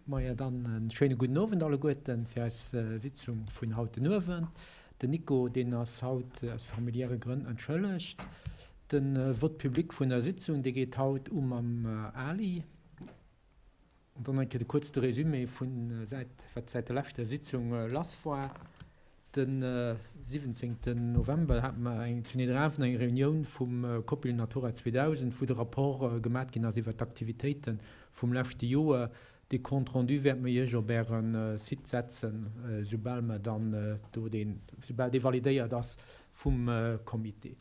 Maja, dann e schéine gudden Owend alleguerten fir eis Sitzung vun haut den Owend. Den Nico, deen ass haut aus familiäre Grënn entschëllegt. De Vote public vun der Sitzung, dee geet haut u mam Ali. An dann eng Kéier de kuerz de Résumé vun säit, wat säit der leschter Sitzung lass war. De 17 November hate mer eng zu Nidderaanwen eng Reunioun vum Copil Natura 2000, wou de Rapport gemat ginn ass iwwert d'Aktivitéite vum leschte Joer. Dee Compte rendu wäerte mer Iech op Äre Site setzen, soubal mer dann do deen, soubal dee validéiert ass vum Comité.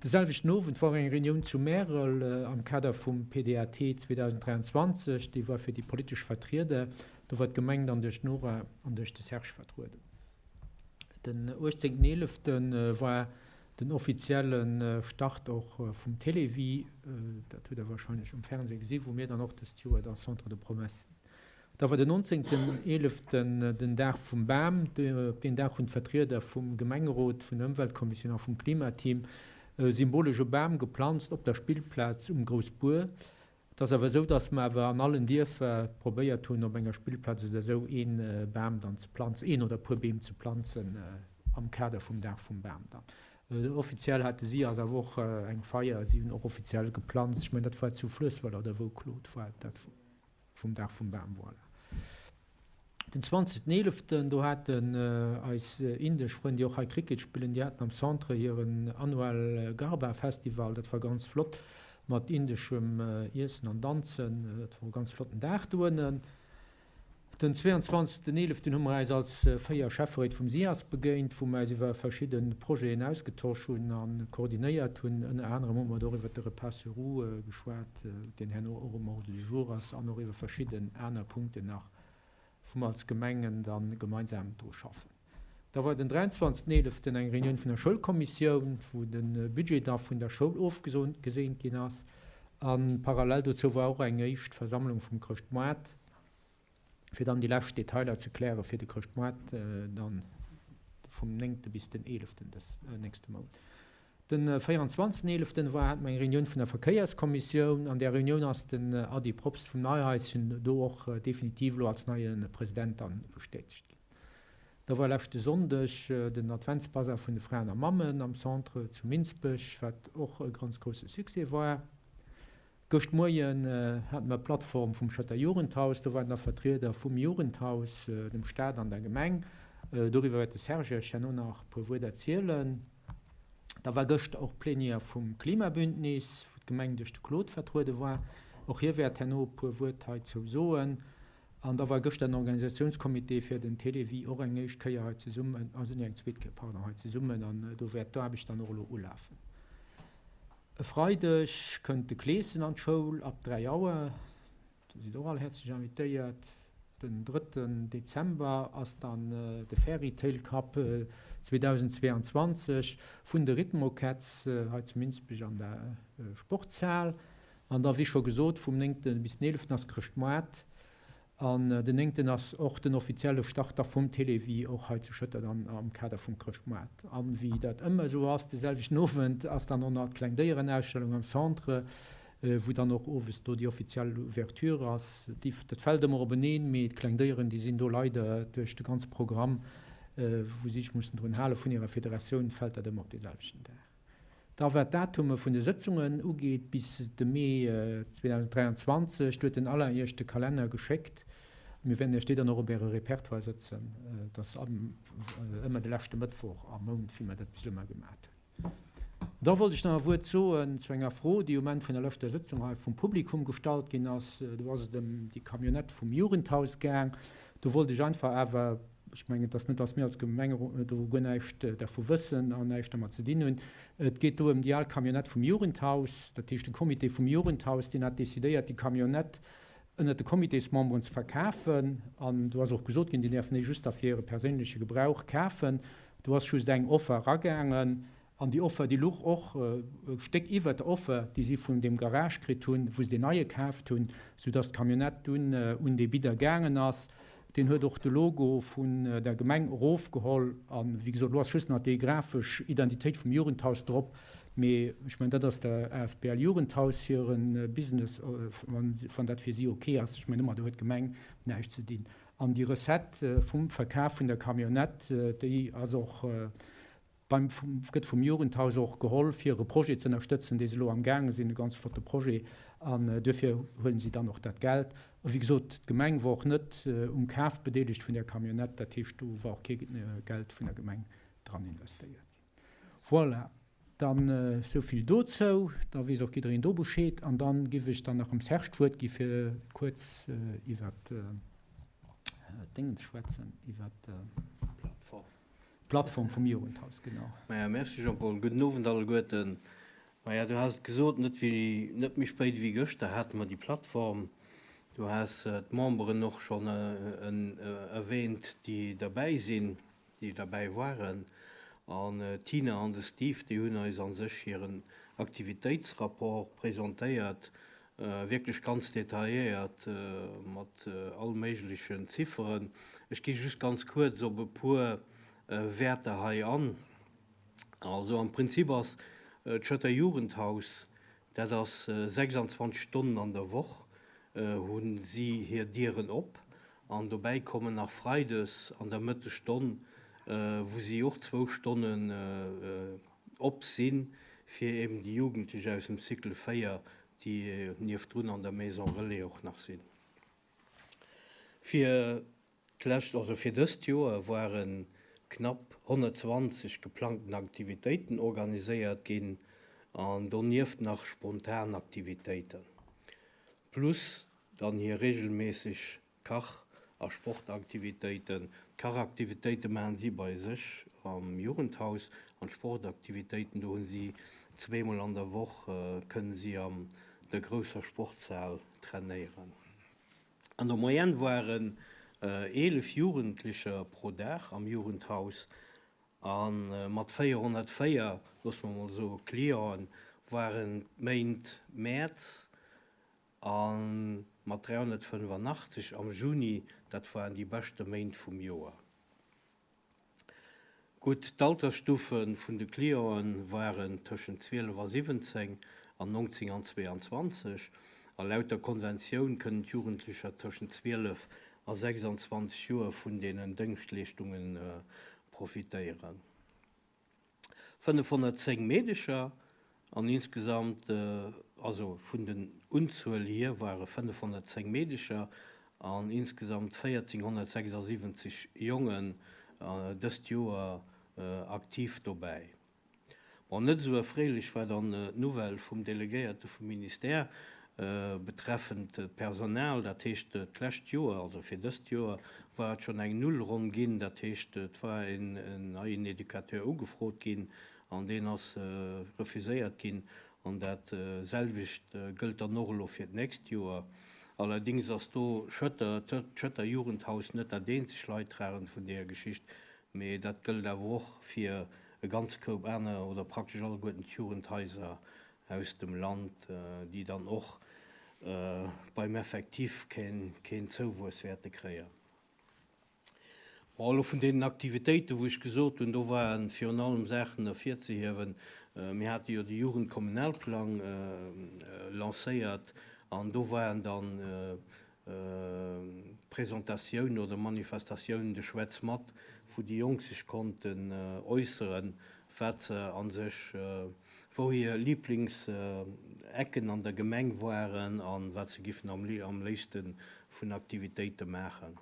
De selwechten Owend war och eng Reunioun zu Märel am Kader vum PDAT 2023, déi war fir déi politesch Vertrieder. Do war d'Gemeng dann duerch d'Nora an duerch de Serge vertrueden. Den 18 eelefte war den offizielle Start och vum Télévie, dat hutt der warscheinlech um Fernseh gesi wou mir dann och dëst Joer da Centre de Promesse sinn. Da war den 19 eeleften den Dag vum Bam. Op deen Dag hunn d'Vertrieder vum Gemengerot, vun der Ëmweltkommissioun a vum Klimateam e symbolesch e Bam geplanzt op der Spillplaz um Groussbuer. Et ass awer esou, dass mer awer an allen Dierfer probéiert hunn, op enger Spillplaz oder esou ee Bam dann ze planzen, een oder e puer Beem ze planzen am Kader vum Dag vum Bam dann. Offiziell hate si ass awer och eng Feier, si hunn och offiziell geplanzt. Ech mengen, dat war zu Fluessweiler oder wou, Claude, war dat? Vum Dag vum Bam, voilà. Den zwanzegsten eeleften, do haten eis indesch Frënn, déi och hei Cricket spillen, déi haten am Centre hiren Annual Garba Festival. Dat war ganz flott mat indeschem Iessen an Danzen. Dat wor e ganz flotten Dag doënnen. Den 22 eeleften hu mer äis als 4 Schäfferéit vum SIAS begéint, wou mer äis iwwer verschidde Projeten ausgetosch hunn a koordinéiert hunn. Ënner anerem hu mer do och iwwer de Repas sur roues geschwat, deen herno och um Ordre du jour ass, an och iwwer verschidden aner Punkten nach, wou mer als Gemengen da gemeinsam dru schaffen. Da war den 23 eeleften eng Reunioun vun der Schoulkommissioun, wou de Budget da vun der Schoul ofgeseent ginn ass. A parallel dozou war och eng éischt Versammlung vum Chrëschtmoart, fir dann déi lescht Detailer ze kläre fir de Chrëschtmoart dann vum néngte bis den eeleften dës nächste Mount. Den 24 eeleften war hat mer eng Reunioun vun der Verkéierskommissioun. An där Reunioun ass den Ady Probst vum Neihaischen do och definitiv elo als neie President dann bestätegt ginn. Da war leschte Sonndeg den Adventsbasar vun de Fraen a Mammen am Centre zu Minsbech, wat och e ganz grousse Succès war. Gëscht Moien hate mer d'Plattform vum Schëtter Jugendhaus. Do waren da Vertrieder vum Jugendhaus, dem Staat an der Gemeng. Doriwwer wäert de Serge Iech herno nach e puer Wuert erzielen. Da war gëscht och d'Plenière vum Klimabündnis, wou d'Gemeng duerch de Claude vertruede war. Och hie wäert herno e puer Wuert heizou soen. An da war gëschter den Organisatiounscomité fir den Télévie och eng éischt Kéier hei zesummen, also nee, eng zweet Kéier, pardon, hei zesummen an do wäert d'Aarbecht dann och elo ulafen. E Freideg kënnt de Kleeschen an d'Schoul ab 3 Auer. Do sidd och all häerzlech invitéiert. Den drëtten Dezember ass dann de Fairy Tale Cup 2022 vun de Rhythmocats hei zu Minsbech an der Sportshal. An da wéi scho gesot, vum néngte bis den eeleften ass Chrëschtmoart. An den néngten ass och den offizielle Start da vum Télévie, och hei zu Schëtter dann am Kader vum Chrëschtmoart. An wéi dat ëmmer esou ass, de selwechten Owend ass dann och nach d'Klengdéierenausstellung am Centre, wou dann och owes do déi offiziell Ouverture ass. Déi, dat fält ëmmer openeen, mee d'Klengdéieren, déi sinn do leider duerch de ganze Programm, wou si sech mussen drun hale vun hirer Federatioun, fält dat ëmmer op dee selwechten Dag. Da wat d'Datume vun de Sëtzungen ugeet, bis de Mee 2023, do huet den Alain Iech de Kalenner geschéckt. Mir wäerten Iech dee dann och op Äre Repertoire sëtzen. Et ass ëmmer de leschte Mëttwoch am Mount, wéi mer dat bis elo ëmmer gemat hunn. Da wollt ech nach e Wuert soen zu enger Fro, déi um Enn vun der leschter Sëtzung hei vum Publikum gestallt ginn ass. Do ass et ëm déi Camionnette vum Jugendhaus gaang. Do wollt ech einfach awer Ech mengen, et ass net, dass mir als Gemeng do guer näischt dervu wëssen an näischt dermat ze dinn hunn. Et geet do ëm déi al Camionnette vum Jugendhaus. Dat heescht, de Comité vum Jugendhaus, deen hat decidéiert, déi Camionnette ënnert de Comitésmemberen ze verkafen. An do ass och gesot ginn, déi däerfen déi just da fir hire perséinleche Gebrauch kafen. Do ass just eng Offer eragaangen. An déi Offer, déi luch och e Stéck iwwert der Offer, déi si vun deem Garage kritt hunn, wou se deen neie kaaft hunn, soudass d'Camionnette dunn un dee Bidder gaangen ass. Deen huet och de Logo vun der Gemeng erofgeholl. A wéi gesot, elo ass just nach déi grafesch Identitéit vum Jugendhaus drop. Mee ech mengen, dat ass der asbl Jugendhaus hire Business, wann dat fir si ok ass. Ech mengen ëmmer, do huet d'Gemeng näischt ze dinn. An déi Recette vum Verkaf vun der Camionnette, déi ass och beim, gëtt vum Jugendhaus och geholl, fir e Projet ze ënnerstëtzen, dee se elo amgaange sinn, e ganz flotte Projet. An duerfir huelen si dann och dat Geld. A wéi gesot, d'Gemeng war och net um Kaf bedeelegt vun där Camionnette, dat heescht, do war och kee Geld vun der Gemeng dran investéiert ginn. Voilà, dann esou vill dozou. Da weess och jiddereen do Bescheed. An dann giff ech dann nach dem Serge d'Wuert gi fir kuerz iwwert d'Déngens schwätzen, iwwert d'Plattform vum Jugendhaus, genau. Maja, merci Jean-Paul. Gudden Owend alleguerten. Maja, du has et gesot, net wéi, net méi spéit ewéi gëschter hate mer déi Plattform. Du has d'Memberen och schonn erwähnt, déi derbäi sinn. déi derbäi waren, an d'Tina an de Steve, déi hunn eis a sech hiren Aktivitéitsrapport presentéiert, wierklech ganz detailléiert mat all méiglechen Zifferen. Ech gi just ganz kuerz op e puer Wäerter hei an. Also am Prinzip ass d'Schëtter Jugendhaus Dat ass 26 Stonnen an der Woch hu si hir Dieren op. An dobäi kommen nach freides an der Mëttesstonn, wou si och zwou Stonnen op sinn, fir eben déi Jugendlech aus dem Cycle 4, déi niewdrun an der Maison Relais och nach sinn. Fir d'lescht, also fir dëst Joer ware knapp 120 geplangten Aktivitéiten organiséiert ginn an donieft nach spontan Aktivitéiten, plus dann hir reegelméisseg Kach a Sportaktivitéiten. D'Kachaktivitéite maachen si bei sech am Jugendhaus an d'Sportaktivitéiten, do hunn si zweemol an der Woch, kënnen si an der grousser Sportshal trainéieren. An der Moyenne waren 11 Jugendlecher pro Dag am Jugendhaus a mat 404, loosse mer mol soe Clienten, waren d'Méint Mäerz a mat 385 am Juni, dat waren déi beschte Méint vum Joer. Gutt, d'Altersstuffe vun de Clienten waren tëschent 12 a 17 an 19 an 22. A laut der Konventioun kënnen d'Jugendlecher tëschent 12 a 26 Joer vun deenen Dëngschtleeschtunge profitéieren. 510 Meedecher an insgesamt, also vun den Unzuel hier ware 510 Meedecher an insgesamt 1476 Jongen dëst Joer aktiv dobäi. Bon, net esou erfreelech war dann d'Nouvelle vum Delegéierte vum Ministère betreffend d'Personal. Dat heescht, d'lescht Joer, also fir dëst Joer, war et schonn eng Nullronn ginn. Dat heescht, et war en neien Educateur ugefrot ginn an deen ass refuséiert ginn. An dat selwecht gëllt dann och elo fir d'nächst Joer. Allerdéngs ass do Schëtter, d'Schëtter Jugendhaus net dat eenzeg Leidtragend vun deeër Geschicht, mee dat gëllt awer och fir e ganz Koup aner oder praktesch alleguerten d'Jugendhaiser aus dem Land, déi dann och beim Effectif keen Zouwuess wäerte kréien. Bon, elo vun deenen Aktivitéiten, wou ech gesot hunn, do ware virun allem Saachen ervirzehiewen. Mir hate jo de Jugendkommunalplang lancéiert an do waren dann Presentatioun oder Manifestatiounen de Schwätz mat, wou déi Jonk sech konnten äusseren, wat se a sech, wou hir Lieblingsecken an der Gemeng waren a wat se giffen am léifste vun Aktivitéite maachen.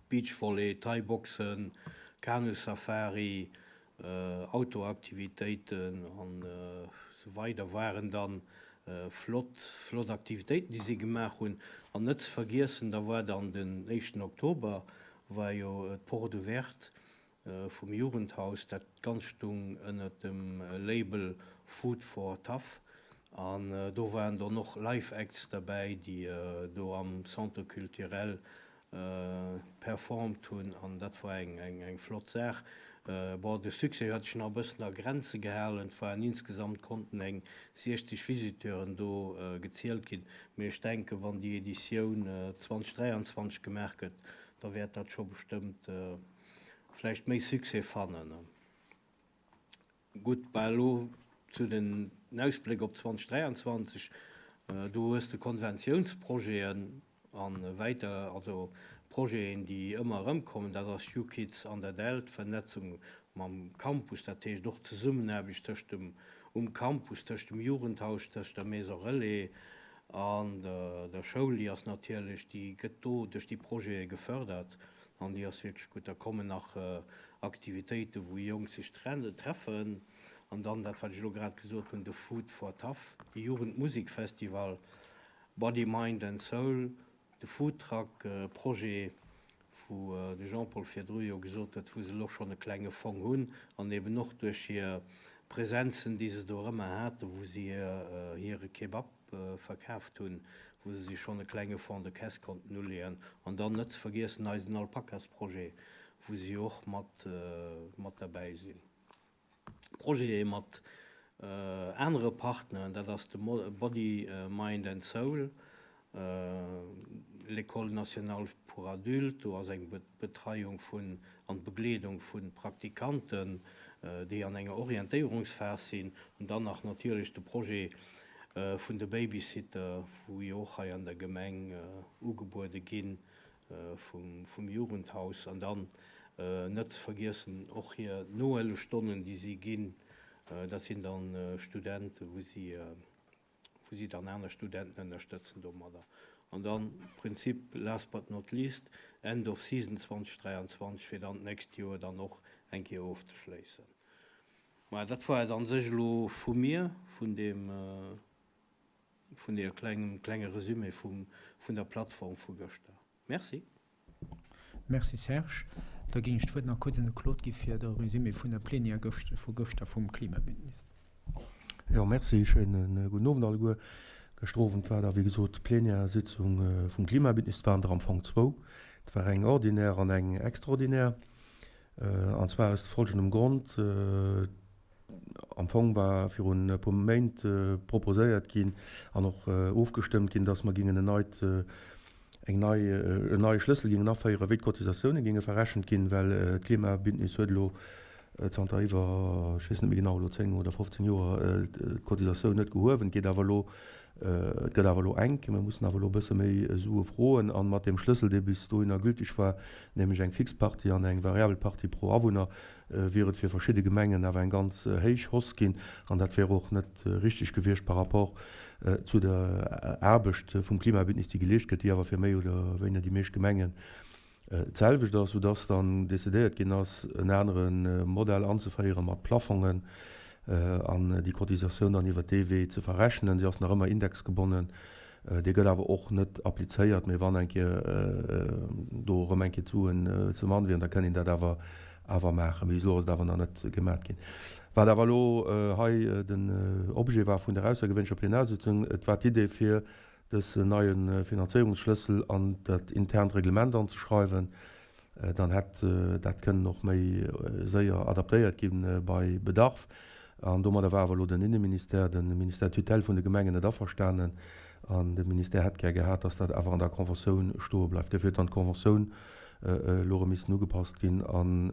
Beachvolley, Thaiboxen, Kanusafari, Autoaktivitéiten an esou weider waren dann flott, flott Aktivitéiten, déi si gemaach hunn. An net ze vergiessen, da war dann den éischten Oktober war jo d'Porte ouverte vum Jugendhaus. Dat Ganzt stung ënnert dem Label Food for Tough an do waren dann och Live Acts derbäi, déi do am Centre culturel performt hunn an dat war eng eng flott Saach. Bon, de Succès huet sech nach e bëssen a Grenze gehalen, et waren insgesamt konnten eng 60 Visiteuren do gezielt ginn, mee ech denken, wann déi Editioun 2023 gemaach gëtt, da wäert dat scho bestëmmt vläicht méi Succès fannen. Gutt, bah elo. Zu den Ausbléck op 2023, do hues de Konventiounsprojeten a wäiter, also Projeten, déi ëmmer erëmkommen, dat ass YouKids an der Dält, Vernetzung mam Campus, dat heescht och Zesummenaarbecht tëscht dem, um Campus, tëscht dem Jugendhaus, tëscht der Maison Relais an der Schoul, déi ass natierlech, déi gëtt do duerch déi Projete gefördert an déi ass wierklech gutt. Da kommen nach Aktivitéiten, wou Jonk sech treffen. An dann dat, wat ech elo grad gesot hunn, de Food for Tough, de Jugendmusikfestival, Body, Mind and Soul, de Foodtruck-Projet, wou de Jean-Paul virdru jo gesot huet, wou se elo schonn e klenge Fong hunn an eben och duerch hir Presenzen, déi se do erëmmer haten, wou se hire Kebab verkaaft hunn, wou se sech schonn e klenge Fonds de caisse konnten uleeën. An dann net ze vergiessen eisen Alpakasprojet, wou se jo och mat derbäi sinn. Projete mat anere Partneren, dat ass de Body, Mind and Soul, l'École nationale pour adultes, do ass eng Betreiung vun an d'Begleedung vu Praktikanten, déi an enger Orientéierungsphas sinn, an dann nach natierlech de Projet vun de Babysitter, wou jo och hei an der Gemeng ugebuede ginn. vum Jugendhaus an dann net ze vergiessen och hir Nohëllefstonnen, déi si ginn. Dat sinn dann Studenten, wou si, wou si dann aner Studenten ënnerstëtzen domadder. An dann Prinzip last but not least, End of season 2023, fir dann d'nächst Joer dann och eng Kéier ofzeschléissen. Maja, dat war et a sech elo vu mir, vun deem. Vun deer klengem klenge Resumé vum vun der Plattform vu gëschter. Merci. Merci Serge. Da géing ech d'Wuert nach kuerz un de Claude gi fir de Resumé vun der Plenière gëscht vu gëschter vum Klimabündnis. Jo, merci. Schéine gudden Owend alleguer. Gëschter Owend war da wéi gesot d'Plenière-Sitzung vum Klimabündnis. Et waren der am Fong zwou. Et war eng ordinaire an eng extraordinaire. An zwar aus folgendem Grond, Am Fong war virun e puer Méint proposéiert ginn an och ofgestëmmt ginn, dass mer gingen en neit, eng nei, en neie Schlëssel gingen aféieren, wéi d'Cotisatioune ginge verrechent ginn, well d'Klimabündnis huet elo zanter iwwer, ech weess net méi genau, elo 10 oder 15 Joer d'Cotisatioun net gehuewen. Et geet awer elo, et gëtt awer elo enk, mir mussen awer elo e bësse méi Sue froen. A mat deem Schlëssel, dee bis dohinner gültig war, nämlech eng fix Partie an eng variabel Partie pro Awunner, wier et fir verschidde Gemengen awer eng ganz héich Hausse ginn an dat wär och net richtig gewiescht par rapport zu der Aarbecht vum Klimabündnis, déi geleescht gëtt, déi awer fir méi oder wéiner déi meescht Gemengen d'selwecht ass, soudass dann decidéiert ginn ass, en anere Modell anzeféiere mat Plafongen an déi Cotisatioun dann iwwert dee Wee ze verrechnen. Si ass nach ëmmer indexgebonnen. Dee gëtt awer och net applizéiert, mee wann eng Kéier do erëm eng Kéier d'Suen ze mann wieren, da kënnt een dat awer awer maachen. Mee bis elo ass et awer nach net gemat ginn. Wat awer elo hei den Objet war vun der aussergewéinlecher Plenarsitzung, et war d'Idee fir dës neie Finanzéierungsschlëssel an dat internt Reglement anzeschreiwen. Dann hätt dat kënnen och méi séier adaptéiert gi bei Bedarf. An domadder war awer elo den Inneministère, de Ministère de tutelle vun de Gemengen, net averstanen. An de Ministère hätt gär gehat, datt dat awer an der Conventioun stoe bleift. Duerfir huet dann d'Conventioun elo erëm missen ugepasst ginn an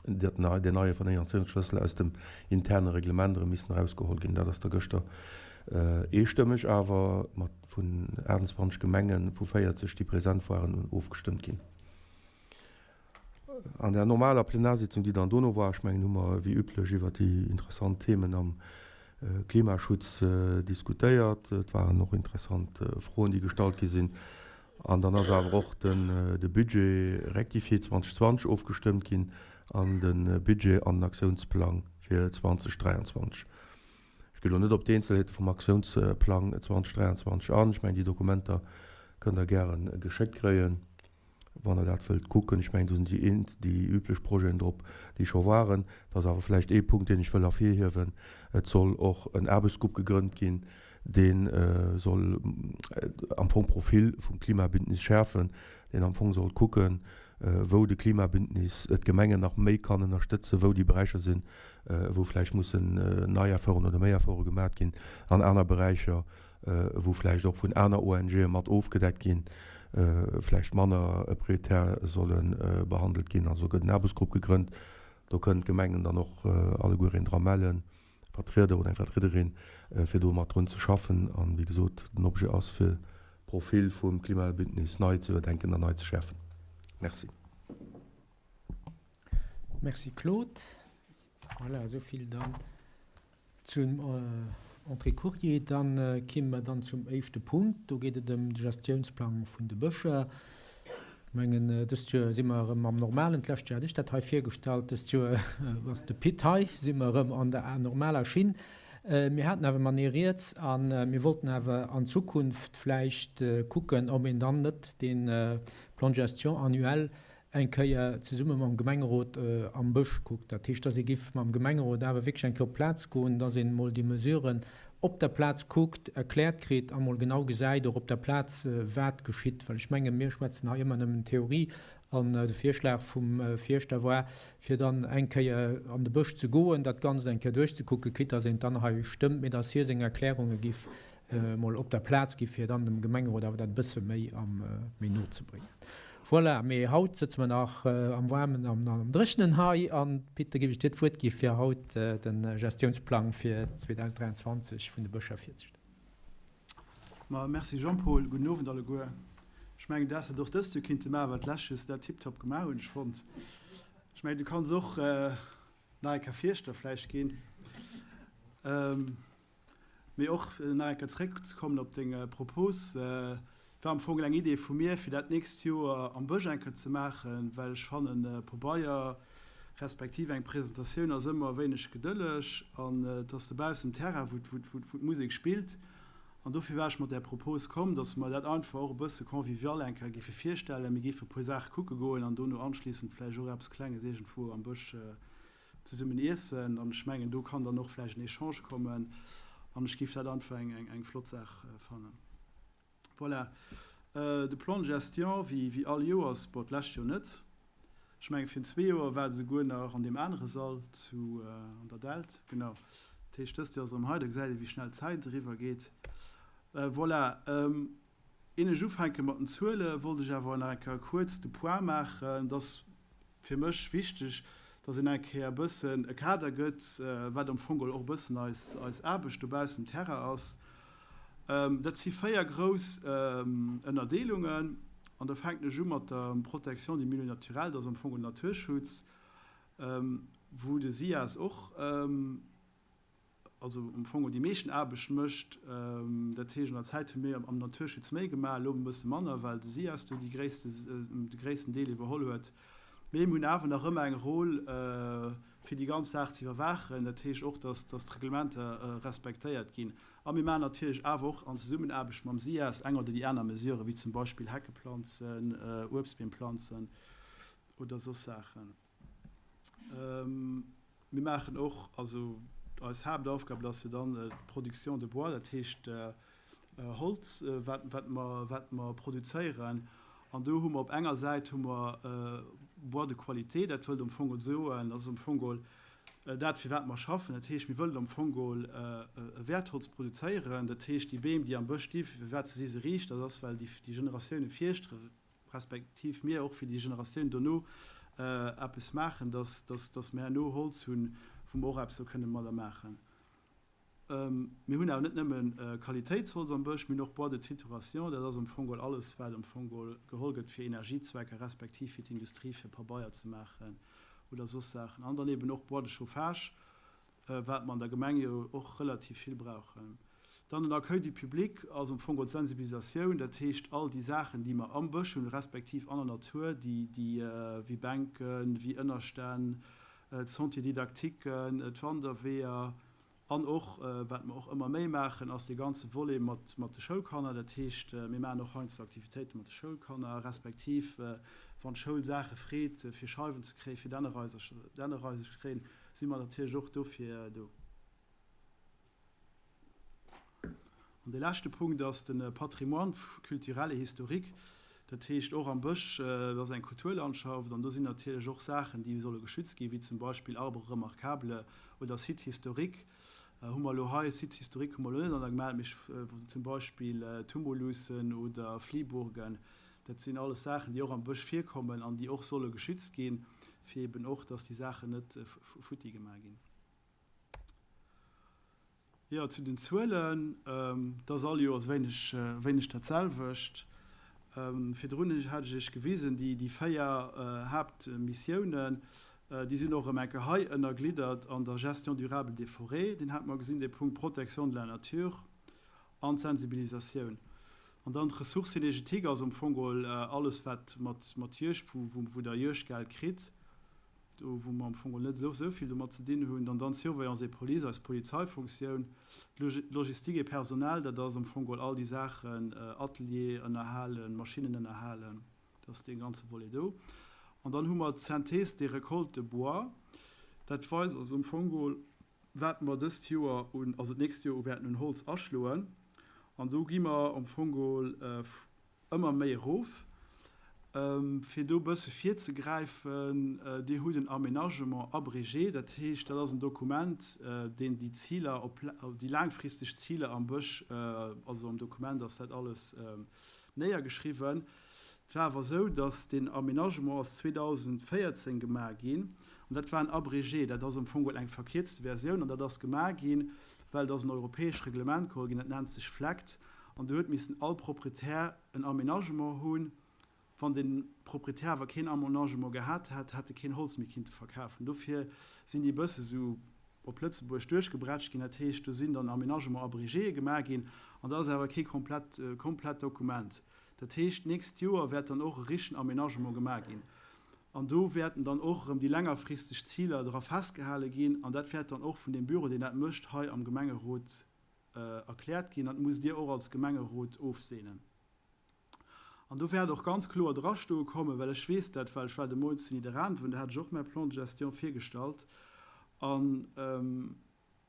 deen neie Finanzéierungsschlëssel aus dem interne Reglement erëm missen erausgeholl ginn. Dat ass da gëschter eestëmmeg awer mat vun 28 Gemenge vu 40, déi present waren, ofgestëmmt ginn. An der normaler Plenarsitzung, déi dann dono war, ech mengen, hu mer wéi üblech iwwert déi interessant Themen am Klimaschutz diskutéiert. Et waren och interessant Froen, déi gestallt gi sinn. An dann ass awer och de Budget rectifié 2020 ofgestëmmt ginn an de Budget an den Aktiounsplang fir 2023. Ech ginn elo net op d'Eenzelheete vum Aktiounsplang 2023 an. Ech mengen, déi Dokumenter kënnt Der gäre geschéckt kréien, wann Der dat wëllt kucken. Ech mengen, do sinn déi een, déi üblech Projeten drop, déi scho waren. Et ass awer vläicht ee Punkt, deen ech wëll ervirhiewen, Et soll och en Aarbechtsgrupp gegrënnt ginn, dee soll am Fong d'Profil vum Klimabündnis schäerfen, deen am Fong soll kucken, wou de Klimabündnis d'Gemengen nach méi kann ënnerstëtzen, wou déi Beräicher sinn, wou vläicht mussen nei Efforten oder méi Efforte gemaat ginn, an aner Beräicher, wou vläicht och vun aner ONGe mat ofgedeckt ginn, vläicht manner prioritär solle behandelt ginn. Also gëtt en Aarbechtsgrupp gegrënnt, do kënnen d'Gemengen dann och alleguereen dra mellen. Vertrieder oder eng Vertriederin, fir do mat drun ze schaffen. An, wéi gesot, den Objet ass, fir Profil vum Klimabündnis nei ze iwwerdenken an nei ze schäerfen. Merci. Merci Claude. Voilà, esou vill dann zum Entrée Courrier. Dann kimme mer dann zum éischte Punkt. Do geet et ëm de Gestiounsplang vun de Bëscher. Ech mengen, dëst Joer si mer erëm am Normalen. D'lescht Joer hat ech dat hei virgestallt, dëst Joer ass de Pit hei, si mer erëm an der normaler Schinn. Mir haten awer mané rieds a mir wollten awer an Zukunft vläicht kucken, ob een dann net dee Plan de gestion annuel eng Kéier zesumme mam Gemengerot am Bësch kuckt. Dat heescht, dass ee giff mam Gemengerot awer wierklech eng Kéier op d'Plaz goen, dass een emol déi Mesuren op der Plaz kuckt, erkläert kritt a mol genau gesäit och op der Plaz, wat geschitt. Well ech menge mir schwätzen hei ëmmer nëmmen Theorie an de Virschlag vum Fierschter war, fir dann eng Kéier an de Bësch ze goen, dat Ganzt eng Kéier duerchzekucken, quitte dass een et dann hei stëmmt, mee dass hie seng Erklärunge giff mol op der Plaz gi fir dann dem Gemengerot awer dat e bësse méi am méi no ze bréngen. Voilà, mee haut sëtze mer nach am Waarmen an am Dréchnen hei an Pit, da géif ech dir d'Wuert gi fir haut de Gestiounsplang fir 2023 vun de Bëscher virzestellen. Ma merci Jean-Paul, gudden Owend alleguer. Ech mengen du häss dat och dëst Joer kinnte maachen, well d'lescht Joer hues du dat tiptop gemaach hunn ech fonnt. Ech mengen du kanns och nach eng Kéier Fierschter vläicht ginn. Mee och nach eng Kéier zréckzekommen op deng Propos, Et war am Fong eng Idee vu mir, fir dat d'nächst Joer am Bësch eng Kéier ze maachen, well ech fannen, Pabeier respektiv eng Presentatioun ass ëmmer e wéineg gedëlleg an et ass dobaussen um Terrain, wou d'Musek spillt. An dofir war ech mat där Propos komm, datt mer dat einfach och e bësse convivial eng Kéier géife virstellen. Mir géife e puer Saache kucke goen an dono anschliissend vläicht och eppes Klenges iergendwou am Bësch zesummen iessen an ech mengen do kann dann och vläicht en Echange kommen an ech géif dat einfach eng eng flott Saach fannen. Voilà. De Plan de gestion wéi wéi all Joers, bon d'lescht Joer net, ech mengen virun zwee Joer war et esouguer nach an deem anere Sall zu an der Delt, genau. Dat heescht dëst Joer ass erëm hei, da gesäit ee wéi schnell d'Zäit eriwwer geet. Voilà. Een ech ufänke mat den Zuele wollt ech awer nach eng Kéier kuerz de Point maachen, dass fir mech wichteg, dass een eng Kéier e bëssen e Kader gëtt, wat am Fong geholl och e bëssen eis, eis Aarbecht dobaussen um Terrain ass. Dat si 4 grouss Ënnerdeelungen an da fänken ech u mat der Protection des milieux naturels, dat ass am Fong geholl Naturschutz, wou de SIAS och, also am Fong déi meeschten Aarbecht mécht. Dat heescht, an der Zäit hu mir am Naturschutz méi gemaach, elo e bësse manner, well de SIAS do déi gréisste, de gréissten Deel iwwerholl huet. Mee mir hunn awer nach ëmmer eng Rôle, fir déi ganz Saach ze iwwerwaachen. Dat heescht och, dass, dass d'Reglementer respektéiert ginn. A mir maachen natierlech awer och an Zesummenaarbecht mam SIAS eng oder déi aner Mesure, wéi zum Beispill Hecke planzen, Uebstbeem planzen oder soss Saachen. Mir maachen och, also eis Haaptaufgab, dat ass jo dann d'Production de bois, dat heescht Holz, wat mer, wat mer produzéieren. An do hu mer op enger Säit hu mer Bois de qualité, dat wëllt am Fong geholl soen, dat ass am Fong geholl dat, fir wat mer schaffen. Dat heescht, mir wëllen am Fong geholl e Wäertholz produzéieren. Dat heescht, déi Beem, déi am Bësch sti, firwat se si se riicht, dat ass, well déi Generatioune Fierschter, respektiv mir och fir déi Generatioun dono eppes maachen, dass, dass, dass mir herno Holz hunn, wou mer och eppes do kënne mat maachen. Mir hunn awer net nëmme Qualitéitsholz am Bësch, mir hunn och Bois de trituration, dat ass am Fong geholl alles, wat am Fong geholl geholl gëtt fir Energiezwecker respektiv fir d'Industrie, fir Pabeier ze maachen oder soss Saachen. An dann eben och Bois de chauffage, wat mer an der Gemeng jo och relativ vill brauchen. Dann den Accueil du public, also am Fong geholl d'Sensibilisatioun, dat heescht all déi Saachen, déi mer am Bësch hunn, respektiv an der Natur, déi, déi wéi Bänken, wéi Ënnerstänn, d'Sentiers didactiquen, d'Wanderweeër an och, wat mer och ëmmer méi maachen, ass dee ganze Volet mat, mat de Schoulkanner. Dat heescht, mir maachen och heiansdo Aktivitéite mat de Schoulkanner, respektiv wann d'Schoul Saache freet, fir Scheiwen ze kréien, fir Dännereiser ze kréien, si mer natierlech och dofir do. An dee leschte Punkt ass de Patrimoine culturel et historique. Dat heescht och am Bësch, dat ass eng Kulturlandschaft an do sinn natierlech och Saachen, déi solle geschützt ginn, wéi zum Beispill Arbres remarquables oder Sites historiques. Hu mer elo hei, Sites historiques hu mer elo net an der Gemeng, mee zum Beispill Tumulussen oder Fliehburgen, Dat sinn alles Saachen, déi och am Bësch virkommen an déi och solle geschützt ginn, fir eben och, dass déi Saachen net futti gemaach ginn. Jo, zu den Zuelen, Et ass all Joers wéineg, wéineg dat selwecht. Virdrun hat ech Iech gewisen, déi, déi 4 Haaptmissiounen, déi sinn och erëm eng Kéier hei ënnergliddert an der Gestion durable des forêts, deen hate mer gesinn, dee Punkt, Protection de la nature an d'Sensibilisatioun. An dann d'Ressources énergétiques ass am Fong geholl alles, wat mat, mat Juegd, wou, wou, wou Der Juegdgeld kritt. do wou mer am Fong net esou vill domat ze dinn hunn, dann dann d'Surveillance et Police, eis Polizeifunktioun, d'Logistique et Personnel, dat ass am Fong geholl all déi Saachen, Atelier ënnerhalen, Maschinnen ënnerhalen, dat ass dee ganze Volet do. An dann hu mer d'Synthèse des récoltes de bois, dat weist also am Fong geholl, wat mer dëst Joer un, also d'nächst Joer u wäerten un Holz aschloen. An do gi mer am Fong geholl Ëmmer méi erof. Fir do e bësse virzegräifen, Dir hutt en Aménagement abrégé, dat heescht, dat ass en Dokument, deen déi Ziler op, déi laangfristeg Ziler am Bësch, also am Dokument ass dat alles néiergeschriwwen. Et war awer esou, datt deen Aménagement ass 2014 gemaach ginn an dat war en Abrégé, dat ass am Fong geholl eng verkierzte Versioun an dat ass gemaach ginn, well et ass en europäescht Reglement geholl ginn, dat nennt sech FLEGT, An do huet missen all Proprietär en Aménagement hunn. Wann de Proprietär awer keen Aménagement gehat hätt, hätt e keen Holz méi kinnte verkafen. Dofir sinn déi e bësse sou op Lëtzebuerg duerchgebrätscht ginn. Dat heescht, do sinn dann Aménagements abrégéë gemaach ginn. An dat ass awer kee komplett, komplett Dokument. Dat heescht, d'nächst Joer wäert dann och e richtegen Aménagement gemaach ginn. An do wäerten dann och erëm déi längerfristeg Ziler dra festgehale ginn. An dat wäert dann och vun deem Büro, deen dat mécht, hei am Gemengerot erkläert ginn an musst Dir och als Gemengerot ofseenen. An do wäert och ganz kloer drastoe kommen, well ech weess dat, well ech war de Moien zu Nidderaanwen, do hat ech och mäi Plan de gestion virgestallt an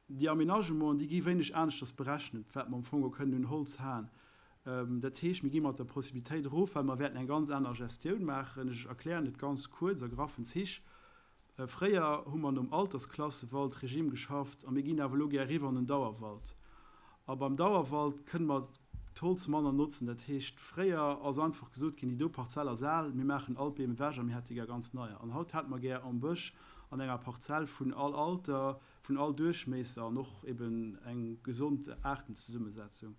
déi Aménagementen, déi gi wéineg aneschters berechnet, wat mer am Fong och kënnen un Holz haen. Dat heescht, mir gi mat der Possibilitéit erof, well mer wäerten eng ganz aner Gestioun maachen. Ech erklären et ganz kuerz a graffen Zich. Fréier hu mer nom Altersklassewald-Regime geschafft a mir ginn awer elo gär eriwwer an den Dauerwald. A beim Dauerwald kënne mer d'Holz manner notzen. Dat heescht, fréier ass einfach gesot ginn, déi do Parzell ass al, mir maachen all d'Beem ewech a mir hätte gär ganz neier. An haut hätte mer gär en Bësch an enger Parzell vun all Alter, vun all Duerchmiesser an och eben eng gesond Aartenzesummesetzung.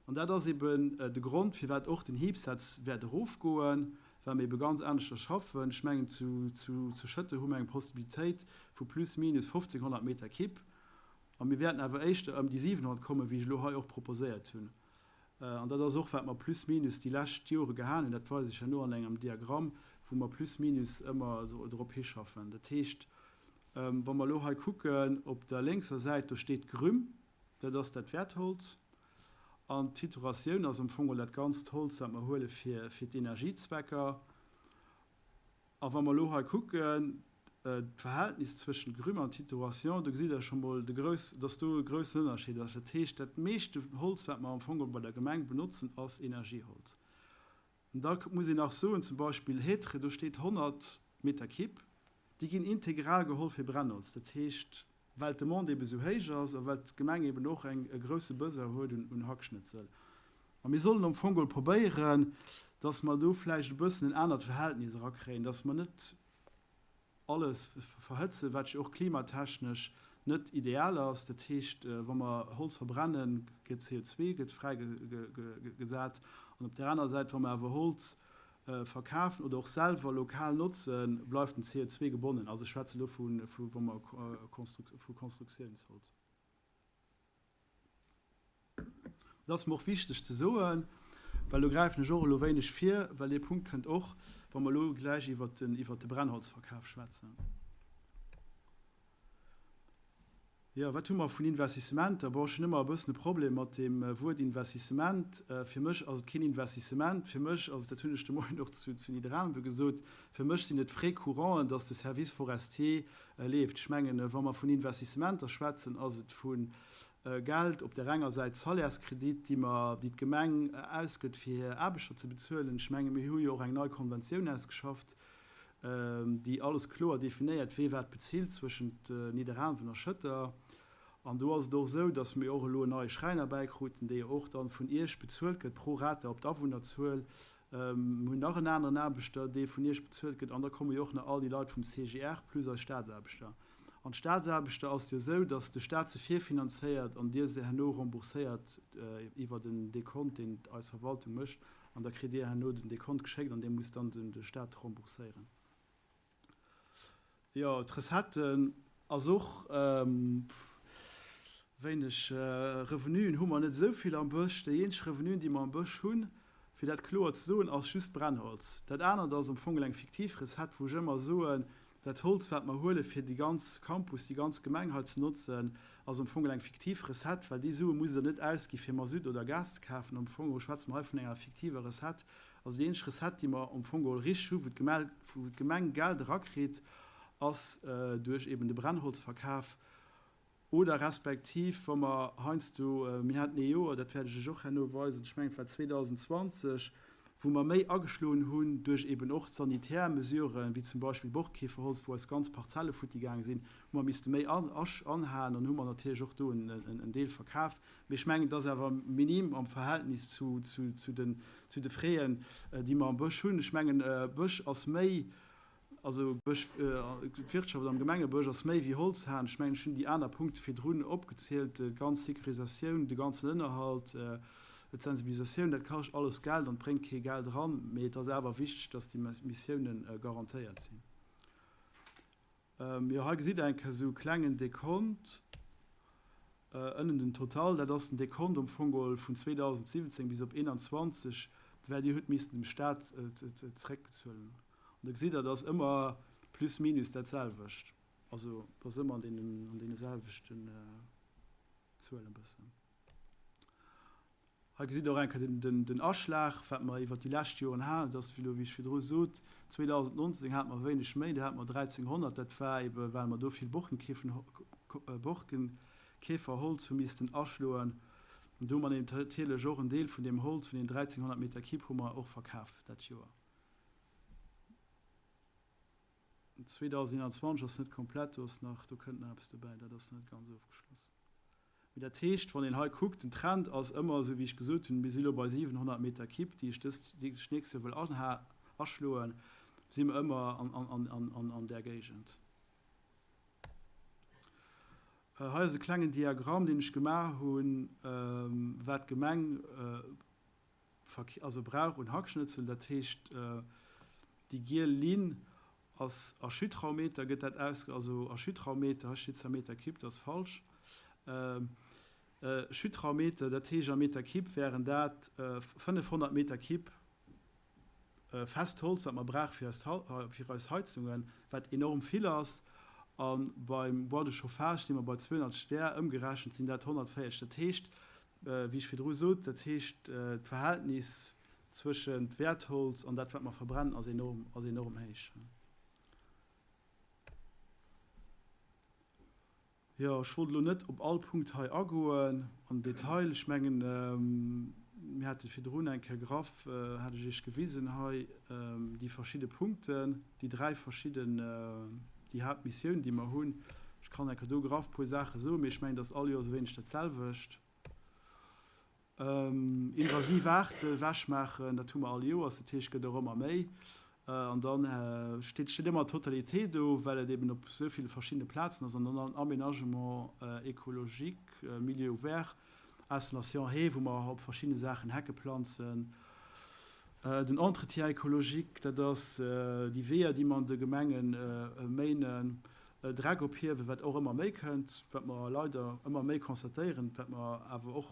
An dat ass eben de Grond, firwat och den Heapsatz wäert erofgoen, well mir ebe ganz aneschters schaffen. Ech mengen, zu Schëtter hu mir eng Possibilitéit vu plus minus 1.500 Meter Kibb. A mir wäerten awer éischter ëm déi 700 kommen, wéi ech elo hei och proposéiert hunn. An dat ass och, wat mer plus minus déi lescht Jore gehaen hunn. Dat weise ech herno an engem Diagramm, wou mer plus minus ëmmer drop hischaffen. Dat heescht, wa mer elo hei kucken, op der lénkser Säit, do steet Grüm, dat ass dat Wäertholz. An d'Tituratioun ass am Fong geholl dat ganzt Holz, wat mer huele fir d'Energiezwecker. A wa mer elo hei kucken, d'Verhältnis zwëschent Grüm an Tituration, do gesitt Der scho mol, de grouss, dass do e groussen Ënnerscheed ass. Dat heescht, dat meeschte Holz, wat mer am Fong geholl bei der Gemeng benotzen, ass Energieholz. An da muss een nach soen, zum Beispill Hêtre, do steet 100 Meter Kibb, déi ginn integral geholl fir Brennholz. Dat heescht, well d'Demande eeben esou héich ass a well d'Gemeng eeben och eng, e grousse Besoin huet un, un Hackschnëtzel. A mir sollen am Fong geholl probéieren, dass mer do vläicht e bëssen en anert Verhältnis erakréien, dass mer net alles verhëtzen, wat jo och klimatechnesch net ideal ass. Dat heescht, wa mer Holz verbrennen, gëtt CO2 gëtt fräigesat. An op där anerer Säit, wa mer awer Holz verkafen oder och selwer lokal notzen, bleift den CO2 gebonnen. Also ech schwätze elo vu wa mer vu Konstruktiounsholz. Dat ass mer och wichteg ze soen, well do gräifen ech och elo wéineg vir, well dee Punkt kënnt och, wa mer elo gläich iwwert de Brennholzverkaf schwätzen. Jo, wat hu mer vun Investissementer? Bon, ech hunn ëmmer e bëssen e Problem mat deem Wuert Investissement. Fir mech ass et keen Investissement. Fir mech ass et, dat hunn ech de Moien och zu Nidderaanwe gesot, fir mech sinn et Frais couranten, dass de Service forestier leeft. Ech mengen, wa mer vun Investissementer schwätzen, ass et vu Geld op där enger Säit Salärskredit, déi mer, déi d'Gemeng ausgëtt, fir hir Aarbechter ze bezuelen. Ech menge mir hu jo och eng nei Konventioun ausgeschafft, déi alles kloer definéiert, wee wat bezilt zwëschent Nidderaanwen a Schëtter. An do ass et och esou, dass mir och elo en neie Schräiner bäikruten, dee jo och dann vun Iech bezuelt gëtt pro rata op d'Awunnerzuel. Mir hunn nach en aneren Aarbechter, dee vun Iech bezuelt gëtt. An da komme jo och nach all déi Leit vum CGR plus eis Staatsaarbechter. An d'Staatsaarbechter ass et jo esou, datt de Staat se virfinanzéiert an Dir se herno rembourséiert iwwert en Dekont, deen eis Verwaltung mécht. An da kritt Dir herno den Dekont geschéckt an dee muss dann de Staat rembourséieren. Jo, d'Recetten ass och wéineg. Revenuen hu mer net esou vill am Bësch. Déi eenzeg Revenuen, déi mer am Bësch hunn, fir dat kloer ze soen, ass just d'Brennholz. Dat anert ass am Fong eng fiktiv Recette, wou ech ëmmer soen, dat Holz, wat mer huele fir déi ganz Campus, déi ganz Gemeng hei ze notzen, ass am Fong eng fiktiv Recette, well déi Sue musst Der net ausgi fir Masutt oder Gas ze kafen. Am Fong schwätze mer hei vun enger fiktiver Recette. Also déi eenzeg Recette, déi mer am Fong geholl richteg hu wou d'Gemeng Geld erakritt, ass duerch eben de Brennholzverkaf oder respektiv wa mer heiansdo, mir haten ee Joer, dat wäert ech lech och herno weisen, ech mengen et war 2020, wou mer méi ageschloen hunn duerch eben och d'sanitär Mesuren, wéi zum Beispill Borkkeeferholz, wou eis ganz Parzelle futti gaange sinn, hu mer misste méi anhaen an hu mer natierlech och do en Deel verkaf. Mee ech mengen, et ass awer minim am Verhältnis zu de Fräen, déi mer am Bësch hunn. Ech mengen, Bësch ass méi, also Bësch, d'Wirtschaft am Gemengebësch ass méi wéi Holzhaen. Ech mengen, ech hunn déi aner Punkte virdrun opgezielt, d'ganz Securisatioun, de ganzen Ënnerhalt, d'Sensibilisatioun, dat kascht alles Geld an et bréngt kee Geld eran. Mee et ass awer wichteg, dass déi Missiounen garantéiert sinn. Jo, hei gesitt der eng Kéier esou e klengen Dekont ënnen, den Total, dat ass den Dekont am Fong geholl vun 2017 bis op 21, wat Dir hutt missten dem Staat zeréckbezuelen. An do gesitt Der, dat ass ëmmer plus minus dat selwecht, also et ass ëmmer an deene selwechten Zuelen e bëssen. Hei gesitt Der och eng Kéier den Aschlag, wat mer iwwert déi lescht Joren haten. Et ass elo, wéi ech virdru sot, 2019 hate mer wéineg méi, do hate mer 1.300. Dat war eebe well mer do vill Borkenkäferholz hu missten aschloen. An do hu mer natierlech och en Deel vun deem Holz, vun deenen 1.300 Meter Kibb hu mer och verkaf dat Joer. 2021 ass net komplett, do ass nach, do kënnt nach eppes dobäi, dat ass net ganz ofgeschloss. Mee dat heescht, wann een hei kuckt, den Trend ass ëmmer esou wéi ech gesot hunn, mir si lo bei 700 Meter Kibb, déi ech dëst, déi ech d'nächst Joer wëll aschloen, si mer ëmmer an där Géigend. Hei ass e klengen Diagramm, deen ech gemaach hunn, wat d'Gemeng also brauch un Hackschnëtzel. Dat heescht, déi giel Linn ass a Schüttraummeter gëtt dat ausge, also a Schüttraummeter, hei steet zwar Meter Kibb, dat ass falsch, Schüttraummeter, dat heescht a Meter Kibb wären dat 500 Meter Kibb fest Holz, wat mer brauche fir eis, fir eis Heizungen, wat enorm vill ass. A beim Bois de chauffage si mer bei 200 Stär, ëmgerechent sinn dat 140. Dat heescht, Wéi ech virdru sot, dat heescht, d'Verhältnis zwëschent Wäertholz an dat, wat mer verbrennen, ass enorm, ass enorm héich. Jo, ech wollt elo net op all Punkt hei agoen am Detail. Ech mengen, mir hate virdrun eng Kéier graff, hat ech Iech gewisen hei, déi verschidde Punkten, déi dräi verschidden, déi Haaptmissiounen, déi mer hunn. Ech kann enker do graff e puer Saache soen, mee ech mengen, et ass all Joers e wéineg dat selwecht. Invasiv Aarte ewechmaachen, dat hu mer all Joers, dat heescht, et gëtt och ëmmer méi. An da steet steet ëmmer d'Totalité do, well et eben op esou ville verschiddene Plazen ass. An dann Aménagement écologique, Milieu ouvert, Installation Haies, wou mer op verschiddene Saachen Hecke planzen. Den Entretien écologique, dat ass déi Weeër, déi mer an de Gemenge méinen, Dreck ophiewen, wat och ëmmer méi kënnt, wat mer leider ëmmer méi constatéieren, wat mer awer och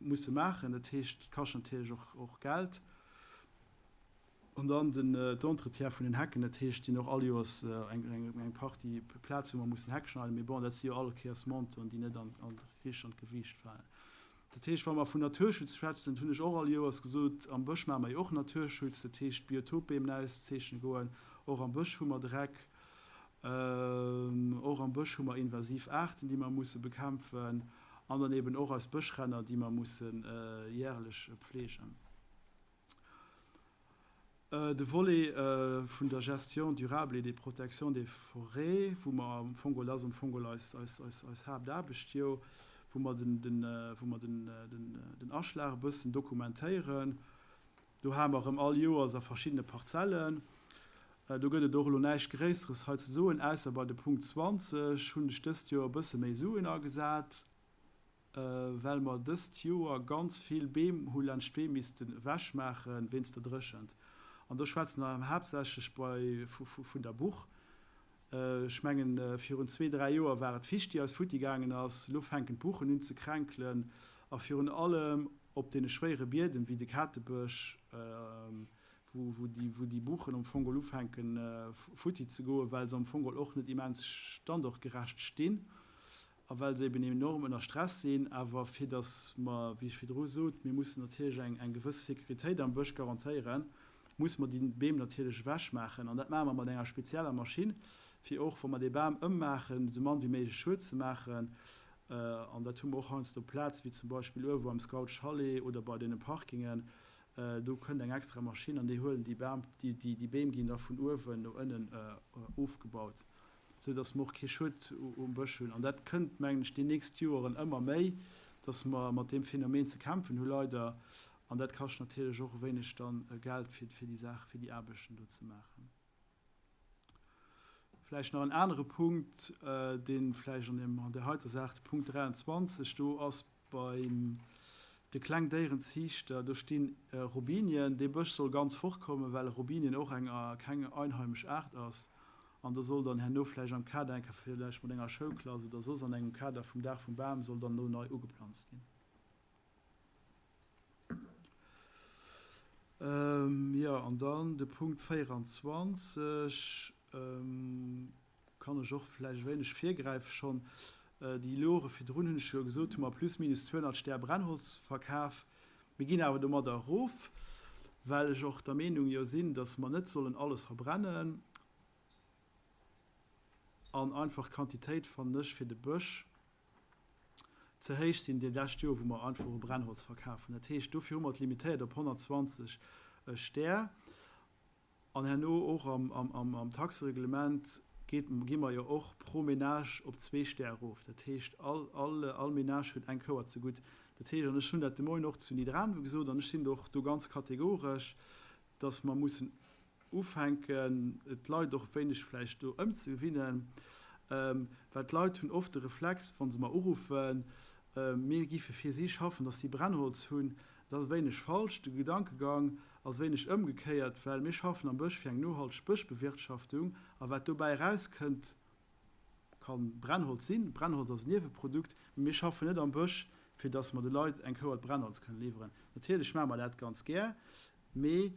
musse maachen. Dat heescht, et kascht natierlech och Geld. An dann den d'Entretien vun den Hecken, dat heescht, et sinn och all Joers eng Partie Plaze wou mer mussen Heck schneiden, mee bon, dat si jo all Kéiers Montanten, déi net an richteg an d'Gewiicht falen. Dat heescht, wa mer vun Naturschutz schwätzen, dat hunn ech och all Joers gesot, am Bësch maache mer jo och Naturschutz, dat heescht Biotopbeem auszeechne goen, och am Bësch hu mer Dreck, och am Bësch hu mer invasiv Aarten, déi mer musse bekämpfen an dann eben och eis Bëschränner, déi mer musse järlech pflegen. De Volet vun der Gestion durable et des protections des forêts, wou mer am Fong geholl, dat ass am Fong geholl eis, eis, eis, eis Haaptaarbecht jo, wou mer den, den, wou mer den, den, den Aschlag e bëssen dokumentéieren. Do hate mer erëm all Joers a verschiddene Parzellen. Do gëtt et och elo näischt Gréisseres hei ze soen, ausser bei de Punkt 20 hunn ech dëst Joer e bësse méi Suen agesat, well mer dëst Joer ganz vill Beem hu laanscht d'Wee missten ewechmaache wéinst der Dréchent. An do schwätzen mer haaptsächlech bei vun der Buch. Ech mengen, virun zwee, dräi Joer war et d'Ficht, déi eis futti gaangen ass. Elo fänken d'Buchen un ze kränkelen a virun allem op deene schwéiere Biedem wéi de Katebësch, wou déi Buchen am Fong geholl ufänken futti ze goen, well se am Fong geholl och net immens standortgerecht stinn a well se eben enorm ënner Stress sinn. Awer fir datt mer, wéi ech virdru sot, mir mussen natierlech eng gewëss Sécuritéit am Bësch garantéieren, musse mer déi Beem natierlech ewechmaachen. An dat maache mer mat enger spezieller Maschinn, fir och, wa mer dee Bam ëmmaachen, esou mann wéi méiglech Schued ze maachen. An dat hu mer och heiansdo op Plaze wéi zum Beispill uewe beim Scout Chalet oder bei deene Parkingen, Do kënnt eng extra Maschinn an déi huelen déi Bam, déi Beem ginn da vun uewen no ënnen ofgebaut, esou datt mer och kee Schued um Bësch hunn. An dat kënnt, mengen ech, déi nächst Joeren ëmmer méi, datt mer mat deem Phänomen ze kämpfen hu leider. An dat kascht natierlech och e wéineg dann Geld fir déi Saach, fir déi Aarbechten do ze maachen. Vläicht nach en anere Punkt, dee vläicht an deem, an där heiter Saach, de Punkt 23, do ass beim de Klengdéierenziichter, do sti Robinien. Dee Bësch soll ganz fortkommen, well Robinien och eng keng einheimesch Aart ass. An do soll dann herno vläicht am Kader eng Kéier vläicht mat enger Schoulklass oder soss an engem Kader vum Dag vum Bam soll dann do nei ugeplanzt ginn. Jo, an dann de Punkt 24, kann ech och vläicht e wéineg virgräife schonn. Déi Jore virdrun, hunn ech jo gesot, hu mer plus minus 200 Stär Brennholz verkaf. Mir ginn awer domadder erof, well ech och der Meenung jo sinn, dass mer net sollen alles verbrennen. An einfach d'Quantitéit, fannen ech, fir de Bësch ze héich sinn déi lescht Joer, wou mer einfach u Brennholz verkaf hunn. Dat heescht, dofir hu mer et limitéiert op 120 Stär. An herno och am Taxereglement geet, gi mer jo och pro Ménage op zwee Stär erof. Dat heescht, all Ménage huet eng Kouer zegutt. Dat heescht, an ech hunn dat de Moien och zu Nidderaanwen gesot, an ech sinn do och do ganz kategoresch, dass mer mussen ufänken, d'Leit och e wéineg vläicht do ëmzegewinnen, well d'Leit hunn oft de Reflex, wa se mer uruffen, mir giffe fir si schaffen, dass si Brennholz hunn. Dat ass e wéineg falsch. De Gedankegang ass e wéineg ëmgekéiert, well mir schaffen am Bësch fir eng nohalteg Bëschbewirtschaftung a wat dobäi erauskënnt, ka Brennholz sinn. Brennholz ass en Nieweprodukt, mee mir schaffen net am Bësch, fir dass mer de Leit eng Kouert Brennholz kënnen liwweren. Natierlech maache mer dat ganz gär, mee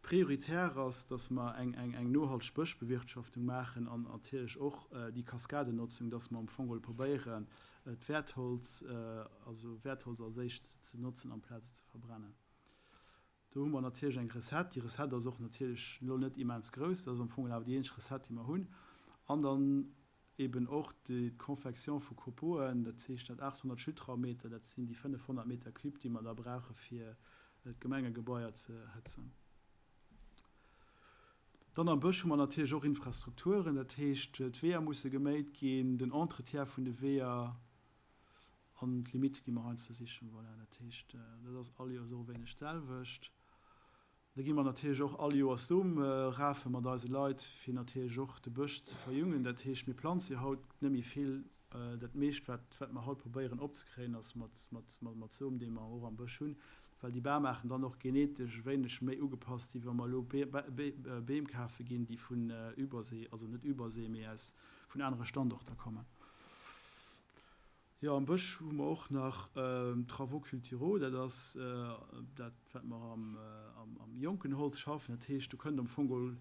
prioritär ass, dass mer eng nohalteg Bëschbewirtschaftung maachen an natierlech och déi Kaskadennotzung, dass mer am Fong geholl probéieren, d'Wäertholz, also Wäertholz als éischt ze notzen amplaz et ze verbrennen. Do hu mer natierlech eng Recette. Déi Recette ass och natierlech elo net immens grouss. Dat ass am Fong awer déi eenzeg Recette, déi mer hunn. An dann eben och d'Confection vu Copeauen, dat heescht dat 800 Schüttraummeter, dat sinn déi 500 Meter cube, déi mer da brauche fir d'Gemengegebaier ze hëtzen. Dann am Bësch hu mer natierlech och Infrastrukturen, dat heescht d'Weeër musse geméit ginn, den Entretien vun de Weeër an d'Limitte gi mer heiansdo sichen. Voilà, dat heescht, dat ass all Joers och e wéineg d'selwecht. Da gi mer natierlech och all Joers Som rafe mat eise Leit, fir natierlech och de Bësch ze verjüngen. Dat heescht, mir planze jo haut net méi vill. Dat meescht, wat, wat mer haut probéieren opzekréien, ass mat, mat, mat Som, dee mer och am Bësch hunn, well déi Bamaarten dann och genetesch e wéineg méi ugepasst sinn, wa mer elo Beem kafe ginn, déi vun Übersee, also net Übersee, mee aus, vun anere Standorter kommen. Jo, am Bësch hu mer och nach Travaux culturaux, dat ass dat, wat mer am jonken Holz schaffen. Dat heescht, do kënnt am Fong geholl,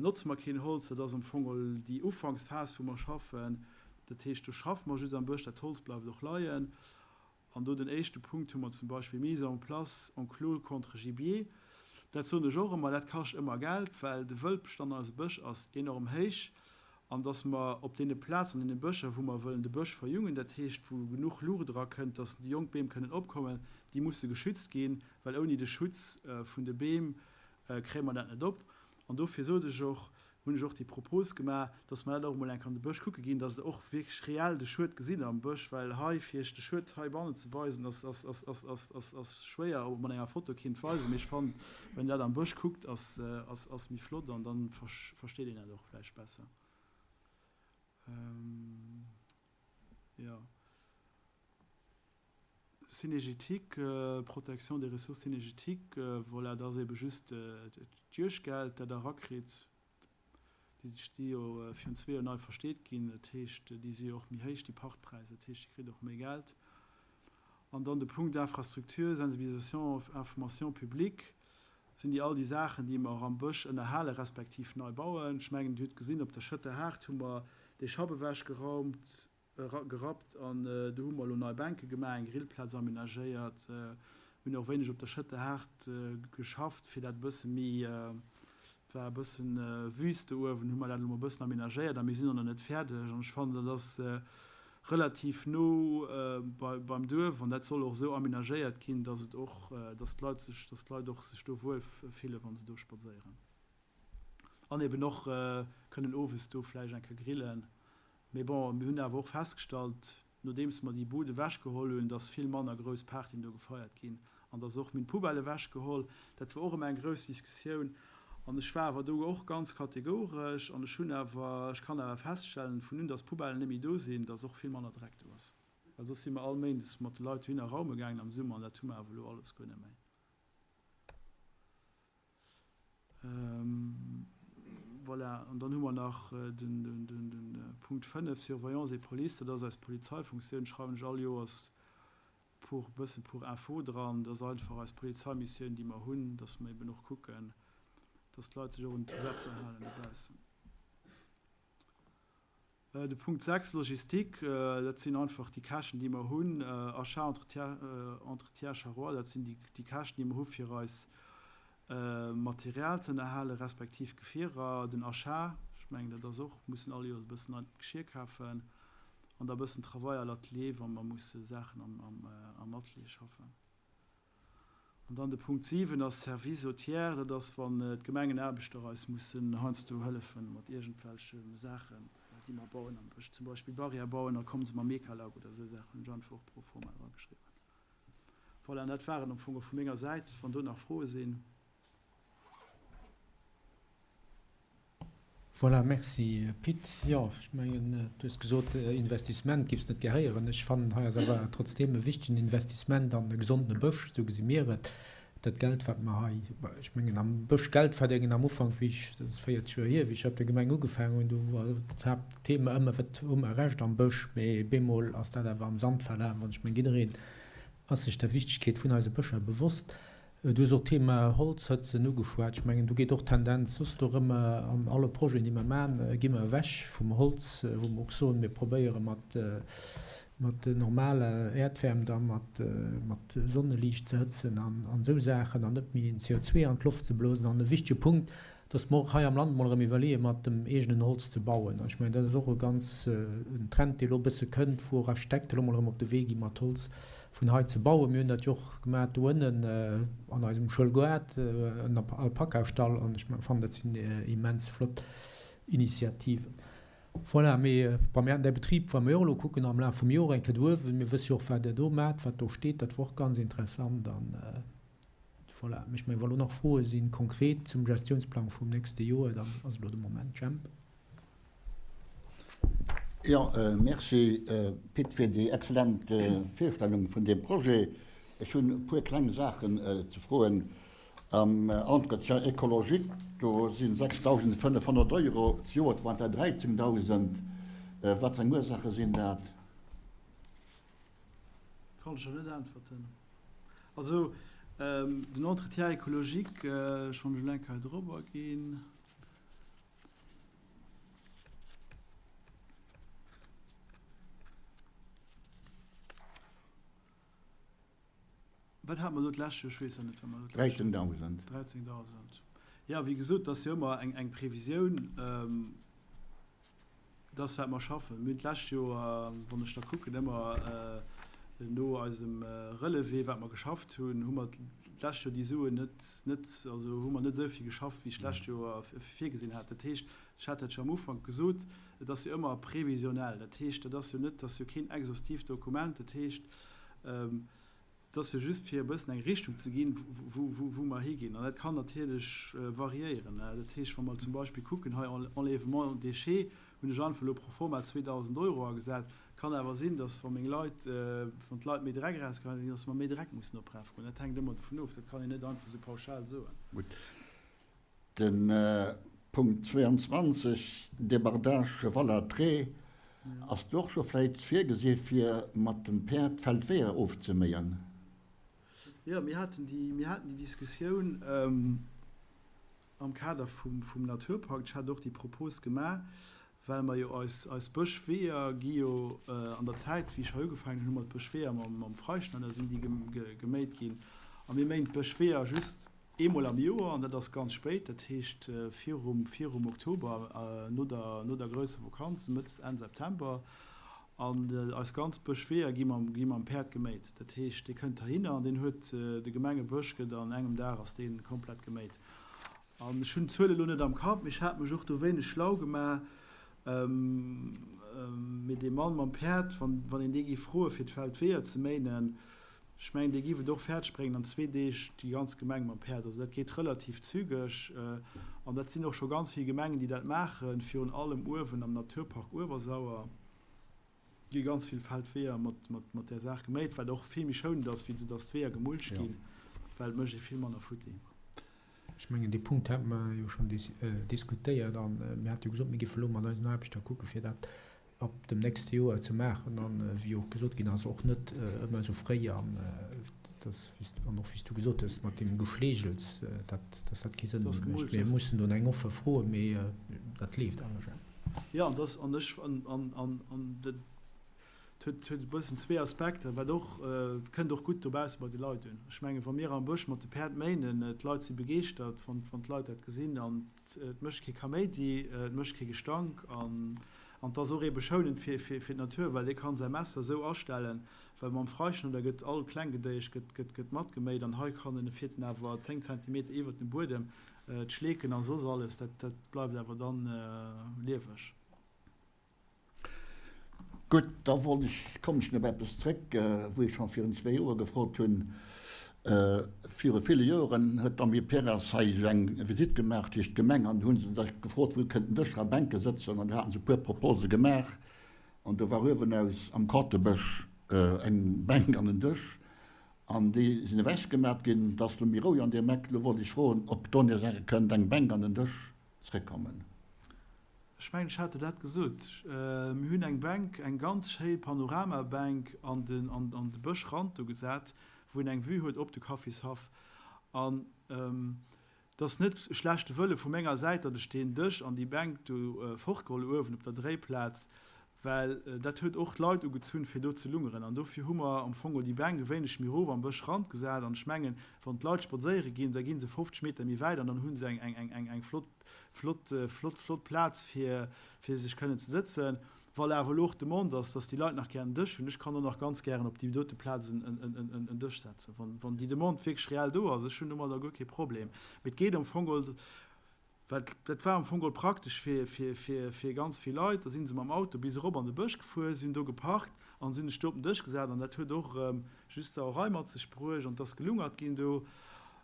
notze mer keen Holz, dat ass am Fong geholl déi Ufanksphas, wou mer schaffen. Dat heescht, do schaffe mer just am Bësch, dat Holz bleift och leien. An do den éischte Punkt hu mer zum Beispill Mise en place enclos contre gibier. Dat soen ech och ëmmer, dat kascht ëmmer Geld, well de Wëldbestand an eise Bësch ass enorm héich. An dass mer op deene Plazen, an deene Bëscher, wou mer wëllen de Bësch verjungen, dat heescht wou genuch Luucht erakënnt, dass déi jonk Beem kënnen opkommen, déi musse geschützt ginn, well ouni de Schutz vun de Beem kréie mer dat net op. An dofir sot ech och. Hunn ech och déi Propos gemaach, dass mer dat och emol eng Kéier an de Bësch kucke ginn, dass se och wierklech reell de Schued gesinn am Bësch, well hei fir iech de Schued heibannen ze weisen, ass, ass, ass, ass, ass, ass, ass schwéier, ob een mat enger Foto kinnt weisen, mee ech fannen, wann een dat am Bësch kuckt, ass, ass, ass méi flott an dann versteet een dat och vläicht besser. Jo. Cynégétique, Protection des ressources cynégétiques, voilà, dat ass ebe just d'Juegdgeld, dat Der erakritt. Déi sti jo virun zwee Joer nei versteet ginn. Dat heescht, déi si jo och méi héich, déi Pachtpräisser. Dat heescht, Dir kritt och méi Geld. An dann de Punkt Infrastructure, Sensibilisation, Information publique sinn déi all déi Saachen, déi mer am Bësch ënnerhale respektiv nei bauen. Ech mengen, Dir hutt gesinn, op der Schëtter Haart hu mer dee Schapp ewechgeraumt. Gerappt an do hu mer elo nei Bänke gemaach, eng Grillplaz amenagéiert. Mir hunn och wéineg op der Schëtter Haart geschafft, fir dat e bësse méi, et war e bëssen wüst do uewen, hu mer dat elo mol e bëssen amenagéiert a mir sinn och nach net fäerdeg. An ech fannen, dat ass relativ no beim Duerf an dat soll och esou amenagéiert ginn, dass et och, dass d'Leit sech, dass d'Leit och sech do wuel fillen, wa se do spadséieren an eben och kënnen owes do vläicht eng Kéier grillen. Mee bon, mir hunn awer och festgestallt, nodeems mer déi Bud ewechgeholl hunn, dass vill manner grouss Partyen do gefeiert ginn. An dass och, mir hunn d'Poubelle ewechgeholl, dat war och ëmmer eng grouss Diskussioun. An ech war awer do och ganz kategoresch an ech hunn awer, ech kann awer feststellen, vun un dass d'Poubellen net méi do sinn, dass och vill manner Dreck do ass. Well soss si mer all Méindes mat de Leit dohinner raume gaangen am Summer an dat hu mer awer elo alles guer net méi. Voilà, an dann hu mer nach de Punkt 5, Surveillance et Police, dat ass eis Polizeifunktioun, schreiwen ech all Joers pour e bëssen pour info dran. Dat ass einfach eis Polizeimissioun, déi mer hunn, dass mer eben och kucken, dass d'Leit sech och un d'Gesetzer halen dobaussen. De Punkt 6, Logistik, dat sinn einfach déi Käschten, déi mer hunn, Achat, Entretien, Entretien Charroi, dat sinn déi Käschten, déi mer hu fir eis Material ze ënnerhalen, respektiv Gefierer, den Achat, ech mengen, dat ass och, mussen all Joers e bëssen neit Geschier kafen an da e bëssen Travail à l'atelier, wa mer musse Saachen am Atelier schaffen. An dann de Punkt 7 ass Service aux tiers, dat ass wann d'Gemengenaarbechter eis mussen heiansdo hëllefen mat iergendwelche Saachen, déi mer bauen am Bësch, zum Beispill Barrière bauen, da komme se mam Mecalac oder esou Saachen, hunn ech einfach och pro forma drageschriwwen. Voilà, an dat war et am Fong och vu menger Säit. Wann do nach Froe sinn. Voilà, merci Pit. Jo, ech mengen, du hues gesot, Investissement géifs net gär héieren. Ech fannen, hei ass awer trotzdeem e wichtegen Investissement an e gesondene Bësch, esou gesi mir et. Dat Geld, wat mer hei, ech mengen, am Bësch Geld verdéngen, am Ufank, wéi ech, dat ass 40 Joer hier, wéi ech op der Gemeng ugefaangen hunn, do war dat Haaptthema ëmmer, wat hu mer Rescht am Bësch? Mee bemol ass dat awer am Sand verlaf an ech mengen, jiddereen ass sech der Wichtigkeet vun eise Bëscher bewosst. Du hues och d'Thema Holzhëtzen ugeschwat. Ech mengen, do geet och d'Tendenz soss dorëmmer, an alle Projeten, déi mer maachen, gi mer ewech vum Holz, wou mer och soen, mir probéiere mat mat normaler Äerdwäermt a mat mat Sonneliicht ze hëtzen an esou Saachen an net méi en CO2 an d'Loft ze blosen. An e wichtege Punkt, dass mer och hei am Land mol erëm iwwerleeë mat dem eegenen Holz ze bauen. An ech mengen, dat ass och e ganz en Trend, dee elo e bësse kënnt, wou och Architekte elo mol erëm op de Wee gi mat Holz vun hei ze bauen. Mir hunn dat jo och gemaach do ënnen an eisem Schoulgaart, en Alpakastall, an ech fannen, dat sinn immens flott Initiativen. Voilà, mee bon, mir haten däi Betrib, wa mir och elo kucken am Laf vum Joer eng Kéier do uewen, mir wësse jo och, wat Der do maacht, wat do steet, dat wor och ganz interessant an voilà. Mee ech mengen, wa lo nach Froe sinn, konkret zum Gestiounsplang vum nächste Joer, dann ass elo de Moment. Jemp. Jo, merci Pit fir déi excellent Virstellung vun deem Projet. Ech hunn e puer kleng Saachen ze froen. Am Entretien écologique, do si 6.500 Euro, zejoert waren et der 13.000. Wat fir eng Ursaache sinn dat? Kann ech der net äntwerten. Also den Entretien écologique, ech wann ech elo eng Kéier drop aginn. Wat hate mer do d'lescht Joer? Ech weess dat net, wat mer do d'lescht Joer. 13.000. 13.000. Jo, wéi gesot, dat ass jo ëmmer eng, eng Previsioun. Dat ass, wat mer schaffen. Mir hunn d'lescht Joer, wann ech da kucken, ëmmer no eisem Relevé, wat mer geschafft hunn, hu mer d'lescht Joer déi Suen net, net, also hu mer net esou vill geschafft, wéi ech d'lescht Joer virgesinn hat. Dat heescht, ech. Ech hat dat scho am Ufank gesot, et ass jo ëmmer previsionnel. Dat heescht, dat ass jo net, dat ass jo keen exhaustiivt Dokument. Dat heescht, et ass jo just fir e bëssen eng Richtung ze ginn, wou mer higinn. An dat kann natierlech variéieren. Dat heescht, wa mer zum Beispill kucken hei Enlèvement déchets, hunn ech einfach elo pro forma 2.000 Euro agesat. Kann awer sinn, datt wa meng Leit, wann d'Leit méi Dreck erausgeheien, datt mer méi Dreck mussen opraf goen. Dat hänkt ëmmer dovun of. Dat kann een net einfach esou pauschal soen. Gutt. De Punkt 22, Débardage Cheval à trait, ass do och scho vläit virgesi fir mat dem Päerd d'Feldweeër ofzeméien? Jo, mir haten déi, mir haten déi Diskussioun am Kader vum, vum Naturpakt. Ech hat och déi Propos gemaach, well mer jo eis, eis Bëschweeër gi jo an der Zäit, wéi ech hei ugefaangen hunn, hu mer d'Bëschweeër mam, mam Freischneider sinn déi geméit ginn. A mir méien d'Bëschweeër just Eemol am Joer, an dat ass ganz spéit, dat heescht virum virum Oktober, no der no der grousser Vakanz, Mëtt, Enn September. An eis ganz Bëschweeër gi mam gi mam Päerd geméit. Dat heescht, dee kënnt heihinner an deen huet de Gemengebësch gëtt an engem Dag ass dee komplett geméit. An ech hunn d'Zuel elo net am Kapp, mee ech hat mech och do wéineg schlau gemaach. Mee dee Mann mam Päerd, wann wann een dee géif froe fir d'Feldweeër ze méinen, Ech mengen, dee giff et och fäerdeg bréngen an zwee Deeg déi ganz Gemeng mam Päerd. Also dat geet relativ zügeg. An dat sinn och scho ganz vill Gemengen, déi dat maachen. Virun allem uewen am Naturpark Uewersauer gi ganz vill Feldweeër mat där Saach geméit, wat och vill méi schounend ass, wéi datt d'Weeër gemulcht ginn, well et mécht ee vill manner futti. Ech mengen, dee Punkt hate mer jo schonn diskutéiert a mir hate jo gesot, mir géife lo mat eisen Aarbechter kucke fir dat ab dem nächste Joer ze maachen an, wéi och gesot ginn ass, och net ëmmer esou fréi an dass, an och wéi s du gesot hues mat deem Geschlegels, dat, dass dat kee Sënn méi mécht. Mir mussen do eng Offer froen, mee dat leeft alles. Jo, an dass, an ech, an, an, an, an dat huet, huet e bëssen zwee Aspekter, wat och, kënnt och gutt dobausse bei de Leit un. Ech mengen, wa mir am Bësch mat de Päerd méinen, d'Leit si begeeschtert, wann, wann d'Leit dat gesinn an et mécht kee Kaméidi, et mécht kee Gestank an, An 't ass och ebe schounend fir d'Natur, well dee kann säi Messer esou astellen, well mam Freischnëdder gëtt all Klenggedéiesch gëtt matgeméit an hei kann en, e fiert en awer 10 Zentimeter iwwert dem Buedem, d'Schleeken a soss alles, dat bleift awer dann lieweg. Gutt, da wollt ech, kommen ech op eppes zréck, wou ech scho virun zwee Joer gefrot hunn. Viru ville Joeren huet d'Amiperas hei esou eng Visitt gemaach duerch d'Gemeng an do hu se da gefrot, wou kënnten Dëscher a Bänke sëtzen an do haten se e puer Propose gemaach an do war uewenaus am Kortebësch eng Bänk an en Dësch an déi sinn ewechgemat ginn. Et ass elo méi roueg an deem Eck. Elo wollt ech froen, ob do nees eng kënnt eng Bänk an en Dësch zréckkommen. Ech mengen, ech hat der dat gesot. Mir hunn eng Bänk, eng ganz schéi Panoramabänk an de Bëschrand do gesat, wou een eng Vue huet op de Kaffishaff. An et ass net e schlechte Wëlle vu menger Säit, datt ech deen Dësch an déi Bänk do fortgeholl hu uewen op der Dréiplaz, well dat huet och d'Leit ugezunn, fir do ze lungeren. An dofir hu mer am Fong déi Bänk e wéineg méi erof am Bëschrand gesat. An ech mengen, wann d'Leit spadséiere ginn, da gi se 50 Meter méi wäit an dann hu se eng flott flott, flott, flott Plaz fir, fir sech kënnen ze sëtzen. Wa awer elo och d'Demande ass, dass déi Leit nach gären en Dësch hunn, ech kann och nach ganz gären op déi dote Plaz en, en, en, en Dësch setzen, wann, wann déi Demande wierklech reell do ass. Ech hunn domadder guer kee Problem. Mee et geet am Fong geholl, well dat war am Fong geholl praktesch fir, fir, fir, fir ganz vill Leit, da si se mam Auto bis erop an de Bësch gefuer, si hunn do geparkt an si hunn sech do op den Dësch gesat an dat huet och erëm just Sauerei mat sech bruecht an et ass gelungert ginn do.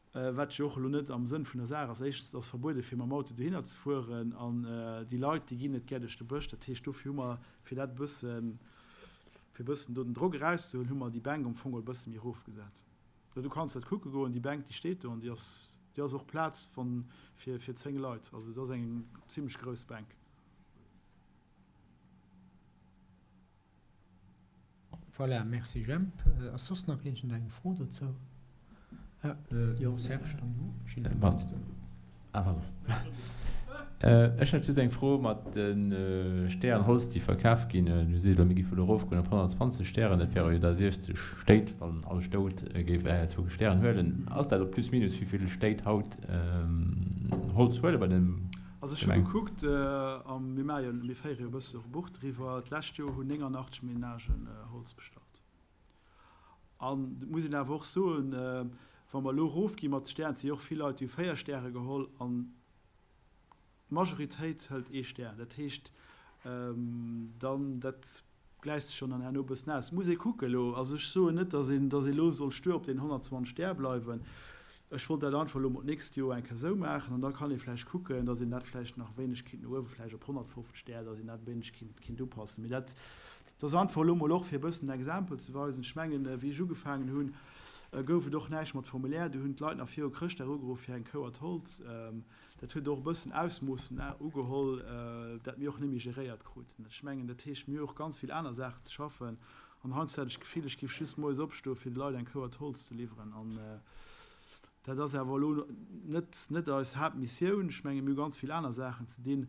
Wat jo och elo net am Sënn vun der Saach ass. Éischtens ass verbuede fir mam Auto dohinner ze fueren an déi Leit, déi ginn net gär duerch de Bësch. Dat heescht, dofir hu mer, fir dat e bëssen, fir e bëssen do den Drock erauszehuelen, hu mer déi Bänk am Fong e bësse méi erofgesat. Du kanns dat kucke goen, déi Bänk, déi steet do an déi ass, déi ass och Plaz fir 10 Leit. Also dat ass eng zimlech grouss Bänk. Voilà, merci Jemp. Ass soss nach iergend eng Fro dozou? Ah, jo, Serge, dann du. Gilles, dann kanns du. Ah, pardon. Ech hätt just eng Fro mat de Stären Holz, déi verkaf ginn. Du sees elo, mir géife elo erofgoen op 120 Stären. Dat wäre jo da 60 Stéit, wann all Stout géif zwou Stären huelen. Ass dat op plus minus, wéi vill Stéit haut Holz huele bei den Also ech hu gekuckt, a mir maache jo, mir féiere jo e bësse och e Buch driwwer, d'lescht Joer hunn 89 Menagen Holz bestallt. An et muss een awer och soen, wa mer elo erofgi mat de Stären, et si jo och vill Leit, déi hu 4 Stäre geholl an. D'Majoritéit hëlt ee Stär. Dat heescht dann, dat gläicht sech schonn dann herno e bëssen aus. Muss ee kucken elo. Also ech soen net, datt een, datt ee elo soll stur op deenen 120 Stär bleiwen. Ech wollt dat einfach elo mol d'nächst Joer eng Kéier esou maachen an da kann ee vläicht kucken, datt een dat vläicht nach e wéineg kinnt no uewe, vläicht op 150 Stär, datt een dat e wéineg kinnt, kinnt upassen. Mee dat, dat ass einfach elo mol och fir e bëssen en Exempel ze weisen. Ech mengen, wéi ech ugefaangen hunn, gouf et och näischt mat Formulaire. Do hunn d'Leit nach viru Chrëschtdag ugeruff fir eng Kouert Holz. Dat huet och e bëssen Ausmoossen ugeholl, dat mir och net méi geréiert kruten. Ech mengen, dat heescht, mir hu och ganz vill aner Saachen ze schaffen. An heiansdo hat ech d'Gefill, ech géif just moies opstoen, fir de Leit eng Kouert Holz ze liwweren. An dat ass awer elo net, net eis Haaptmissioun. Ech mengen, mir hu ganz vill aner Saachen ze dinn.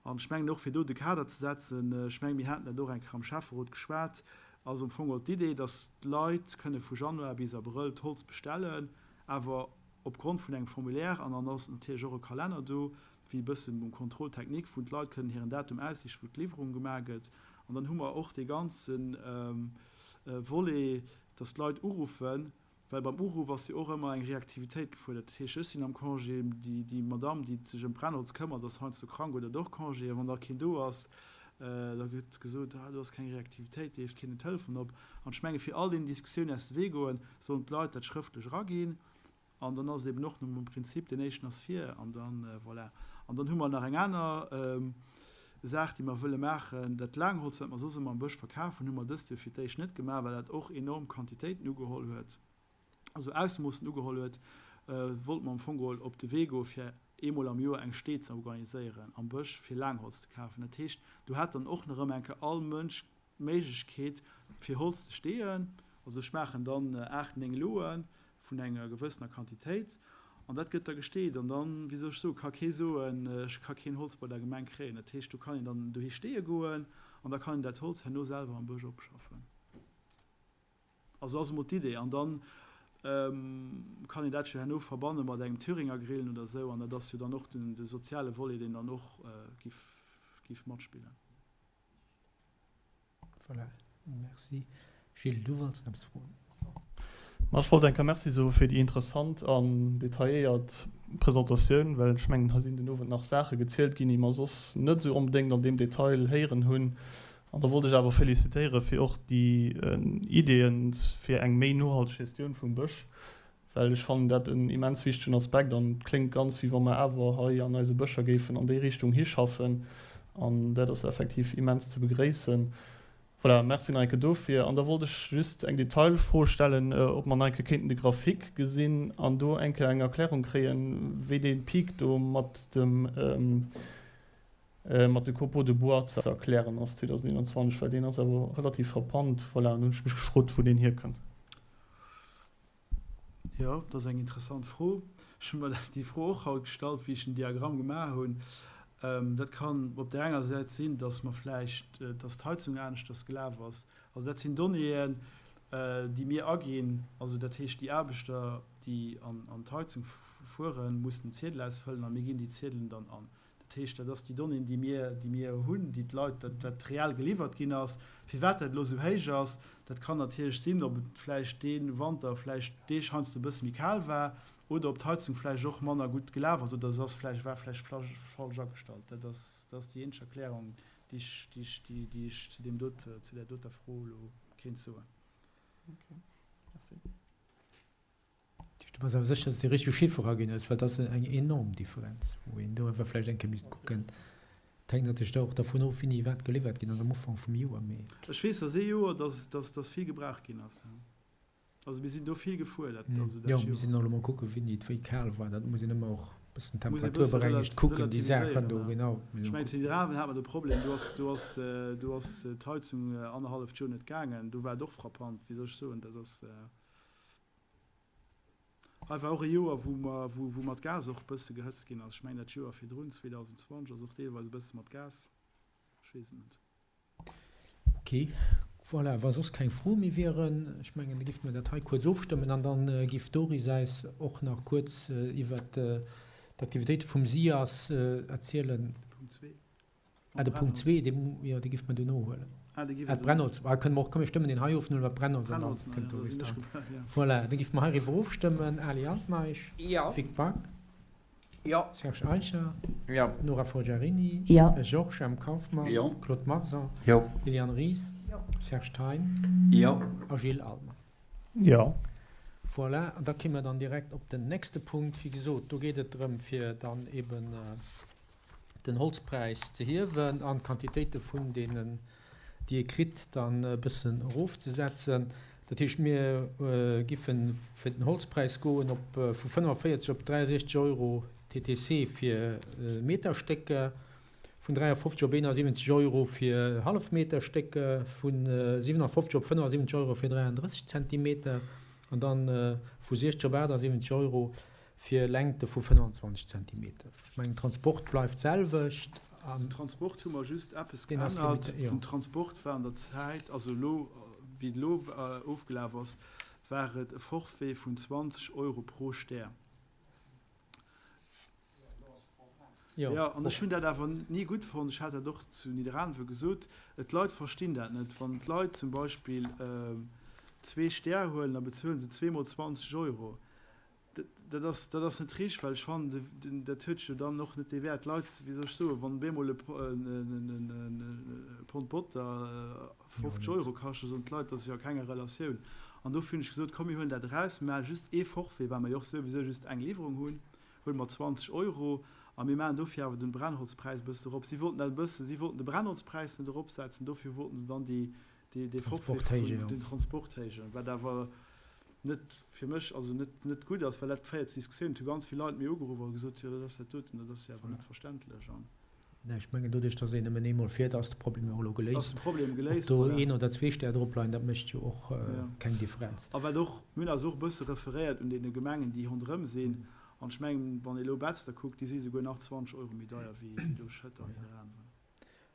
An ech mengen och, fir do de Kader ze setzen, ech mengen, mir haten dat och eng Kéier am Schäfferot geschwat, ass am Fong och d'Idee, dass d'Leit kënne vu Januar bis Abrëll d'Holz bestellen, awer opgrond vun engem Formulaire, an dann ass natierlech och e Kalenner do, wéi e bëssen um Contrôle technique, wou d'Leit kënnen hiren Datum aussichen, wou d'Liwwerung gemaach gëtt. An dann hu mer och dee ganze Volet, dass d'Leit uruffen, well beim Uruff ass jo och ëmmer eng Reaktivitéit gefuerdert. Dat heescht, ech sinn am Congé, déi Madamm, déi sech ëm d'Brennholz këmmert, ass heiansdo krank oder huet och Congé. A wann da keen do ass, da gëtt gesot, ah do ass keng Reaktivitéit, do hieft keen den Telefon op. An ech menge fir all deenen Diskussiounen aus de Wee goen, sollen d'Leit dat schrëftlech eraginn. An dann ass et eben och nom Prinzip, deen éischten ass vir an dann, voilà. An dann hu mer nach eng aner Saach, déi mer wëlle maachen. Dat Laangholz, wat mer soss ëmmer am Bësch verkafen, hu mer dëst Joer fir d'éischt net gemaach, well dat och enorm Quantitéiten ugeholl huet, also Ausmoossen ugeholl huet, wollte mer am Fong geholl op de Wee goe fir eemol am Joer eng Stee ze organiséieren am Bësch, fir Laangholz ze kafen. Dat heescht, do hätt dann och nach ëmmer eng Kéier all Mënsch d'Méiglechkeet fir Holz ze steeën. Also ech maachen dann 8, 9 Loe vun enger gewëssener Quantitéit an dat gëtt da gesteet an dann, wéi soll ech soen, ka kee soen, ech ka keen Holz bei der Gemeng kréien. Dat heescht, do kann een dann dohi steeë goen an da kann een dat Holz herno selwer am Bësch opschaffen. Also ass emol d'Idee an dann kann een dat jo herno verbanne mat engem Thüringer Grillen oder esou an dat ass jo dann och den de soziale Volet, deen dann och giff giff matspillen. Voilà, merci. Gilles, du wollts eppes froen. Ma ech wollt eng Kéier Merci soe fir déi interessant an detailléiert Presentatioun, well ech mengen, hei sinn den Owend nach Saache gezielt ginn, déi mer soss net esou onbedéngt an deem Detail héieren hunn. An da wollt ech awer félicitéiere fir och déi Ideeën fir eng méi nohalteg Gestioun vum Bësch, well ech fannen dat en immens wichtegen Aspekt an et kléngt ganz, wéi wa mer awer hei an eise Bëscher géifen an déi Richtung hischaffen an dat ass effektiv immens ze begréissen. Voilà, merci nach eng Kéier dofir. An da wollt ech just eng Detailfro stellen, ob mer nach eng Kéier kéinten de Graphique gesinn an do eng Kéier eng Erklärung kréien, wéi dee Peak do mat dem, mat de Copeaux de bois ze erklären ass 2021, well deen ass awer relativ frappant. Voilà, an hunn ech mech gefrot, wou deen hierkënnt. Jo, dat ass eng interessant Fro. Ech hu mer déi Fro och haut gestallt, wéi ech den Diagramm gemaach hunn. Dat kann op där enger Säit sinn, datt mer vläicht, datt d'Heizung aneschters gelaf ass. Also dat sinn Donnéeën, déi mir aginn. Also dat heescht, déi Aarbechter, déi an d'Heizung fueren, mussen en Ziedel ausfëllen a mir ginn déi Ziedelen dann an. Dat heescht, dat ass déi Donnée, déi mir, déi mir hunn, déi d'Leit, dat, wat reell geliwwert ginn ass. Firwat dat elo esou héich ass, dat kann natierlech sinn, ob et vläicht dee Wanter vläicht Deeg heiansdo e bësse méi kal war oder ob d'Heizung vläicht och manner gutt gelaf ass oder se ass vläicht, war vläicht falsch agestallt. Dat ass, dat ass déi eenzeg Erklärung, déi ech, déi ech, déi, déi ech zu deem dote, zu där doter Fro elo kéint soen. Okay, merci. Du bass awer sécher, dass de déi richteg Chiffere eraginn hues, well dat ass eng enorm Differenz, wou een do awer vläicht eng Kéier misst kucken. Et hänkt natierlech da och dervun of, wéini wat geliwwert ginn ass am Ufank vum Joer, mee. Ech weess, dass ee Joer, dass, dass, dass vill gebraucht ginn ass. Also mir sinn do vill gefuer dat, also dat Jo, mir sinn och elo mol kucken, wéini et wéi kal war. Dat muss een ëmmer och e bëssen temperaturbereinigt kucken, déi Saachen do, genau. Ech mengen, zu Nidderaanwen hat mer de Problem, do ass, do ass, do ass d'Heizung annerhalleft Joer net gaangen. Do war et och frappant, wéi soll ech soen, dat ass. Hei war och e Joer, wou mer, wou, wou mat Gas och e bësse gehëtzt ginn ass. Ech mengen, dat Joer virdrun, 2020, ass och deelweis e bësse mat Gas. Ech weess et net. Ok, voilà, wa soss keng Froe méi wieren, ech mengen, da géife mer dat hei kuerz ofstëmmen an dann géif d'Doris eis och nach kuerz iwwert d'Aktivitéite vum SIAS erzielen. Punkt zwee. Ah, de Punkt 2, dee, jo, dee giff mer duerno huelen. Ah, dee giff Ah, d'Brennholz. Ah, kënne mer och, komm mir stëmmen deen hei of, dann huele mer d'Brennholz an dann kënnt d'Doris dran. Voilà, da giff mer heiriwwer ofstëmmen. Ali Altmeisch. Jo. Vic Back. Jo. Serge Eicher. Jo. Nora Forgiarini. Jo. Georges M. Kauffmann. Jo. Claude Marson. Jo. Liliane Ries. Jo. Serge Thein. Jo. A Gilles Altmann. Jo. Voilà, an da ki mer dann direkt op den nächste Punkt. Wéi gesot, do geet et drëm, fir dann eben den Holzpräis ze hiewen an d'Quantitéite vun deenen, déi ee kritt, dann e bëssen erofzesetzen. Dat heescht, mir giffen fir den Holzpräis goen op vu 45 op 63 Euro TTC fir Meterstécker, vun 53 op 71 Euro fir Hallefmeterstécker, vu 57 op 75 Euro fir 33 Zentimeter an dann vu 60 op 78 Euro fir Längte vu 25 Zentimeter. Ech mengen, Transport bleift d'selwecht. Den Transport hu mer just eppes geännert. Den Transport war an der Zäit, also elo, wéi et elo ofgelaf ass, war et e Forfait vun 20 Euro pro Stär. Jo, an ech hunn dat awer ni gutt fonnt. Ech hat dat och zu Nidderaanwe gesot. D'Leit verstinn dat net. Wann d'Leit zum Beispill zwee Stär huelen, da bezuele se zweemol 20 Euro. Dat ass, dat ass net richteg, well ech fannen, dat huet jo dann och net dee Wäert. D'Leit, wéi soll ech soen, wann bemol e Pond Botter 50 Euro kascht, da soen d'Leit, dat ass jo a kenger Relatioun. An dofir hunn ech gesot, komm mir huelen dat eraus, mir maache just ee Forfait, well mer jo och souwisou just eng Liwwerung hunn, huele mer 20 Euro a mir maachen dofir awer den Brennholzpräis e bësse erop. Si wollten dat e bësse, si wollten de Brennholzpräis net eropsetzen, dofir wollten se dann déi, dee Forfait vun den Transport héijen, wat awer net fir mech, also net, net gutt ass, well dat féiert zu Diskussiounen. Et hu ganz vill Leit mir ugeruff a gesot, jo dat ass dat doten, dat ass jo awer net verständlech an. Nee, ech mengen doduerch, datt een nëmmen eemol fiert, ass de Problem jo och elo geléist. Ass de Problem geléist, voilà. Ob do een oder zwee Stär drop leien, dat mécht jo och keng Differenz. A wat och, mir hunn eis och e bësse referéiert un deene Gemengen, déi ronderëm sinn. An ech mengen, wann ee elo Betzder kuckt, déi si souguer nach 20 Euro méi deier wéi elo Schëtter an Nidderaanwen.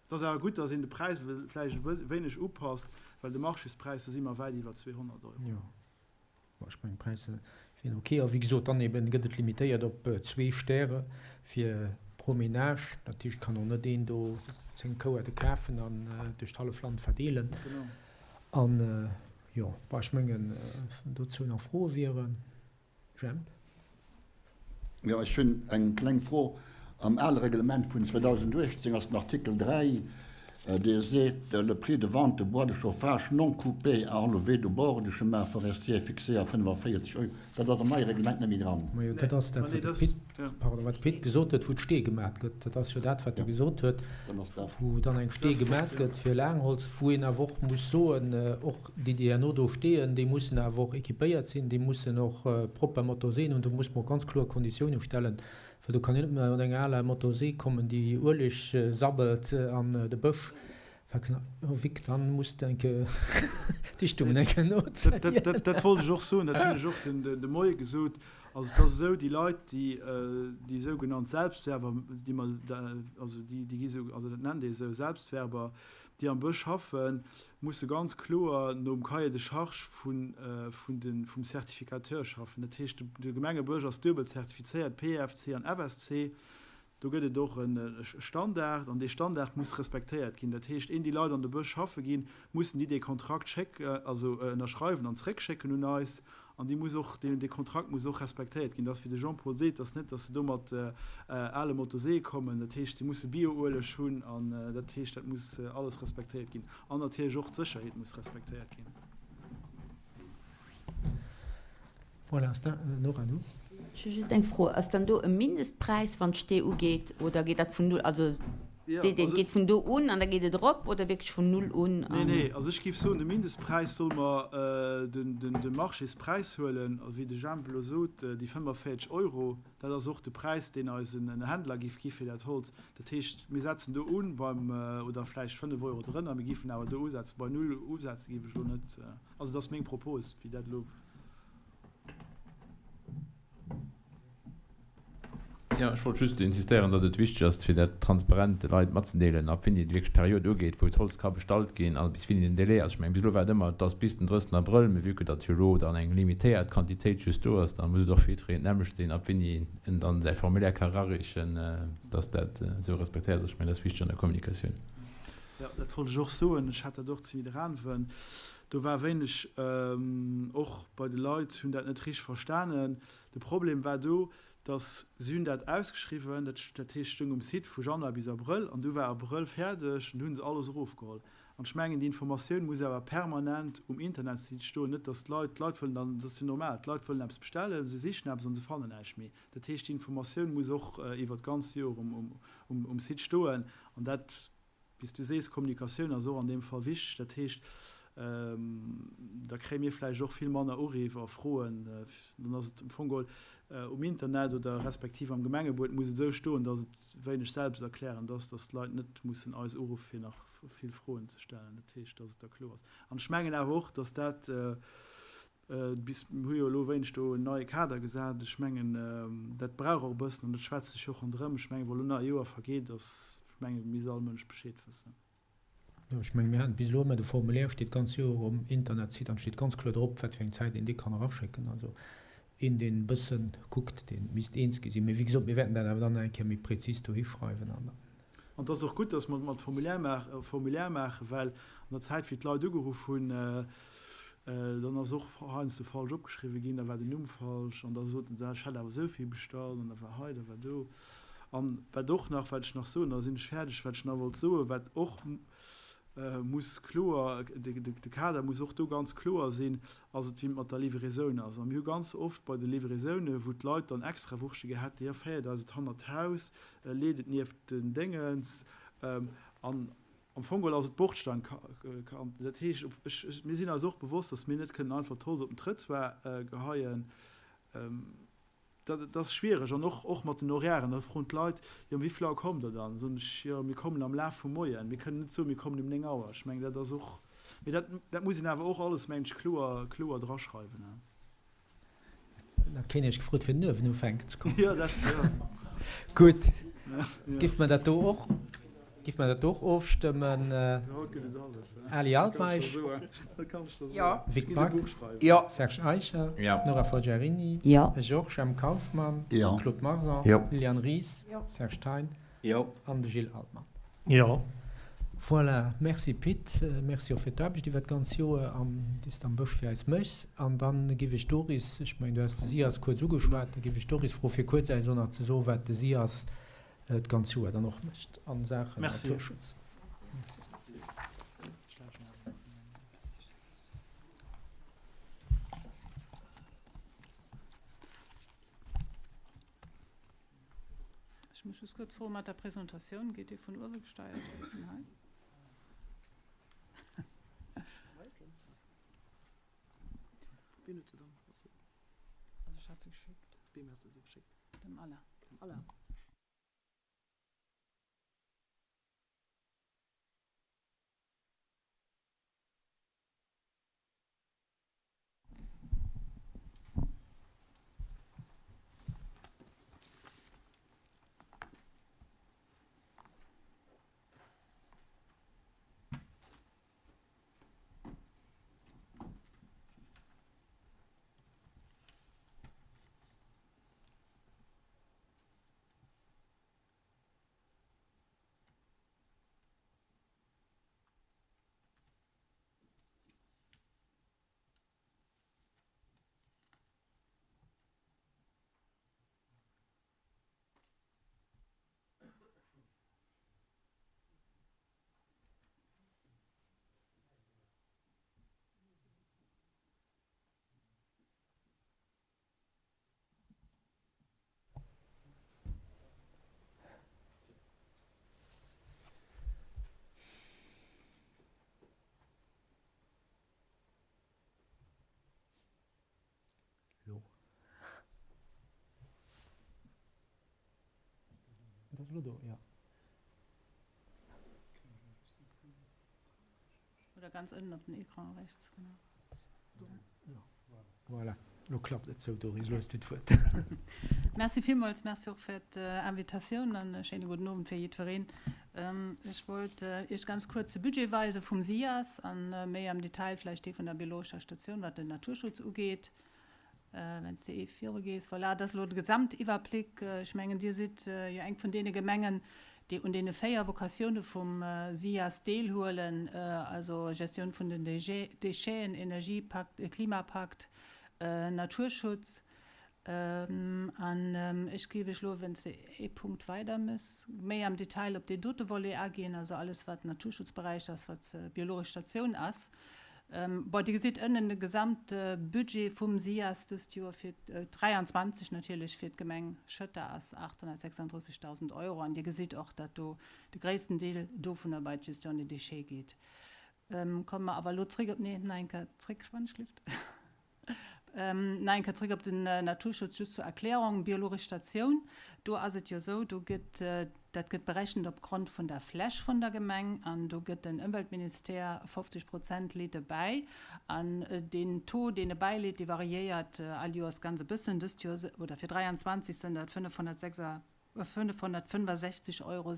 Et ass awer gutt, datt een de Präis vläicht e wéineg upasst, well de Marchéspräis, do si mer wäit iwwer 200 Euro. Jo, bon, ech mengen, d'Präisser sinn ok. A wéi gesot, dann eben gëtt et limitéiert op zwee Stäre fir pro Ménage. Natierlech kann och net een do 10 Kouerte kafen an duerch d'hallef Land verdeelen. An jo, bon, ech mengen, wann dozou nach Froe wieren. Jemp. Jo, ech hunn eng kleng Fro. Am ale Reglement vun 2018 ass den Artikel 3, dee seet, Le prix de vente de bois de chauffage non coupé à enlever de bord du chemin forestier est fixé à 45 Euro. Dat ass am neie Reglement net méi dran. Majo, dat ass dat, wat de Pit, pardon, wat de Pit gesot huet, wou d'Stee gemat gëtt. Dat ass jo dat, wat e gesot huet, wou dann eng Stee gemat gëtt fir Laangholz, wou een awer och muss soen, och Déi, déi herno do steeën, déi mussen awer och équipéiert sinn, déi mussen och propper Motorséen hunn. Do muss mer och ganz kloer Konditiounen stellen, well do kann een net méi mat enger aler Motorsee kommen, déi Ueleg sabbelt an de Bësch verknallt. Oh Vic, dann muss de eng Kéier d'Dichtungen eng Kéier nozéien. Dat wollt ech och soen, dat hunn ech och de Moie gesot. Also et ass esou, déi Leit, déi déi sougenannt Selbstwerber, déi mer, also déi gi sou, also dat nennt ee sou, Selbstwerber, déi am Bësch schaffen, musse ganz kloer nom Cahier de charges vun, vun de, vum Certificateur schaffen. Dat heescht, de Gemengebësch ass duebel zertifizéiert, PEFC an FSC. Do gëtt et och e Standard an dee Standard muss respektéiert ginn. Dat heescht, een déi Leit an de Bësch schaffe ginn, mussen déi dee Kontrakt schéck, also ënnerschreiwen an zréckschécken un eis. An déi muss och, dee Kontrakt muss och respektéiert ginn. Dat ass, wéi de Jean-Paul seet, dat ass net, datt se do mat ale Motoseeë kommen. Dat heescht, se musse Bio-Ueleg hunn an dat heescht, dat muss alles respektéiert ginn. An natierlech och d'Sécherheet muss respektéiert ginn. Voilà, ass da Nora du? Ech hu just eng Fro, Ass dann do e Mindestpräis, wann d'Stee ugeet, oder geet dat vun null, also seet een, et geet vun do un an da geet et erop, oder wierklech vun null un? Nee, nee, also ech géif soen, de Mindestpräis solle mer de Marchéspräis huelen, wéi de Jemp elo sot, déi 45 Euro, dat ass och de Präis, deen eis en Händler géif gi fir dat Holz. Dat heescht, mir setzen do un beim, oder vläicht 5 Euro drënner, mir géifen awer do usetzen. Bei null usetze géif ech elo net, also dat ass meng Propos, wéi dat elo. Jo, ech wollt just insistéieren, datt et wichteg ass, fir dat transparent de Leit matzedeelen, ab wéini déi wierklech Period ugeet, wou d'Holz ka bestallt ginn a bis wéini den Délai ass. Ech mengen, bis elo war et ëmmer, et ass bis den 30 Abrëll, mee vue que datt jo elo dann eng limitéiert Quantitéit just do ass, da muss et och fir jiddwereen d'nämmlecht sinn, ab wéini en dann säi Formulaire ka erareechen, datt dat esou respektéiert ass. Ech mengen, dat ass wichteg an der Kommunikatioun. Jo, dat wollt ech och soen. Ech hat dat och zu Nidderaanwen. Do war wéineg, och bei de Leit hunn dat net richteg verstanen. De Problem war do, datt. Dass si hunn dat ausgeschriwwen, dat dat heescht stoung um Site vu Januar bis Abrëll an du war Abrëll fäerdeg an du hunn se alles erofgeholl. An ech mengen, déi Informatioun muss awer permanent um Internetsite stoen, net dass d'Leit, d'Leit wëllen dann, dat ass jo normal, d'Leit wëllen eppes bestellen, se sichen eppes an se fannen näischt méi. Dat heescht, déi Informatioun muss och iwwert d'ganz Joer um Site stoen an dat, Wéi s du sees, Kommunikatioun ass och an deem Fall wichteg. Dat heescht, da kréie mir vläicht och vill manner Uriff a Froen. Dann ass et am Fong geholl um Internet oder respektiv am Gemengebuet muss et esou stoen, datt et wéineg selbsterklärend ass, datt d'Leit net mussen eis uruffe fir nach vill Froen ze stellen. Dat heescht, datt et da kloer ass. An ech mengen awer och, datt dat, Bis, mir hu jo elo wéineg do en neie Kader gesat. Ech mengen, dat brauch och e bëssen an dat schwätzt sech jo och ronderëm. Ech mengen, wa lo nach e Joer vergeet, ass, ech mengen, misst all Mënsch Bescheed wëssen. Jo, ech mengen, mir haten bis elo ëmmer de Formulaire, steet d'ganz Joer um Internetsite an steet ganz kloer drop, wat fir eng Zäit een dee kann eraschécken. Also een, deen e bësse kuckt, dee misst eens gi sinn. Mee wéi gesot, mir wäerten dat awer dann nach eng Kéier méi prezis dohi schreiwen an dann. An et ass och gutt, dass mer et mat Formulaire maachen, well an der Zäit, wéi d'Leit ugeruff hunn, dann ass och heiansdo falsch opgeschriwwen ginn, da war den Numm falsch an da soten se, ech hätt awer esou vill bestallt an da war hei, da war do. An wat och nach, wat ech nach soen, da sinn ech fäerdeg, wat ech nach wollt soen, wat och muss kloer, de Kader muss och do ganz kloer sinn, ass et wéi et mat der Livraisoun ass. A mir hu ganz oft bei de Livraisoune wou d'Leit dann Extrawurschte gehat hunn, jo féiert eis et hannert d'Haus, leet et nieft den Déngens. An am Fong geholl ass et Bordsteinkante. Dat heescht, mir sinn eis och bewosst, datt mir net kënnen einfach d'Holz op den Trëttoir geheien. Dat ass schwiereg. An och, och mat den Horairen, da froen d'Leit, jo um wéi vill Auer kommt Der dann? Soen ech, jo mir kommen am Laf vum Moien. Mir kënnen net soen, mir kommen um 9 Auer. Ech mengen, dat ass och, mee dat, dat muss een awer och alles, mengen ech, kloer, kloer draschreiwen. Da kréien Iech gefrot fir den Uewen ufänken ze kommen. Jo, dat, jo. Gutt, giff mer dat do och, giff mer dat do och ofstëmmen? Ali Altmeisch? Jo. Vic Back? Jo. Serge Eicher? Jo. Nora Forgiarini? Jo. Georges M. Kauffmann? Jo. Claude Marsan? Jo. Liliane Ries? Serge Thein? Jo. An de Gilles Altmann. Jo. Voilà, merci Pit, merci och fir d'Aarbecht iwwer d'ganz Joer an déi s de am Bësch fir eis méchs. An dann giff ech d'Doris, ech mengen du has de SIAS kuerz ugeschwat, da giff ech d'Doris froe fir kuerz eis och nach ze soen, wat de SIAS d'ganz Joer dann och mécht a Saachen Naturschutz. Merci. Ech muss just kuerz froen, mat der Presentatioun, geet déi vun uewe gesteiert oder vun hei? Wien huet se dann? Also ech hat se geschéckt. Weem has de se geschéckt? Dem Alain. Dem Alain. Lo. Et ass elo do, jo. Oder ganz ënnen op den Ecran rechts, genau. Voilà, lo klappt et. Sou Doris, lo hues du d'Wuert. Merci villmools, merci och fir d'Invitatioun an e schéine gudden Owend fir jiddwereen. Ech wollt Iech ganz kuerz de Budget weise vum SIAS an méi am Detail vläicht dee vun der biologescher Statioun, wat den Naturschutz ugeet. Wenn s de ee viru gees, voilà, dat ass elo de Gesamtiwwerbléck. Ech mengen, Dir sidd jo eng vun deene Gemengen, déi un deene 4 Vokatioune vum SIAS deelhuelen, also Gestioun vun den Décheten, Energiepakt, Klimapakt, Naturschutz. An ech géif Iech elo, wann s de ee Punkt weider méchs, méi am Detail op deen dote Volet aginn, also alles wat Naturschutzberäich ass, wat biologesch Statioun ass. Bon, Dir gesitt ënnen de gesamte Budget vum SIAS dëst Joer fir 23 natierlech fir d'Gemeng Schëtter ass 836.000 Euro. An Dir gesitt och, datt do de gréissten Deel dovunner bei d'Gestion des déchets geet. Komme mer awer elo zréck op, nee, nach eng Kéier zréck, wann ech gelift. Nach eng Kéier zréck op den Naturschutz, just zur Erklärung, Biologesch Statioun, do ass et jo esou, do gëtt, dat gëtt berechent op Grond vun der Fläch vun der Gemeng an do gëtt den Ëmweltministère 50 Prozent leet e bäi an deen Taux, deen e bäileet, dee variéiert all Joers ganz e bëssen. Dëst Joer oder fir 23 sënn dat 506. 565,36 Euro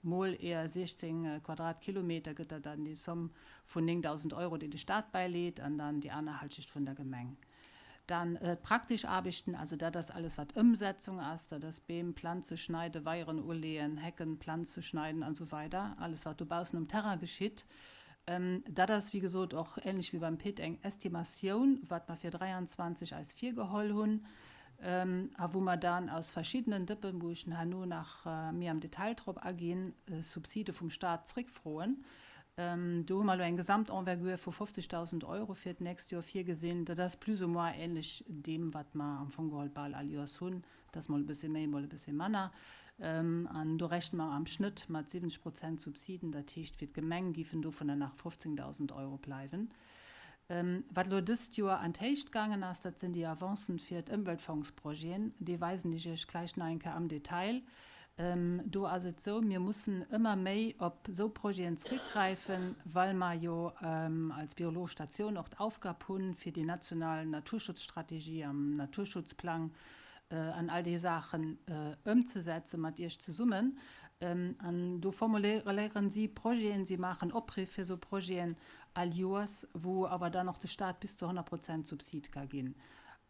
mol är 16 Quadratkilometer gëtt der dann déi Somm vun 9.000 Euro, déi de Staat bäileet, an dann déi aner Halschecht vun der Gemeng. Dann d'praktesch Aarbechten, also dat ass alles wat Ëmsetzung ass, dat ass Beem, Planze schneiden, Weieren uleeën, Hecken, Planze schneiden an esou weider, alles wat dobaussen um Terrain geschitt. Dat ass wéi gesot och ähnlech wéi beim Pit eng Estimatioun, wat mer fir 23 eis virgeholl hunn. A wou mer dann aus verschiddenen Dëppen, wou ech herno nach méi am Detail drop aginn, Subside vum Stat zréckfroen. Do hu mer elo eng Gesamtenvergure vu 50.000 Euro fir d'nächst Joer virgesinn. Dat ass plus ou moins ähnlech deem, wat mer am Fong geholl bal all Joers hunn. Dat ass mol e bëssche méi, mol e bëssche manner. An do rechne mer am Schnëtt mat 70 Prozent Subsiden. Dat heescht, fir d'Gemeng géifen dovunner nach 15.000 Euro bleiwen. Wat elo dëst Joer an d'Héicht gaangen ass, dat sinn déi Avancen fir d'Ëmweltfongsprojeten. Déi weisen ech Iech gläich nach eng Kéier am Detail. Do ass et esou, mir mussen ëmmer méi op esou Projeten zréckgräifen, well mer jo als biologesch Statioun och d'Aufgab hunn, fir déi national Naturschutzstrategie am Naturschutzplang an all déi Saachen ëmzesetze mat Iech zesummen. An do formuléieren si Projeten, si maachen Opriff fir esou Projeten all Joers, wou awer dann och de Staat bis zu 100 Prozent Subsid ka ginn.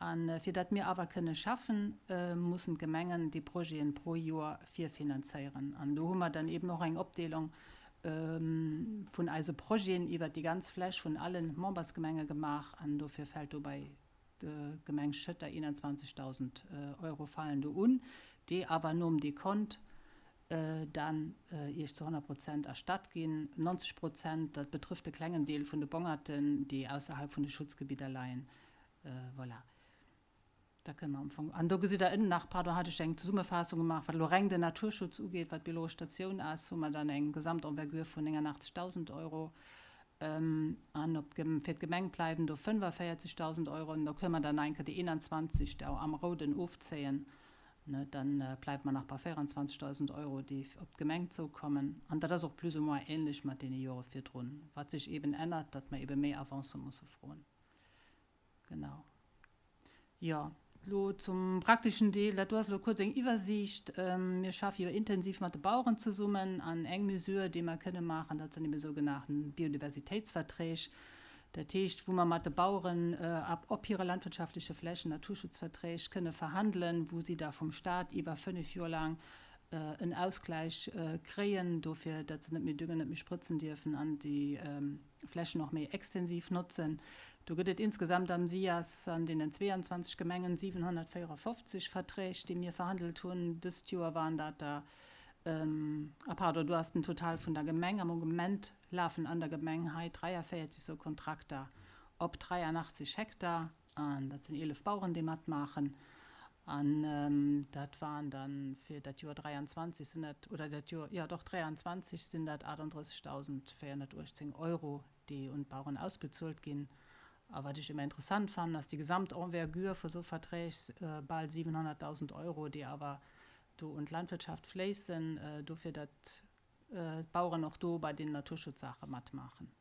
A fir datt mir awer kënne schaffen, mussen d'Gemengen déi Projeten pro Joer virfinanzéieren. An do hu mer dann eeben och eng Opdeelung vun eise Projeten iwwert déi ganz Fläch vun alle Membersgemenge gemaach an dofir fält dobäi d'Gemeng Schëtter 21.000 Euro falen do un, déi awer nom Dekont dann Iech zu 100 Prozent erstatt ginn. 90 Prozent, dat betrëfft e klengen Deel vun de Bongerten, déi ausserhalb vun de Schutzgebidder leien. Voilà. Da kënne mer am Fong, an do gesitt Der ënnen nach, pardon, hat ech eng Zesummefaassung gemaach, wat elo reng den Naturschutz ugeet, wat d'biologesch Statioun ass, hu mer dann eng Gesamtenvergure vun 89.000 Euro. An op d'Gem, fir d'Gemeng bleiwen do 45.000 Euro. An do kënne mer dann nach eng Kéier déi 21 da am Rouden ofzéien, ne, dann bleiwe mer nach bei 24.000 Euro, déi op d'Gemeng zoukommen. An dat ass och plus ou moins ähnlech mat deene Jore virdrun. Wat sech eeben ännert, datt mer eebe méi Avancë musse froen. Genau. Jo, elo zum prakteschen Deel. Dat do ass elo kuerz eng Iwwersiicht. Mir schaffe jo intensiv mat de Baueren zesummen an eng Mesure, déi mer kënne maachen, dat sinn ebe sougenannten Biodiversitéitsverträg. Dat heescht, wou mer mat de Baueren op hire landwirtschaftleche Flächen Naturschutzverträg kënne verhandelen, wou si da vum Stat iwwer fënnef Joer laang en Ausgläich kréien dofir, datt se net méi düngen, net méi sprëtzen dierfen an déi Flächen och méi extensiv notzen. Do gëtt et insgesamt am SIAS an deenen 22 Gemengen 754 Verträg, déi mir verhandelt hunn. Dëst Joer waren dat der, ah pardon, do ass den Total vun der Gemeng. Am Moment lafen an der Gemeng hei 43 esou Kontrakter op 83 Hektar. An dat sinn 11 Baueren, déi matmaachen. An dat waren da fir dat Joer 23 sinn dat, oder dat Joer, jo doch 23 sinn dat 38.418 Euro, déi un d'Baueren ausbezuelt ginn. A wat ech ëmmer interessant fannen, ass déi gesamt Envergure vu sou Verträg, bal 700.000 Euro, déi awer do un d'Landwirtschaft fléissen, dofir datt d'Baueren och do bei den Naturschutzsaache matmaachen.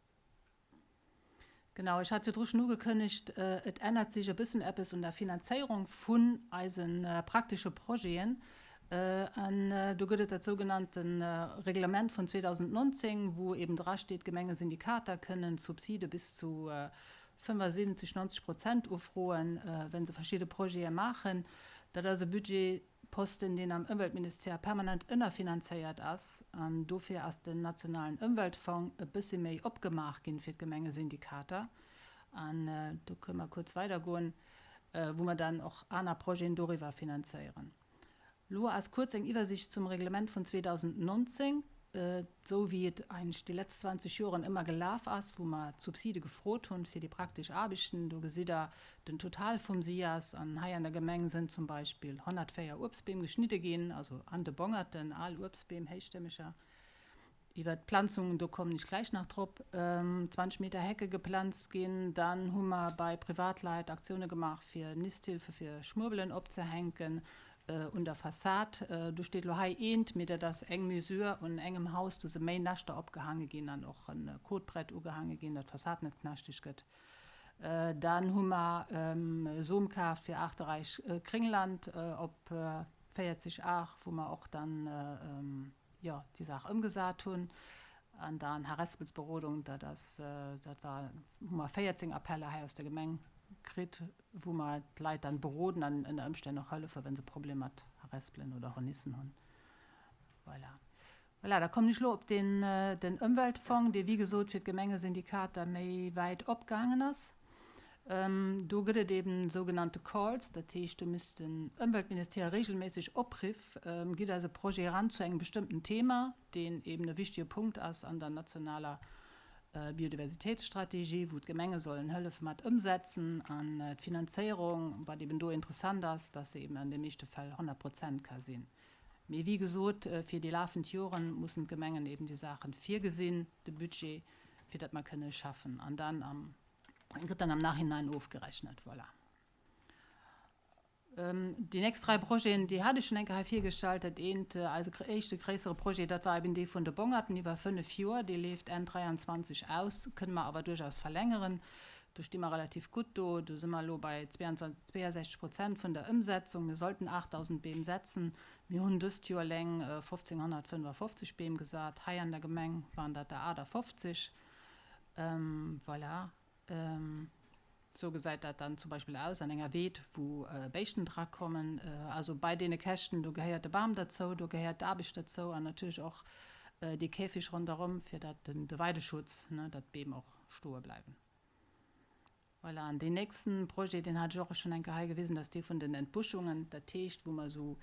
Genau, ech hat virdru schonn ugekënnegt, et ännert sech e bëssen eppes un der Finanzéierung vun eise praktesche Projeten. An do gëtt et dat sougenannte Reglement vun 2019, wou eben drasteet, d'Gemengesyndikater kënnen Subside bis zu 75, 90 Prozent ufroen, wa se verschidde Projete maachen. Dat ass e Budget, Posten, deen am Ëmweltministère permanent ënnerfinanzéiert ass, an dofir ass den nationalen Ëmweltfong e bëssi méi opgemaach ginn fir d'Gemengesyndikater. An do kënne mer kuerz weidergoen. wou mer dann och aner Projeten doriwwer finanzéieren. Lo ass kuerz eng Iwwersicht zum Reglement vun 2019, esou wéi et eigentlech déi letzt 20 Joren ëmmer gelaf ass, wou mer d'Subside gefrot hunn fir déi praktesch Aarbechten. Do gesitt Der den Total vum SIAS an hei an der Gemeng sënn zum Beispill 104 Uebstbeem geschnidde ginn, also an de Bongerten, al Uebstbeem, héichstämmeger. Iwwert d'Planzungen, do kommen ech gläich nach drop, 20 Meter Hecke geplanzt ginn. Dann hu mer bei Privatleit Aktioune gemaach, fir Nisthilfe fir Schmuebelen opzehänken un der Fassad. Do steet elo hei eent, mee dat ass eng Mesure un engem Haus, do si méi Näschter opgehaange ginn an och e Kotbrett ugehaange ginn, datt d'Fassad net knaschteg gëtt. Dann hu mer Som kaf fir aarteräich Kréngland op 40 Ar, wou mer och dann, jo, déi Saach ëmgesat hunn. An dann Harespelsberodung, dat ass, dat war, hu mer 14 Appeller hei aus der Gemeng kritt, wou mer d'Leit dann beroden an ënner Ëmstänn och hëllefen, wa se Problemer mat Harespelen oder Hornissen hunn. Voilà. Voilà, da kommen ech elo op den, den Ëmweltfong, dee wéi gesot fir d'Gemengesyndikater méi wäit opgaangen ass. Do gëtt et eben sougenannte Calls, dat heescht, do misst den Ëmweltministère regelméisseg Opriff, Gitt eis e Projet eran zu engem bestëmmten Thema, deen eben e wichtige Punkt ass an der nationaler Biodiversitéitsstrategie, wou d'Gemenge sollen hëllefe mat ëmsetzen. An d'Finanzéierung, wat eben do interessant ass, dass se eben an de meeschte Fäll 100 Prozent ka sinn. Mee wéi gesot, fir déi lafend Joren mussen d'Gemengen eben déi Saache virgesinn, de Budget, fir datt mer kënne schaffen. An dann am gëtt dann am Nachhinein ofgerechnet. Voilà. Déi nächst dräi Projeten, déi hat ech schonn eng Kéier hei virgestallt. Dat eent, eise éischte gréissere Projet, dat war eben dee vun de Bongerten iwwer fënnef Joer. Dee leeft Enn 23 aus, kënne mer awer duerchaus verlängeren. Do sti mer relativ gutt do. Do si mer elo bei 62 Prozent vun der Ëmsetzung. Mir sollten 8.000 Beem setzen. Mir hunn dëst Joer eleng 1.555 Beem gesat. Hei an der Gemeng waren dat der 58. Voilà. Esou gesäit dat dann zum Beispill aus an enger Weed, wou Béischten drakommen. Also bei deene Käschten, do gehéiert de Bam derzou, do gehéiert d'Aarbecht derzou an natierlech och dee Käfig ronderëm, fir datt de Weideschutz, datt d'Beem och stoe bleiwen. Voilà, an deen nächsten Projet, deen hat ech och schonn eng Kéier hei gewisen, dat ass dee vun den Entbuschungen. Dat heescht, wou mer esou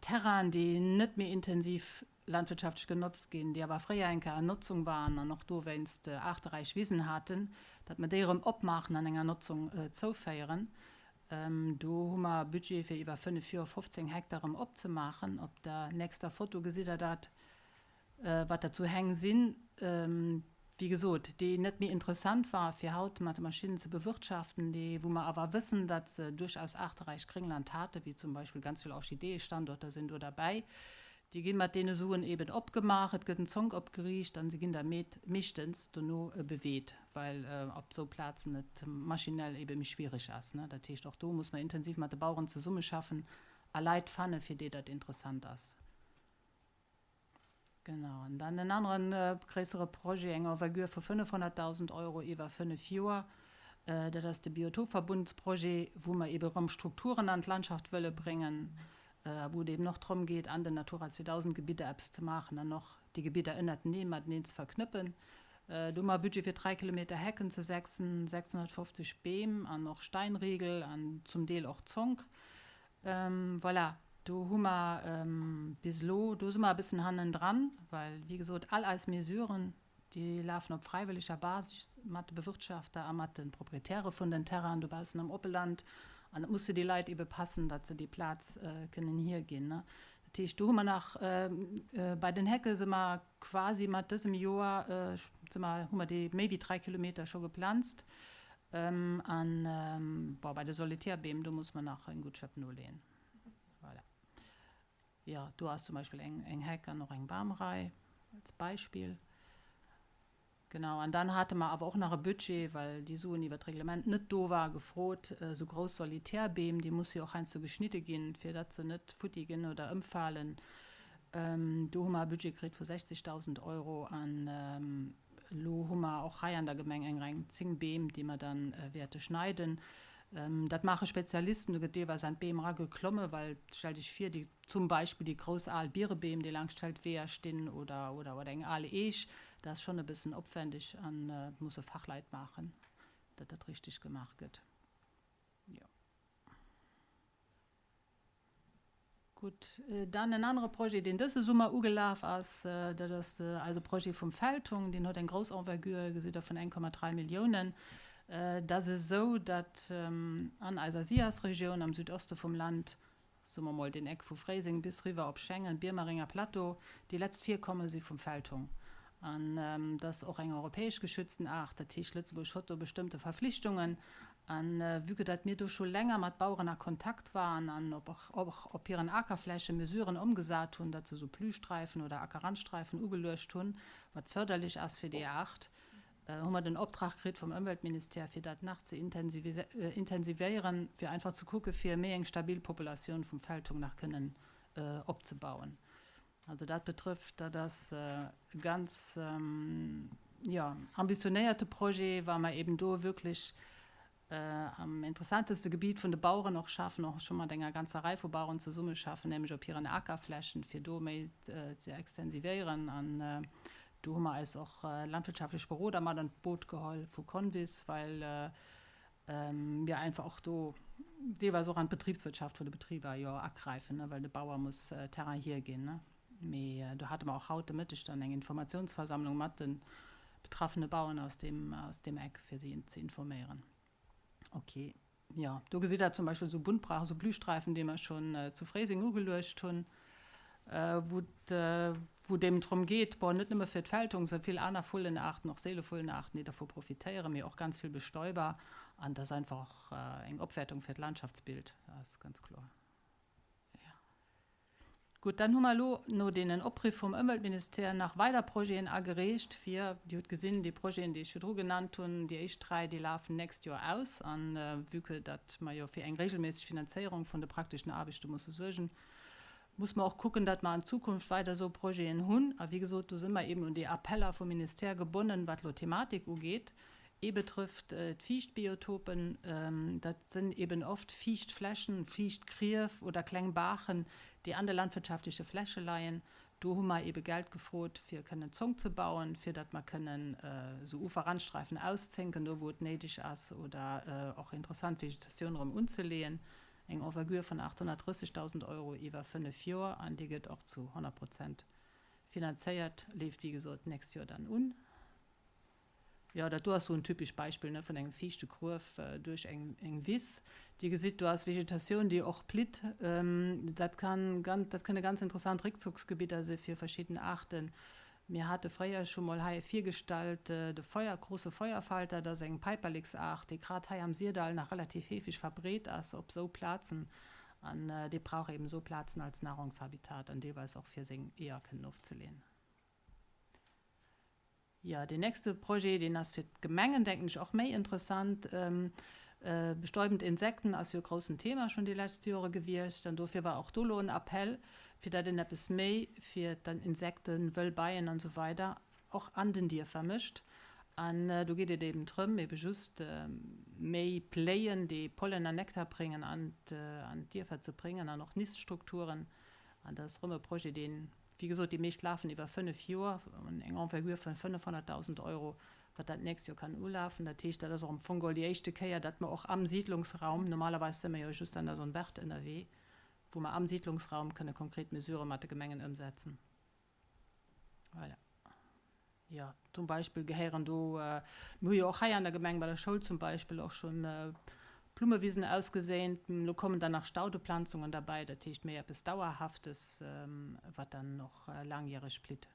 Terrainen, déi net méi intensiv landwirtschaftlech genotzt ginn, déi awer fréier eng Kéier an Notzung waren an och dowéinst aarteräich Wisen haten, datt mer déi erëm opmaachen an enger Notzung zouféieren. Do hu mer e Budget fir iwwer 5 Joer 15 Hektar erëm opzemaachen. Op der nächster Foto gesitt Der dat. Wat dat sou Häng sinn, wéi gesot, déi net méi interessant war fir haut mat de Maschinnen ze bewirtschaften, déi wou mer awer wëssen, datt se duerchaus aarteräich Gréngland haten, wéi zum Beispill ganz vill Orchideeëstandorter sinn do derbäi, déi ginn mat deene Suen eben opgemaach, et gëtt en Zonk opgeriicht an se ginn da meeschtens dono beweet, well op sou Plazen et maschinell ebe méi schwierig ass. Dat heescht, och do muss mer intensiv mat de Baueren zesummeschaffen a Leit fanne fir déi dat interessant ass. Genau. An dann en anere gréissere Projet, eng Envergure vu 500.000 Euro iwwer fënnef Joer, dat ass de Biotopverbundsprojet, wou mer eebe erëm Strukturen an d'Landschaft wëlle bréngen, a wou et eeben och drëm geet, an den Natura 2000 Gebidder eppes ze maachen an och déi Gebidder ënnertenee mateneen ze verknëppen. Do hu mer e Budget fir 3 Kilometer Hecken ze setzen, 650 Beem an och Steinriegel an zum Deel och Zonk. Voilà, do hu mer bis elo, do si mer e bëssen hannendran, well, wéi gesot, all eis Mesuren, déi lafen op fräiwëlleger Basis mat de Bewirtschafter a mat de Proprietäre vun den Terrainen dobaussen am Oppeland. An et muss fir déi Leit ebe passen, datt se déi Plaz kënnen hierginn. Dat heescht, do hu mer nach, bei den Hecke si mer quasi mat dësem Joer, si mer, hu mer déi méi wéi 3 Kilometer scho geplanzt. An, bon, bei de Solitärbeem, do muss mer nach eng gutt Schëpp noleeën. Voilà. Jo, do ass zum Beispill eng, eng Heck an och eng Bamrei als Beispill. Genau, an dann hate mer awer och nach e Budget, well déi Suen iwwer d'Reglement net do war, gefrot, esou grouss Solitärbeem, déi musse jo och heiansdo geschnidde ginn, fir datt se net futti ginn oder ëmfalen. Do hu mer e Budget kritt vu 60.000 Euro an, Elo hu mer och hei an der Gemeng eng reng 10 Beem, déi mer dann wäerte schneiden. Dat maache Spezialisten. Do gëtt deelweis an d'Beem erageklommen, well, stellt Iech vir, déi, zum Beispill déi grouss al Birebeem, déi laangscht d'Feldweeër stinn, oder, oder, oder eng al Eech, dat ass schonn e bëssen opwändeg an dat musse Fachleit maachen, datt dat richteg gemaach gëtt. Jo. Gutt, dann en anere Projet, deen dëse Summer ugelaf ass, dat ass eise Projet vum Feldhong. Deen huet eng grouss Envergure, gesitt Der, vun 1,3 Milliounen. Et ass esou, datt an eiser SIAS-Regioun am Südoste vum Land, soe mer mol deen Eck vu Fréiseng bis riwwer op Schengen, Biermerenger Plateau, déi letzt Virkomme si vum Feldhong. An dat ass och eng europäesch geschützten Aart. Dat heescht, Lëtzebuerg huet do bestëmmte Verflichtungen. A vue que datt mir do scho länger mat Baueren a Kontakt waren an och op hiren Akerfläche Mesuren ëmgesat hunn, datt se esou Plüsträifen oder Akerrandsträifen ugeluecht hunn, wat fërderlech ass fir déi Aart, hu mer den Optrag kritt vum Ëmweltministère, fir dat nach ze intensivéieren, fir einfach ze kucke fir méi eng stabil Populatioun vum Feldhong nach kënnen opzebauen. Also dat betrëfft, dat ass e ganz, jo, ambitionéierte Projet, well mer eben do wierklech am interessanteste Gebiet vun de Baueren och schaffen, och scho mat enger ganzer Rei vu Baueren zesummeschaffen, nämlech op hiren Akerflächen, fir do méi ze extensivéieren. An do hu mer eis och landwirtschaftlech Beroder mat an d'Boot geholl vu Convis, well mir einfach och do deelweis och an d'Betriebswirtschaft vun de Betriber jo agräifen, well de Bauer muss Terrain hierginn. Mee do hate mer och haut de Mëtteg dann eng Informationsversammlung mat de betraffene Bauern aus deem, aus deem Eck, fir si ze informéieren. Ok. Jo, do gesitt Der zum Beispill esou Buntbrach, esou Blühsträifen, déi mer schonn zu Fréiseng ugeluecht hunn, wou et, wou et eben drëm geet, bon, net nëmme fir d'Feldhong, se vill aner Vullenaarten, och seele Vullenaarten, déi dervu profitéieren, mee och ganz vill Bestäuber. An dat ass einfach och eng Opwäertung fir d'Landschaftsbild, dat ass ganz kloer. Jo. Gutt, dann hu mer elo no deenen Opriff vum Ëmweltministère nach weider Projeten agereecht fir, Dir hutt gesinn, déi Projeten, déi ech virdru genannt hunn, déi éischt 3, déi lafen d'nächst Joer aus. A vue que datt mer jo fir eng regelméisseg Finanzéierung vun de prakteschen Aarbechte musse suergen, muss mer och kucken, datt mer an Zukunft weider esou Projeten hunn. A wéi gesot, do si mer eben un déi Appeller vum Ministère gebonnen, wat elo d'Thematik ugeet. Ee betrëfft d'Fiichtbiotopen. Dat sënn eben oft fiicht Flächen, fiicht Grief oder kleng Baachen, déi an de landwirtschaftleche Fläche leien. Do hu mer ebe Geld gefrot, fir kënnen Zonk ze bauen, fir datt mer kënnen esou Uferrandsträifen auszénken, do wou et néideg ass, oder och interessant Vegetatioun erëm unzeleeën. Eng Envergure vun 830.000 Euro iwwer 5 Joer, an déi gëtt och zu 100 Prozent finanzéiert, leeft wéi gesot d'nächst Joer dann un. Jo, dat do ass sou en typescht Beispill, ne, vun engem fiichte Gruef duerch eng eng Wiss. Dir gesitt, do ass Vegetatioun, déi och plitt. Dat kann ganz, dat kënne ganz interessant Réckzugsgebidder si fir verschidden Aarten. Mir hate fréier scho mol hei virgestallt, de Feuer, große Feuerfalter, dat ass eng Päiperleksaart, déi grad hei am Syrdall nach relativ heefeg verbreet ass op sou Plazen. An déi brauch eben sou Plazen als Nahrungshabitat an deelweis och fir seng Eeër kënnen ofzeleeën. Jo, deen nächste Projet, deen ass fir d'Gemengen, denken ech, och méi interessant. Bestäubend Insekten ass jo e groussen Thema schonn déi lescht Jore gewiescht. An dofir war och do elo en Appell, fir datt een eppes méi fir d'Insekten, wëll Beien an esou weider och an den Dierfer mécht. An do geet et eben drëm, ebe just méi Bléien, déi Pollen an Nektar bréngen, an d'Dierfer ze bréngen an och Niststrukturen. An dat ass erëm e Projet, deen Wéi gesot, déi meescht lafen iwwer 5 Joer, eng Envergure vun 500.000 Euro, wat dat d'nächst Joer kann ulafen. Dat heescht, dat ass och am Fong geholl déi éischte Kéier, datt mer och am Siidlungsraum, normalerweis si mer jo just an der Zone verte ënnerwee, wou mer am Siidlungsraum kënne konkret Mesurë mat de Gemengen ëmsetzen. Voilà. Jo, zum Beispill gehéieren do, mir hu jo och hei an der Gemeng bei der Schoul zum Beispill och schonn Blummewisen ausgeséint. Elo kommen dann nach Staudeplanzungen derbäi, dat heescht méi eppes Dauerhaftes, wat dann och laangjäreg blitt.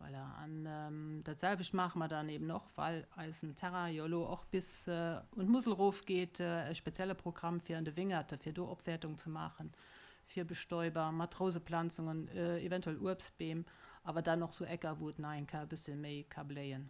Voilà, an dat selwecht maache mer dann eben och, well eisen Terrain jo elo och bis un d'Musel erofgeet, e spezielle Programm fir an de Wéngerte, fir do Opwäertung ze maachen. fir Bestäuber, mat Rouseplanzungen, eventuell Uebstbeem, awer dann och sou Ecker wou et nach eng Kéier e bësse méi ka bléien.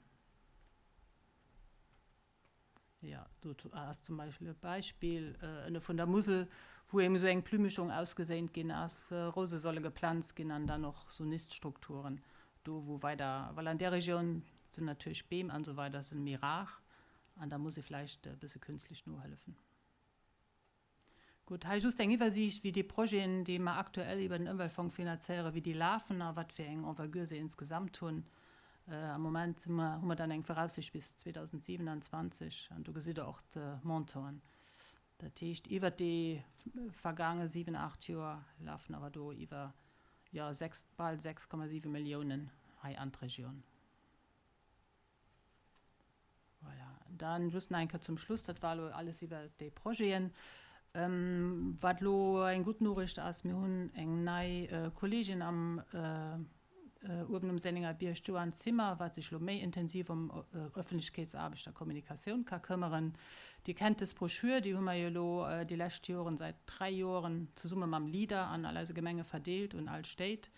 Jo, do ass zum Beispill e Beispill ënne vun der Musel, wou eben esou eng Plümischung ausgeséint ginn ass, Rouse solle geplanzt ginn an dann och sou Niststrukturen do wou weider, well an där Regioun sinn natierlech Beem an esou weider sinn méi rar an da muss ee vläicht e bësse künstlech nohëllefen. Gutt, hei just eng Iwwersiicht, wéi déi Projeten, déi mer aktuell iwwer den Ëmweltfong finanzéieren, wéi déi lafen a wat fir eng Envergure se insgesamt hunn. Am Moment hu mer dann eng Voraussicht bis 2027 an do gesitt Der och d'Montanten. Dat heescht, iwwert déi vergaange 7, 8 Joer lafen awer do iwwer, jo, 6, bal 6,7 Milliounen hei an d'Regioun. Voilà. Dann just nach eng Kéier zum Schluss, dat war elo alles iwwer déi Projeten. Wat elo eng gutt Noriicht ass, mir hunn eng nei Kolleegin am uewen um Senningerbierg, d'Joanne Zimmer, wat sech elo méi intensiv ëm Ëffentlechkeetsaarbecht a Kommunikatioun ka këmmeren. Dir kennt dës Broschür, déi hu mer jo elo déi lescht Joren, säit 3 Joren, zesumme mam Leader an all eise Gemenge verdeelt un all Stéit.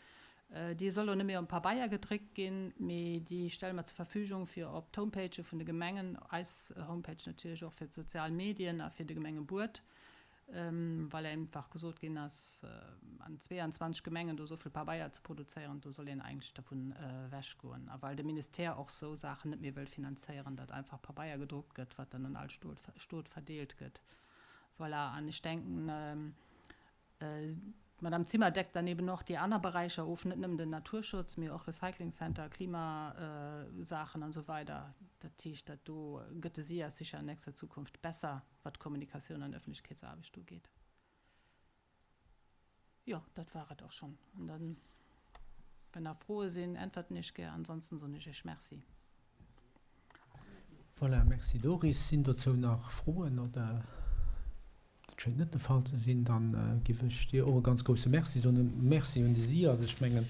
Déi soll elo net méi op Pabeier gedréckt ginn, mee déi stelle mer zur Verfügung fir op d'Homepagë vun de Gemengen, eis Homepage natierlech och fir d'sozial Medien a fir de Gemengebuet. Well einfach gesot ginn ass, an 22 Gemengen do esou vill Pabeier ze produzéieren, do soll een eigentlech dervun ewechgoen. A well de Ministère och esou Saachen net méi wëll finanzéieren, datt einfach Pabeier gedruckt gëtt, wat dann an all Stot verdeelt gëtt. Voilà, an ech denken, D'Madame Zimmer deckt dann eben och déi aner Beräicher of, net nëmmen den Naturschutz, mee och Recycling Center, Klimasaachen an esou weider. Dat heescht, dat do gëtt de SIAS sicher an nächster Zukunft besser, wat d'Kommunikatioun an Öffentlichkeetsaarbecht ugeet. Jo, dat war et och schonn. An dann, wenn nach Froe sinn, äntwerten ech gär. Ansonsten soen ech Iech Merci. Voilà, merci Doris. Sinn dozou nach Froen oder? Dat schéngt net de Fall ze sinn. Da giff ech dir och e ganz grousse Merci soen. E Merci un de SIAS. Ech mengen,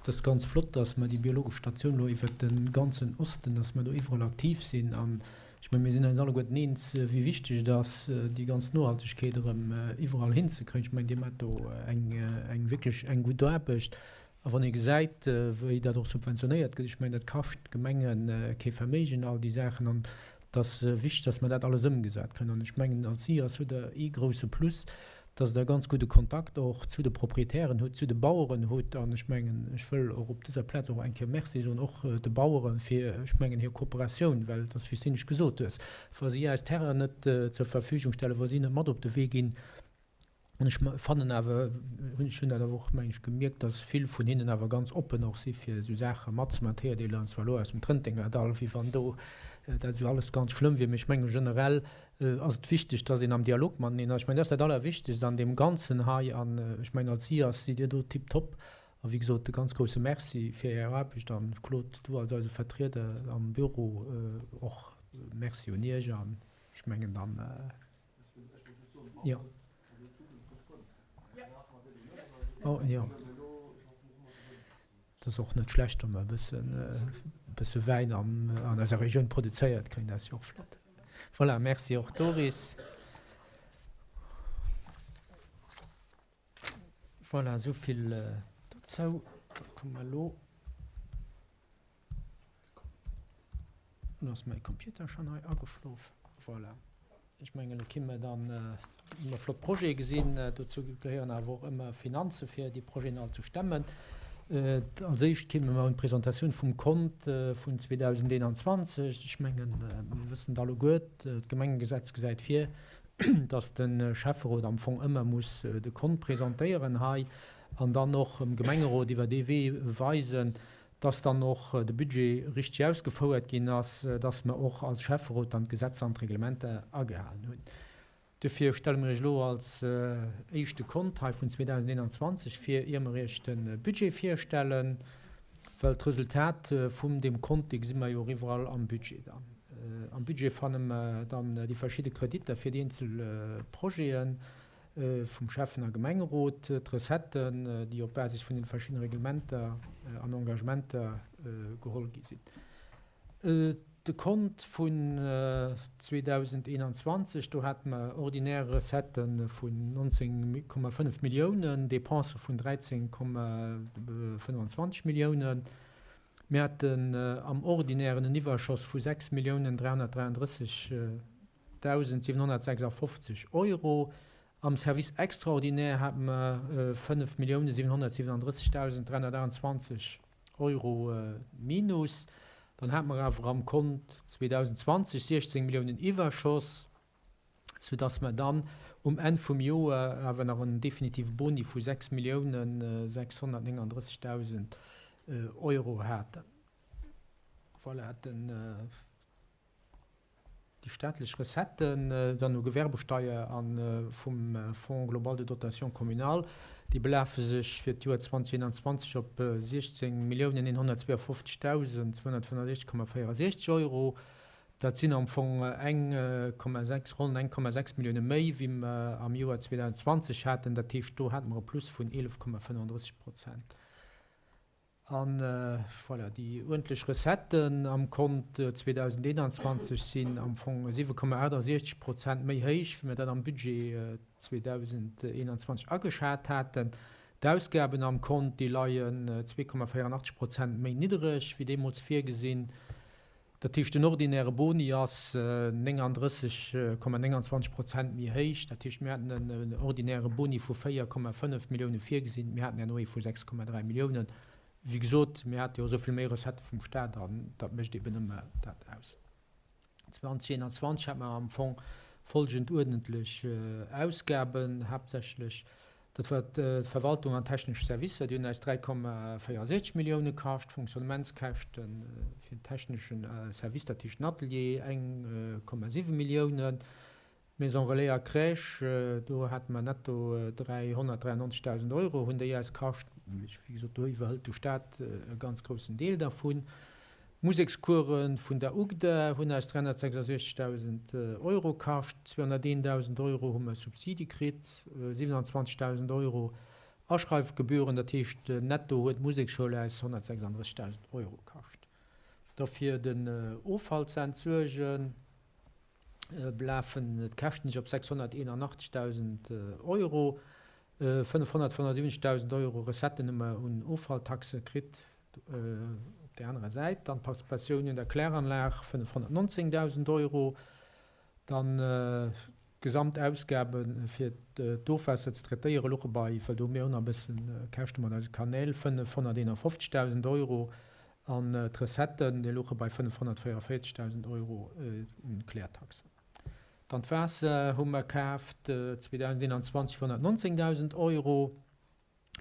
et ass ganz flott, dass mer déi biologesch Statioun elo iwwert de ganzen Osten, dass mer do iwwerall aktiv sinn. An ech menge mir sinn eis alleguerten eens, wéi wichteg et ass, déi ganz Nohaltegkeet erëm iwwerall hinzekréien. Ech mengen, Dir maacht do eng, eng wierklech eng gutt Aarbecht. A wann ee gesäit, wéi dat och subventionéiert gëtt, ech mengen, dat kascht d'Gemenge kee Verméigen, all déi Saachen. An et ass wichteg, dass mer dat alles ëmgesat kréien. An ech mengen, als SIAS hutt Der ee grouse Plus, dass Der e ganz gudde Kontakt och zu de Proprietären hutt, zu de Baueren hutt. An ech mengen, ech wëll och op dëser Plaz och eng Kéier Merci soen, och de Bauere fir, ech mengen, hir Kooperatioun, well et ass, wéi s de nech gesot hues, wa si eis Terrainen net zur Verfügung stellen, wa si net mat op de Wee ginn, An ech fannen awer, ech hunn dat awer och, meng ech, gemierkt, datt vill vun hinnen awer ganz oppen och si fir esou Saache matzemaachen. Et héiert ee elo zwar elo aus dem Trëntenger-Dall, wéi wann do dat esou alles ganz schlëmm wier, mee ech mengen, generell ass et wichteg, datt een am Dialog mateneen ass. Ech mengen, dat ass dat Allerwichtegst an deem Ganzen hei. An ech mengen, als SIAS sidd Dir do tiptop. A wéi gesot, e ganz grousse Merci fir Är Aarbecht. An Claude, du als eise Vertrieder am Büro och Merci un Iech. An ech mengen dann. Jo. Oh, jo. Dat ass och net schlecht, wa mer e bëssen, e bësse Wäin am, an eiser Regioun produzéiert kréien. Dat ass jo och flott. Voilà, merci och Doris. Voilà, esou vill dozou. Da komme mer elo. Elo ass mäi Computer schonn hei ageschlof. Voilà. Ech mengen, elo kinne mer dann ëmmer flott Projete gesinn. Dozou gehéieren awer och ëmmer Finanze fir déi Projeten all ze stemmen. Als éischt kinne mer un d'Presentatioun vum Kont vun 2021. Ech mengen, mir wëssen et alleguert, d'Gemengegesetz gesäit vir, dass de Schäfferot am Fong ëmmer muss de Kont presentéieren hei an dann och dem Gemengerot iwwer dee Wee weisen, dass dann och de Budget richtig ausgefouert ginn ass, dass mer och als Schäfferot dann d'Gesetzer an d'Reglementer agehalen hunn. Duerfir stelle mir Iech elo als éischt de Kont hei vun 2021 vir, ier mer Iech de Budget virstellen, well d'Resultat vum deem Kont, dee gesi mer jo och iwwerall am Budget dann. Am Budget fanne mer dann déi verschidde Kreditter fir déi eenzel Projeten vum Schäffen a Gemengerot, d'Recetten, déi op Basis vun den verschiddene Reglementer an Engagementer geholl gi sinn. De Kont vun 2021, do hate mer ordinär Recettë vun 19,5 Milliounen, Dépensë vun 13,25 Milliounen. Mir haten am Ordinären en Iwwerschoss vu 6.333.756 Euro. Am Service extraordinaire hate mer 5.737.328 Euro Minus. Dann hate mer awer am Kont 2020 16 Milliounen Iwwerschoss. soudass mer dann um Enn vum Joer awer nach en definitive Boni vu 6.639.000 Euro haten. Voilà, den, Déi staatlech Recetten dann u Gewerbesteier a vum Fonds global de dotation communale, déi belafe sech fir d'Joer 2021 op 16.152.265,64 Euro. Dat sinn am Fong 1,6, ronn 1,6 Millioune méi, wéi mer am Joer 2020 haten. Dat heescht, do hate mer e Plus vun 11,35 Prozent. A voilà, déi uerdentlech Recetten am Kont 2021 sinn am Fong 7,68 Prozent méi héich, wéi mer dat am Budget 2021 ageschat haten. D'Ausgaben am Kont, déi leien 2,84 Prozent méi niddereg wéi deemools virgesinn. Dat heescht, den ordinäre Boni ass 39,29 Prozent méi héich. Dat heescht, mir haten en ordinäre Boni vu 4,5 Millioune virgesinn, mir haten herno ee vu 6,3 Milliounen. Wéi gesot, mir hate jo esou vill méi Recettë vum Staat an dat mécht eben ëmmer dat aus. 2021 hate mer am Fong folgend uerdentlech Ausgaben, haaptsächlech Dat war d'Verwaltung an technesch Servicer, déi hunn eis 3,64 Millioune kascht, Fonctionnementskäschte fir den technesche Service, dat heescht den Atelier, 1,7 Milliounen, Maison relais a Crèche, do hate mer netto 393.000 Euro hunn déi eis kascht. Wéi gesot, do iwwerhëlt de Staat e ganz groussen Deel dervun. D'Musekscourse vun der UGDA hunn eis 366.000 Euro kascht, 201.000 Euro hu mer Subside kritt, 27.000 Euro Aschreifgebühren, dat heescht netto huet d'Museksschoul eis 136.000 Euro kascht. Da fir den Offall ze entsuergen, belafen d'Käschten sech op 681.000 Euro. 575.000 Euro Recetten hu mer un Offalltaxe kritt. Op där anerer Säit dann d'Participatioun un der Kläranlag, 519.000 Euro. Dann d'Gesamtausgabe fir d'Ofwaasser ze traitéiere louche bei, well do hu mir och nach e bësse Käschte mat eise Kanäl, 551.000 Euro. An d'Recetten, déi louche bei 544.000 Euro un Klärtaxen. Dann d'Waasser hu mer kaaft 2021 fir 119.000 Euro.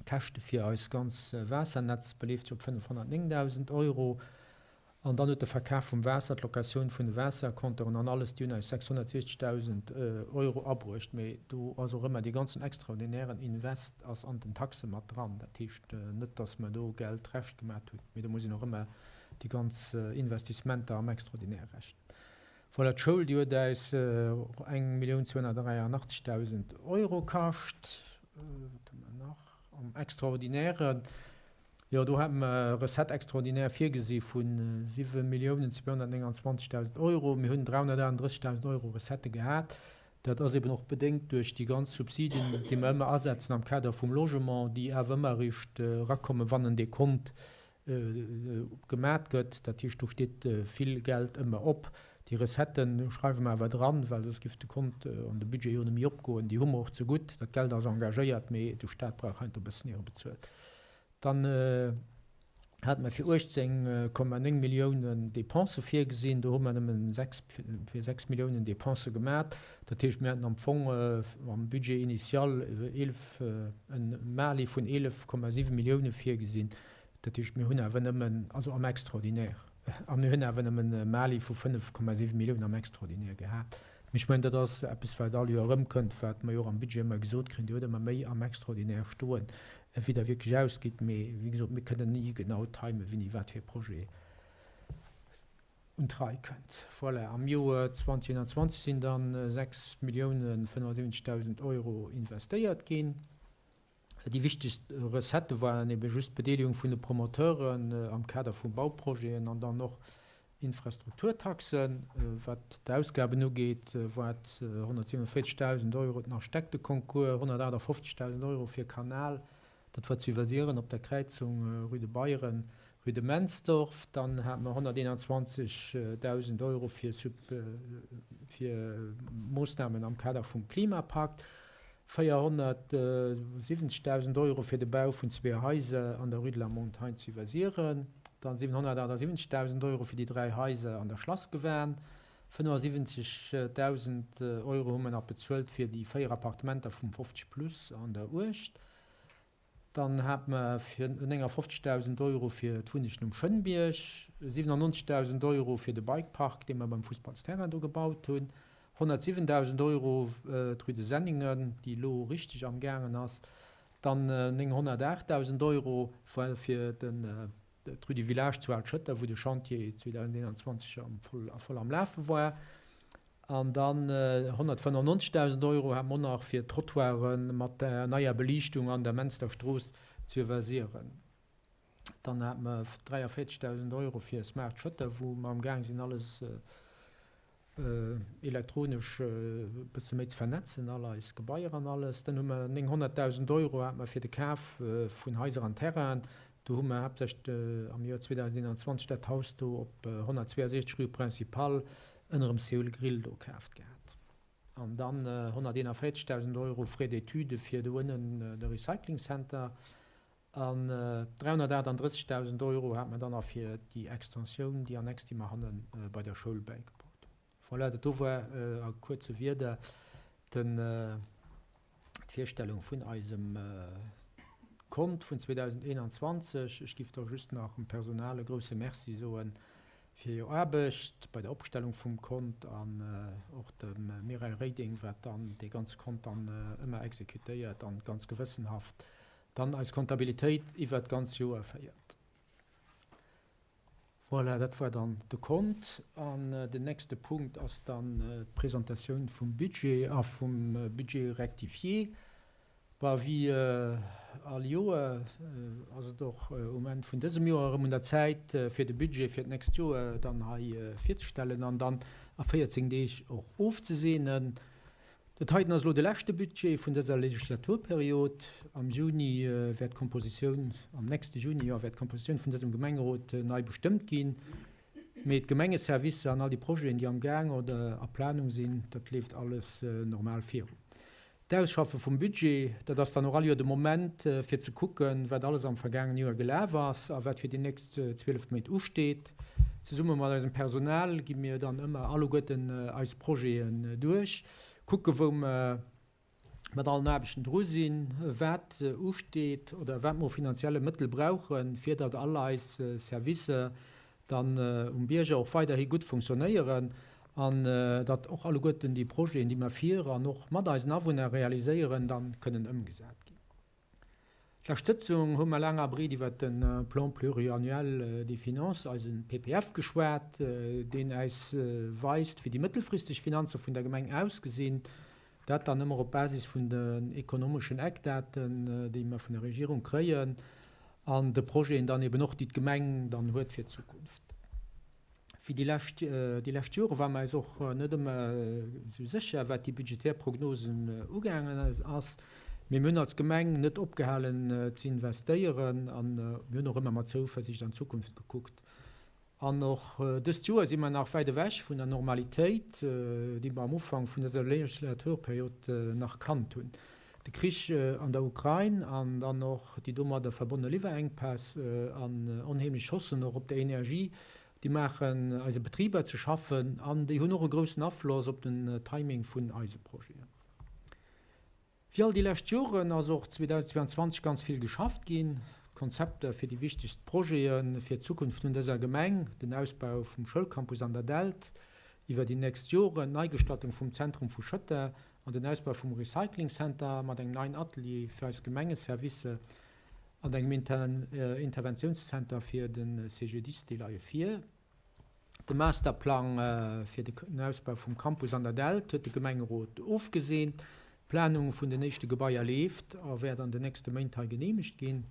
D'Käschte fir eis ganz Waassernetz beleeft sech op 509.000 Euro. An dann huet de Verkaf vum Waasser, d'Locatioun vun de Waassercompteuren an alles, déi hunn eis 660.000 Euro abruecht. Mee do ass och ëmmer dee ganzen extraordinären Invest ass an den Taxe mat dran. Dat heescht net, datt mer do Geld Rescht gemat hunn, mee do muss een och ëmmer déi ganz Investissementer am Extraordinaire rechnen. Voilà, d'Schoul, déi huet äis 1.283.000 Euro kascht. Wat hu mer nach am Extraordinären? Jo, do hate mer Recette extraordinaire virgesi vu 7.229.000 Euro. Mir hunn 338.000 Euro Recettë gehat. Dat ass eben och bedéngt duerch déi ganz Subsiden, déi mer ëmmer asetzen am Kader vum Logement, déi awer ëmmer eréischt erakommen, wann en Dekont gemat gëtt. Dat heescht, do steet vill Geld ëmmer op. Déi Recettë schreiwe mer awer dran, well soss giff de Kont an de Budget jo net méi opgoen. Déi hu mer och zegutt. Dat Geld ass engagéiert, mee de Staat brauch heiansdo e bëssen ier e bezuelt. Dann hate mer fir 18,9 Milliounen Depensë virgesinn. Do hu mer nëmmen 6, fir 6 Milliounen Depensë gemat. Dat heescht, mir haten am Fong am Budget initial 11, e Mali vun 11,7 Millioune virgesinn. Dat heescht, mir hunn awer nëmmen, also am Extraordinaire, a mir hunn awer nëmmen e Mali vu 5,7 Milliounen am Extraordinaire gehat. Mee ech mengen, dat ass eppes, wat all Joer erëmkënnt, wat mer jo och am Budget ëmmer gesot kréien, Dir hutt ëmmer méi am Extraordinaire stoen, wéi Der wierklech ausgitt. Mee wéi gesot, mir kënnen ni genau timen, wéini wat fir e Projet un d'Rei kënnt. Voilà, am Joer 2021 sinn dann 6.075.000 Euro investéiert ginn. Déi wichtegst Recettë waren ebe just d'Bedeelegung vun de Promoteuren am Kader vu Bauprojeten an dann och Infrastrukturtaxen. Wat d'Ausgaben ugeet, war et 147.000 Euro den Architekteconcours, 158.000 Euro fir Kanal, dat war zu Iwwersiren op der Kräizung Rue de Beyren, Rue de Mensdorf. Dann hate mer 121.000 Euro fir Moossnamen am Kader vum Klimapakt. 470.000 Euro fir de Bau vun zwee Haiser an der Rue de la Montagne zu Iwwersiren, dann 778.000 Euro fir déi dräi Haiser an der Schlassgewan, 75.000 Euro hu mer nach bezuelt fir déi véier Appartementer vum 50 Plus an der Uecht. Dann hate mer 59.000 Euro fir d'Wunnegen um Schënnbierg, 97.000 Euro fir de Bikepark, dee mer beim Fussballsterrain do gebaut hunn, 107.000 Euro d'Rue de Senningen, déi elo richteg am gaangen ass, dann 908.000 Euro fir d'Rue du Village zu Al-Schëtter, wou de Chantier 2021 voll am Lafe war. An dann 195.000 Euro hate mer och nach fir d'Trottoiren mat der neier Beliichtung an der Menster Strooss zu Iwwersiren. Dann hate mer 43.000 Euro fir Smart Shutter, wou mer am Gaang sinn alles elektronesch e bësse méi ze vernetzen, all eis Gebaier an alles. Dann hu mer 900.000 Euro hate mer fir de Kaf vun Haiser an Terrainen. Do hu mer haaptsächlech am Joer 2021 dat Haus do op 162 rue Principale ënnerem Seoul Grill do kaaft gehat. An dann 141.000 Euro Frais d'études fir do ënnen de Recycling Center. An 338.000 Euro hat mer dann nach fir déi Extensioun, déi Annex, déi mer hanne bei der Schoul bäigebaut hunn. Voilà, dat do war a kuerze Wierder den, d'Virstellung vun eisem Kont vun 2021. Ech giff da just nach dem Personal e grouse Merci soe fir hir Aarbecht bei der Opstellung vum Kont an och dem Mireille Reding, wat dann dee ganze Kont dann ëmmer exekutéiert an ganz gewëssenhaft dann eis Kontabilitéit iwwert d'ganz Joer féiert. Voilà, dat war dann de Kont. An den nächste Punkt ass dann d'Presentatioun vum Budget a vum Budget rectifié. Bah, wéi all Joer ass et och um Enn vun dësem Joer erëm un der Zäit, fir de Budget fir d'nächst Joer dann hei virzestellen an dann a 14 Deeg och ofzeseenen. Dat heiten ass elo de leschte Budget vun dëser Legislaturperiod. Am Juni wäert d'Kompositioun, am nächste Juni, jo, wäert d'Kompositioun vun dësem Gemengerot nei bestëmmt ginn. Mee d'Gemengeservicer an all déi Projeten, déi am Gaang oder a Planung sinn, dat leeft alles normal virun. D'Ausschaffe vum Budget, dat ass dann och all Joer de Moment, fir ze kucken, wat alles am vergaangene Joer gelaf ass a wat fir déi nächst 12 Méint usteet. Zesumme mat eisem Personal gi mir dann ëmmer alleguerten eis Projeten duerch, kucke wou mer mat allen Aarbechten dru sinn, wat usteet oder wat mer u finanzielle Mëttel brauchen, fir datt all eis Servicer dann um Bierger och weiderhi gutt funktionéieren an datt och alleguerten déi Projeten, déi mer fir an och mat eisen Awunner realiséieren, dann kënnen ëmgesat ginn. D'lescht Sëtzung hu mer laang a breet iwwert de Plan pluriannuel des finances, eise PPF, geschwat, deen äis weist, wéi déi mëttelfristeg Finanze vun der Gemeng ausgesinn. Dat dann ëmmer op Basis vun den ekonomeschen Eckdaten, déi mer vun der Regierung kréien, an de Projeten dann eben och, déi d'Gemeng dann huet fir d'Zukunft. Wéi déi lescht, déi lescht Jore ware mer eis och net ëmmer esou sécher, wat déi budgetär Prognosen ugaangen ass. Mee mir hunn als Gemeng net opgehalen ze investéieren a mir hunn och ëmmer mat Zouversiicht an d'Zukunft gekuckt. An och dëst Joer si mer nach wäit ewech vun der Normalitéit, déi mer am Ufank vun dëser Legislaturperiod nach kannt hunn. De Krich an der Ukrain an dann och déi domadder verbonne Liwwerenkpäss an onheemlech Haussen och op der Energie, déi maachen eise Betriber ze schaffen an déi hunn och e groussen Afloss op den Timing vun eise Projeten. Wéi all déi lescht Joren ass och 2022 ganz vill geschafft ginn. D'Konzepter fir déi wichtegst Projete fir d'Zukunft vun dëser Gemeng, den Ausbau vum Schoulcampus an der Dällt iwwer déi nächst Joren, d'Neigestaltung vum Zentrum vu Schëtter an den Ausbau vum Recycling Center mat engem neien Atelier fir eis Gemengeservicer an engem Interventiounscenter fir de CGDIS, déi leie vir. De Masterplang fir den Ausbau vum Campus an der Dällt huet de Gemengerot ofgeseent. D'Planung vun den éischte Gebaier leeft a wäert an den nächste Méint hei geneemegt ginn.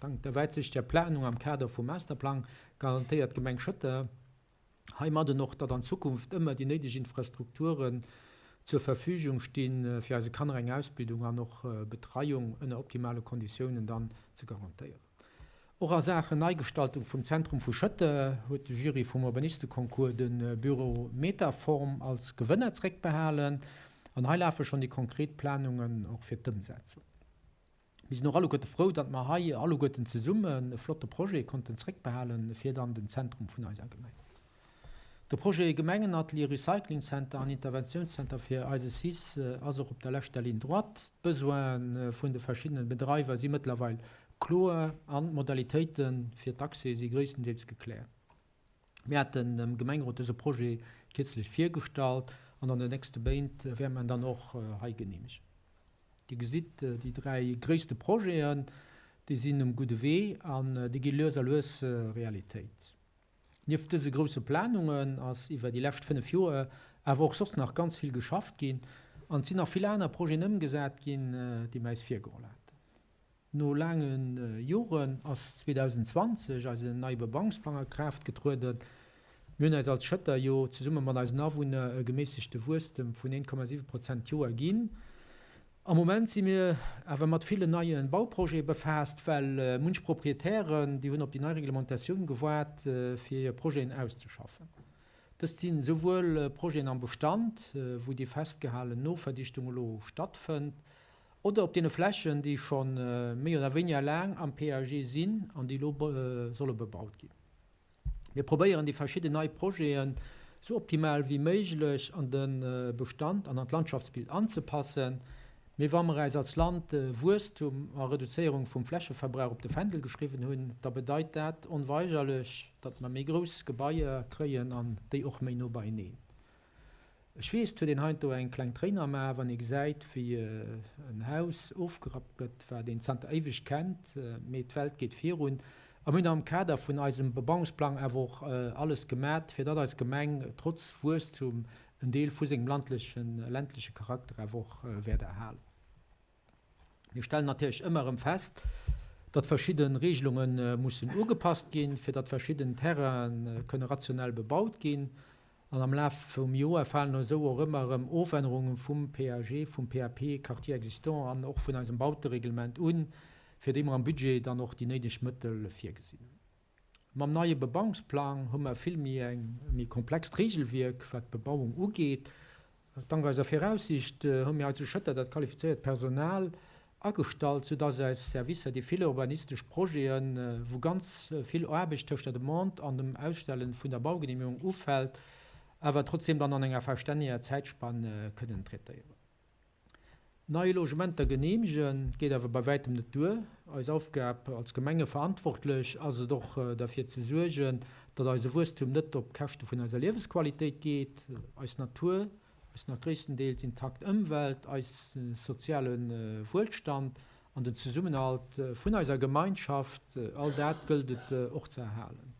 Dank der wäitsichteger Planung am Kader vum Masterplang garantéiert d'Gemeng Schëtter heimadden och, datt an Zukunft ëmmer déi néideg Infrastrukturen zur Verfügung stinn, fir eise Kanner eng Ausbildung an och Betreiung ënner optimale Konditiounen dann ze garantéieren. Och a Saachen Neigestaltung vum Zentrum vu Schëtter huet de Jury vum Urbanisteconcours de Büro Metaform als Gewënner zréckbehalen an hei lafe schonn déi konkret Planungen och fir d'Ëmsetzung. Mir sinn och alleguerte frou, datt mer hei alleguerten zesummen e flotte Projet konnten zréckbehalen fir dann den Zentrum vun eiser Gemeng. De Projet Gemengenatelier, Recycling Center an Interventiounscenter fir eise Cis ass och op der leschter Ligne droite. D'Besoine vun de verschiddenen Bedreiwer si mëttlerweil kloer an d'Modalitéite fir d'Accès si gréisstendeels gekläert. Mir haten dem Gemengerot dëse Projet kierzlech virgestallt an an den nächste Méint wäerte mer en dann och hei geneemegen. Dir gesitt, déi 3 gréisste Projeten, déi sinn um gudde Wee an déi gi lues a lues Realitéit. Nieft dëse grousse Planungen ass iwwer déi lescht 5 Joer awer och soss nach ganz vill geschafft ginn an et sinn nach vill aner Projeten ëmgesat ginn, déi mer äis virgeholl haten. No laange Joren ass 2020 eisen neie Bebauungsplang a Kraaft getrueden. Mir hunn äis als Schëtter jo zesumme mat eisen Awunner e geméissegte Wuesstem vun 1,7 Prozent d'Joer ginn. Am Moment si mir awer mat villen neie Bauprojete befaasst, well munch Proprietären, déi hunn op déi nei Reglementatioun gewaart, fir hir Projeten auszeschaffen. Dëst sinn esouwuel Projeten am Bestand, wou déi festgehalen Noverdichtung elo stattfënnt, oder op deene Flächen, déi scho méi oder wéiniger laang am PAG sinn an déi elo solle bebaut ginn. Mir probéieren déi verschidden nei Projeten sou optimal wéi méiglech an de Bestand an an d'Landschaftsbild anzepassen. Mee wa mer äis als Land Wuesstum a Reduzéierung vum Flächeverbrauch op de Fändel geschriwwen hunn, da bedeit dat onweigerlech, datt mer méi grouss Gebaier kréien an déi och méi no beieneen. Ech weess, 't huet een heiansdo eng kleng Tréin am A, wann ee gesäit, wéi en Haus ofgerappt gëtt, wat een zanter éiweg kennt. Mee d'Welt geet virun a mir hunn am Kader vun eisem Bebauungsplang awer och alles gemat, fir datt eis Gemeng trotz Wuesstum en Deel vu sengem landlechen, ländleche Charakter awer och wäert erhalen. Mir stellen natierlech ëmmer erëm fest, datt verschidde Regelunge mussen ugepasst ginn, fir datt verschidden Terraine kënne rationell bebaut ginn. An am Laf vum Joer falen esou och ëmmer erëm Ofännerunge vum PAG, vum PAP, Quartier existant, an och vun eisem Bautereglement un, fir déi mer am Budget dann och déi néideg Mëttel virgesinn hunn. Mam neie Bebauungsplang hu mer vill méi eng méi komplext Regelwierk, wat d'Bebauung ugeet. Dank eiser Viraussicht hu mir hei zu Schëtter dat qualifizéiert Personal agestallt, soudass eis Servicer déi vill urbanistesch Projeten, wou ganz vill Aarbecht tëscht der Demande an dem Ausstelle vun der Baugenehmigung ufält, awer trotzdeem dann an enger verstänneger Zäitspann kënnen traitéieren. Nei Logementer geneemegen geet awer bei wäitem net duer. Eis Aufgab als Gemengeverantwortlech ass et och derfir ze suergen, datt eise Wuesstum net op Käschte vun eiser Liewesqualitéit geet. Eis Natur, eis nach gréisstendeels intakt Ëmwelt, eis soziale Wuelstand an den Zesummenhalt vun eiser Gemeinschaft, all dat gëllt et och ze erhalen.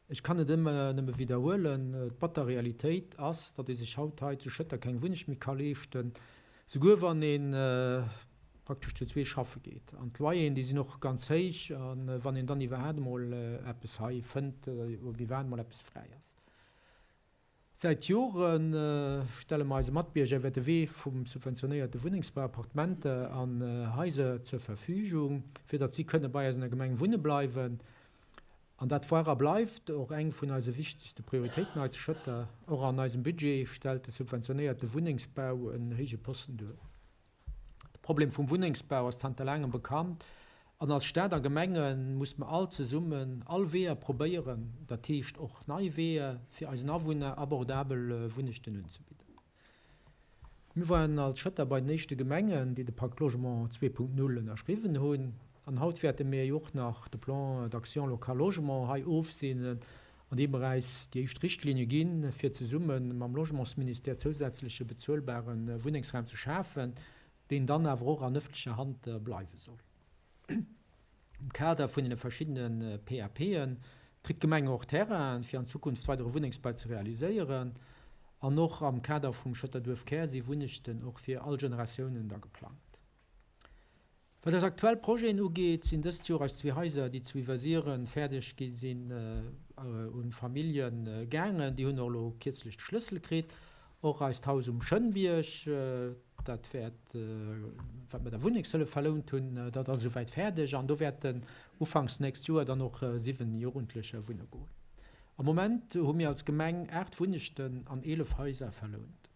Ech kann et ëmmer nëmme widderhuelen, D'batter Realitéit ass, datt ee sech haut hei zu Schëtter keng Wunneg méi ka leeschten, souguer wann ee praktesch zu zwee schaffe geet. An d'Loyeren, déi sinn och ganz héich, a wann een dann iwwerhaapt emol eppes hei fënnt, ob iwwerhaapt emol eppes fräi ass. Säit Jore stelle mer eise Matbierger iwwer de Wee vum subventionéierte Wunnengsbau Appartementer an Haiser zur Verfügung, fir datt si kënne bei eis an der Gemeng wunne bleiwen. An dat war a bleift och eng vun eise wichtegste Prioritéiten hei zu Schëtter. Och an eisem Budget stellt de subventionéierte Wunnengsbau en héije Posten duer. De Problem vum Wunnengsbau ass zanter laangem bekannt an als Stad a Gemenge muss mer all zesummen all Weeër probéieren, dat heescht och nei Weeër, fir eisen Awunner abordabel Wunnechten unzebidden. Mir waren als Schëtter bei den éischte Gemengen, déi de Pacte Logement 2.0 ënnerschriwwen hunn an haut wäerte mir jo och nach de Plan d'action local logement hei ofseenen, an deem mer äis déi éischt Richtlinne ginn, fir zesumme mam Logementsministère zousätzleche bezuelbare Wunnengsraum ze schafen, deen dann awer och an ëffentlecher Hand bleiwe soll. Am Kader vun deene verschiddene PAPe kritt d'Gemeng och Terrainen, fir an Zukunft weidere Wunnengsbau ze realiséieren. An och am Kader vum Schëtter Duerfkär si Wunnechten och fir all Generatiounen da geplangt. Wat eis aktuell Projeten ugeet, sinn dëst Joer eis zwee Haiser, déi zu Iwwersiren fäerdeg gi sinn, un Famillje gaangen. Déi hunn och elo kierzlech de Schlëssel kritt. Och eist Haus um Schënnbierg, dat wäert, wat mer der Wunnengshëllef verlount hunn, dat ass esouwäit fäerdeg an do wäerten ufanks nächst Joer dann och 7 Jugendlecher wunne goen. Am Moment hu mir als Gemeng 8 Wunnechten an 11 Haiser verlount.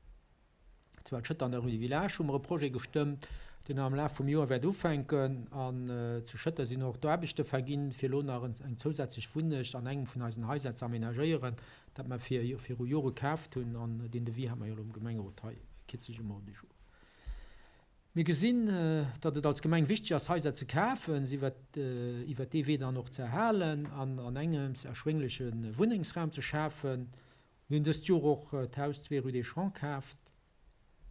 Zu Al-Schëtter an der Rue du Village hu mer e Projet gestëmmt, deen am Laf vum Joer wäert ufänken. An zu Schëtter sinn och d'Aarbechte verginn, fir elo nach eng zousätzlech Wunnecht an engem vun eisen Haiser ze amenagéieren, dat mer viru Jore kaaft hunn. An deen Devis hat mer jo elo am Gemengerot hei kierzlech um Ordre du jour. Mir gesinn, datt et als Gemeng wichteg ass, Haiser ze kafen, se iwwert dee Wee dann och ze erhalen an an engems erschwéngleche Wunnengsraum ze schafen. Mir hunn dëst Joer och d'Haus 2 rue des Champs kaaft,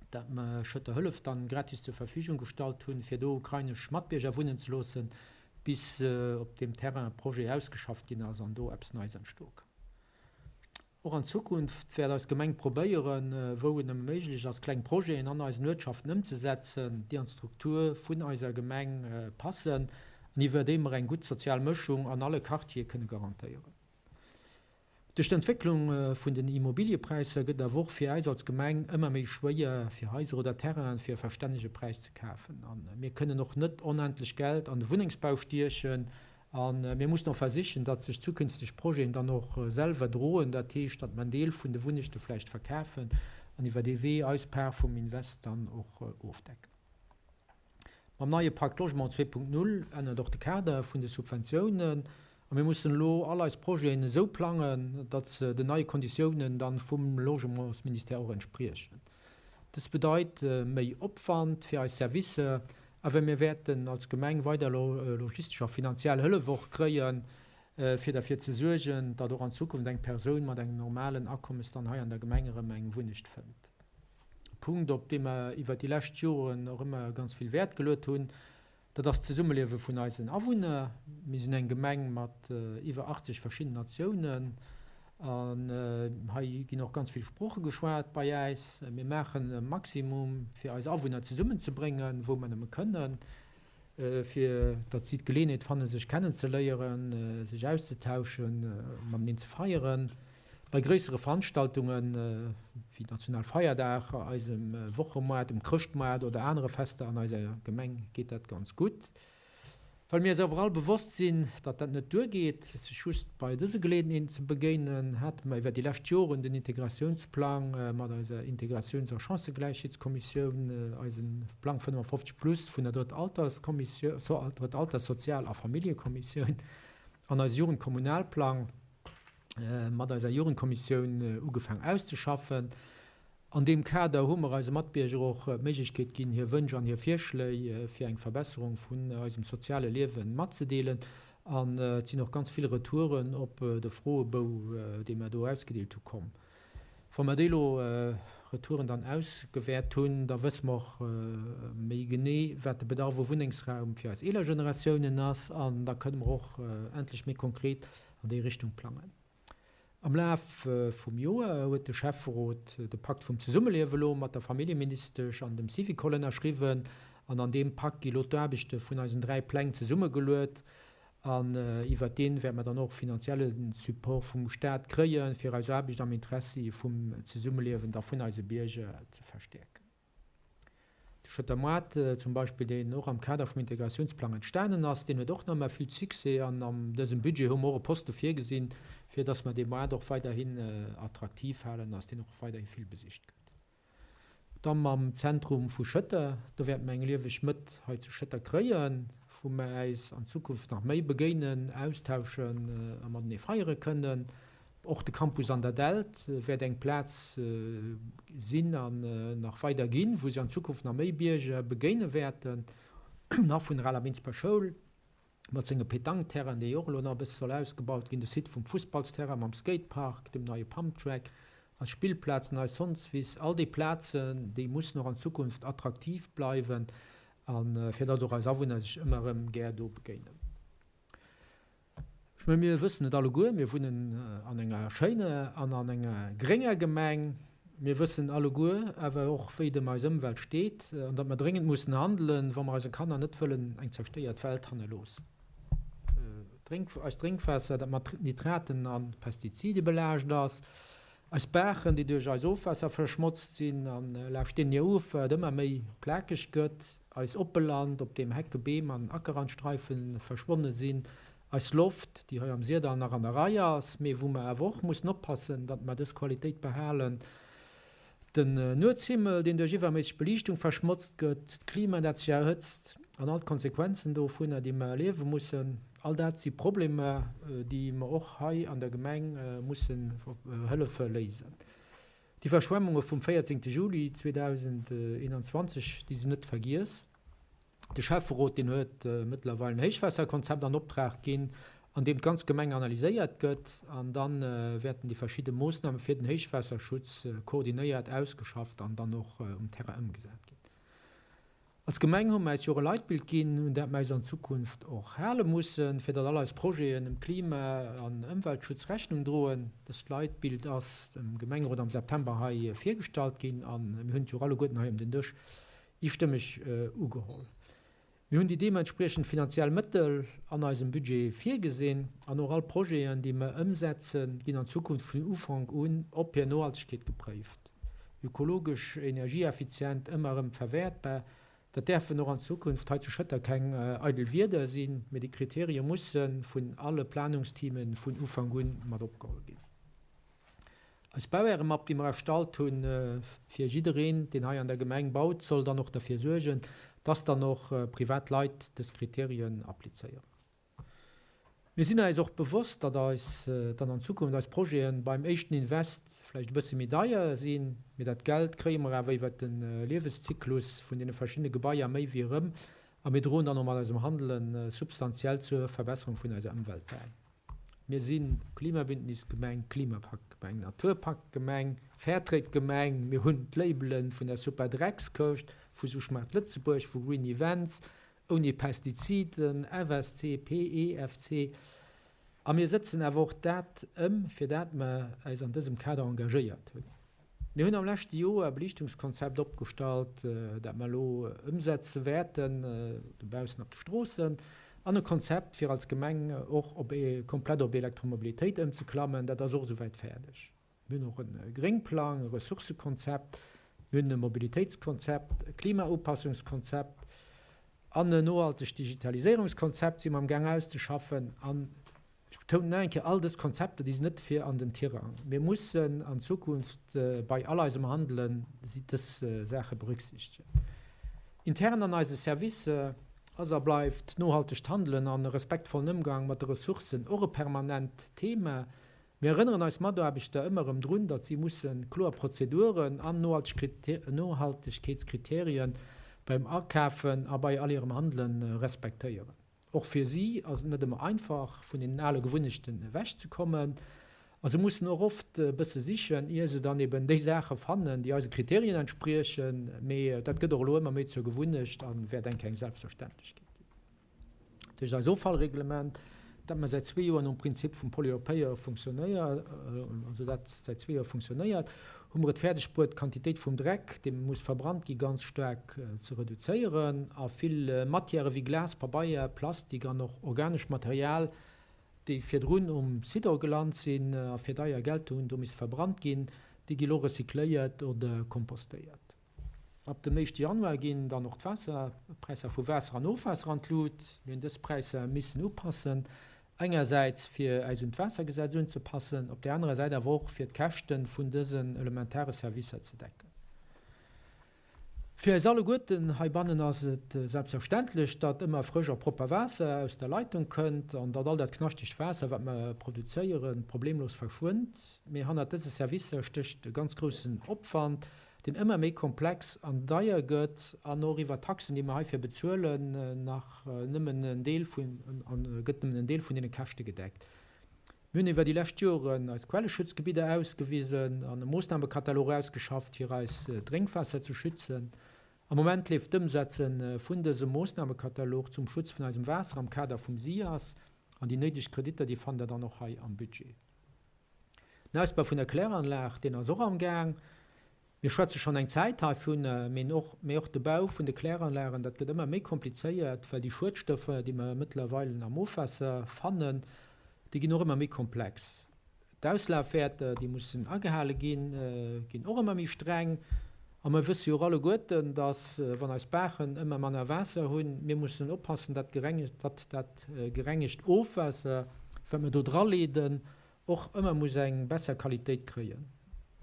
dat mer Schëtter Hëllef dann gratis zur Verfügung gestallt hunn, fir do ukrainesch Matbierger wunnen ze loossen, bis op deem Terrain e Projet ausgeschafft ginn ass an do eppes Neis entstoe kann. Och an Zukunft wäert eis Gemeng probéieren, wou et nëmme méiglech ass, kleng Projeten an eisen Uertschaften ëmzesetzen, déi an d'Struktur vun eiser Gemeng passen an iwwer déi mer eng gutt sozial Mëschung an alle Quartiere kënne garantéieren. Duerch d'Entwécklung vun den Immobiliëpräisser gëtt et awer och fir äis als Gemeng ëmmer méi schwéier, fir Haiser oder Terrainen fir e verstännege Präis ze kafen. A mir kënnen och net onendlech Geld an de Wunnengsbau stiechen. A mir mussen och versichen, datt sech zukünfteg Projeten dann och selwer droen, dat heescht, datt mer en Deel vun de Wunnechte vläicht verkafen an iwwer dee Wee eis Part vum Invest dann och ofdecken. Mam neie Pacte Logement 2.0 ännert och de Kader vun de Subventiounen a mir mussen elo all eis Projeten esou plangen, datt se den neie Konditiounen dann vum Logementsministère och entspriechen. Dës bedeit méi Opwand fir eis Servicer, awer mir wäerten als Gemeng weider logistesch a finanziell Hëllef och kréien, fir derfir ze suergen, datt och an Zukunft eng Persoun mat engem normalen Akommes dann hei an der Gemeng erëm eng Wunnecht fënnt. E Punkt, op dee mer iwwert déi lescht Joren och ëmmer ganz vill Wäert geluet hunn, dat ass d'Zesummeliewe vun eisen Awunner. Mir sinn eng Gemeng mat iwwer 80 verschidden Natiounen an hei ginn och ganz vill Sprooche geschwat bei äis. Mir maachen e Maximum, fir eis Awunner zesummenzebréngen, wou mer nëmme kënnen. fir datt si d'Geleeënheet fannen, sech kennenzeléieren, sech auszetauschen, mateneen ze feieren. Bei gréissere Veranstaltunge wéi Nationalfeierdag, eisem Wochemoart, dem Chrëschtmoart oder anere Fester an eiser Gemeng geet dat ganz gutt. Well mir eis awer all bewosst sinn, datt dat net duergeet, sech just bei dëse Geleeënheeten ze begéinen, hate mer iwwer déi lescht Joren den Integratiounsplang mat eiser Integratiouns a Chancëgläichheetskommissioun, eise Plang 55 plus vun der Drëtt Alterskommissioun, Drëtt Alters-, Sozial a Familljekommissioun an eise Jugendkommunalplang mat eiser Jugendkommissioun ugefaang auszeschaffen. An deem Kader hu mer eise Matbierger och d'Méiglechkeet ginn, hir Wënsch an hir Virschléi fir eng Verbesserung vun eisem soziale Liewe matzedeelen. An et sinn och ganz vill Retouren op de Froebou, dee mer do ausgedeelt hu komm. Wa mer déi elo Retouren dann ausgewäert hunn, da wësse mer och méi genee, wat de Bedarf u Wunnengsraum fir eis eeler Generatiounen ass. An da kënne mer och endlech méi konkret an déi Richtung plangen. Am Laf vum Joer huet de Schäfferot de Pakt vum Zesummeliewe elo mat der Familljeministesch an dem Syvicol ënnerschriwwen. An an deem Pakt gi elo d'Aarbechte vun eisen 3 Pläng zesummegeluet. An iwwert dee wäerte mer dann och finanzielle Support vum Staat kréien, fir eis Aarbecht am Interessi vum Zesummeliewen da vun eise Bierger ze verstäerken. De Schëtter Moart zum Beispill, deen och am Kader vum Integratiounsplang entstanen ass, deen huet och nach ëmmer vill Succès an an dësem Budget hu mer och e Poste virgesinn, fir dass mer dee Moart och weiderhin attraktiv halen, dass deen och weiderhi vill besicht gëtt. Da mam Zentrum vu Schëtter, do wäerte mer eng lieweg Mëtt hei zu Schëtter kréien, wou mer äis an Zukunft nach méi begéinen, austauschen a matenee feiere kënnen. Och de Campus an der Dällt wäert eng Plaz sinn an nach weider ginn, wou sech an Zukunft nach méi Bierger begéine wäerten. Nach vun der aler Minsber Schoul mat senge Pétanque-Terrainen, dee jo och elo nach e bësse soll ausgebaut ginn, de Site vum Fussballsterrain mam Skatepark, dem neie Pumptrack als Spillplaz, eis Hondswiss, all déi Plazen, déi mussen och an Zukunft attraktiv bleiwen a fir datt och eis Awunner sech ëmmer erëm gär do begéinen. Ech mengen, mir wëssen et alleguer, mir wunnen an enger schéiner an an enger grénger Gemeng. Mir wëssen alleguer awer och, wéi et ëm eis Ëmwelt steet an datt mer dréngend mussen handelen, wa mer eise Kanner net wëllen eng zerstéiert Welt hannerloossen. Eist Drénkwaasser, dat mat Nitraten a Pestizide belaascht ass, eis Baachen, déi duerch eis Ofwaasser verschmotzt sinn a laascht deenen hir Ufer et ëmmer méi plakeg gëtt, eis oppe Land, op deem Hecke, Beem an Ackerrandstreife verschwonne sinn, eis Loft, déi hei am Syrdall nach an der Rei ass, mee wou mer awer och mussen oppassen, datt mer dës Qualitéit behalen. Den Nuetshimmel, deen duerch iwwerméisseg Beliichtung verschmotzt gëtt, d'Klima, dat sech erhëtzt, an all d'Konsequenzen dovunner, déi mer erliewe mussen, all dat si Problemer, déi mer och hei an der Gemeng mussen hëllefe léisen. D'Iwwerschwemmunge vum 14 Juli 2021, déi sinn net vergiess. De Schäfferot, deen huet mëttlerweil en Héichwaasserkonzept an Optrag ginn, an deem d'ganz Gemeng analyséiert gëtt. An da wäerten déi verschidde Moossname fir den Héichwaasserschutz koordinéiert ausgeschafft an dann och um Terrain ëmgesat ginn. Als Gemeng hu mer eis jo och e Leitbild ginn, un dat mer eis an Zukunft och hale mussen, fir datt all eis Projeten dem Klima an Ëmweltschutz Rechnung droen. Dëst Leitbild ass dem Gemengerot am September hei virgestallt ginn a mir hunn et jo och alleguerten hei ëm den Dësch eestëmmeg ugeholl. Mir hunn déi deementspriechend finanziell Mëttel an eisem Budget virgesinn an och all Projeten, déi mer ëmsetzen, ginn an Zukunft vun Ufank un op hir Nohaltegkeet gepréift. Ökologesch, energieeffizient, ëmmer erëm verwäertbar, dat däerfen och an Zukunft hei zu Schëtter keng eidel Wierder sinn, mee déi Kriterie musse vun alle Planungsteame vun Ufank un mat opgeholl ginn. Eis Bauhäremapp, déi mer erstallt hunn, fir jiddereen, deen hei an der Gemeng baut, soll dann och derfir suergen, dass dann och privat Leit dës Kriterien applizéieren. Mir sinn eis och bewosst, datt eis dann an Zukunft eis Projete beim éischten Invest vläicht e bësse méi deier sinn, mee dat Geld kréie mer awer iwwert de Lieweszyklus vun deene verschiddene Gebaier méi wéi erëm a mir droen dann och mat eisem Handele substantiell zur Verbesserung vun eiser Ëmwelt bäi. Mir si Klimabündnisgemeng, Klimapaktgemeng, Naturpaktgemeng, Fairtrade-Gemeng, mir hunn d'Labele vun der Superdreckskëscht, vu Suschmaart Lëtzebuerg, vu Green Events, ouni Pestiziden, FSC, PEFC. A mir sëtzen awer och dat ëm, fir dat mer eis an dësem Kader engagéiert hunn. Mir hunn am leschte Joer e Beliichtungskonzept opgestallt, dat mer elo ëmsetze wäerten, dobaussen op de Stroossen, an e Konzept, fir als Gemeng och op komplett op Elektromobilitéit ëmzeklammen. Dat ass och esouwäit fäerdeg. Mir hunn och e Gréngplang, e Ressourcëkonzept, mir hunn e Mobilitéitskonzept, e Klimaupassungskonzept an en nohaltegt Digitaliséierungskonzept si mer amgaang auszeschaffen. An Ech betounen nach eng Kéier, all dës Konzepter, déi sinn net fir an den Tirang. Mir mussen an Zukunft bei all eisem Handelen dës Saache berücksichtegen. Intern an eise Servicer ass a bleift nohaltegt Handelen an e respektvollen Ëmgang mat de Ressourcen och e permanent Thema. Mir erënneren eis Mataarbechter ëmmer erëm drun, datt si musse kloer Prozeduren an Nohaltegkeetskriterien beim Akafen a bei all hirem Handele respektéieren. Och fir si ass et net ëmmer einfach, vun deenen ale Gewunnechten ewech ze kommen. A se mussen och oft e bësse sichen, ier se dann eben déi Saache fannen, déi eise Kriterien entspriechen. Mee dat gëtt och elo ëmmer méi zur Gewunnecht a wäert eng keng Selbstverständlechkeet ginn. Duerch eis Offallreglement, dat mer säit zwee Joer nom Prinzip vum Pollueur-payeur funktionéier, also dat säit zwee Joer funktionéiert, hu mer et fäerdeg bruet, d'Quantitéit vum Dreck, dee muss verbrannt gi, ganz staark ze reduzéieren a vill Matièrë wéi Glas, Pabeier, Plastik an och organescht Material, déi virdrun um Sidor gelant sinn a fir deier Geld hunn do misse verbrannt ginn, déi gi lo recycléiert oder kompostéiert. Ab dem éischte Januar ginn dann och d'Waasserpräisser vu Waasser an Ofwaasser an d'Lut. Mir hunn dës Präisser missen upassen, engersäits fir äis un d'Waassergesetz unzepassen, op där anerer Säit awer och fir d'Käschte vun dësen elementare Servicer ze decken. Fir eis alleguerten heibannen ass et selbstverständlech, datt ëmmer frësch a propper Waasser aus der Leitung kënnt an datt all dat knaschtegt Waasser, wat mer produzéieren, problemlos verschwënnt. Mee hannert dëse Servicer stécht e ganz groussen Opwand, deen ëmmer méi komplex an deier gëtt an och iwwer Taxen, déi mer heifir bezuelen, nach nëmmen en Deel vun, gëtt nëmmen en Deel vun deene Käschte gedeckt. Mir hunn iwwer déi lescht Joren eis Quelleschutzgebidder ausgewisen an e Moossnamekatalog ausgeschafft, fir eis Drénkwaasser ze schützen. Am Moment leeft d'Ëmsetze vun dësem Moossnamekatalog zum Schutz vun eisem Waasser am Kader vum SIAS an déi néideg Kreditter, déi fannt Der dann och hei am Budget. Den Ausbau vun der Kläranlag, deen ass och am Gaang. Mir schwätze schonn eng Zäit heivun, mee och, mee och de Bau vun de Kläranlagen, dat gëtt ëmmer méi komplizéiert, well déi Schuedstoffer, déi mer mëttlerweile am Ofwaasser fannen, déi ginn och ëmmer méi komplex. D'Auslafwäerter, déi mussen agehale ginn, ginn och ëmmer méi streng. A mer wësse jo och alleguerten, dass, wann eis Baachen ëmmer manner Waasser hunn, mir mussen oppassen, dat gerengegt, datt dat gerengegt Ofwaasser, wat mer do draleeden, och ëmmer muss eng besser Qualitéit kréien.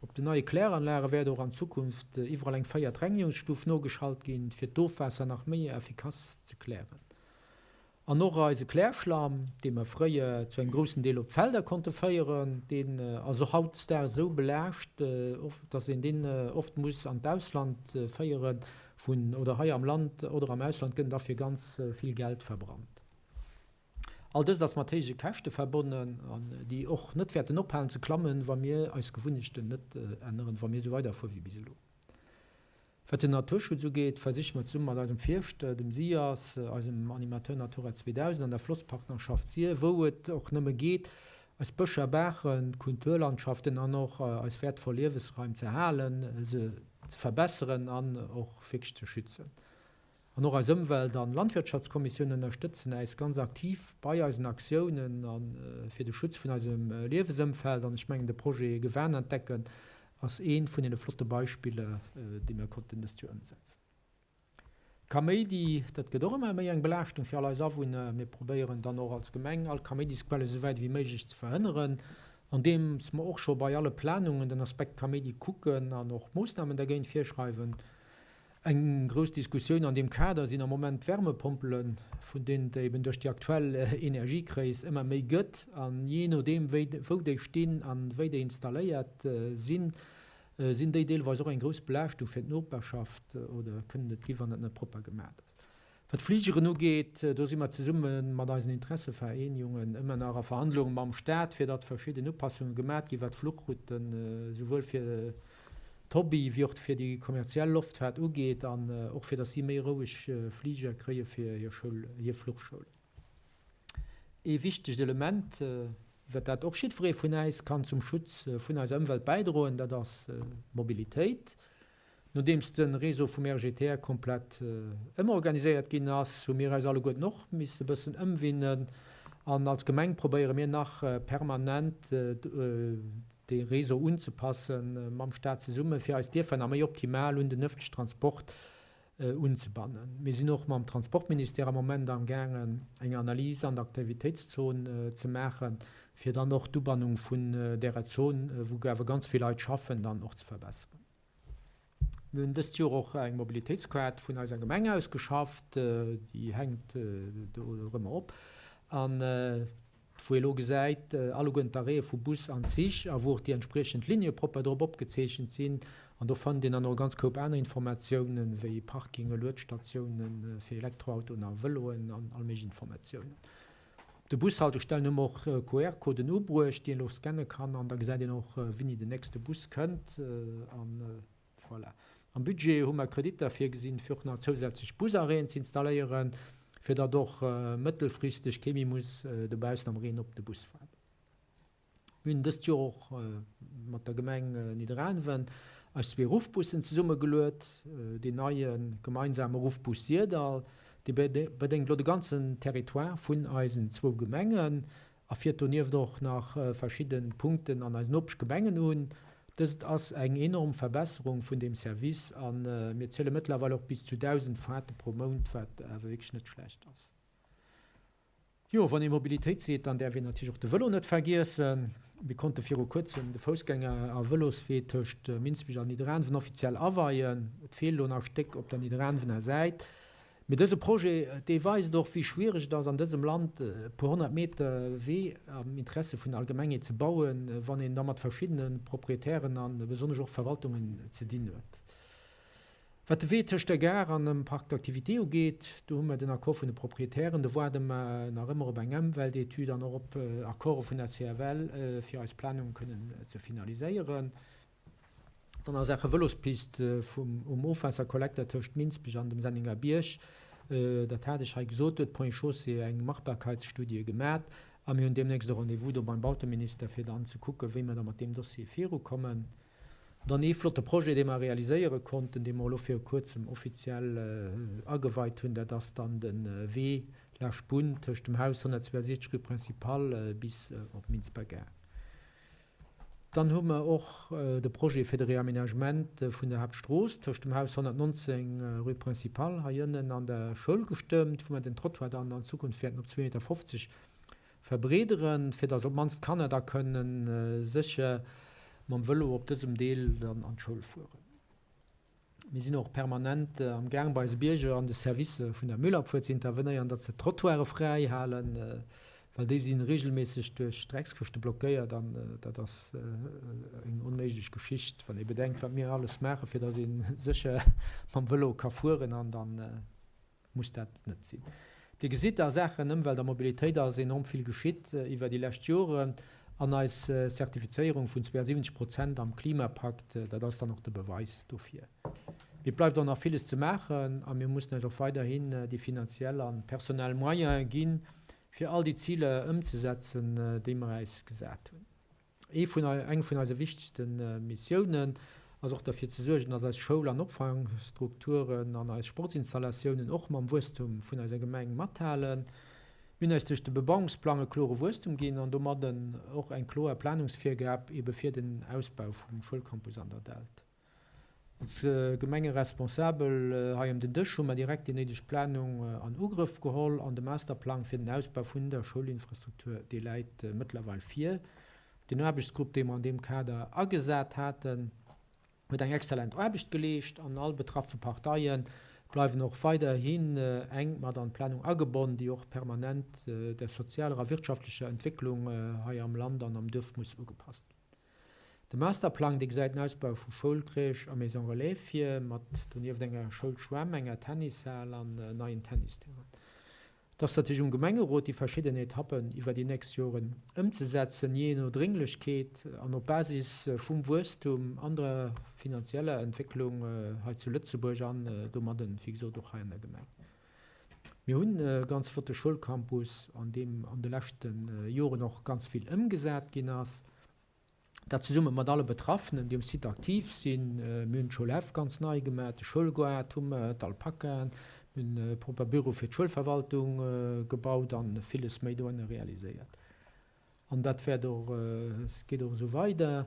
Op den neie Kläranlage wäert och an Zukunft iwwerall eng véiert Rengegungsstuf nogeschalt ginn, fir d'Ofwaasser nach méi effikass ze klären. An och eise Klärschlamm, dee mer fréier zu engem groussen Deel op d'Felder konnte féieren, deen ass och hautdesdaags esou belaascht, dass een deen oft muss an d'Ausland féieren, vun oder hei am Land oder am Ausland gëtt en da fir ganz vill Geld verbrannt. All dëst ass mat héije Käschte verbonnen an déi och net wäerten ophalen ze klammen, wa mir eis Gewunnechten net änneren, wa mir esou weiderfuere wéi bis elo. Wat den Naturschutz ugeet, versiche mer zesumme mat eisem Fierschter, dem SIAS, eisem Animateur Natura 2000 an der Flosspartnerschaft Sir, wou et och nëmme geet, eis Bëscher, Baachen, Kulturlandschaften an och eis wäertvoll Liewesraim ze erhalen, se ze verbesseren an och wierklech ze schützen. An och eis Ëmwelt an Landwirtschaftskommissioun ënnerstëtzen äis ganz aktiv bei eisen Aktiounen a fir de Schutz vun eisem Liewesëmfeld. An ech mengen, de Projet Gewan entdecken ass eent vun deene flotte Beispiller, déi mir konnten dëst Joer ëmsetzen. Kaméidi, dat gëtt och ëmmer méi eng Belaaschtung fir all eis Awunner. Mir probéieren dann och als Gemeng all Kaméidisquelle esou wäit ewéi méiglech ze verhënneren, andeems mer och scho bei alle Planungen den Aspekt Kaméidi kucken an och Moossnamen dergéint virschreiwen. Eng grouss Diskussioun an deem Kader sinn am Moment d'Wärmepompelen, vun deenen et eben duerch déi aktuell Energiekréis ëmmer méi gëtt. An jee nodeem wéi, wou déi stinn an wéi déi installéiert sinn, sinn déi deelweis och eng grouss Belaaschtung fir d'Noperschaft oder kënnen et gi wann dat net propper gemat ass. Wat d'Fligeren ugeet, do si mer zesumme mat eisen Interessevereenjungen ëmmer nach a Verhandlunge mam Staat, fir datt verschidden Upassunge gemat ginn, wat d'Fluchrouten esouwuel fir d'Hobby wéi och fir déi kommerziell Loftfaart ugeet an och fir datt si méi roueg Fliger kréie fir hir Schoul, hir Fluchschoulen. Ee wichtegt Element, iwwer dat och jiddweree vun äis kann zum Schutz vun eiser Ëmwelt bäidroen, dat ass d'Mobilitéit. Nodeems de Réseau vum RGTR komplett ëmorganiséiert ginn ass, hu mir eis alleguerten och misse bëssen ëmwinnen an als Gemeng probéiere mir nach permanent de Réseau unzepasse mam Staat zesumme fir eis Dierfer nach méi optimal un den ëffentlechen Transport unzebannen. Mir sinn och mam Transportministère am Moment am gaangen eng Analys an der Aktivitéitszon ze maachen, fir dann och d'Ubannung vun därer Zon, wou awer ganz vill Leit schaffen, dann och ze verbesseren. Mir hunn dëst Joer och eng Mobilitéitskaart vun eiser Gemeng ausgeschafft. Déi hänkt do erëmmer op an wou ee lo gesäit alleguerten d'Arrêtë vu Bus an Zich a wou och déi entspriechend Ligne propper drop opgezeechent sinn. An do fannt een dann och e ganz Koup aner Informatiounen, wéi Parkinge, Luedstatiounen fir Elektroautoen a Vëloen an all méiglech Informatiounen. Op de Bushaltestellen hu mer och QR-Coden ubruecht, déi een elo scanne kann an da gesäit een och, wéini den nächste Bus kënnt. An voilà. Am Budget hu mer Kreditter virgesinn, fir och nach zousätzlech Busarrêten ze installéieren, fir datt och mëttelfristeg kee méi muss dobaussen am Reen op de Bus waarden. Mir hunn dëst Joer och mat der Gemeng Nidderaanwen eis zwee Ruffbussen zesummegeluet. Deen neie gemeinsame Ruffbus Syrdall, dee bedéngt elo de ganzen Territoire vun eisen zwou Gemengen a fiert donieft och nach verschidde Punkten an eisen Nopeschgemengen un. Dëst ass eng enorm Verbesserung vun deem Service a mir ziele mëttlerweil och bis zu 1.000 Fahrte pro Mount, wat awer wierklech net schlecht ass. Jo, wann ee Mobilitéit seet, dann däerf een natierlech och de Vëlo net vergiessen. Mir konnte viru kuerzem de Foussgänger a Vëloswee tëscht Minsbech an Nidderaanwen offiziell aweien. Et feelt elo nach e Stéck op der Nidderaanwener Säit. Mee dëse Projet, dee weist och, wéi schwiereg et ass, an dësem Land e puer 100 Meter Wee am Interesse vun der Allgemengheet ze bauen, wann een da mat verschiddene Proprietären a besonnesch och Verwaltungen ze dinn huet. Wat de Wee tëscht der Gare an dem Parc d'activités ugeet, do hu mer den Accord vun de Proprietären. Do waarde mer nach ëmmer op eng Ëmweltetüd an och op Accorde vun der CFL, fir eis Planung kënnen ze finaliséieren. Dann a Saache Vëlospist vum um Ofwaasserkollekter tëscht Minsbech an dem Senninger Bierg, dat hat ech hei gesot, do huet d'Ponts et Chaussées eng Machbarkeitsstudie gemat a mir hunn deemnächst e Rendez-vous do beim Bauteminister, fir dann ze kucken, wéi mer da mat deem Dossier virukommen. Dann ee flotte Projet, dee mer realiséiere konnten, dee mer elo viru Kuerzem offiziell ageweit hunn, dat ass dann de Wee La Spunn tëscht dem Haus 162 rue Principale bis op Minsber Gare. Dann hu mer och de Projet fir de Réaménagement vun der Haaptstrooss tëscht dem Haus 119 rue Principale hei ënnen an der Schoul gestëmmt, wou mer den Trottoir dann an Zukunft wäerten op 2,50 Meter verbreederen, fir dass op d'mannst d'Kanner da kënnen sécher. mam Vëlo op dësem Deel dann an d'Schoul fueren. Mir sinn och permanent am Gaang bei eise Bierger an de Servicer vun der Müllabfuhr ze intervenéieren, datt se d'Trottoire fräi halen, well déi si regelméisseg duerch Dreckskëschte blockéiert an dat ass eng onméiglech Geschicht, wann ee bedenkt, wat mir alles maachen, fir datt ee sécher mam Vëlo ka fueren an dann muss dat net sinn. Dir gesitt, a Saachen Ëmwelt a Mobilitéit ass enorm vill geschitt iwwer déi lescht Joren an eis Zertifizéierung vun 72 Prozent am Klimapakt, dat ass dann och de Beweis dofir. Mee et bleift och nach villes ze maachen a mir mussen eis och weiderhin déi finanziell a personell Moyene ginn, fir all déi Ziler ëmzesetzen, déi mer äis gesat hunn. Ee vun, eng vun eise wichtegste Missiounen ass och derfir ze suergen, dass eis Schoul an Opfangstrukturen an eis Sportsinstallatiounen och mam Wuesstum vun eiser Gemeng mathalen. Mir hunn eis duerch de Bebauungsplang e klore Wuesstum ginn an domadden och eng kloer Planungsvirgab ebe fir den Ausbau vum Schoulcampus an der Dällt. Als Gemengeresponsabel hei ëm den Dësch hu mer direkt déi néideg Planung an Ugrëff geholl an de Masterplang fir den Ausbau vun der Schoulinfrastruktur, dee läit mëttlerweil vir. Den Aarbechtsgrupp, dee mer an deem Kader agesat haten, huet eng exzellent Aarbecht geleescht an all betraffe Parteie bleiwen och weiderhin enk mat an d'Planung agebonn, déi och permanent der sozialer a wirtschaftlecher Entwécklung hei am Land an am Duerf muss ugepasst ginn. De Masterplang, dee gesäit den Ausbau vu Schoul, Crèche a Maison Relais vir, mat donieft enger Schoulschwämm, enger Tennishal an neien Tennisterrainen. Et ass natierlech um Gemengerot, déi verschidden Etappen iwwer déi nächst Joren ëmzesetzen, jee no Drénglechkeet an op Basis vum Wuesstum an der finanzieller Entwécklung hei zu Lëtzebuerg an domadden, wéi gesot, och hei an der Gemeng. Mir hunn e ganz flotte Schoulcampus, an deem an de leschte Joren och ganz vill ëmgesat ginn ass. Dat zesumme mat alle Betraffenen, déi um Site aktiv sinn. Mir hunn d'Schoulhäff ganz nei gemaach, de Schoulgoart hu mer, d'Alpakaen, mir hunn e propper Büro fir d'Schoulverwaltung gebaut an villes méi dohinner realiséiert. An dat wäert och, geet och esou weider.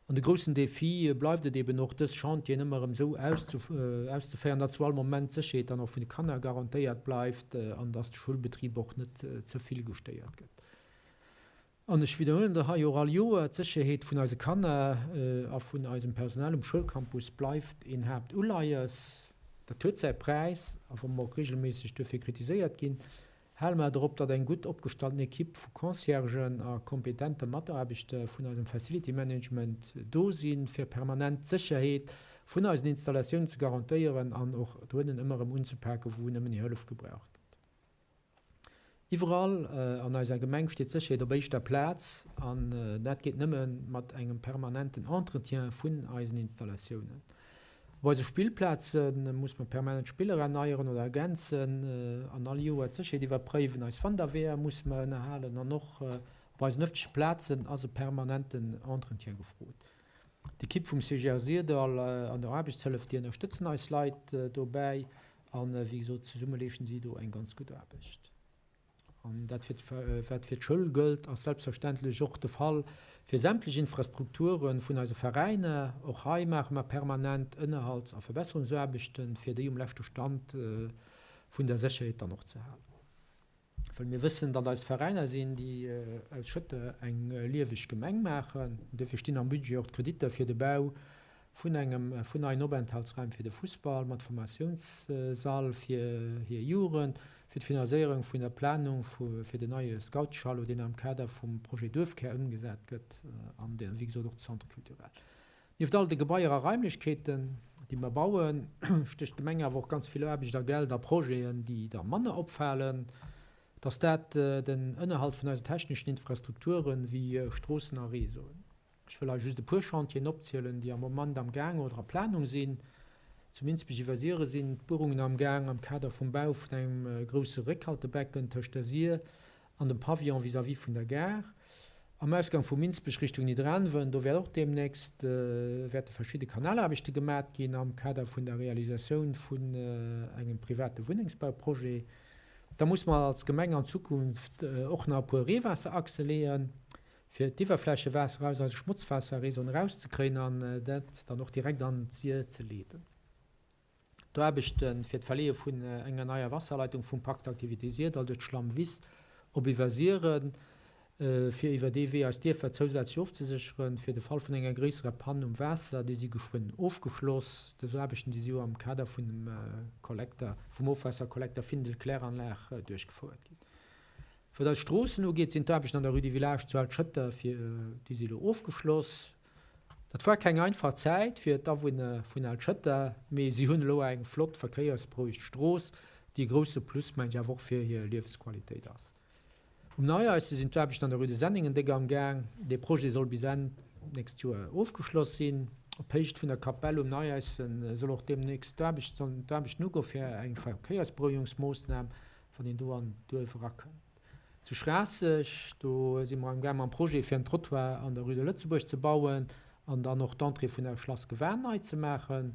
An de groussen Defi bleift et eben och, dës Chantieren ëmmer erëm esou auszeféieren, datt zu all Moment d'Sécherheet dann och vun de Kanner garantéiert bleift an datt de Schoulbetrib och net ze vill gestéiert gëtt. An ech widderhuelen dat hei och all Joer, D'Sécherheet vun eise Kanner a vun eisem Personal um Schoulcampus bleift een Haaptuleies. Dat huet säi Präis, a wa mer och regelméisseg duerfir kritiséiert ginn, hale mer drop, datt eng gutt opgestallten Ekipp vu Conciergen a kompetente Mataarbechter vun eisem Facility Management do sinn, fir permanent d'Sécherheet vun eisen Installatiounen ze garantéieren an och doënnen ëmmer erëm unzepaken, wou nëmmen hir Hëllef gebraucht gëtt. Iwwerall an eiser Gemeng steet d'Sécherheet op éischter Plaz an dat geet nëmme mat engem permanenten Entretien vun eisen Installatiounen. Op eise Spillplaze muss mer permanent Spiller erneieren oder ergänzen an all Joer d'Sécherheet iwwerpréiwen. Eis Wanderweeër musse mer ënnerhalen an och op eisen ëffentleche Plazen ass e permanenten Entretien gefrot. D'Ekipp vum CGR Syrdall an der Aarbechtshëllef, déi ënnerstëtzen eis Leit dobäi an wéi gesot, zesumme leeschten si do eng ganz gutt Aarbecht. An dat fir, wat fir d'Schoul gëllt, ass selbstverständlech och de Fall fir sämtlech Infrastrukture vun eise Veräiner. Och hei maache mer permanent Ënnerhalts a Verbesserungsaarbechten, fir déi um leschte Stand vun der Sécherheet dann och ze halen. Well mir wëssen, datt eis Veräiner sinn, déi aus Schëtter eng lieweg Gemeng maachen. Duerfir stinn am Budget och d'Kreditter fir de Bau vun engem vun neien Openthaltsraim fir de Fussball mat Formatiounssall fir hir Jugend, fir d'Finanzéierung vun der Planung fir den neie Scoutschalet, deen am Kader vum Projet Duerfkär ëmgesat gëtt, an wéi gesot och de Centre culturel. Nieft all de Gebaier a Raimlechkeeten, déi mer bauen, stécht d'Gemeng awer och ganz vill Aarbecht a Geld a Projeten, déi da manner opfalen. Et ass dat den Ënnerhalt vun eisen techneschen Infrastrukturen, wéi Stroossen a Réseauen. Ech wëll hei just e puer Chantieren opzielen, déi am Moment am Gaang oder a Planung sinn. Zu Minsbech iwwer Sire sinn d'Buerungen am Gaang am Kader vum Bau vun engem grousse Réckhaltebecken tëscht der Sir an dem Pavillon vis-à-vis vun der Gare. Am Ausgang vu Minsbech Richtung Nidderaanwen, do wäert och deemnächst wäerte verschidde Kanalaarbechte gemat ginn am Kader vun der Realisatioun vun engem private Wunnengsbauprojet. Da muss mer als Gemeng an Zukunft och nach e puer Reewaasserachse leeën, fir d'Iwwerflächewaasser aus eise Schmotzwaasserréseauen erauszekréien an dat dann och direkt an d'Sir ze leeden. D'Aarbechte fir d'Verleeë vun enger neier Wasserleitung vum Parc d'activités Syrdall duerch d'Schlammwiss op Iwwersiren. fir iwwer dee Wee eis Dierfer zousätzlech ofzesécheren, fir de Fall vun enger gréisserer Panne um Waasser, déi si geschwënn ofgeschloss. Dës Aarbechten, déi si jo am Kader vun dem Kollekter, vum Ofwaasserkollekter Findel Kläranlag duerchgefouert ginn. Wat eis Stroossen ugeet, sinn d'Aarbechten an der Rue du Village zu Altschëtter, fir déi si elo ofgeschloss. Dat war keng einfach Zäit fir d'Awunner vun Altschëtter, mee si hunn elo eng flott verkéiersberouegt Strooss, déi e grousse Plus, mengen ech, awer och fir hir Liewesqualitéit ass. Um Neieiste sinn d'Aarbechten an der Rue de Senningen déck am Gaang. Dee Projet soll bis Enn d'nächst Joer ofgeschloss sinn. Op Héicht vun der Kapell um Neieiste soll och deemnächst d'Aarbecht, sollen d'Aarbechten ugoe fir eng Verkéiersberouegungsmoossnam, wann een do an d'Duerf erakënnt. Zu Schraasseg, do si mer am Gaang mam Projet fir en Trottoir an der Rue de Lëtzebuerg ze bauen an dann och d'Entrée vun der Schlass Gewan nei ze maachen.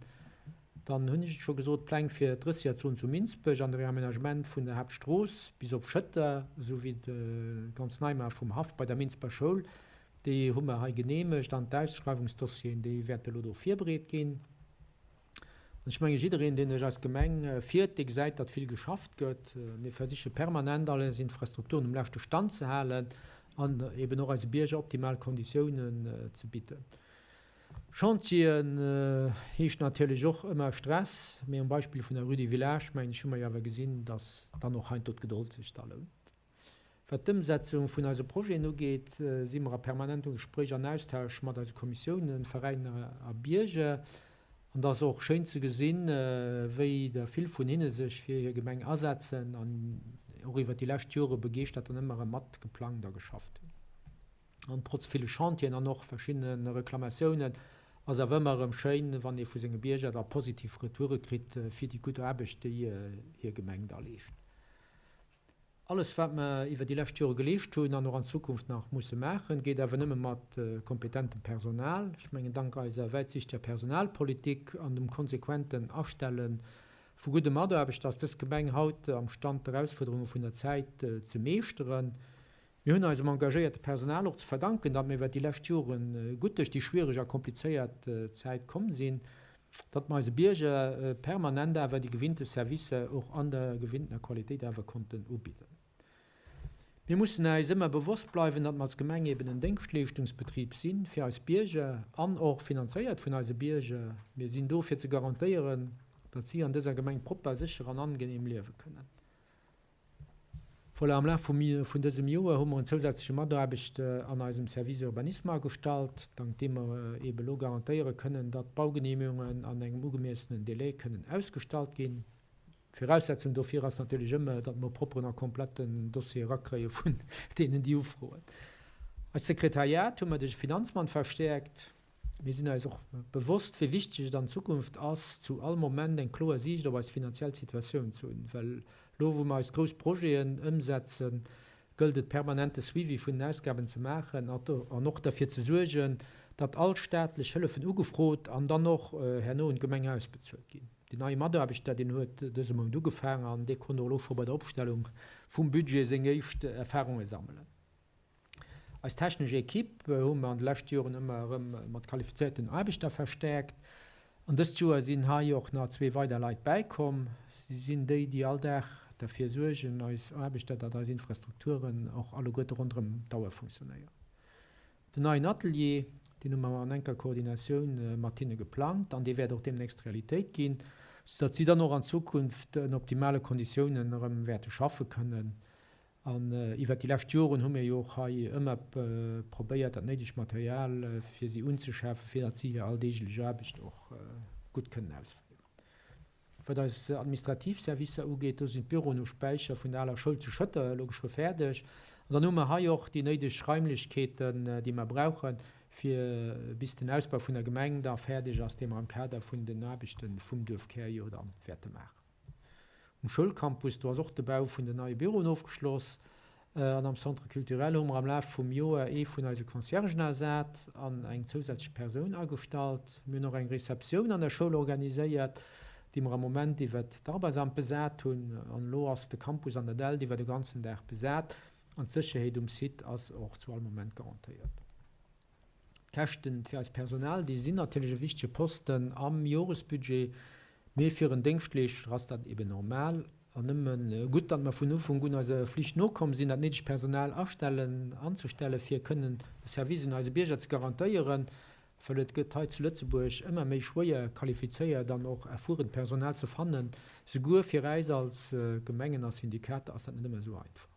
Dann hunn ech et scho gesot, d'Pläng fir d'Drëssegerzon zu Minsbech an de Reaménagement vun der Haaptstrooss bis op Schëtter, esou wéi de ganz Neimaach vum Haff bei der Minsber Schoul, déi hu mer hei geneemegt an d'Ausschreiwungsdossieren, déi wäerte elo do virbereet ginn. An ech menge jiddereen, deen duerch eis Gemeng fiert, dee gesäit, datt vill geschafft gëtt. Mir versiche permanent, all eis Infrastrukturen um leschte Stand ze halen an eben och eise Bierger optimal Konditiounen ze bidden. Chantieren heescht natierlech och ëmmer Stress, mee um Beispill vun der Rue du Village, mengen ech, hu mer jo awer gesinn, datt dann och heiansdo d'Gedold sech da lount. Wat d'Ëmsetzung vun eise Projeten ugeet, si mer a permanentem Gespréich an Austausch mat eise Kommissiounen, Veräiner a Bierger. An et ass och schéin ze gesinn, wéi der vill vun hinne sech fir hir Gemeng asetzen an och iwwer déi lescht Jore begeeschtert an ëmmer erëm mat geplangt a geschafft hunn. An trotz ville Chantieren an och verschiddene Reklamatiounen ass awer ëmmer erëm schéin, wann ee vu senge Bierger da positiv Retoure kritt fir déi gutt Aarbecht, déi hir Gemeng da leescht. Alles, wat mer iwwer déi lescht Jore geleescht hunn an och an Zukunft nach musse maachen, geet awer nëmme mat kompetentem Personal. Ech mengen, dank eiser wäitsiichteger Personalpolitik an dem konsequenten Astelle vu gudde Mataarbechter ass dës Gemeng haut am Stand, d'Erausfuerderunge vun der Zäit ze meeschteren. Mir hunn eisem engagéierte Personal och ze verdanken, datt mir iwwer déi lescht Jore gutt duerch déi schwiereg a komplizéiert Zäit komm sinn, datt mer eise Bierger permanent awer déi gewinnte Servicer och an der gewinntener Qualitéit awer konnten ubidden. Mir mussen äis ëmmer bewosst bleiwen, datt mer als Gemeng eben en Déngschtleeschtungsbetrib si fir eis Bierger an och finanzéiert vun eise Bierger. Mir sinn do fir ze garantéieren, datt si an dëser Gemeng propper, sécher an angenehm liewe kënnen. Voilà, am Laf vum vun dësem Joer hu mer en zousätzleche Mataarbechter an eisem Service Urbanisme agestallt, dank deem mer eebe elo garantéiere kënnen, datt d'Baugenehmigungen an engem ugemeessenen Délai kënnen ausgestallt ginn. Viraussetzung dofir ass natierlech ëmmer, datt mer e propperen a kompletten Dossier erakréie vun deenen, déi ufroen. Eist Sekretariat hu mer duerch e Finanzmann verstäerkt. Mir sinn eis och bewosst, wéi wichteg et an Zukunft ass, zu all Moment eng kloer Siicht op eis finanziell Situatioun ze hunn. Well elo, wou mer eis grouss Projeten ëmsetzen, gëllt et permanent de Suivi vun den Ausgaben ze maachen an och derfir ze suergen, datt all staatlech Hëllefen ugefrot an dann och herno un d'Gemeng ausbezuelt ginn. Deen neie Mataarbechter, deen huet dëse Mount ugefaangen an dee konnt och elo scho bei der Opstellung vum Budget seng éischt Erfarunge sammelen. Eis technesch Equipe hu mer an de leschte Joren ëmmer erëm mat qualifizéierten Aarbechter verstäerkt. An dëst Joer sinn hei och nach zwee weider Leit bäikomm. Si sinn déi, déi all Dag derfir suergen, eis Aarbechter, datt eis Infrastrukturen och alleguerte ronderëm d'Auer funktionéieren. Den neien Atelier, deen hu mer an enker Koordinatioun mat hinne geplangt an dee wäert och deemnächst Realitéit ginn, soudatt si dann och an Zukunft ënner optimale Konditiounen erëm wäerte schaffe kënnen. An iwwert déi lescht Joren hu mir jo och hei ëmmer probéiert, dat néidegt Material fir si unzeschafen, fir datt si hir alldeeglech Aarbecht och gutt kënnen ausféieren. Wat eis administrativ Servicer ugeet, do sinn d'Büroen um Späicher vun der aler Schoul zu Schëtter elo geschwë fäerdeg. An dann hu mer hei och déi néideg Raimlechkeeten, déi mer brauchen, fir bis den Ausbau vun der Gemeng da fäerdeg ass, dee mer am Kader vun den Aarbechte vum Duerfkär jo da wäerte maachen. Um Schoulcampus, do ass och de Bau vun den neie Büroen ofgeschloss. An am Centre culturel hu mer am Laf vum Joer ee vun eise Conciergen ersat an eng zousätzlech Persoun agestallt. Mir hunn och eng Receptioun an der Schoul organiséiert, déi mer am Moment iwwert d'Arbeitsamt besat hunn. An elo ass de Campus an der Dällt iwwer de ganzen Dag besat an d'Sécherheet um Site ass och zu all Moment garantéiert. D'Käschten fir eist Personal, déi sinn natierlech e wichtege Posten am Joresbudget, mee fir en Déngschtleeschter ass dat eben normal. An nëmme gutt, datt mer vun Ufank un eiser Flicht nokomm sinn, dat néidegt Personal astellen, anzestellen, fir kënnen de Service un eise Bierger ze garantéieren, well et gëtt hei zu Lëtzebuerg ëmmer méi schwéier, qualifizéiert an och erfuerent Personal ze fannen. Souguer fir äis als Gemengen a Syndikater ass dat net ëmmer esou einfach.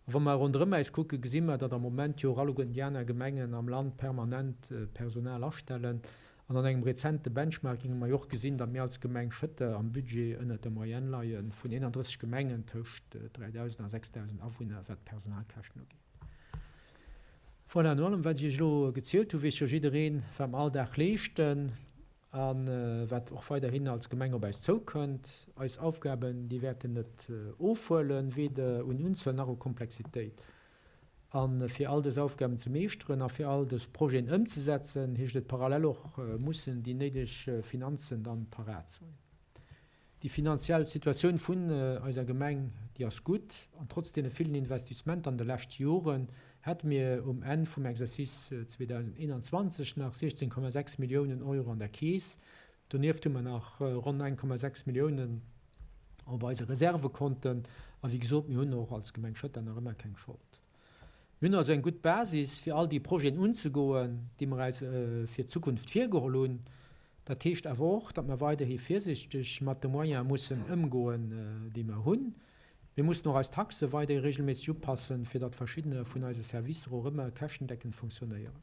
A wa mer ronderëm äis kucken, gesi mer, datt am Moment jo och alleguerten déi aner Gemengen am Land permanent Personal astellen. An an engem rezente Benchmarking hu mer jo och gesinn, datt mir als Gemeng Schëtter am Budget ënnert der Moyenne leie vun 31 Gemengen tëscht 3.000 a 6.000 Awunner, wat d'Personalkäschten ugeet. Voilà, no allem, wat ech Iech elo gezielt hu, weess jo jiddereen, wat mer all Dag leeschten. A wat och weiderhin als Gemeng op äis zoukënnt, eis Aufgaben, déi wäerten net ofhuelen, weder un Unzuel nach u Komplexitéit. A fir all dës Aufgaben ze meeschteren a fir all dës Projeten ëmzesetzen, heescht et parallel och mussen déi néideg Finanzen dann parat ze hunn. Déi finanziell Situatioun vun eiser Gemeng, déi ass gutt. An trotz deene villen Investissementer an de leschte Joren hätte mir um Enn vum Exercice 2021 nach 16,6 Milliounen Euro an der Keess. Donieft hu mer nach ronn 1,6 Milliounen op eise Reservekonten. A wéi gesot, mir hunn och als Gemeng Schëtter nach ëmmer keng Schold. Mir hunn also eng gutt Basis, fir all déi Projeten unzegoen, déi mer eis fir d'Zukunft virgeholl hunn. Dat heescht awer och, datt mer weiderhi virsichteg mat de Moyene mussen ëmgoen, déi mer hunn. Mir mussen och eis Taxe weiderhi regelméisseg upassen, fir datt verschiddene vun eise Servicer och ëmmer käschtendeckend funktionéieren.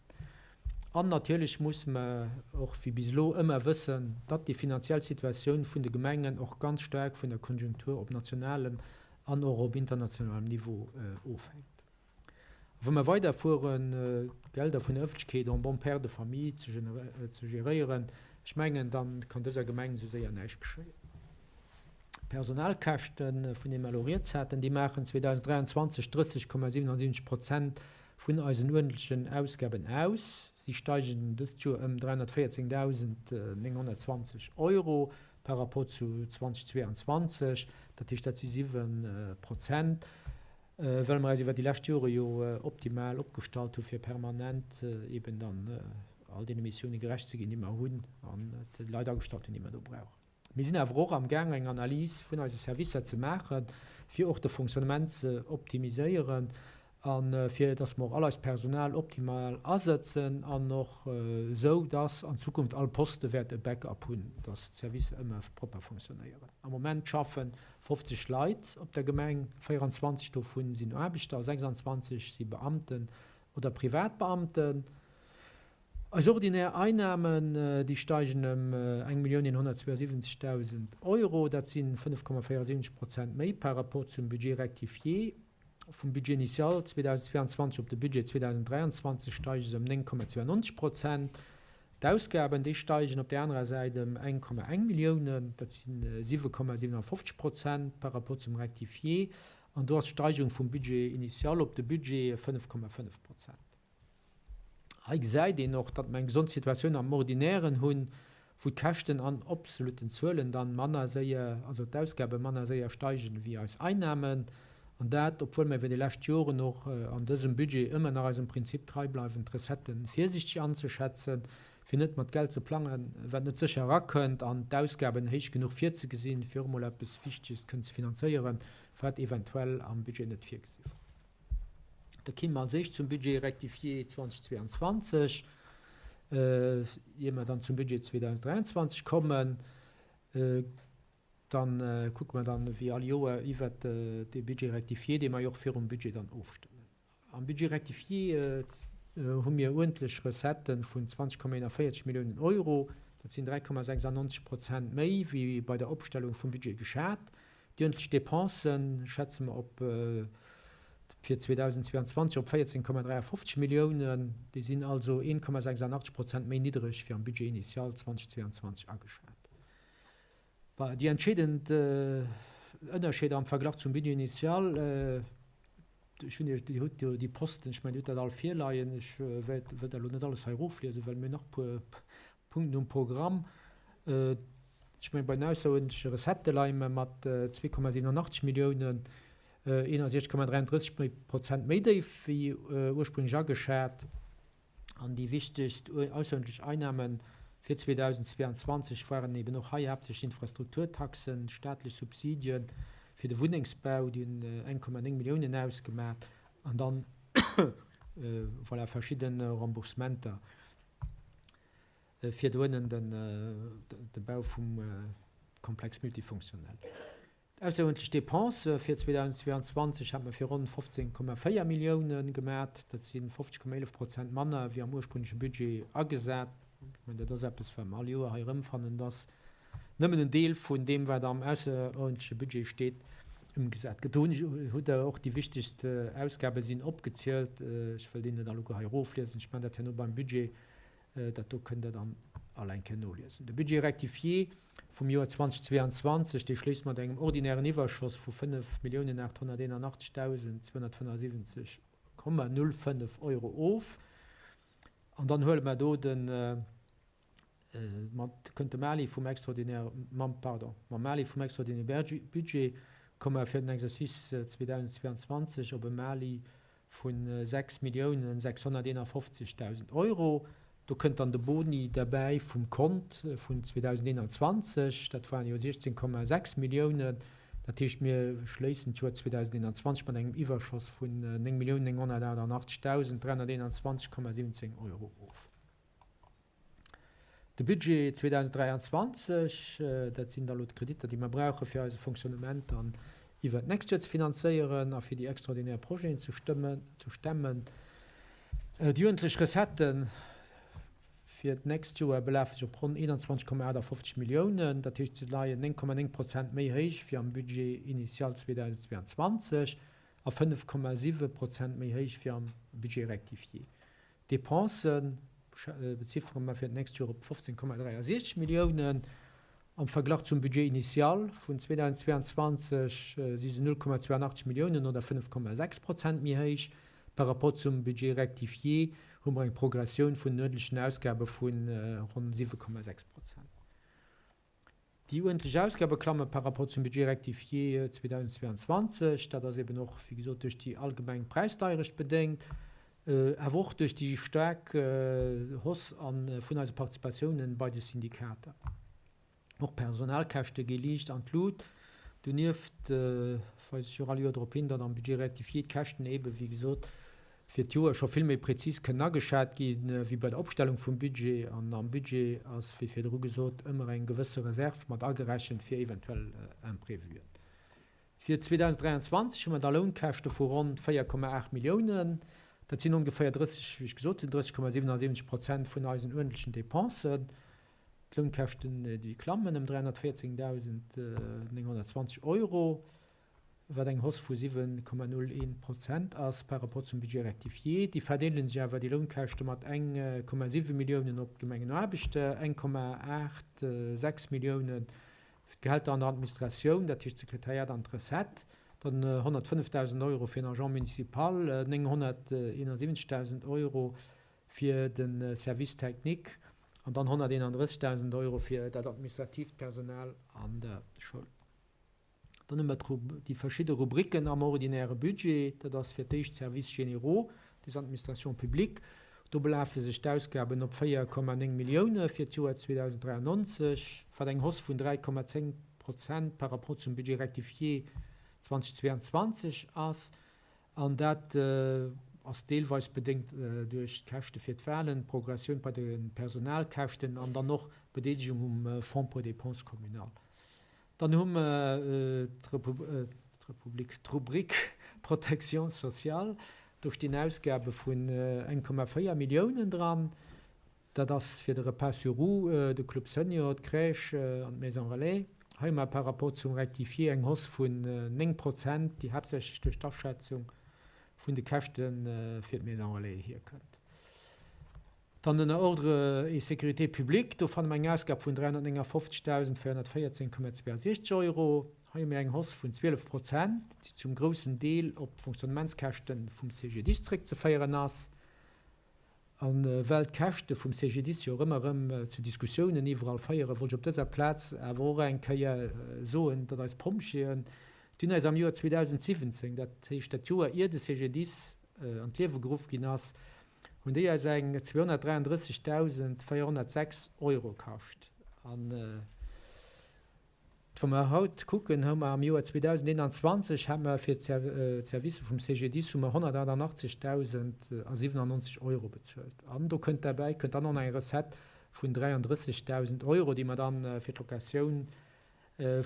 An natierlech musse mer och wéi bis elo ëmmer wëssen, datt déi finanziell Situatioun vun de Gemengen och ganz staark vun der Konjunktur op nationalem an och op internationalem Niveau ofhänkt. A wa mer weiderfueren, d'Gelder vun der Ëffentlechkeet en bon père de famille ze geréieren, ech mengen, da kann dëser Gemeng esou séier näischt geschéien. D'Personalkäschten, vun deene mer elo rieds haten, déi maachen 2023 30,77 Prozent vun eisen uerdentlechen Ausgaben aus. Si steigen dëst Joer ëm 314.920 Euro par rapport zu 2022, dat heescht, dat si 7 Prozent, well mer eis iwwer déi lescht Jore jo optimal opgestallt hu fir permanent eben dann all deene Missioune gerecht ze ginn, déi mer hunn an déi Leit agestallt hunn, déi mer do brauchen. Mir sinn awer och amgaang eng Analys vun eise Servicer ze maachen, fir och de Fonctionnement ze optimiséieren a fir dass mer och all eist Personal optimal asëtzen an och esou, dass an Zukunft all Poste wäert e Backup hunn, dass d'Servicer ëmmer propper fonctionnéieren. Am Moment schaffe 50 Leit op der Gemeng, 24 dovun sinn Aarbechter a 26 si Beamten oder Privatbeamten. Eis ordinär Einnamen, déi steigen ëm 1.172.000 Euro, dat si 5,74 Prozent méi par rapport zum Budget rectifié. Vum Budget initial 2022 op de Budget 2023 steige se ëm 9,92 Prozent. D'Ausgaben, déi steigen op där anerer Säit ëm 1,1 Milliounen, dat si 7,57 Prozent par rapport zum Rectifié. An do ass d'Steigerung vum Budget initial op de Budget 5,5 Prozent. Hei gesäit een och, datt mer eng gesond Situatioun am Ordinären hunn, wou d'Käschten an absolutten Zuelen dann manner séier, also d'Ausgabe manner séier steigen wéi eis Einnahmen. An dat, obwuel mer iwwer déi lescht Joren och an dësem Budget ëmmer nach eisem Prinzip trei bleiwen, d'Recettë virsiichteg anzeschätzen, fir net mat Geld ze plangen, wat net sécher erakënnt, an d'Ausgaben héich genuch virzegesinn, fir och emol eppes Wichteges kënnen ze finanzéieren, wat eventuell am Budget net virgesi war. Da kéime mer als éischt zum Budget rectifié 2022, ier mer dann zum Budget 2023 kommen. Da kucke mer dann, wéi all Joer, iwwert dee Budget rectifié, dee mer jo och virum Budget dann ofstëmmen. Am Budget rectifié hu mir uerdentlech Recettë vun 20,41 Milliounen Euro. Dat sinn 3,96 Prozent méi wéi bei der Opstellung vum Budget geschat. Déi uerdentlech Dépensen schätze mer op fir 2022 op 14,53 Milliounen. Déi sinn also 1,86 Prozent méi niddereg wéi am Budget initial 2022 ageschat. Déi entscheedend Ënnerscheeder am Verglach zum Budget initial, ech hunn Iech, Dir hutt jo déi Posten, ech mengen, Dir hutt dat all virleien, ech wëll dat elo net alles hei erofliesen, well mir hunn nach e puer Punkten um Programm. Ech mengen, bei den ausseruerdentleche Recettë leie mer mat 2,87 Milliounen 61,33 Prozent méi déif wéi ursprünglech ageschat. An déi wichtegst ausseruerdentlech Einnahme fir 2022 waren eben och hei haaptsächlech Infrastrukturtaxen, staatlech Subsidien. Fir de Wunnengsbau, déi hunn 1,9 Milliounen ausgemat. An dann, voilà, verschidde Remboursementer fir do ënnen de Bau vum Complexe multifonctionnel. D'ausseruerdentlech Depensë fir 2022 hat mer fir ronn 15,4 Millioune gemat. Dat si 50,11 Prozent manner wéi am ursprüngleche Budget agesat. Ech mengen, dat ass eppes, wat mer all Joer hei erëmfannen, dass nëmmen en Deel vun deem, wat am ausseruerdentleche Budget steet, ëmgesat gëtt. Do hutt Der och déi wichtegst Ausgabe sinn opgezielt. Ech wëll déi net alleguer hei erofliesen. Ech maachen dat herno beim Budget. Dat do kënnt Der dann all eng Kéier noliesen. De Budget rectifié vum Joer 2022, dee schléisst mat engem ordinären Iwwerschoss vu 5.881.275,05 Euro of. An dann huele mer do de, mat, kënnt de Mali vum extraordinäre, mam, pardon, mam Mali vum extraordinäre Budget komme mer fir den Exercice 2022 op e Mali vu 6.651.000 Euro. Do kënnt dann de Boni derbäi vum Kont vun 2021, dat waren jo 16,6 Milliounen. Dat heescht, mir schléissen d'Joer 2021 mat engem Iwwerschoss vun 9.988.321,17 Euro of. De Budget 2023, dat sinn da lo d'Kreditter, déi mer brauche fir eise Fonctionnement dann iwwert d'nächst Joer ze finanzéieren a fir déi extraordinär Projeten ze stëmmen, ze stemmen. Déi uerdentlech Recettë fir d'nächst Joer belafe sech op ronn 21,58 Milliounen, dat heescht se leien 9,9 Prozent méi héich wéi am Budget initial 2022 a 5,7 Prozent méi héich wéi am Budget rectifié. D'Depense beziffere mer fir d'nächst Joer op 15,63 Milliounen. Am Verglach zum Budget initial vun 2022 si se 0,82 Milliounen oder 5,6 Prozent méi héich. Par rapport zum Budget rectifié hu mer eng Progressioun vun den uerdentlechen Ausgabe vu ronn 7,6 Prozent. Déi uerdentlech Ausgabe klamme par rapport zum Budget rectifié 2022. Dat ass eben och, wéi gesot, duerch déi allgemeng Präisdeierecht bedéngt, awer och duerch déi staark Hausse vun eise Participatiounen bei de Syndikater. Och d'Personalkäschte gi liicht an d'Lut. Donieft weise ech och all Joer drop hin, datt am Budget rectifié d'Käschten eebe wéi gesot fir d'Joer scho vill méi prezis kënnen ageschat gi wéi bei der Opstellung vum Budget. An am Budget ass, wéi virdru gesot, ëmmer eng gewësse Reserv mat agerechent fir eventuell Imprévuen. Fir 2023 hu mer da Lounkäschte vu ronn 4,8 Milliounen. Dat sinn ongeféier 30, wéi ech gesot hunn, 30,77 Prozent vun eisen uerdentlechen Dépensen. D'Lounkäschten, déi klammen ëm 314.920 Euro, wat eng Hausse vu 7,01 Prozent ass par rapport zum Budget rectifié. Déi verdeele sech awer, déi Lounkäschte, mat 1,7 Milliounen op d'Gemengenaarbechter, 1,86 Milliounen d'Gehälter an der Administratioun, dat heescht d'Sekretariat an d'Recette, dann 105.000 Euro fir den Agent municipal, 971.000 Euro fir de Service technique an dann 131.000 Euro fir dat administratiivt Personal an der Schoul. Dann hu mer déi verschidde Rubriken am ordinäre Budget. Dat ass fir d'éischt d'Services généraux des administrations publiques. Do belafe sech d'Ausgaben op 4,9 Millioune fir d'Joer 2093, wat eng Hausse vun 3,10 Prozent par rapport zum Budget rectifié 2022 ass. An dat ass deelweis bedéngt duerch d'Käschte fir d'Wahlen, d'Progressioun bei de Personalkäschten an dann och d'Bedeelegung um Fonds pour dépenses communales. Dann hu mer d'Republik, d'Rubrik Protection sociale. Do stinn Ausgabe vun 1,4 Milliounen dran. Dat ass fir de Repas sur roues, de Club Senior, d'Crèche an d'Maison Relais. Hei hu mer par rapport zum Rectifié eng Hausse vun 9 Prozent, déi haaptsächlech duerch d'Aschätzung vun de Käschte fir d'Maison Relais hierkënnt. Dann ënner Ordre et sécurité publique, do fanne mer eng Ausgab vun 359.414,62 Euro. Hei hu mir eng Hausse vun 12 Prozent, déi zum groussen Deel op d'Fonctionnementskäschte vum CGDIS zréckzeféieren ass. A well d'Käschte vum CGDIS jo och ëmmer erëm zu Diskussiounen iwwerall féieren, wollt ech op dëser Plaz awer och eng Kéier soen, datt eis Pompjeeën, déi hunn eis am Joer 2017, dat heescht dat Joer ier de CGDIS an d'Liewe geruff ginn ass, hunn déi eis eng 233.406 Euro kascht. An. Wa mer haut kucken, hu mer am Joer 2021 hate mer fir d'Servicer vum CGDIS hu mer 188.097 Euro bezuelt. An do kënnt derbäi kënnt dann och nach eng Recette vun 33.000 Euro, déi mer dann fir d'Locatioun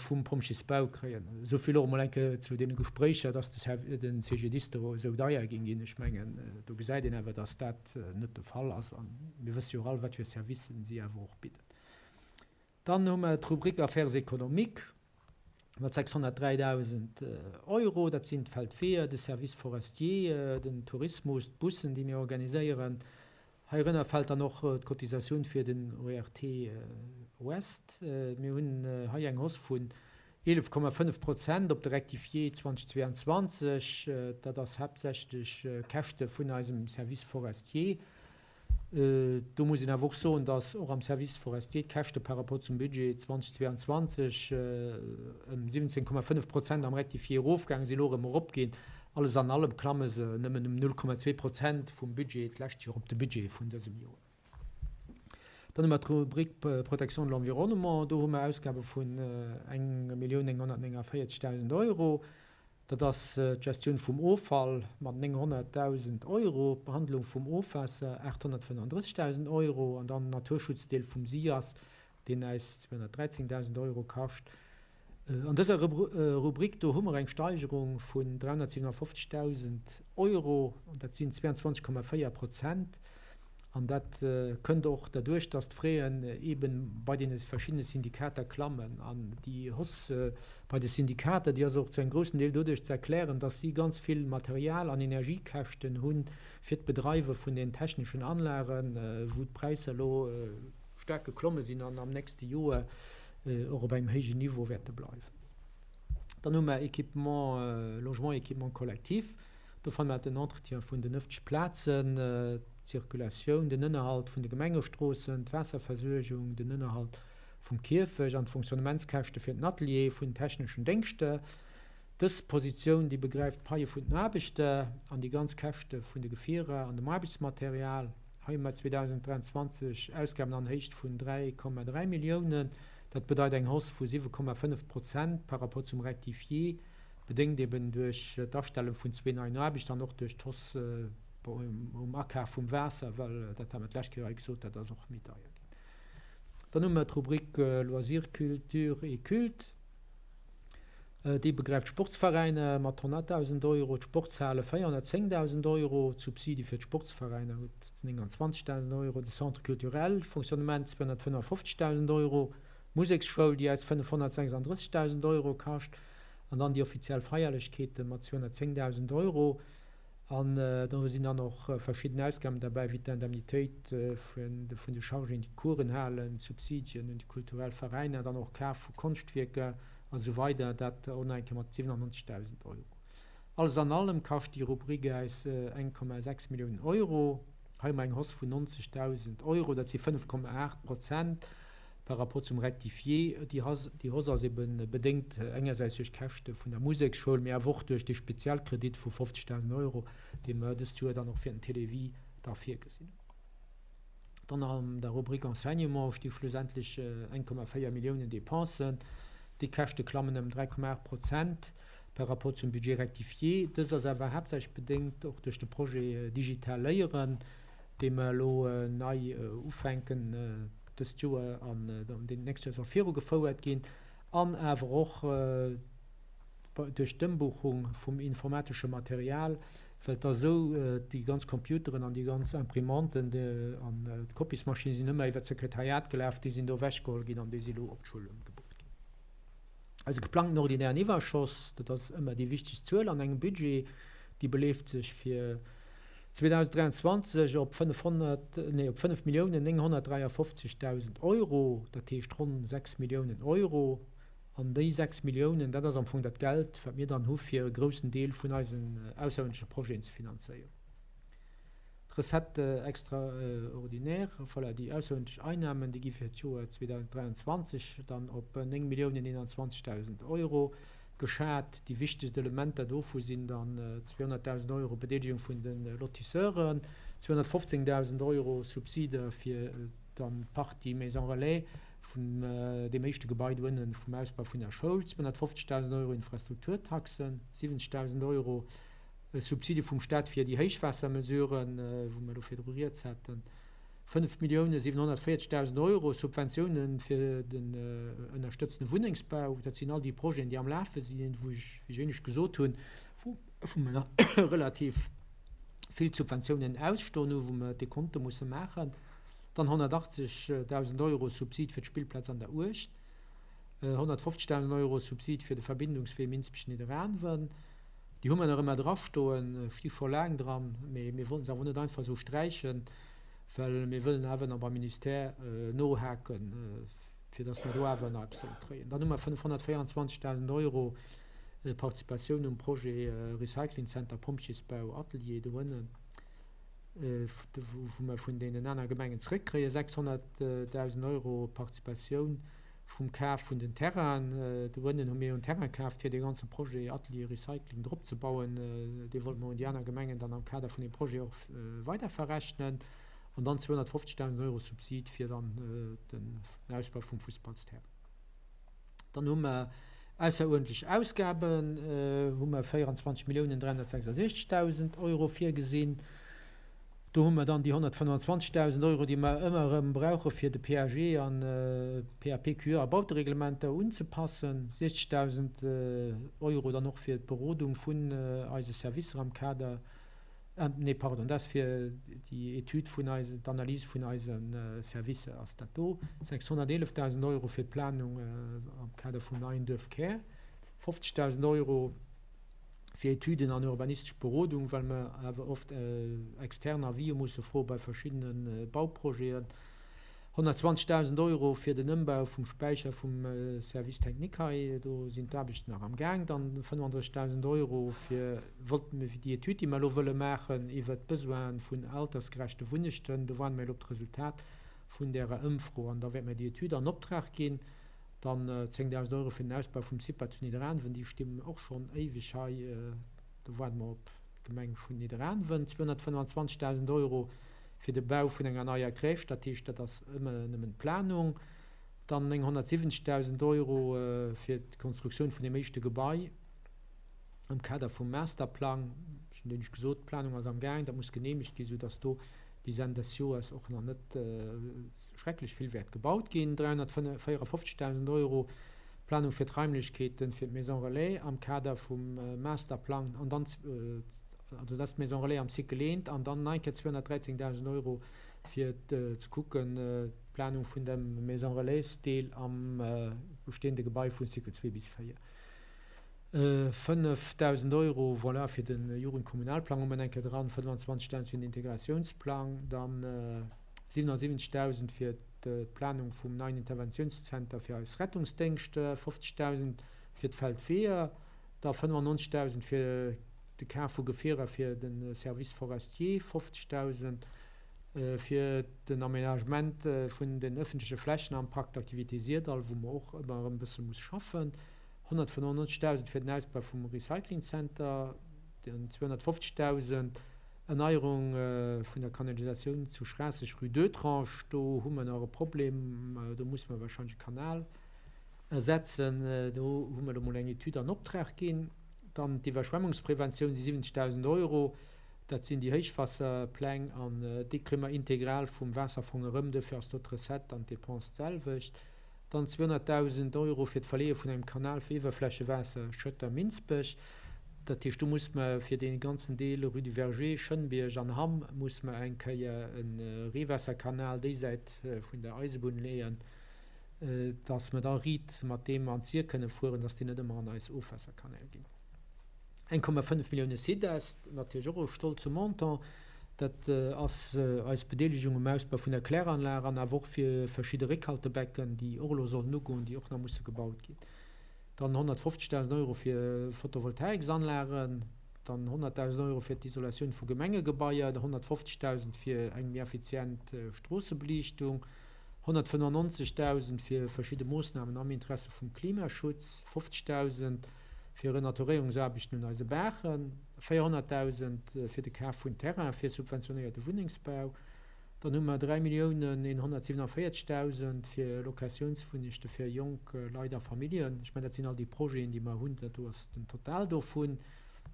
vum Pompjeesbau kréien. Esou vill och emol eng Kéier zu deene Gespréicher, dass de CGDIS do esou deier géing ginn. Ech mengen, do gesäit een awer, dass dat net de Fall ass. A mir wësse jo och all, wat fir Servicen si awer och bidden. Dann hu mer d'Rubrik Affaires économiques mat 603.000 Euro. Dat sinn d'Feldweeër, de Service forestier, den Tourismus, d'Bussen, déi mir organiséieren. Heirënner fält dann och d'Cotisatioun fir den ORT Ouest. Mir hunn hei eng Hausse vun 11,5 Prozent op de Rectifié 2022. Dat ass haaptsächlech Käschte vun eisem Service forestier. Do muss een awer och soen, dass och am Service forestier d'Käschte par rapport zum Budget 2022 ëm 17,5 Prozent am Rectifié erofgaange sinn, elo erëm eropginn. Alles an allem klamme se nëmmen ëm 0,2 Prozent vum Budget d'lescht Joer op de Budget vun dësem Joer. Dann hu mer d'Rubrik Protection de l'environnement. Do hu mer Ausgabe vun 1.949.000 Euro. Dat ass d'Gestioun vum Offall mat 900.000 Euro, d'Behandlung vum Ofwaasser 835.000 Euro an dann den Naturschutzdeel vum SIAS, deen äis 213.000 Euro kascht. An dëser Rubrik do hu mer eng Steigerung vun 357.000 Euro, an dat sinn 22,4 Prozent. An dat kënnt och derduerch, dass d'Fraisen eebe bei deene verschiddene Syndikater klammen. An déi Hausse bei de Syndikater, déi ass och zu engem groussen Deel doduerch ze erklären, dass si ganz vill Material an Energiekäschten hu fir d'Bedreiwe vun den techneschen Anlagen, wou d'Präisser elo staark geklomme sinn an am nächste Joer och op engem héijen Niveau wäerte bleiwen. Dann hu mer Équipement, Logement et équipement collectif. Do fanne mer den Entretien vun den ëffentleche Plazen, d'Zirkulatioun, den Ënnerhalt vun de Gemengestroossen, d'Waasserversuergung, den Ënnerhalt vum Kierfecht an d'Fonctionnementskäschte fir den Atelier vun den techneschen Déngschter. Dës Positioun, déi begräift d'Paie vun den Aarbechter an déi ganz Käschte vun de Gefierer an dem Aarbechtsmaterial. Hei hu mer 2023 Ausgaben an Héicht vun 3,3 Milliounen. Dat bedeit eng Hausse vu 7,5 Prozent par rapport zum Rectifié, bedéngt eben duerch d'Astellung vun zwee neien Aarbechter an och duerch d'Hausse um Akaf vum Waasser, well dat hat mer d'lescht Kéier hei gesot, dat ass och méi deier ginn. Dann hu mer d'Rubrik Loisirs, culture et culte. Déi begräift d'Sportsveräiner mat 100.000 Euro, d'Sportshale 410.000 Euro, d'Subside fir d'Sportsveräiner huet 29.000 Euro, de Centre culturel, Fonctionnement 255.000 Euro, d'Museksschoul, déi eis 536.000 Euro kascht, an dann déi offiziell Feierlechkeete mat 210.000 Euro. An do sinn dann och verschidden Ausgaben derbäi, wéi d'Indemnitéit vun de Chargéen, déi d'Coursen halen, d'Subsidien un déi kulturell Veräiner, dann och Kaf vu Konschtwierker a sou weider, dat och nach eng Kéier mat 97.000 Euro. Alles an allem kascht déi Rubrik äis 1,6 Milliounen Euro. Hei hu mer eng Hausse vun 90.000 Euro, dat si 5,8 Prozent par rapport zum Rectifié. Déi Hausse ass ebe bedéngt engersäits duerch d'Käschte vun der Museksschoul, mee awer och duerch dee Spezialkredit vu 50.000 Euro, dee mer dëst Joer dann och fir den Télévie da virgesinn hunn. Dann an der Rubrik Enseignement sti schlussendlech 1,4 Milliounen Dépensen. Déi Käschte klammen ëm 3,8 Prozent par rapport zum Budget rectifié. Dës ass awer haaptsächlech bedéngt och duerch de Projet Digital Léieren, dee mer elo nei ufänken dëst Joer an deen d'nächst Joer soll virugefouert ginn, an awer och duerch d'Ëmbuchung vum informatesche Material, well et ass esou, déi ganz Computeren an déi ganz Imprimanten an d'Kopiesmaschine sinn ëmmer iwwer d'Sekretariat gelaf, déi sinn do ewechgeholl ginn an déi si elo op d'Schoul ëmgebucht ginn. Eise geplangten ordinären Iwwerschoss, dat ass ëmmer déi wichtegst Zuel an engem Budget, déi beleeft sech fir 2023 op 500, nee, op 5.953.000 Euro, dat heescht ronn 6 Milliounen Euro. An déi 6 Milliounen, dat ass am Fong dat Geld, wat mir dann hu fir e groussen Deel vun eisen ausseruerdentleche Projeten ze finanzéieren. D'Recettes extraordinaires, voilà, déi ausseruerdentlech Einnahmen, déi gi fir d'Joer 2023 dann op 9.021.000 Euro geschat. Déi wichtegst Elementer dovu sinn dann 200.000 Euro Bedeelegung vun de Lotisseuren, 215.000 Euro Subside fir dann d'Partie Maison Relais. Vun deem éischte Gebai do ënnen, vum Ausbau vun der Schoul, 250.000 Euro Infrastrukturtaxen, 70.000 Euro Subside vum Staat fir déi Héichwaassermesuren, wou mer elo virdru rieds haten, 5.740.000 Euro Subventiounen fir den ënnerstëtzte Wunnengsbau. Dat sinn all déi Projeten, déi am Lafe sinn, wou ech, wéi ech éinescht gesot hunn, wou mer nach relativ vill Subventiounen ausstoen hu, wou mer Dekonte musse maachen. Dann 180.000 Euro Subsid fir d'Spillplaz an der Uecht, 150.000 Euro Subsid fir de Verbindungswee Minsbech-Nidderaanwen. Déi hu mer nach ëmmer drastoen, sti scho laang dran, mee mir wollten se awer net einfach esou sträichen, well mir wëllen awer nach beim Ministère nohaken, fir datt mer do awer nach eppes solle kréien. Dann hu mer 524.000 Euro Participatioun um Projet Recycling Center Pompjeesbau Atelier do ënnen. wou mer vun deenen aner Gemengen zrëckkréien, 600.000 Euro Participatioun vum Kaf vun den Terrainen. Do ënnen hu mir jo en Terrain kaaft, fir dee ganze Projet Atelier Recycling drop ze bauen. Dee wollte mer un déi aner Gemengen dann am Kader vun deem Projet och weider verrechnen. An dann 250.000 Euro Subsid fir dann den Ausbau vum Fussballsterrain. Dann hu mer ausseruerdentlech Ausgaben, hu mer 24 Milliounen 366.000 Euro virgesinn. Do hu mer dann déi 125.000 Euro, déi mer ëmmer erëm brauche fir de PAG an PAPQE a Bautereglementer unzepassen, 60.000 Euro dann och fir d'Berodung vun eise Servicer am Kader Nee, pardon, dat ass fir déi Etüd vun eisen, d'Analys vun eise Servicer ass dat do. 611.000 Euro fir d'Planung am Kader vum neien Duerfkär, 50.000 Euro fir Etüden an urbanistesch Berodung, well mer awer oft extern Avisë musse froe bei verschiddene Bauprojeten. 120.000 Euro fir den Ëmbau vum Späicher vum Service technique hei, do sinn d'Aarbechten nach am Gaang. Dann 35.000 Euro fir déi Etüd, déi mer elo wëlle maachen iwwert d'Besoine vun altersgerechte Wunnechten. Do waarde mer elo op d'Resultat vun därer Ëmfro an da wäerte mer déi Etüd an Optrag ginn. Dann 10.000 Euro fir den Ausbau vum CIPA zu Nidderaanwen, déi stinn och schonn éiweg hei, do waarde mer op d'Gemeng vun Nidderaanwen. 225.000 Euro fir de Bau vun enger neier Crèche, dat heescht, dat ass ëmmer nëmmen d'Planung, dann 970.000 Euro fir d'Konstruktioun vun deem éischte Gebai am Kader vum Masterplang. Ech hunn deemlech gesot, d'Planung ass am Gaang, dat muss geneemegt ginn, soudass do bis Enn des Joers och nach net schrecklech vill wäert gebaut ginn. 354.000 Euro Planung fir d'Raimlechkeeten fir d'Maison Relais am Kader vum Masterplang an dann also dat ass d'Maison Relais am Cycle eent, an dann nach eng Kéier 213.000 Euro fir ze kucken, d'Planung vun dem Maison Relais-Deel am bestehende Gebai vu Cycle 2 bis 4. 5.000 Euro, voilà, fir de Jugendkommunalplang hu mer eng Kéier dran, 25.000 fir den Integratiounsplang, dann 77.000 fir d'Planung vum neien Interventiounszenter fir eis Rettungsdéngschter, 50.000 fir d'Feldweeër, da 95.000 fir de Kaf vu Gefierer fir de Service forestier, 50.000 fir den Aménagement vun den öffentleche Flächen am Parc d'activités Syrdall, wou mer och ëmmer erëm e bësse muss schaffen, 195.000 fir den Ausbau vum Recyclingcenter, den 250.000 Erneierung vun der Kanalisatioun zu Schraasseg, rue d'Oetrange, do hu mer nach e Problem, do musse mer wahrscheinlech e Kanal ersetzen, do hu mer elo mol eng Etüd an Optrag ginn. Dann d'Iwwerschwemmungspreventioun si 70.000 Euro. Dat sinn déi Héichwasserpläng an déi kréie mer integral vum Waasserfong erëm. Duerfir ass do d'Recette an d'Dépense d'selwecht. Dann 200.000 Euro fir d'Verleeë vun engem Kanal fir Iwwerflächewaasser Schëtter-Minsbech. Dat heescht, do muss mer fir dee ganzen Deel Rue du Verger, Schënnbierg an Hamm muss mer eng Kéier e Reewaasserkanal déisäit vun der Eisebunn leeën, dass mer da riit mat deem an d'Sir kënne fueren, dass déi net ëmmer an eis Ofwaasserkanäl ginn. 1,5 Millioune Sidest, natierlech och e stolze Montant. Dat ass eis Bedeelegung um Ausbau vun der Kläranlag an awer och fir verschidde Réckhaltebecken, déi och elo sollen ugoen, déi och nach musse gebaut ginn. Dann 150.000 Euro fir Photovoltaiksanlagen, dann 100.000 Euro fir d'Isolatioun vu Gemengegebaier, 150.000 fir eng méi effizient Stroossebeliichtung, 195.000 fir verschidde Moossnamen am Interesse vum Klimaschutz, 50.000 fir Renaturéierungsaarbechten un eise Baachen, 400.000 fir de Kaf vun Terrain fir subventionéierte Wunnengsbau, dann. Dann hu mer 3.147.000 fir Locatiounswunnechte fir jonk Leit a Familljen. Ech mengen, dat sinn all déi Projeten, déi mer hunn. Dat do ass den Total dovun.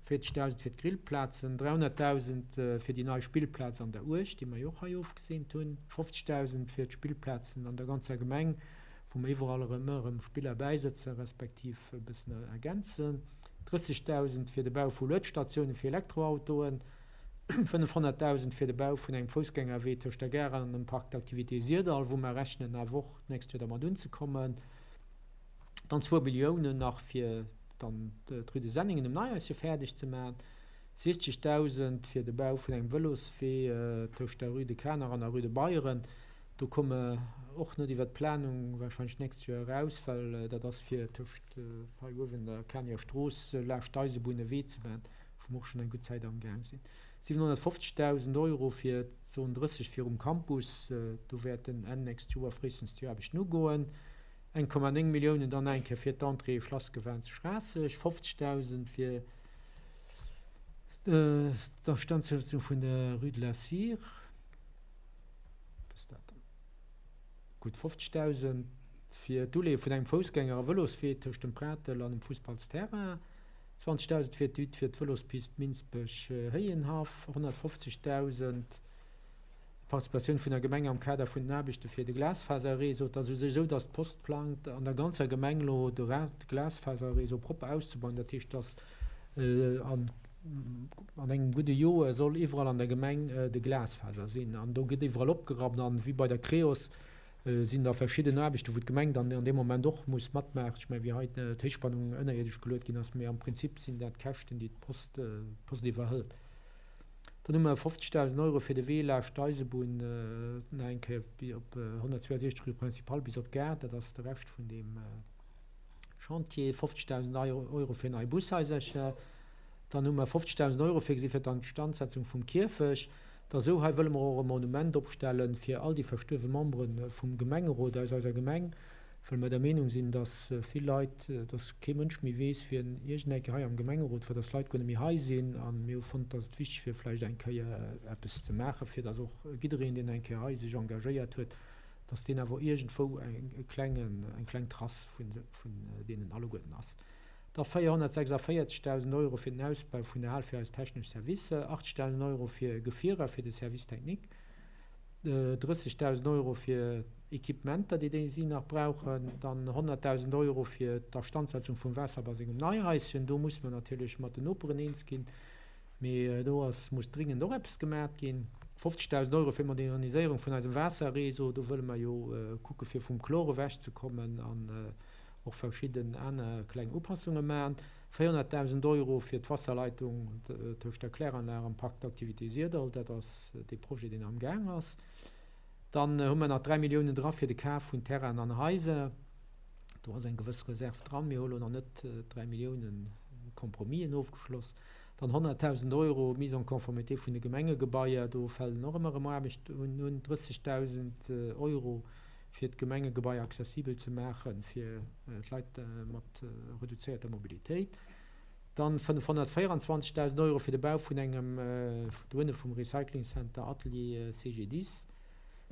40.000 fir d'Grillplazen, 300.000 fir déi nei Spillplaz an der Uecht, déi mer jo och hei ofgeseent hunn, 50.000 fir d'Spillplazen an der ganzer Gemeng, wou mer iwwerall erëm erëm Spiller bäisëtzen, respektiv e bëssen ergänzen, 30.000 fir de Bau vu Luedstatioune fir Elektroautoen, 500.000 fir de Bau vun engem Foussgängerwee tëscht der Gare an dem Parc d'activités Syrdall, wou mer rechnen awer och d'nächst Joer dermat unzekommen. Dann zwou Milliounen nach fir dann d'Rue de Senningen um Neihaischen fäerdeg ze maachen. 60.000 fir de Bau vun engem Vëloswee tëscht der Rue de Kanach an der Rue de Beyren. Do komme mer och net iwwert d'Planung wahrscheinlech d'nächst Joer eraus, well dat ass fir tëscht hei uewen der Kanier Strooss laascht d'Eisebunn e Wee ze maachen. wou mer och schonn eng gutt Zäit amgaang sinn. 750.000 Euro fir d'Zon 30 virum Campus, do wäerten Enn nächst Joer fréistens déi Aarbechten ugoen. 1,9 Milliounen dann eng Kéier fir d'Entrée Schlassgewan zu Schraasseg, 50.000 fir d'Astandsetzung vun der Rue de la Cire, wat ass dat dann? Gutt 50.000 fir d'Uleeë vun engem Foussgänger a Vëloswee tëscht dem Pratel an dem Fussballsterrain. 20.000 fir d'Etüd fir d'Vëlospist Minsbech-Héienhaff, 150.000 Participatioun vun der Gemeng am Kader vun den Aarbechte fir de Glasfaserréseau. Et ass u sech esou, datt d'Post plangt, an der ganzer Gemeng elo de Glasfaserréseau propper auszebauen. Dat heescht, datt an engem gudde Joer soll iwwerall an der Gemeng de Glasfaser sinn. An do gëtt iwwerall opgerappt an, wéi bei der Creos, sinn da verschidden Aarbechten, wou d'Gemeng dann an deem Moment och muss matmaachen. Ech mengen, wéi hei d'Héichspannung ënnerierdesch geluet ginn ass, mee am Prinzip sinn dat Käschten, déi d'Post d'Post iwwerhëlt. Dann hu mer 50.000 Euro fir de Wee laascht d'Eisebunn nach eng Kéier op 162 rue Principale bis op d'Gare, dat ass de Rescht vun deem Chantier. 50.000 Euro fir nei Bushaisercher. Dann hu mer 50.000 Euro virgesi fir d'Instandsetzung vum Kierfecht. Da sou, hei wëlle mer och e Monument opstelle fir all déi verstuerwe Membere vum Gemengerot aus eiser Gemeng, well mer der Meenung sinn, dass vill Leit, dass kee Mënsch méi weess, wien iergendeng Kéier hei am Gemengerot war, dass Leit guer net méi hei sinn. A mir hu fonnt, dass et wichteg wier, vläicht eng Kéier eppes ze maachen, fir dass och jiddereen, deen eng Kéier hei sech engagéiert huet, dass deen awer iergendwou e klengen, eng kleng Trace vun deenen alleguerten ass. Da 446.000 Euro fir den Ausbau vun der Hal fir eis technesch Servicer, 80.000 Euro fir Gefierer fir de Service technique, 30.000 Euro fir Equipementer, déi déi si nach brauchen, dann 100.000 Euro fir d'Astandsetzung vum Waasserbaseng um Neihaischen. Do muss mer natierlech mat den Noperen eens ginn, mee do ass, muss dringend och eppes gemat ginn. 50.000 Euro fir d'Moderniséierung vun eisem Waasserreseau, do wëlle mer jo kucke fir vum Chlor ewechzekommen an och verschidden aner kleng Upassunge maachen, 400.000 Euro fir d'Wasserleitung tëscht der Kläranlag am Parc d'activités Syrdall, dat ass dee Projet, deen amgaang ass. Dann hu mer nach 3 Milliounen dra fir de Kaf vun Terrainen an Haiser. Do ass eng gewëss Reserv dran. Mir hu elo nach net 3 Milliounen Compromisen ofgeschloss. Dann 100.000 Euro Mise en conformité vun de Gemengegebaier, do fält och ëmmer erëm Aarbecht un. 30.000 Euro fir d'Gemengegebai accessibel ze maache fir d'Leit mat reduzéierter Mobilitéit. Dann 524.000 Euro fir de Bau vun engem, dohinne vum Recycling Center Atelier CGDIS.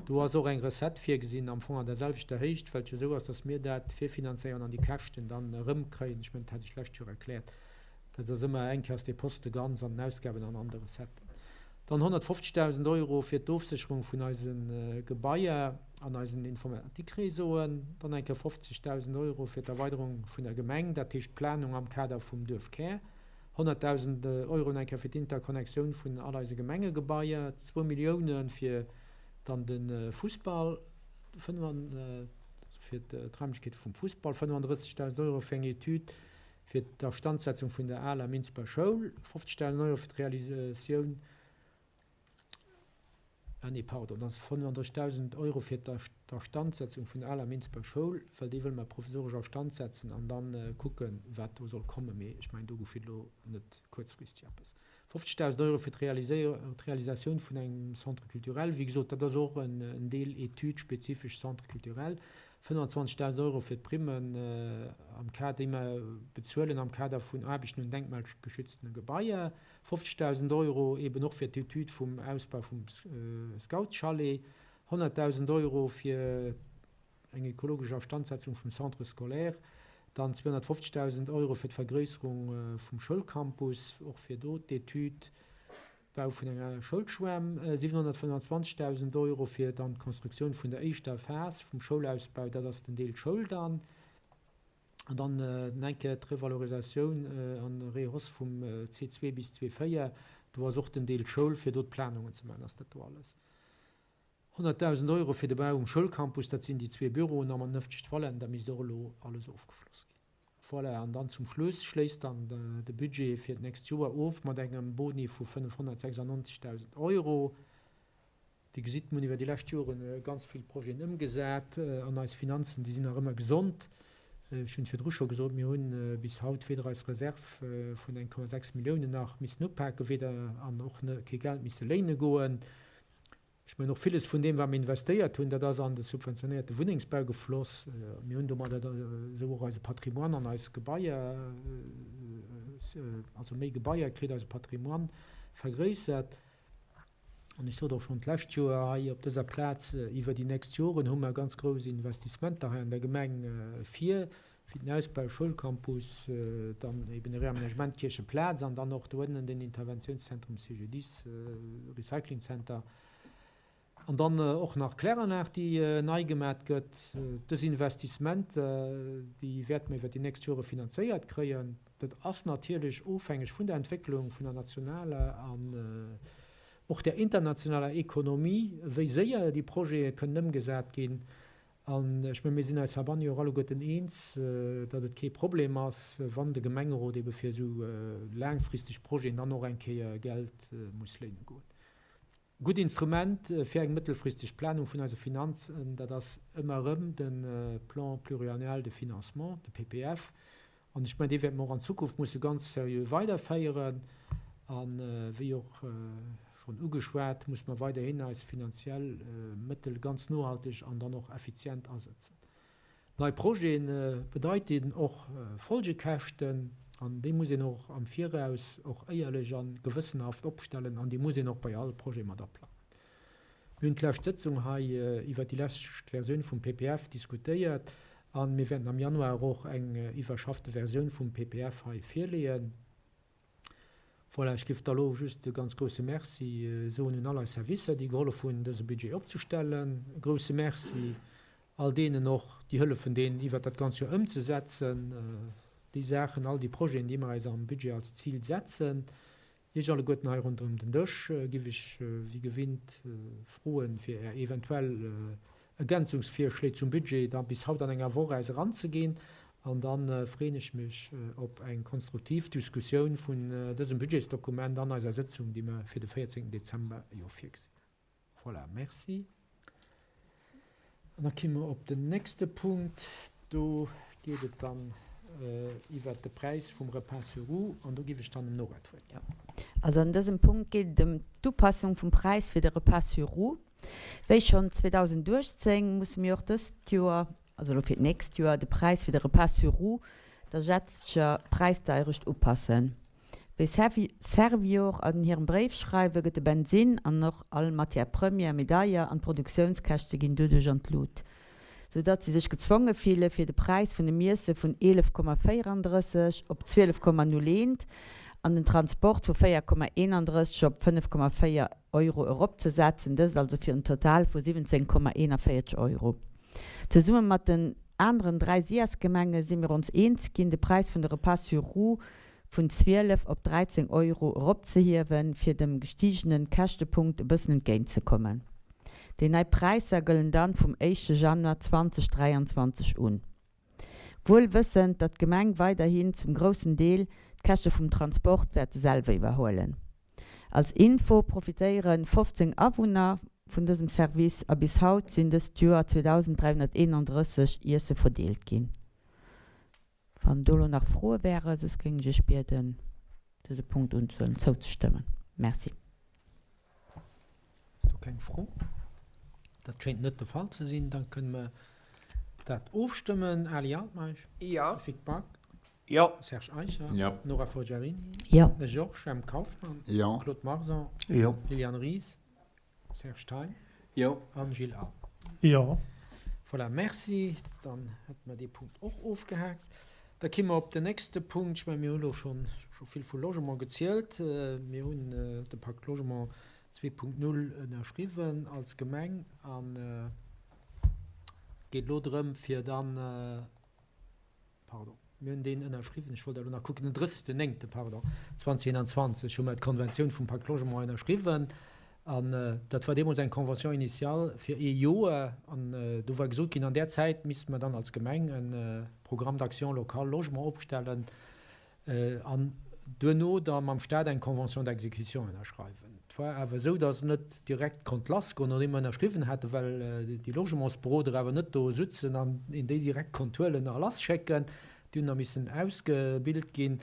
Do ass och eng Recette virgesinn, am Fong an der selwechter Héicht, well et jo esou ass, datt mir dat virfinanzéieren an déi Käschten dann erëmkréien. Ech mengen, dat hat ech d'lescht Joer erkläert. Dat ass ëmmer eng Kéier ass dee Poste ganz an den Ausgaben an an de Recetten. Dann 150.000 Euro fir d'Ofsécherung vun eise Gebaier an eisen Informatikréseauen. Dann eng Kéier 50.000 Euro fir d'Erweiderung vun der Gemeng, dat heescht d'Planung am Kader vum Duerfkär. 100.000 Euro eng Kéier fir d'Interconnectioun vun all eise Gemengegebaier. Zwou Millioune fir dann de Fussball, also fir d'Raimlechkeete vum Fussball. 35.000 Euro fir eng Etüd fir d'Astandsetzung vun der aler Minsber Schoul, 50.000 Euro fir d'Realisatioun, ah nee, pardon, dat ass 35.000 Euro fir d'Astandsetzung vun der aler Minsber Schoul, well déi wëlle mer provisoresch a Stand setzen an da kucken, wat do soll kommen. Mee ech mengen, do geschitt elo net kuerzfristeg eppes. 50.000 Euro fir d'Realisatioun vun engem Centre culturel. Wéi gesot, dat ass och en Deel Etüd spezifesch Centre culturel. 25.000 Euro fir d'Primmen am Kader, déi mer bezuelen am Kader vun Aarbechten un denkmalgeschütztene Gebaier, 50.000 Euro eben och fir d'Etüd vum Ausbau vum Scoutschalet, 100.000 Euro fir eng ekologesch Astandsetzung vum Centre scolaire, dann 250.000 Euro fir d'Vergréisserung vum Schoulcampus, och fir do d'Etüd. Bau vun enger Schoulschwämm, 725.000 Euro fir dann d'Konstruktioun vun der éischter Phas vum Schoulausbau, dat ass den Deel Schoul dann, an dann eng Kéier d'Revalorisatioun an Rehausse vum C2 bis C4, do ass och den Deel Schoul, fir do d'Planungen ze maachen, ass dat do alles. 100.000 Euro fir de Bau um Schoulcampus, dat sinn déi zwee Büroen a mat 90 Toiletten, dat misst och elo alles ofgeschloss ginn. Voilà, an dann zum Schluss schléisst dann de Budget fir d'nächst Joer of mat engem Boni vu 596.000 Euro. Dir gesitt, mir hunn iwwer déi lescht Jore ganz vill Projeten ëmgesat an eis Finanzen, déi sinn nach ëmmer gesond. Ech hunn et virdru scho gesot, mir hu bis haut weder eis Reserv vun 1,6 Milliounen nach missen upaken, weder an och kee Geld misse léine goen. Ech mengen, och villes vun deem, wat mir investéiert hunn, dat ass an de subventionéierte Wunnengsbau gefloss. Mir hunn domadder esou och eise Patrimoine an eis Gebaier, also méi Gebaier kritt, eise Patrimoine vergréissert. An ech sot och schonn d'lescht Joer hei op dëser Plaz, Iwwer déi nächst Joren hu mer ganz grouss Investissementer hei an der Gemeng vir, wéi den Ausbau Schoulcampus, dann eben de Réaménagement Kiercheplaz an dann och do ënnen den Interventiounszentrum CGDIS, Recycling Center an dann och nach d'Kläranlag, déi nei gemat gëtt. Dës Investissementer, déi wäerte mer iwwert déi nächst Jore finanzéiert kréien. Dat ass natierlech ofhängeg vun der Entwécklung vun der nationaler an och der internationaler Ekonomie, wéi séier déi Projete kënnen ëmgesat ginn. An ech mengen, mir sinn eis heibanne jo och alleguerten eens, datt et kee Problem ass, wann de Gemengerot ebe fir esou laangfristeg Projeten dann och eng Kéier Geld muss léine goen. E gutt Instrument fir eng mëttelfristeg Planung vun eise Finanzen, dat ass ëmmer erëm de Plan pluriannuel de financement, de PPF. An ech mengen, dee wäerte mer och an Zukunft musse ganz seriö weiderféieren. A wéi och schonn ugeschwat, muss mer weiderhin eis finanziell Mëttel ganz nohalteg an dann och effizient asetzen. Nei Projete bedeiten och Folgekäschten an déi muss een och am Viraus och éierlech a gewëssenhaft opstellen an déi muss een och bei all Projet mat aplangen. Mir hunn d'lescht Sëtzung hei iwwert déi lescht Versioun vum PPF diskutéiert a mir wäerten am Januar och eng iwwerschaffte Versioun vum PPF hei virleeën. Voilà, ech géif da lo just e ganz grouse Merci soen un all eis Servicer, déi gehollef hunn, dëse Budget opzestellen. E grouse Merci all deenen och, déi hëllefen, deen iwwert dat ganz Joer ëmzesetzen, déi Saachen, all déi Projeten, déi mer eis am Budget als Zil setzen. Iech alleguerten hei ronderëm den Dësch giff ech wéi gewinnt froen, fir Är eventuell Ergänzungsvirschléi zum Budget da bis haut an enger Woch äis eranzeginn. An da freeën ech mech op eng konstruktiv Diskussioun vun dësem Budgetsdokument an eiser Sëtzung, déi mer fir de 14 Dezember jo virgesinn hunn. Voilà, merci. An da komme mer op den nächste Punkt. Do geet et dann iwwert de Präis vum Repas sur roues an do géif ech dann dem Nora d'Wuert ginn. Also an dësem Punkt geet et ëm d'Upassung vum Präis fir de Repas sur roues. Wéi schonn 2018 musse mir och dëst Joer, also elo fir d'nächst Joer, de Präis fir de Repas sur roues der jetzeger Präisdeierecht upassen. Wéi Servior an hirem Bréif schreiwen, gëtt de Bensinn an och all Matière première méi deier an d'Produktiounskäschte ginn doduerch an d'Lut, sou datt si sech gezwonge fille fir de Präis vun dem Iesse vun 11,34 op 12,01 an den Transport vu 4,31 op 5,4 Euro eropzesetzen, dëst also fir en Total vu 17,41 Euro. Zesumme mat den aneren 3 SIAS-Gemenge si mir ons eens ginn, de Präis vun de Repas sur roues vun 12 op 13 Euro eropzehiewen, fir dem gestigene Käschtepunkt e bëssen entgéintzekommen. Déi nei Präisser gëllen dann vum éischte Januar 2023 un. Wuel wëssend, datt d'Gemeng weiderhin zum groussen Deel d'Käschte vum Transport wäerte selwer iwwerhuelen. Als Info profitéiere 15 Awunner vun dësem Service a bis haut sinn dëst Joer 2.331 Iesse verdeelt ginn. Wann do elo nach Froe wären, soss géing ech Iech bieden, dëse Punkt unzehuelen, zouzestëmmen. Merci. Ass do keng Fro? Dat schéint net de Fall ze sinn. Da kënne mer. Dat ofstëmmen. Ali Altmeisch. Jo. Vic Back. Jo. Serge Eicher. Jo. Nora Forgiarini. Jo. Georges M. Kauffmann. Jo. Claude Marson. Jo. Liliane Ries. Serge Thein. Jo. An Gilles Arndt. Jo. Voilà, merci. Dann hätte mer dee Punkt och ofgehaakt. Da ki mer op den nächste Punkt. Ech mengen, mir hu lo schonn scho vill vu Logement gezielt. Mir hunn de Pacte Logement 2.0 ënnerschriwwen als Gemeng an et geet elo drëm, fir dann, pardon, mir hunn deen ënnerschriwwen, ech wollt elo nach kucken, den 30. Néngte, pardon, 2021 hu mer d'Konventioun vum Pacte Logement ënnerschriwwen an dat war deemools eng Convention initiale fir ee Joer an do war gesot ginn, an där Zäit misste mer dann als Gemeng e Programme d'action locale logement opstellen, an duerno da mam Stat eng Convention d'exécution ënnerschreiwen. Et war awer esou, datt et net direkt konnt lassgoen, nodeem mer ënnerschriwwen haten, well déi Logementsberoder awer net do sutzen an een déi direkt konnt huelen a lasschécken. Déi hunn da missen ausgebilt ginn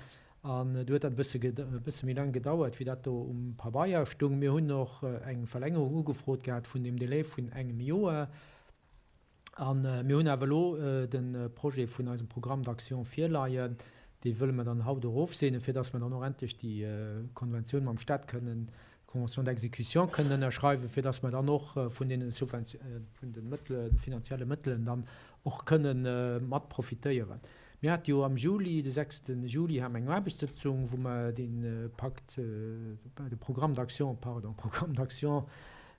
an du huet dat e bësse e bësse méi laang gedauert, wéi dat do um Pabeier stung. Mir hunn och eng Verlängerung ugefrot gehat vun deem Délai vun engem Joer. A mir hunn awer elo de Projet vun eisem Programme d'action virleien. Dee wëlle mer dann haut och ofseenen, fir dass mer dann och endlech déi Konventioun mam Stat kënnen, d'Convention d'exécution kënnen ënnerschreiwen, fir dass mer dann och vun deene Subventioun, vun de Mëttelen, finanzielle Mëttelen dann och kënnen mat profitéieren. Mir hate jo am Juli, de 6. Juli hate mer eng Aarbechtssëtzung, wou mer dee Pakt, de Programme d'action, pardon, Programme d'action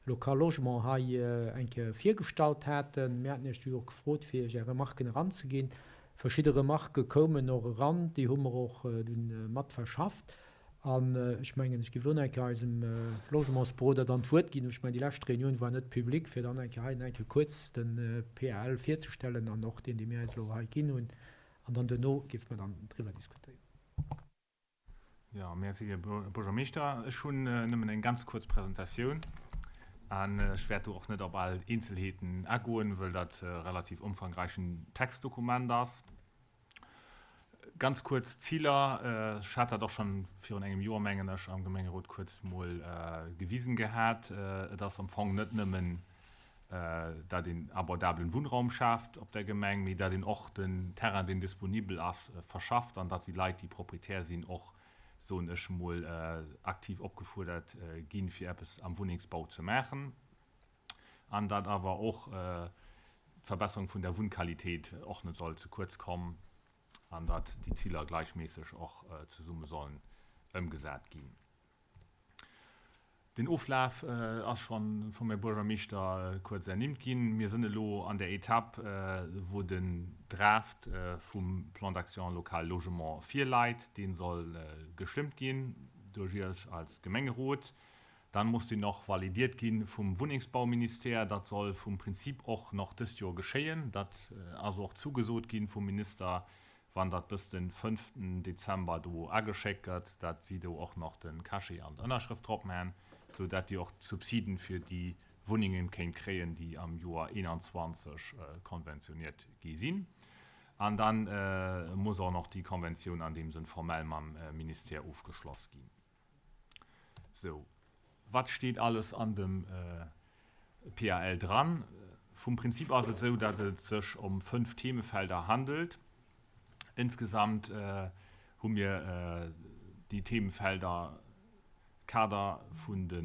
Local Logement hei eng Kéier virgestallt haten. Mir haten Iech du jo och gefrot, fir Iech Är Remarken eranzeginn. Verschidde Remarquë koumen och eran, déi hu mer och dunn mat verschafft. An ech mengen, ech géif elo nach eng Kéier eisem Logementsberoder dann d'Wuert ginn. Ech mengen, déi lescht Reunioun war net public, fir dann eng Kéier hei nach eng Kéier kuerz de PAL virzestellen an och deen, dee mir eis elo hei ginn hunn. An dann duerno géife mer dann driwwer diskutéieren. Jo, merci, Här Buergermeeschter. Ech hunn nëmmen eng ganz kuerz Presentatioun an ech wäert do och net op all Eenzelheeten agoen, wëll dat e relativ ëmfangräichen Textdokument ass. Ganz kuerz d'Ziler, Ech hat dat och schonn virun engem Joer, mengen ech, am Gemengerot kuerz mol gewisen gehat. Et ass am Fong net nëmmen dat een abordablen Wunnraum schaaft op der Gemeng, mee dat een och den Terrain, deen disponibel ass, verschafft an dat déi Leit, déi Proprietär sinn, och, soen ech emol, aktiv opgefuerdert ginn, fir eppes am Wunnengsbau ze maachen an dat awer och d'Verbesserung vun der Wunnqualitéit och net soll ze kuerz kommen an dat déi Ziler gleichméisseg och zesumme sollen ëmgesat ginn. Den Oflaf ass scho vum Här Buergermeeschter kuerz ernimmt ginn. Mir sinn elo an der Etapp, wou den Draft vum Plan d'action local logement virleit. Dee soll gestëmmt ginn duerch Iech als Gemengerot. Dann muss deen och validiert gi vum Wunnengsbauministère. Dat soll vum Prinzip och nach dëst Joer geschéien. Dat ass och zugesot gi vum Minister. Wann dat bis den fënnften Dezember do ageschéckt gëtt, dat si do och nach den Cachet an d'Ënnerschrëft drop man, sou dat Dir och d'Subsiden fir déi Wunnengen kéint kréien, déi am Joer 21 konventioniert gi sinn. An dann muss och nach déi Konventioun an deem Sënn formell mam Ministère ofgeschloss ginn. Sou, wat steet alles an dem PAL dran? Vum Prinzip ass et esou, datt et sech ëm 5 Themefelder handelt. Insgesamt hu mir déi Themefelder Kader vun de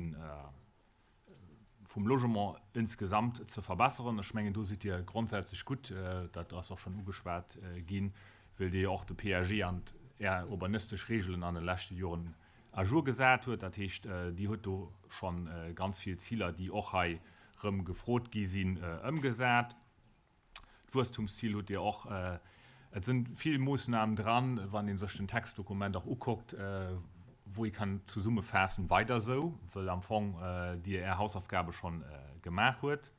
vum Logement insgesamt ze verbesseren. Ech mengen, do sidd Dir grondsätzlech gutt, dat ass och schonn ugeschwat ginn, well Dir jo och de PAG an Är urbanistesch Regeln an de leschte Joren à jour gesat huet. Dat heescht, Dir hutt do scho ganz vill Ziler, déi och hei erëm gefrot gi sinn, ëmgesat. D'Wuesstumszil hutt Dir och. Et sinn vill Moossnamen dran, wann ee sech den Textdokument och ukuckt, wou ee kann zesummefaassen, weider esou, wëll am Fong Dir Är Hausaufgabe schonn gemaach huet.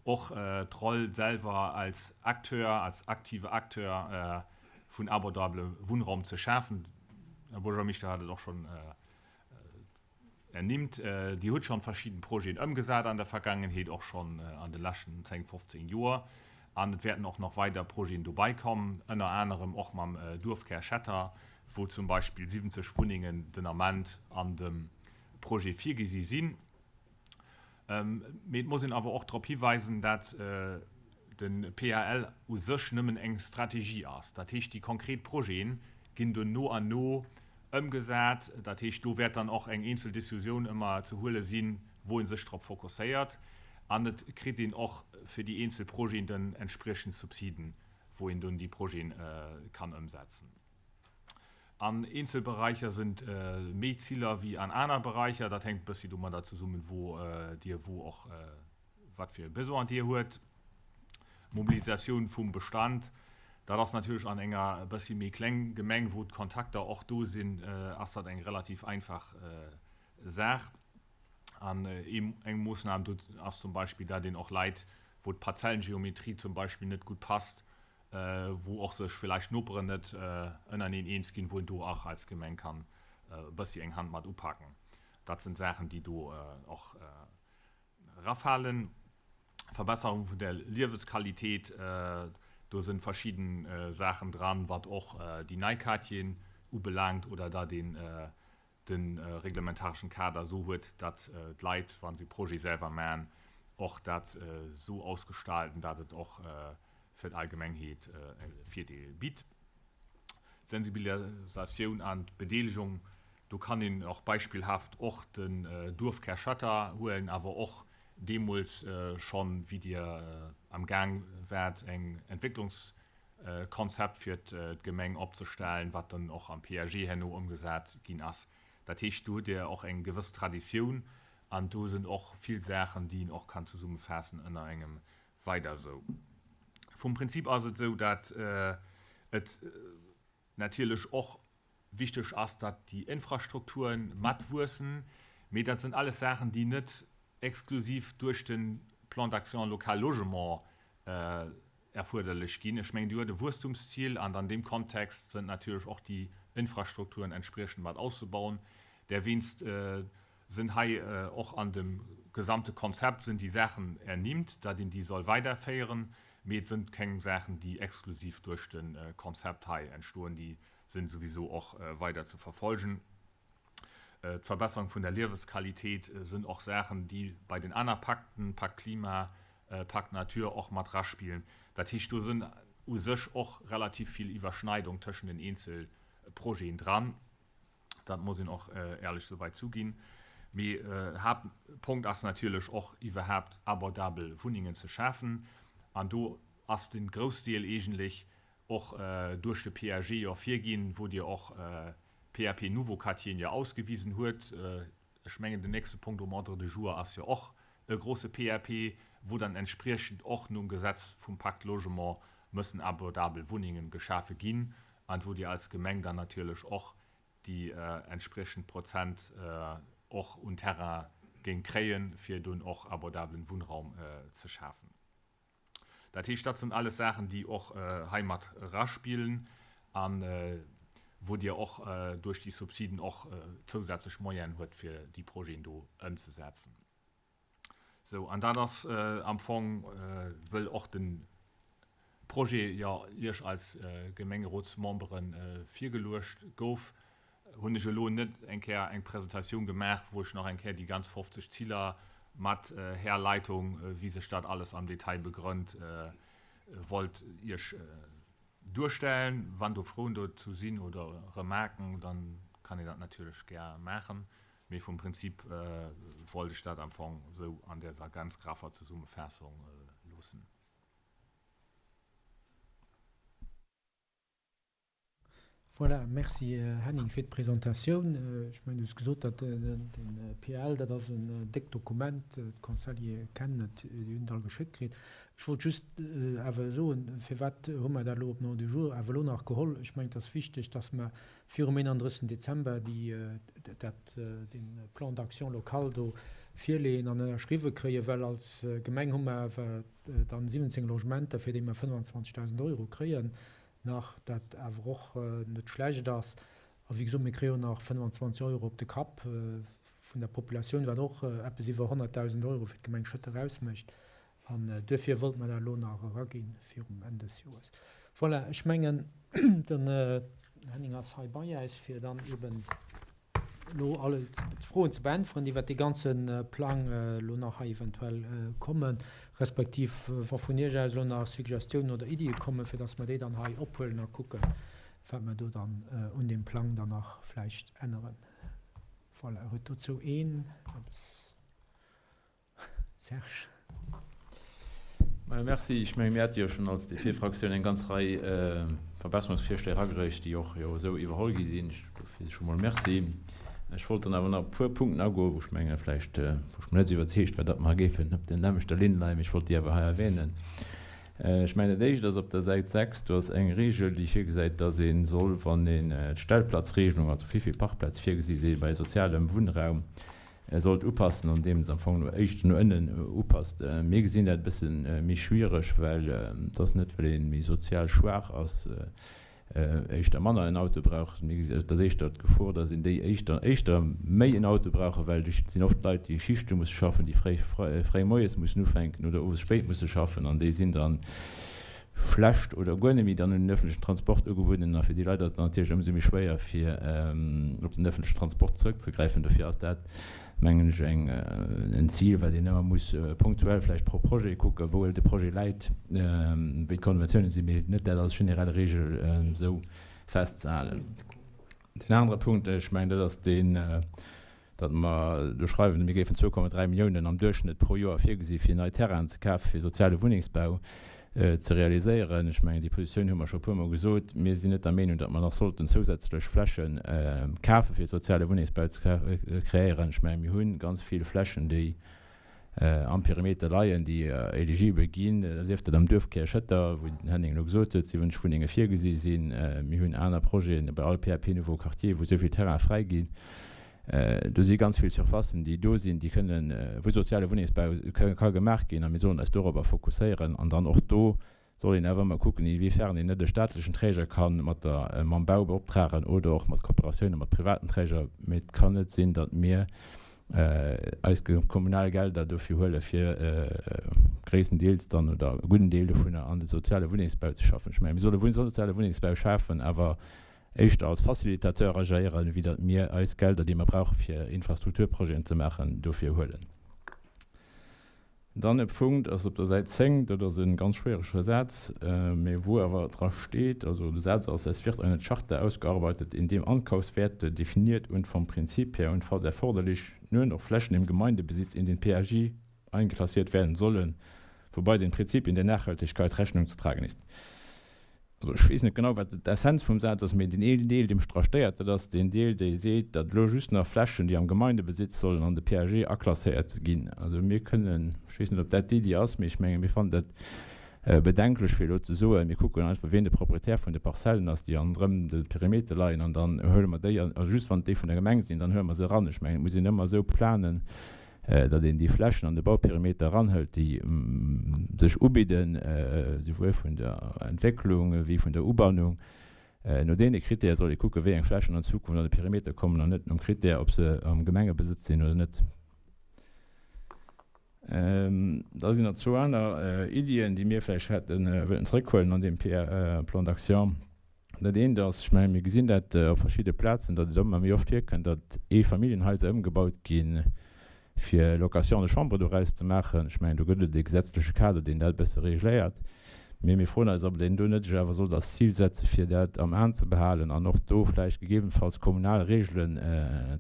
Och d'Roll selwer als Acteur, als aktive Acteur vun abordable Wunnraum ze schafen, Här Buergermeeschter hat et och schonn Ernimmt. Dir hutt schonn verschidden Projeten ëmgesat an der Vergangenheet, och schonn an de leschten 10, 15 Joer. An et wäerten och nach weider Projeten dobei kommen, ënner anerem och mam Duerfkär Schetter, wou zum Beispill 70 Wunnengen den Ament an dem Projet virgesi sinn. Mee et muss een awer och drop hiweisen, dat. de PAL u sech nëmmen eng Strategie ass. Dat heescht, déi konkret Projete ginn dunn no an no ëmgesat. Dat heescht, do wäert dann och eng eenzel Décisioun ëmmer ze huele sinn, wou ee sech drop fokusséiert. An et kritt een och fir déi eenzel Projeten dann entspriechend Subsiden, wou een dunn déi Projete kann ëmsetzen. An eenzel Beräicher sinn méi Ziller wéi an aner Beräicher. Dat hänkt e bëssi domadder zesummen, wou Dir wou och wat fir e Besoin Dir huet. Mobilisatioun vum Bestand, dat ass natierlech an enger e bëssi méi kleng Gemeng, wou d'Kontakter och do sinn, ass dat eng relativ einfach Saach. An eng Moossnam do ass zum Beispill, dat een och Leit, wou d'Parzellengeometrie zum Beispill net gutt passt, wou och sech villäicht d'Noperen net ënnereneen eens ginn, wou een do och als Gemeng kann e bëssi eng Hand mat upaken. Dat sinn Saachen, déi do och erafalen. Verbesserung vun der Liewesqualitéit, do sinn verschidden Saachen dran, wat och déi nei Quartieren ubelaangt oder datt een de reglementareschen Kader esou huet, datt d'Leit, wa se Projet selwer maachen, och dat esou ausgestalten, datt et och fir d'Allgemengheet e Virdeel bitt. D'Sensibilisatioun an d'Bedeelegung, do kann een och beispillhaft och den Duerfkär Schatter huelen, awer och deemools schonn, wéi Dir am Gaang waart eng Entwécklungs Konzept fir d'Gemeng opzestellen, wat dann och am PAG herno ëmgesat ginn ass. Dat heescht, do hutt Dir och eng gewëss Traditioun an do sinn och vill Saachen, déi een och kann zesummefaassen ënner engem Weider esou. Vum Prinzip ass et esou, dat et natierlech och wichteg ass, datt déi Infrastrukturen matwuessen, mee dat sinn alles Saachen, déi net exklusiv duerch de Plan d'action local logement erfuerderlech ginn. Ech mengen, Dir huet e Wuesstumsziel an an deem Kontext sënn natierlech och déi Infrastrukturen entspriechend mat auszubauen. Derwéinst sënn hei och an dem gesamte Konzept sënn déi Saachen ernimmt, datt een déi soll weiderféieren, mee et sënn keng Saachen, déi exklusiv duerch de Konzept hei entstoen. Déi sënn souwisou och weider ze verfolgen. D'Verbesserung vun der Liewesqualitéit sënn och Saachen, déi bei den aner Pakten, Pakt Klima, Pakt Natur, och mat raspillen. Dat heescht, do sënn u sech och relativ vill Iwwerschneidung tëschent den eenzel Projeten dran. Dat muss een och éierlech souwäit zuginn. Mee Haaptpunkt ass natierlech och iwwerhaapt abordabel Wunnengen ze schafen. An do ass de Groussdeel eegentlech och duerch de PAG jo virginn, wou Dir och PAP Nouveaux Quartieren jo ausgewisen huet. Ech mengen, den nächste Punkt um Ordre du jour ass jo och e grosse PAP, wou dann entspriechend och nom Gesetz vum Pacte Logement müssen abordabel Wunnengen geschafe ginn an wou Dir als Gemeng dann natierlech och déi entspriechend Prozent och un Terrain géingt kréien, fir dunn och abordablen Wunnraum ze schafen. Dat heescht, dat sinn alles Saachen, déi och hei mat eraspillen a wou Dir och duerch déi Subsiden och zousätzlech Moyenen huet, fir déi Projeten do ëmzesetzen. Sou, an dat ass am Fong, wëll och de Projet jo Iech als Gemengerotsmembere virgeluecht gouf, hunn ech elo net eng Kéier eng Presentatioun gemaach, wou ech nach eng Kéier déi ganz 50 Ziler mat Herleitung, wéi sech dat alles am Detail begrënnt, wollt Iech duerstellen. Wann do Froen dozou sinn oder Remarken, da kann een dat natierlech gär maachen. Mee vum Prinzip wollt ech dat am Fong esou an däser ganz graffer Zesummefaassung loossen. Voilà, merci Henning fir d'Presentatioun. Ech mengen, du hues gesot, datt de PAL, dat ass en déckt Dokument, d'Conseillere kennen et, déi hunn et all geschéckt kritt. Ech wollt just awer soen, firwat hu mer dat elo op den Ordre du jour awer elo nach geholl? Ech mengen, et ass wichteg, datt mer virum 31. Dezember déi, dat, dee Plan d'action local do virleeën an ënnerschriwwe kréien, well als Gemeng hu mer awer dann 17 Logementer, fir déi mer 25.000 Euro kréien. Nach, dat awer och net schlecht ass. A wéi gesot, mir kréie jo nach 25 Euro op de Kapp vun der Populatioun, wat och eppes iwwer 100.000 Euro fir d'Gemeng Schëtter ausmécht. An duerfir wollte mer dat elo nach eraginn virum Enn des Joers. Voilà, ech mengen, den Henning ass hei bei äis, fir dann eben. elo all d'Froen ze beäntweren, déi iwwert dee ganze Plang elo nach hei eventuell kommen, respektiv wa vun Iech aus elo nach Suggestiounen oder Iddie kommen, fir dass mer déi dann hei ophuelen a kucken, wat mer do dann un deem Plang dann nach vläicht änneren. Voilà, huet dozou een eppes? Serge. Majo, merci. Ech menge mir hate jo schonn als DP-Fraktioun eng ganz Rei Verbesserungsvirschléi eragereecht, déi och jo esou iwwerholl gi sinn. Dofir scho mol Merci. Ech wollt dann awer nach op e puer Punkten agoen, wou ech menge vläicht, wou ech mer net esou iwwerzeegt war, datt mer géifen op der nämmlechter Linn leien, mee ech wollt déi awer hei erwänen. Ech mengen, dat Éischt ass op der Säit 6, do ass eng Regel, déi virgesäit, datt ee soll, wann een d'Stellplazregelung, also wéi vill Parkplaz virgesi si bei sozialem Wunnraum, sollt upassen, andeem se am Fong no éischter no ënnen upasst. Mir gesinn dat e bësse méi schwiereg, well et ass net, well ee méi sozial schwaach ass, éischter manner en Auto brauch. Mir gesinn, et ass éischter d'Gefor, datt een déi éischter éischter méi en Auto brauchen, well et sinn oft Leit, déi Schichte musse schaffen, déi fréi fréi moies mussen ufänken oder owes spéit musse schaffen an déi sinn dann schlecht oder guer net méi dann un den öffentlechen Transport ugewunnen a fir déi Leit ass et dann natierlech ëmsou méi schwéier fir op den öffentlechen Transport zrëckzegräifen. Dofir ass dat, mengen ech, eng en Zil, wat een ëmmer muss punktuell vläicht pro Projet kucken, wou de Projet läit, wéi d'Konventiounen sinn, mee net dat als generell Regel esou festzehalen. Deen anere Punkt, ech mengen, dat ass deen, datt mer do schreiwen, mir géifen 2,3 Milliounen am Duerchschnëtt pro Joer virgesi fir nei Terrainen ze kafen, fir soziale Wunnengsbau ze realiséieren. Ech mengen, déi Positioun hu mer scho e puermol gesot. Mir sinn net der Meenung, datt mer nach sollten zousätzlech Fläche kafe fir soziale Wunnengsbau ze kreéieren. Ech mengen, mir hu ganz vill Flächen, déi am Perimeter leien, déi eligibel ginn, sief dat am Duerfkär Schëtter, wou den Henning elo gesot huet, 70 Wunnenge virgesi sinn. Mir hunn aner Projeten bei all PAP Nouveau Quartier, wou esou vill Terraine fräi ginn. Do si ganz vill Surfacen, déi do sinn, déi kënnen, wou soziale Wunnengsbau ka gemaach ginn a mir sollen eis dorobber fokusséieren an dann och do soll een awer ëmmer kucken, inwiefern een net e staatlechen Träger ka mat der, mam Bau beoptragen oder och mat Kooperatioune mat privaten Träger. Mee et kann net sinn, datt mir eis kommunal Gelder dofir huele fir gréisstendeels dann oder e gudden Deel dovunner an de soziale Wunnengsbau ze schaffen. Ech mengen, mir solle soziale Wunnengsbau schafen, awer éischter als Facilitateur agéieren, wéi datt mir eis Gelder, déi mer brauche fir Infrastrukturprojeten ze maachen, dofir huelen. Dann e Punkt ass op der Säit 10, dat ass e ganz schwierege Saz, mä wou awer dra steet, also de Saz ass, Es wird eine Charta ausgearbeitet, in dem Ankaufswerte definiert und vom Prinzip her und falls erforderlich nur noch Flächen im Gemeindebesitz in den PAG eingeklassiert werden sollen, wobei den Prinzipien der Nachhaltigkeit Rechnung zu tragen ist. Also ech weess net genau, wat d'Essenz vum Saz ass, mee deen een Deel, dee mech dra stéiert, dat ass deen Deel, dee seet, datt elo just nach Flächen, déi am Gemeindebesitz sollen an de PAG aklasséiert ginn. Also mir kënnen, ech weess net, ob dat d'Iddi ass, mee ech menge mir fannen dat bedenklech, fir elo ze soen, mir kucken einfach, wien de Proprietär vun de Parzellen ass, déi ronderëm de Perimeter leien, an dann huele mer déi, also just wann et déi vun der Gemeng sinn, dann huele mer se eran. Ech mengen, et muss een ëmmer esou planen, datt een déi Flächen an de Bauperimeter eranhëlt, déi sech ubidden, souwuel vun der Entwécklung wéi vun der Ubannung. No deene Kritäre soll ee kucken, wéi eng Flächen an Zukunft an de Perimeter kommen an net nom Kritär, ob se am Gemengebesëtz sinn oder net. Da sinn nach zwou aner Iddien, déi mir vläicht hätte wëllten zrëckhuelen an deem Plan d'action. Dat eent ass, ech mengen, mir gesinn dat op verschidde Plazen, datt et ëmmer méi oft virkënnt, datt Eefamilljenhaiser ëmgebaut gi fir Location de chambre doraus ze maachen. Ech mengen, do gëtt et e gesetzleche Kader, deen dat e bësse regléiert. Mee mir froen eis, ob et een do net sech awer sollt als Zil setze fir dat am Aen ze behalen an och do vläicht gegebenfalls kommunal Regelen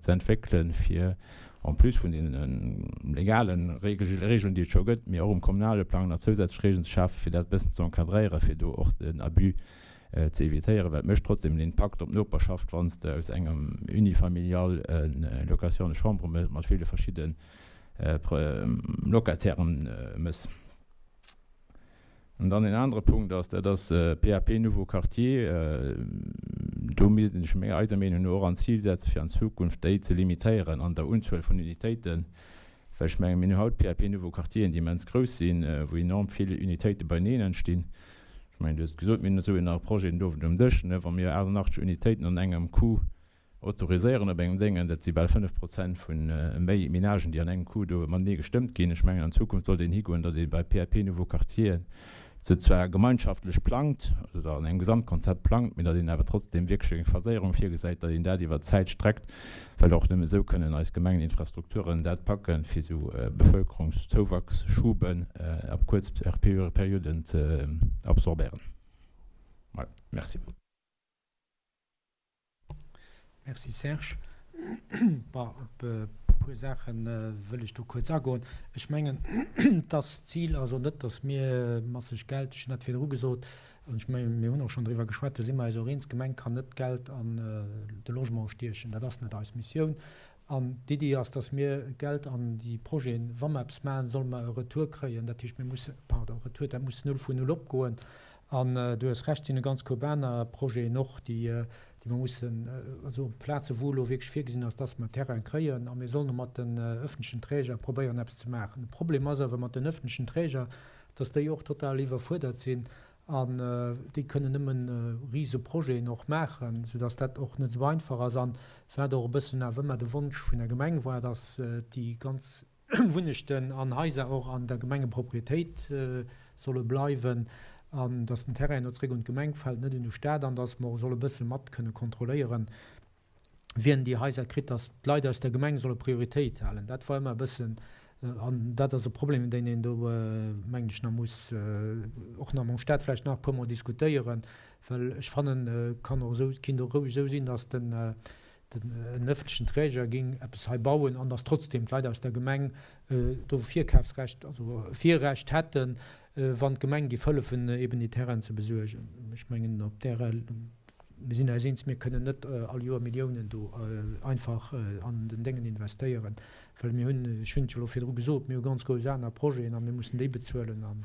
ze entwéckelen, fir en plus vun deene legale Regelen, déi et scho gëtt, mee och um kommunale Plang nach zousätzlech Regelen ze schafen, fir dat e bëssen ze encadréieren, fir do och den Abus ze evitéieren, well et mécht trotzdem en Impakt op d'Noperschaft, wann s de aus engem Unifamilial eng Location de chambre mat ville verschidde Locatairen méchs. An dann en anere Punkt ass, dat ass PAP Nouveau Quartier. Do misst een sech menger, eiser Meenung no och an d'Zil setzen, fir an Zukunft déi ze limitéieren an der Unzuel vun Unitéiten, well ech menge mir hunn haut PAP Nouveau Quartieren, déi immens grouss sinn, wou enorm vill Unitéite beieneen entstinn. Ech mengen, du hues et gesot, mir hunn esou nach e Projet den Owend um Dësch, ne, wa mir 88 Unitéiten an engem Coup autoriséieren op engem Déngen, dat si bal 5 Prozent vu méi Menagen, déi an engem Coup do matenee gestëmmt ginn. Ech mengen, an Zukunft sollt een higoen, datt ee bei PAP Nouveaux Quartieren. Se zwar gemeinschaftlech plangt oder an engem Gesamtkonzept plangt, mee datt een awer trotzdem wierklech eng Phaséierung virgesäit, datt een dat iwwer d'Zäit streckt, well och nëmme esou kënnen eis Gemengeninfrastrukturen dat packen, fir esou Bevölkerungszouwachsschuben op kuerz Perioden ze absorbéieren. Voilà, merci. Merci Serge. Bon, op e puer Saache wëll ech do kuerz agoen. Ech mengen, dass d'Zil ass och net, dass mir masseg Geld, ech hunn dat virdru gesot, an ech mengen, mir hunn och schonn driwwer geschwat, do si mer eis och eens, d'Gemeng kann net Geld an de Logement stiechen, dat ass net eis Missioun. An d'Iddi ass, dass mir Geld an déi Projeten, wa mer eppes maachen, solle mer e Retour kréien. Dat heescht, mir mussen, pardon, Retour, dat muss null vun null opgoen. An du hues Recht, et sinn e ganz Koup aner Projeten och, déi, déi mer mussen, also Plaze wou elo wierklech virgesinn ass, dass mer Terraine kréien. A mir sollen och mat den öffentlichen Träger probéieren, eppes ze maachen. De Problem ass awer mat den öffentlichen Träger, dass déi och total iwwerfuerdert sinn an déi kënnen nëmmen rise Projeten och maachen, soudass dat och net esou einfach ass. An wat och e bëssen awer ëmmer de Wonsch vun der Gemeng war, dass déi ganz Wunnechten an Haiser och an der Gemengepropriétéit solle bleiwen an dass den Terrain no zréck un d'Gemeng fält, net un de Staat, an dass mer och solle bësse mat kënne kontrolléieren, wien déi Haiser kritt, dass d'Leit aus der Gemeng solle Prioritéit halen. Dat war ëmmer e bëssen, an dat ass e Problem, deen een do, mengen ech, nach muss och nach mam Staat vläicht nach e puermol diskutéieren, well ech fannen, et kann och esou, et kinnt och roueg esou sinn, dass den den öffentlichen Träger géing eppes hei bauen an dass trotzdem d'Leit aus der Gemeng do Virkafsrecht, also Virrecht hätten, wann d'Gemeng géif hëllefen, eben déi Terrainen ze besuergen. Ech mengen, op där, mir sinn eis eens, mir kënnen net all Joer Milliounen do einfach an den Déngen investéieren, well mir hunn, ech hunn et jo elo virdru gesot, mir hu ganz grouss aner Projeten a mir mussen déi bezuelen. An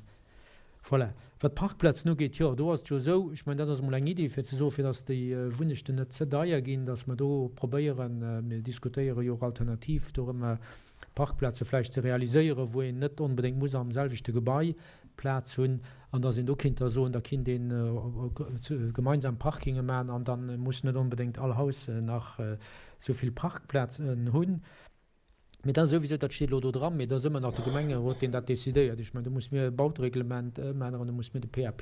voilà. Wat d'Parkplazen ugeet, jo, do ass et jo esou, ech mengen, dat ass emol eng Iddi, fir ze soen, fir datt déi Wunnechten net ze deier ginn, datt mer do probéieren, mir diskutéiere jo och alternativ dorëmmer, Parkplaze vläicht ze realiséieren, wou een net onbedéngt muss am selwechte Gebai Plaz hunn, an datt een do kinnt da soen, da kinnt een gemeinsam Parkinge maachen an da muss net onbedéngt all Haus nach esou vill Parkplazen hunn. Mee dat ass souwisou, dat steet elo do dran, mee dat ass ëmmer nach de Gemengerot, deen dat decidéiert. Ech mengen, do musse mir e Bautereglement ëmänneren, do musse mir de PAP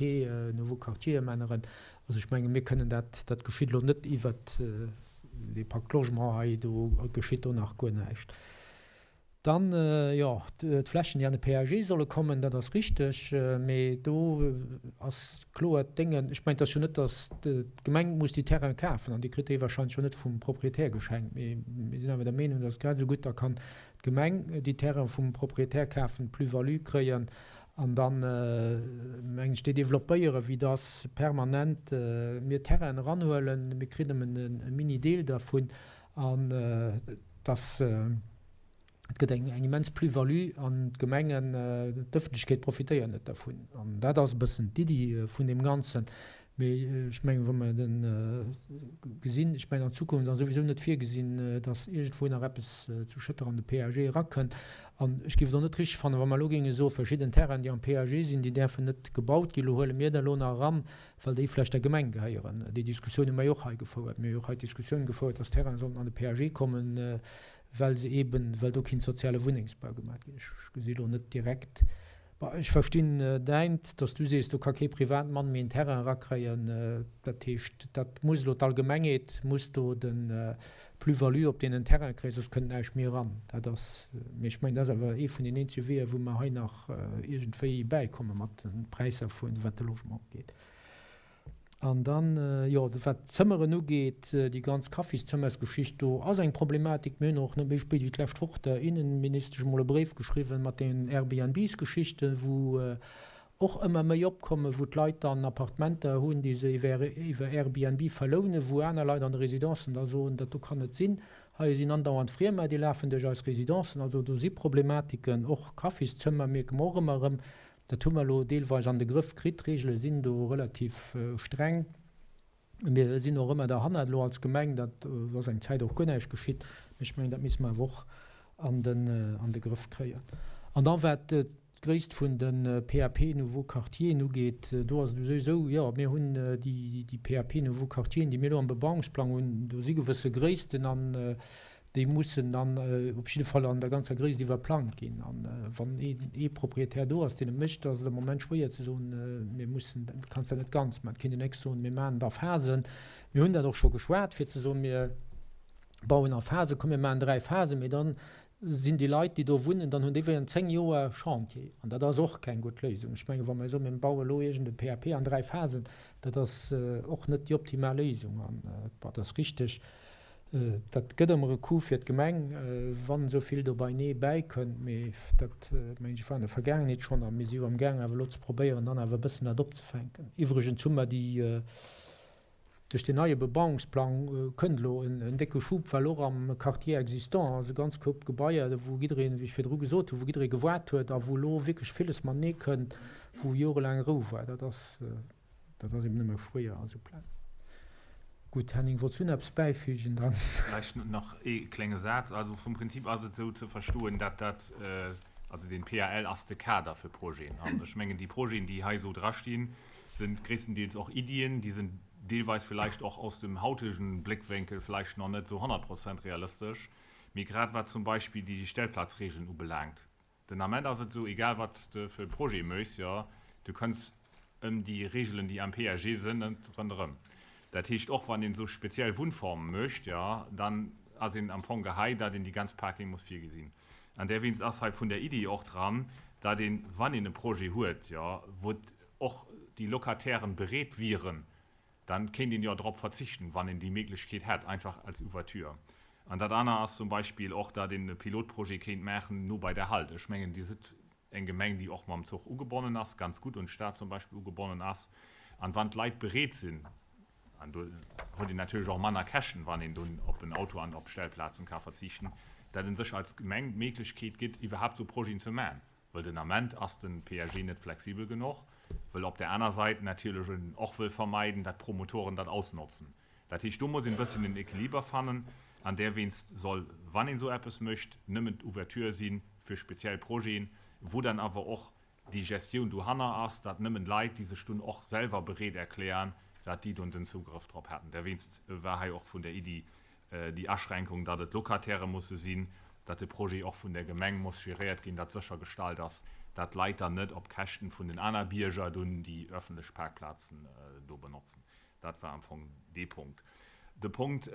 Nouveau Quartier ëmänneren. Also ech menge mir kënnen dat, dat geschitt elo net iwwert dee Pacte Logement hei, do geschitt do nach guer näischt. Dann, jo, d'Flächen, déi an de PAG solle kommen, dat ass richteg, mee do ass kloer d'Déngen, ech mengen, et ass jo net, datt d'Gemeng muss déi Terraine kafen an déi kritt déi wahrscheinlech jo net vum Proprietär geschenkt. Mee mir sinn awer der Meenung, datt grad esou gutt da kann d'Gemeng déi Terraine vum Proprietär kafen, d'Plus-value kréien an dann, mengen ech, déi developpéieren, wéi datt permanent mir Terrainen eranhuelen, mir kritt nëmmen e Mini-Deel dervun an datt et gëtt eng immens Plus-value an d'Gemengen, d'Ëffentlechkeet profitéiert net dervun. An dat ass e bëssen d'Iddi vun deem Ganzen. Mee ech mengen, wa mer de gesinn, ech mengen an Zukunft ass souwisou net virgesinn, datt iergendwou nach eppes zu Schëtter an de PAG erakënnt. An ech géif et och net richteg fannen, wa mer elo géinge soen, verschidden Terrainen, déi am PAG sinn, déi däerfen net gebaut ginn, elo huele mir der elo nach eran, well déi vläicht der Gemeng gehéieren. Déi Diskussioun hu mer jo och hei gefouert. Mir hu jo och hei d'Diskussioun gefouert, dass Terrainen sollten an de PAG kommen, well se eeben, well do kinnt soziale Wunnengsbau gemaach ginn. Ech gesi elo net direkt, bon, ech verstinn däint, dass du sees, do ka kee Privatmann méi en Terrain erakréien. Dat heescht, dat muss elo d'Allgemengheet muss do de Plus-value op deenen Terrain kréien, soss kënnt näischt méi eran. Dat ass, mee ech mengen, dat ass awer ee vun den eenzege Weeër, wou mer hei nach iergendwéi bäikomme mat de Präisser vu wat de Logement ugeet. An dann, jo, wat d'Zëmmeren ugeet, déi ganz Kaffiszëmmersgeschicht, do ass eng Problematik. Mir hunn och net méi spéit wéi d'lescht Woch der Innenministesch emol e Bréif geschriwwen mat den Airbnbs-Geschichten, wou och ëmmer méi opkommen, wou d'Leit dann Appartementer hunn, déi se iwwer Airbnb verlounen, wou aner Leit an de Residencen da soen, dat do kann net sinn, hei sinn andauernd Friemer, déi lafen duerch eis Residencen. Also do si Problematiken. Och Kaffiszëmmer mierke mer och ëmmer erëm. Dat hu mer elo deelweis an de Grëff kritt. D'Reegele sinn do relativ streng. Mir sinn och ëmmer derhannert elo als Gemeng, dat ass eng Zäit och guer näischt geschitt, mee ech mengen, dat misste mer awer och an den, an de Grëff kréien. An da wat d'Gréisst vun de PAP Nouveaux Quartieren ugeet, do ass et u sech esou, jo, mir hunn déi, déi PAP Nouveaux Quartieren, déi mir elo am Bebauungsplang hunn, do si gewësse Gréissten an. Déi mussen dann op jidde Fall an der ganzer Gréisst iwwerplangt ginn. A wann ee Proprietär do ass, deen et mécht, ass et am Moment schwéier ze soen, mir mussen, du kanns dat net ganz maachen. Et kéint een ex soen, mir maachen et a Phasen. Mir hunn dat och scho geschwat, fir ze soen, mir bauen a Phasen, komm mir maachen 3 Phasen, mee dann sinn déi Leit, déi do wunnen, dann hunn déi während 10 Joer Chantier. An dat ass och keng gutt Léisung. Ech mengen, wa mer soen, mir bauen elo iergend e PAP an 3 Phasen, dat ass och net déi optimal Léisung. An dat ass richteg, dat gëtt ëmmer e Coup fir d'Gemeng, wann esou vill do beinee bäikënnt. Mee dat, mengen ech, war an der Vergaangenheet schonn a mir si jo amgaang awer elo ze probéieren, dann awer e bëssen dat opzefänken. Iwwregens hu mer déi, Duerch deen neie Bebauungsplang kënnt elo en décke Schub, well och am Quartier existant ass e ganz Koup Gebaier, wou jiddereen, wéi ech virdru gesot hunn, wou jidderee gewaart huet a wou elo wierklech villes matenee kënnt, wou jorelaang Rou war. Dat ass, dat ass eben ëmmer schwéier a sou Pläng. Gutt, Henning, wollts du nach eppes bäifügen dann? Vläicht nach ee klenge Saz. Also vum Prinzip ass et esou ze verstoen, datt dat, also den PAL ass de Kader fir Projeten. An ech mengen, déi Projeten, déi hei esou drastinn, Sind gréisstendeels och Iddien, déi sinn deelweis villäicht och aus dem hautegen Bléckwénkel villäicht nach net esou 100 Prozent realistesch, mee grad wat zum Beispill déi Stellplazregeln ubelaangt, den Ament ass et esou, egal wat s de fir e Projet méchs, jo, du kënns ëm déi Regelen, déi am PAG sinn, net ronderëm. Dat heescht, och wann een esou speziell Wunnformen mécht, jo, dann ass een am Fong gehei, dat een déi ganz Parking muss virgesinn. An därwéinst ass hei vun der Iddi och dran, dat een, wann een e Projet huet, jo, wou et och déi Locatairen bereet wieren, dann kéint een jo drop verzichten, wann een déi Méiglechkeet hätt, einfach als Ouverture. An dat aner ass zum Beispill och, dat een e Pilotprojet kéint maachen no bei der Halte. Ech mengen, Dir sidd eng Gemeng, déi och mam Zuch ugebonnen ass, ganz gutt un d'Stad zum Beispill ugebonnen ass. An wann d'Leit bereet sinn, an do huet een natierlech och manner Käschten, wann een dunn op en Auto an op Stellplazen ka verzichten, dat ee sech als Gemeng d'Méiglechkeet gitt, iwwerhaapt esou Projeten ze maachen. Wëll den Ament ass den PAG net flexibel genuch, wëll op där aner Sait natierlech en och wëll vermeiden, dat d'Promotoren dat ausnotzen. Dat heescht, do muss een e bësschen en Equiliber fannen an därwéinst soll, wann een esou eppes mécht, nëmmen d'Ouverture si fir speziell Projeten, wou dann awer och déi Gestioun dohanner ass, dat nëmmen Leit, déi sech dunn och selwer bereet erklären, dat déi dunn den Zougrëff drop hätten. Därwéinst war hei och vun der Iddi déi Aschränkung, datt et Locatairë musse sinn, datt de Projet och vun der Gemeng muss geréiert ginn, datt séchergestallt ass, datt d'Leit dann net op Käschten vun den aner Bierger dunn déi öffentlech Parkplazen do benotzen. Dat war am Fong dee Punkt. De Punkt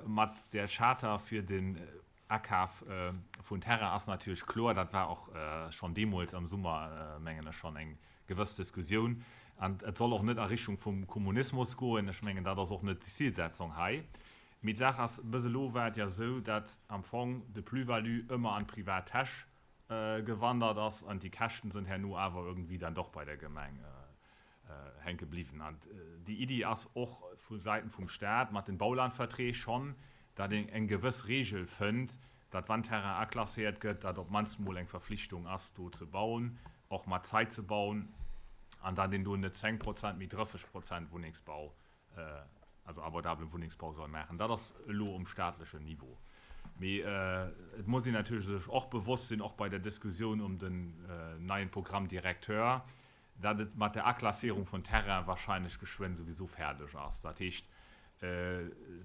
mat der Charta fir den Akaf vun Terrain ass natierlech kloer. Dat war och schonn deemools am Summer, mengen ech, schonn eng gewëss Diskussioun. An et soll och net a Richtung vum Kommunismus goen. Ech mengen, dat ass och net d'Zilsetzung hei. Mee d'Saach ass, bis elo war et jo esou, datt am Fong de Plus-value ëmmer an d'privat Täsch gewandert ass an déi Käschten sinn herno awer irgendwie dann doch bei der Gemeng hänke bliwwen. An déi Iddi ass och vu Säiten vum Stat mat den Baulandverträg schonn, datt een eng gewëss Regel fënnt, datt wann Terrain aklasséiert gëtt, datt op d'mannst emol eng Verflichtung ass, do ze bauen, och mat Zait ze bauen, an datt een do net 10 Prozent, mee 30 Prozent Wunnengsbau, also abordablen Wunnengsbau soll maachen. Dat ass elo um staatlechen Niveau. Mee et muss een natierlech sech och bewosst sinn, och bei der Diskussioun um den neien Programme directeur, datt et mat der Aklassierung vun Terrain wahrscheinlech geschwënn souwisou fäerdeg ass. Dat heescht,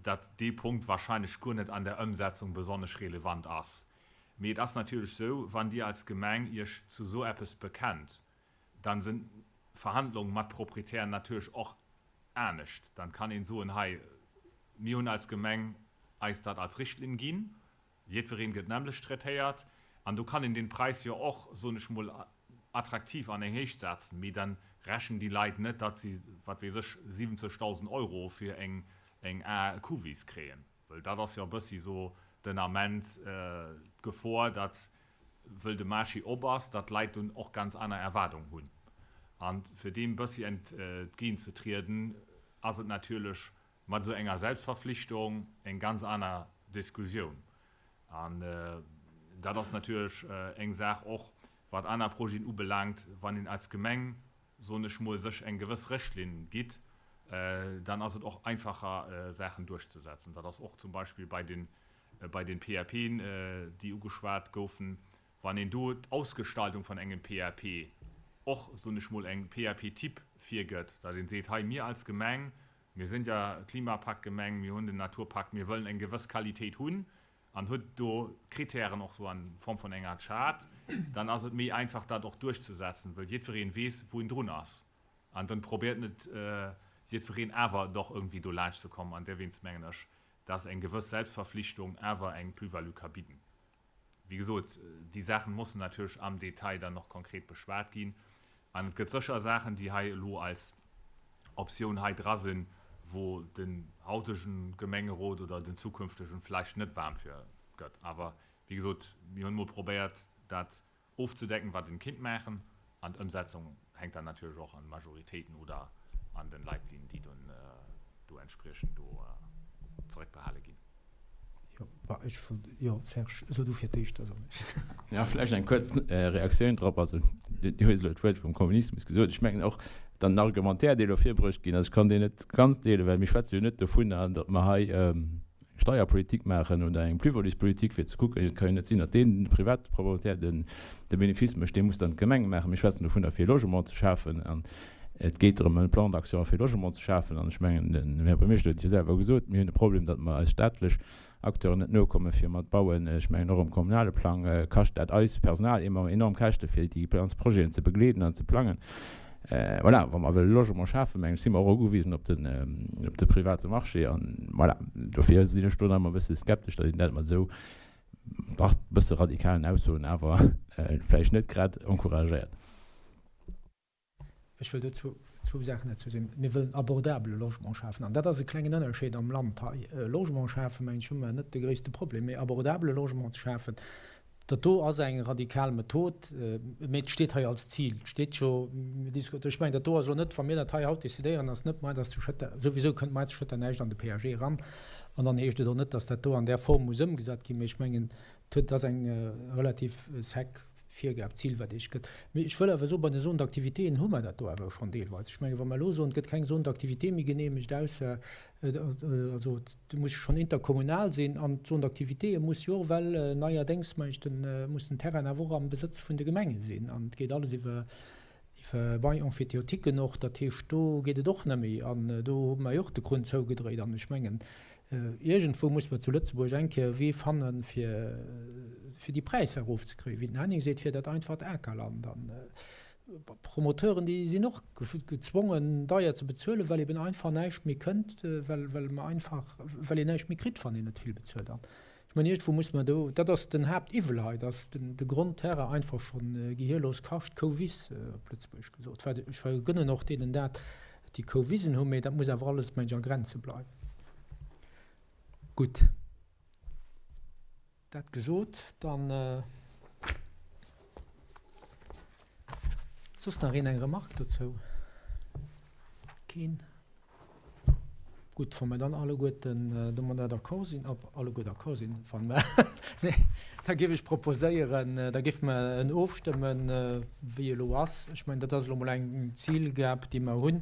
datt dee Punkt wahrscheinlech guer net an der Ëmsetzung besonnesch relevant ass. Mee et ass natierlech esou, wann Dir als Gemeng Iech zu esou eppes bekennt, dann sinn d'Verhandlungen mat Proprietären natierlech och anescht. Dann kann een soen, hei, mir hunn als Gemeng eis dat als Richtlinn ginn, Jiddwereen gëtt nämmlecht traitéiert an do kann een den Präis jo och, soen ech mol, attraktiv an eng Héicht setzen, mee dann rechnen déi Leit net, datt si, wat weess ech, 70.000 Euro fir eng eng Ar Kuhwiss kréien. Wëll dat ass jo e bëssi sou den Ament d'Gefor, datt, wëll de Marché op ass, datt d'Leit dunn och ganz aner Erwaardungen hunn. An fir deem bëssi entgéint ze trieden, ass et natierlech Mat esou enger Selbstverpflichtung eng ganz aner Diskussioun. An dat ass natierlech eng Saach och, wat aner Projeten ubelaangt, wann een als Gemeng, soen ech mol, sech eng gewëss Richtlinn gitt, dann ass et och einfacher, Saachen duerchzesetzen. Dat ass och zum Beispill bei den, bei den PAPen, déi ugeschwat goufen, wann een do d'Ausgestaltung vun engem PAP och, soen ech mol, eng PAP-Type virgëtt, datt een seet, hei, mir als Gemeng, Mir sinn ja Klimapaktgemeng, mir hunn den Naturpakt, mir wëllen eng gewëss Qualitéit hunn. An huet do Kritären och sou an Form vun enger Charte, dann ass et méi einfach dat och duerchzesetzen, wëll jiddwereen weess wou en drun ass. An dann probéiert net jiddwereen awer doch irgendwie do laanscht ze kommen. An derwéinst mengen ech, dass eng gewëss Selbstverpflichtung awer eng Plus-value ka bidden. Wéi gesot, déi Saachen mussen natierlech am Detail dann och konkret beschwat ginn. An et gëtt sécher Saachen, déi hei elo als Optioun hei dra sinn, wou den hautegen Gemengerot oder den zukünftegen vläicht net waarm fir gëtt. Awer wéi gesot, mir hunn emol probéiert, dat ofzedecken, wat een kinnt maachen. An d'Ëmsetzung hänkt dann natierlech och an Majoritéiten oder an den Leitlinien, déi dunn do entspriechend do zeréckbehale ginn. Jo, bah, ech wollt, jo, Serge, so du fir d'éischt, da soen ech. Jo, vläicht eng kuerz Reaktioun drop. Also, du hues elo d'Wuert vum Kommunismus gesot. Ech mengen och, dann den Argumentaire, dee elo virbruecht ginn ass, ech kann deen net ganz deelen, well mir schwätze jo net dovunner, datt mer hei eng Steierpolitik maachen oder eng Plus-values-Politik, fir ze kucken, et ka jo net sinn, datt deen Privatproprietär den de Benefice mécht, dee muss dann d'Gemeng maachen. Mir schwätzen dovunner, fir Logement ze schafen. An et geet drëm, e Plan d'action fir Logement ze schafen. An ech mengen, den Här Buergermeeschter huet et jo selwer gesot, mir hunn e Problem, datt mer eis staatlech Acteuren net nokomme fir mat bauen. Ech mengen, och um kommunale Plang kascht dat eis Personal enorm enorm Käschte fir déi ganz Projeten ze begleeden an ze plangen. Voilà, wa mer wëlle Logement schafen, mengen ech, si mer och ugewisen op den, op de private Marché. An voilà, dofir sinn ech do nach ëmmer e bësse skeptesch, datt een dat mat esou dach e bësse radikalen Aussoen awer vläicht net grad encouragéiert. Ech wëll dozou zwou Saachen dozou soen. Mir wëllen abordabele Logement schafen. An dat ass e klengen Ënnerscheed am Land hei. Logement schafen, mengen ech, hu mer net de gréisste Problem. Mee abordabele Logement ze schafen, dat do ass eng radikal Method. Mee et steet hei als Zil. Et steet jo, mir diskutieren, ech mengen, dat do ass elo net, wa mir dat hei haut decidéieren, ass net mei, dass zu Schëtter, souwisou kënnt mei zu Schëtter näischt an de PAG eran. An dann heescht et och net, dass dat do an där Form muss ëmgesat ginn. Mee ech mengen, et huet, ass eng relativ sec Virgab, Zil, wat eech gëtt. Mee ech wëll awer soen, bei den Zones d'activitéen hu mer dat do awer schonn deelweis. Ech mengen, wa mer elo soen, et gëtt keng Zone d'activité méi geneemegt, ausser, also et muss schonn interkommunal sinn an d'Zone d'activitéë muss jo och, well neierdéngs, meng ech, den, muss den Terrain awer och am Besëtz vun de Gemenge sinn an et geet alles iwwer, iwwer Bail emphytéotiquen och. Dat heescht, do geet et och net méi an do hu mer jo och de Krunn zougedréit an ech mengen, Iergendwou muss mer zu Lëtzebuerg eng Kéier e Wee fannen, fir fir déi Präisser erofzekréien. Wéi den Henning seet, wier dat einfacht Akerland. An d'Promoteuren, déi sinn och gezwongen, deier ze bezuelen, well eben einfach näischt méi kënnt, well well mer einfach, well een näischt méi kritt, wann een net vill bezuelt. An ech mengen, iergendwou muss mer do, dat ass den Haaptiwwel hei, dass den de Grondterrain einfach schonn gehirlos kascht, Kouwiss op Lëtzebuergesch gesot. Wat ech vergënnen och deenen dat, déi Kouwisen hunn, mee dat muss awer alles, mengen ech, a Grenze bleiwen. Gutt, dat gesot, dann soss nach een eng Remarque dozou? Keen? Gutt, wa mer dann alleguerten domadder d'accord sinn, ob alleguer d'accord sinn, wa mer, nee, da géif ech proposéieren, da géife mer en ofstëmmen, wéi elo ass. Ech mengen, dat ass elo mol eng Zilgab, déi mer hunn.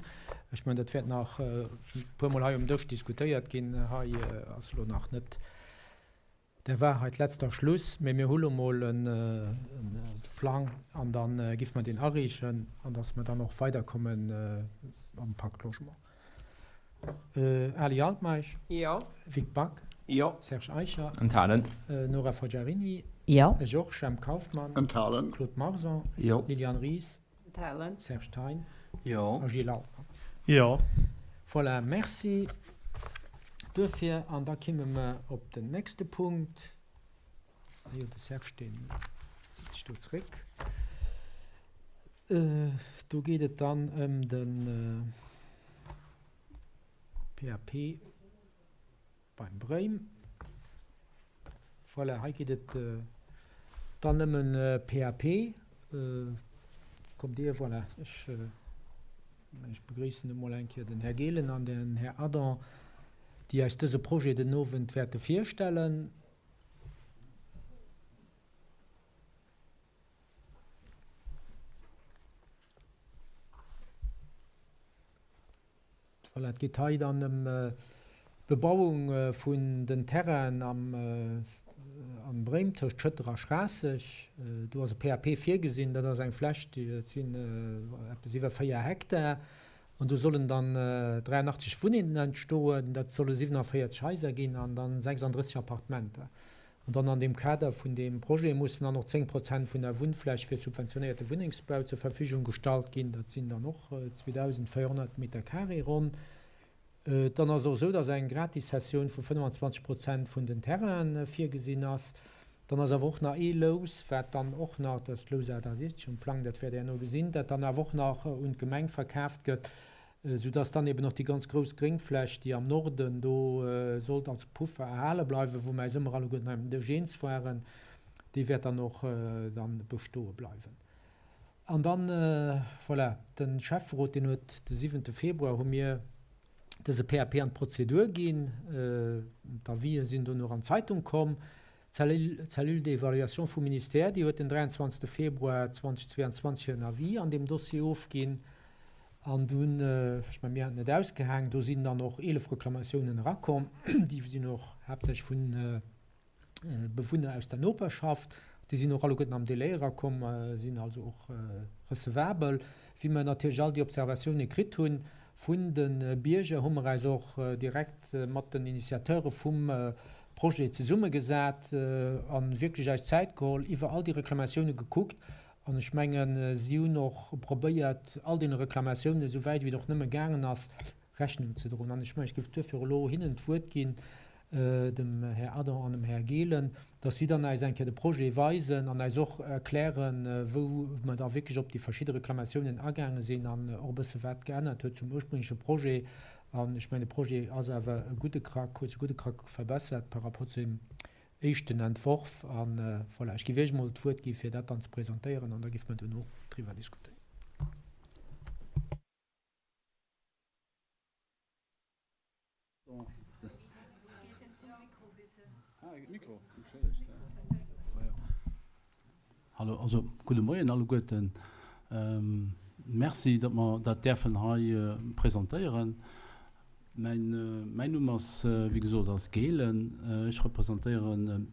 Ech mengen, dat wäert nach e puermol hei um Dësch diskutéiert ginn. Hei ass elo nach net Der Wahrheit letzter Schluss, mee mir hu lo mol e Plang an da giff mer deen areechen an dass mer dann och weiderkommen am Pacte Logement. Ali Altmeisch. Jo. Vic Back. Jo. Serge Eicher. Enthalen. Nora Forgiarini. Jo. Georges Jemp Kauffmann. Enthalen. Claude Marson. Jo. Liliane Ries. Enthalen. Serge Thein. Jo. A Gilles Altmann. Jo. Voilà, merci duerfir. An da kimme mer op den nächste Punkt. Ah jo, de Serge, deen zitt sech do zréck. Do geet et dann ëm de PAP. Beim Bréim. Voilà, hei geet et dann ëm en PAP. Kommt Dir, voilà, ech, ech begréissen emol eng Kéier den Här Gehlen an den Här Adam, déi eis dëse Projet den Owend wäerte virstellen. Voilà, et geet hei dann ëm d'Bebauung vun den Terrainen am Bréim tëscht Schëtter a Schraasseg. Do ass e PAP virgesinn. Dat ass eng Fläch, déi sinn eppes iwwer 4 Hektar. An do sollen dann 83 Wunnengen entstoen. Dat solle 47 Haiser ginn an dann 36 Appartementer. An dann an deem Kader vun deem Projet mussen dann och 10 Prozent vun der Wunnfläch fir subventionéierte Wunnengsbau zur Verfügung gestallt ginn. Dat sinn dann och 2.400 Meter carré ronn. Dann ass et och esou, dass eng gratis Cessioun vu 25 Prozent vun den Terrainen virgesinn ass. Dann ass awer och nach ee Lous, wat dann och nach, dat ass d'Lous 68 um Plang, dat wäert Der herno gesinn, dat dann awer och nach un d'Gemeng verkaaft gëtt, soudass dann eben och déi ganz grouss Gréngfläch, déi am Norden do sollt als Puffer erhale bleiwen, wou mer eis ëmmer alleguerten hei um Dësch eens waren, déi wäert dann och dann bestoe bleiwen. An dann, voilà, de Schäfferot, deen huet de siwente Februar hu mir dëse PAP an d'Prozedur ginn. D'Avisë sinn dono an d'Zeitung komm. D'Cellule d'évaluation vum Ministère, déi huet den 23. Februar 2022 hiren Avis an deem Dossier ofginn. An dunn, ech mengen, mir haten et ausgehaang, do sinn dann och 11 Reklamatiounen erakomm. Déi sinn och haaptsächlech vun Bewunner aus der Noperschaft. Déi sinn och alleguerten am Délai erakomm, sinn also och recevabel. Wéi mer natierlech all déi Observatioune kritt hunn vun de Bierger, hu mer eis och direkt mat den Initiateure vum Projet zesummegesat a wierklech eis Zäit geholl, iwwer all déi Reklamatioune gekuckt. An ech mengen, si hunn och probéiert, all deene Reklamatiounen, esou wäit wéi et och nëmme gaangen ass, Rechnung ze droen. An ech mengen, ech géif duerfir elo hinnen d'Wuert ginn, dem Här Adam an dem Här Gehlen, dass si dann äis eng Kéier de Projet weisen an äis och erklären, wou mer da wierklech op déi verschidde Reklamatiounen agaange sinn an och e bësse wat geännert huet zum ursprüngleche Projet. An ech mengen, de Projet ass awer e gudde Krack, huet sech e gudde Krack verbessert par rapport zu deem éischten Entworf. A voilà, ech géif Iech emol d'Wuert gi fir dat dann ze presentéieren an da géife mer duerno driwwer diskutéieren. Hallo, also gudde Moien alleguerten. Merci, datt mer dat däerfen hei presentéieren. Mäin, mäin Numm ass, wéi gesot, ass Gehlen. Ech representéieren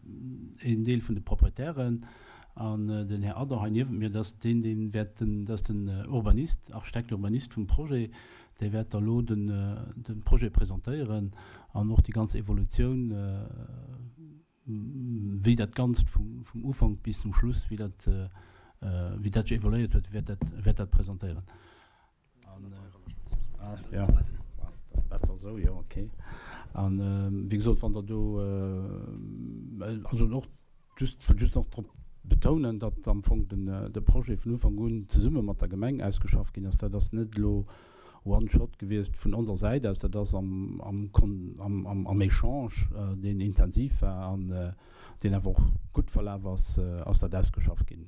een Deel vun de Proprietären. An den Här Adam hei niewent mir, dat ass deen, dee wäert den, dat ass den Urbanist, Architekt Urbanist vum Projet. Dee wäert da lo den, de Projet presentéieren an och déi ganz Evolutioun, wéi dat Ganzt vum, vum Ufank bis zum Schluss, wéi dat, wéi dat sech evoluéiert huet, wäert dat, wäert dat presentéieren. An, jo, besser esou, jo, okay. An, wéi gesot, wann Der do, also och just, wëll just nach drop betounen, datt am Fong den, de Projet vun Ufank un zesumme mat der Gemeng ausgeschafft ginn ass. Dat ass net elo one shot gewiescht vun onser Säit aus, dat ass am, am Kon-, am, am, am Echange, deen intensiv war an deen awer och gutt verlaf ass, ass dat ausgeschafft ginn.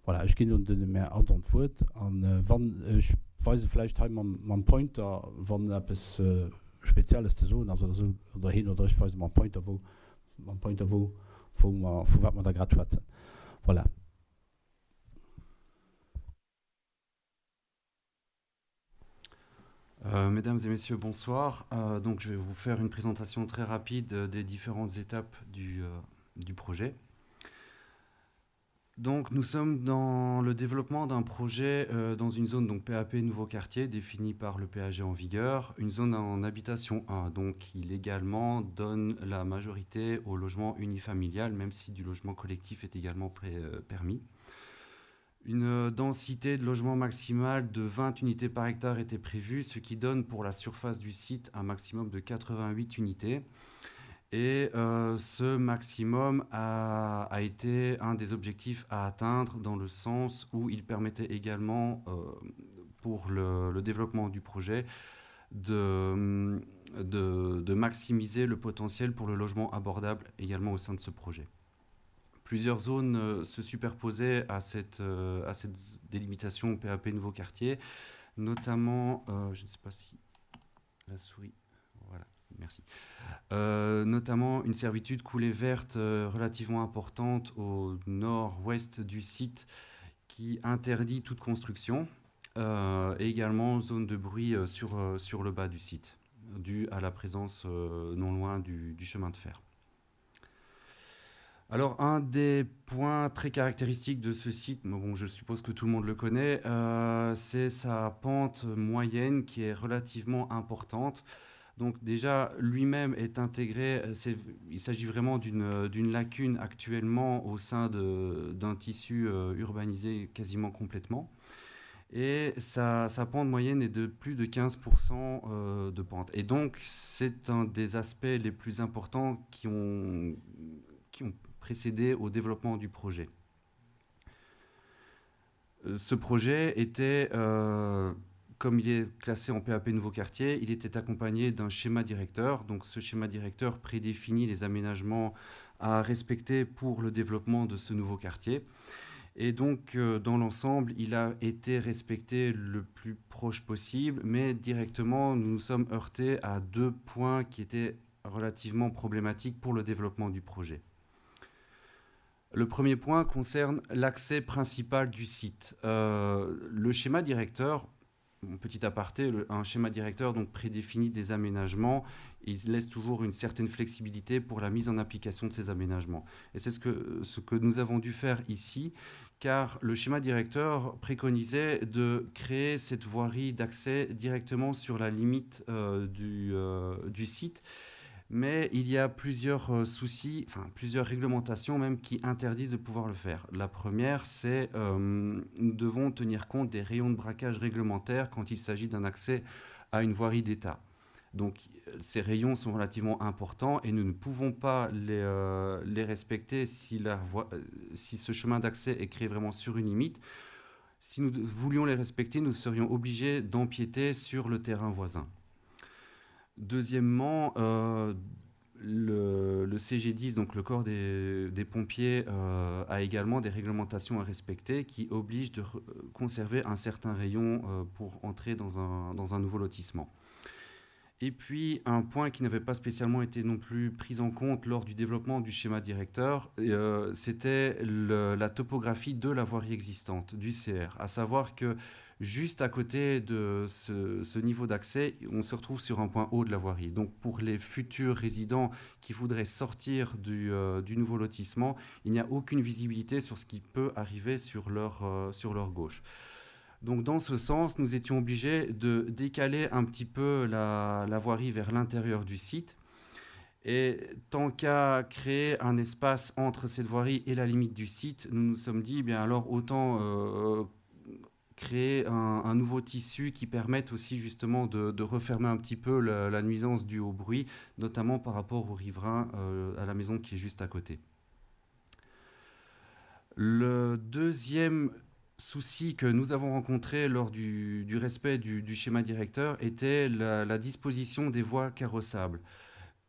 Voilà, ech ginn un den Här Adam d'Wuert an wann, ech weise vläicht hei mam, mam Pointer, wann eppes Spezielles ze soen ass oder esou, oder hien oder ech weise mam Pointer, wou, mam Pointer, wou, wou mer, vu wat mer da grad schwätzen. Voilà. Euh, mesdames et messieurs, bonsoir. Euh, donc, je vais vous faire une présentation très rapide des différentes étapes du, euh, du projet. Donc nous sommes dans le développement d'un projet euh, dans une zone donc PAP Nouveau Quartier définie par le PAG en vigueur, une zone en habitation 1 donc qui légalement donne la majorité au logement unifamilial même si du logement collectif est également pré euh, permis. Une densité de logement maximale de 20 unités par hectare était prévue, ce qui donne pour la surface du site un maximum de 88 unités. Et euh, ce maximum a, a été un des objectifs à atteindre dans le sens où il permettait également euh, pour le, le développement du projet de, de, de maximiser le potentiel pour le logement abordable également au sein de ce projet. Plusieurs zones euh, se superposaient à cette, euh, à cette délimitation PAP Nouveau Quartier, notamment, euh, je ne sais pas si la souris, voilà, merci. Euh, notamment une servitude coulée verte euh, relativement importante au nord-ouest du site qui interdit toute construction euh, et également zone de bruit euh, sur, euh, sur le bas du site, due à la présence euh, non loin du, du chemin de fer. Alors un des points très caractéristiques de ce site, mais bon, je suppose que tout le monde le connaît, euh, c'est sa pente moyenne qui est relativement importante. Donc déjà, lui-même est intégré, il s'agit vraiment d'une lacune actuellement au sein d'un tissu urbanisé quasiment complètement. Et sa, sa pente moyenne est de plus de 15% euh, de pente. Et donc, c'est un des aspects les plus importants qui ont, qui ont précédé au développement du projet. Ce projet était, euh, comme il est classé en PAP Nouveau Quartier, il était accompagné d'un schéma directeur. Donc ce schéma directeur prédéfinit les aménagements à respecter pour le développement de ce nouveau quartier. Et donc, euh, dans l'ensemble, il a été respecté le plus proche possible, mais directement, nous nous sommes heurtés à deux points qui étaient relativement problématiques pour le développement du projet. Le premier point concerne l'accès principal du site. Euh, le schéma directeur, petit aparté, le, un schéma directeur donc prédéfinit des aménagements, il laisse toujours une certaine flexibilité pour la mise en application de ces aménagements. Et c'est ce que, ce que nous avons dû faire ici, car le schéma directeur préconisait de créer cette voirie d'accès directement sur la limite euh, du, euh, du site mais il y a plusieurs euh, soucis, enfin plusieurs réglementations même qui interdisent de pouvoir le faire. La première, c'est euh, nous devons tenir compte des rayons de braquage réglementaires quand il s'agit d'un accès à une voirie d'État. Donc ces rayons sont relativement importants et nous ne pouvons pas les, euh, les respecter si, la voie, euh, si ce chemin d'accès est créé vraiment sur une limite. Si nous voulions les respecter, nous serions obligés d'empiéter sur le terrain voisin. Deuxièmement, euh, le, le CG10, donc le corps des, des pompiers, euh, a également des réglementations à respecter qui obligent de conserver un certain rayon euh, pour entrer dans un, dans un nouveau lotissement. Et puis, un point qui n'avait pas spécialement été non plus pris en compte lors du développement du schéma directeur, euh, c'était la topographie de la voirie existante, du CR, à savoir que juste à côté de ce, ce niveau d'accès, on se retrouve sur un point haut de la voirie. Donc pour les futurs résidents qui voudraient sortir du, euh, du nouveau lotissement, il n'y a aucune visibilité sur ce qui peut arriver sur leur, euh, sur leur gauche. Donc dans ce sens, nous étions obligés de décaler un petit peu la, la voirie vers l'intérieur du site. Et tant qu'à créer un espace entre cette voirie et la limite du site, nous nous sommes dit, eh bien alors autant euh, créer un, un nouveau tissu qui permette aussi justement de, de refermer un petit peu la, la nuisance due au bruit, notamment par rapport aux riverains euh, à la maison qui est juste à côté. Le deuxième souci que nous avons rencontré lors du, du respect du, du schéma directeur était la, la disposition des voies carrossables.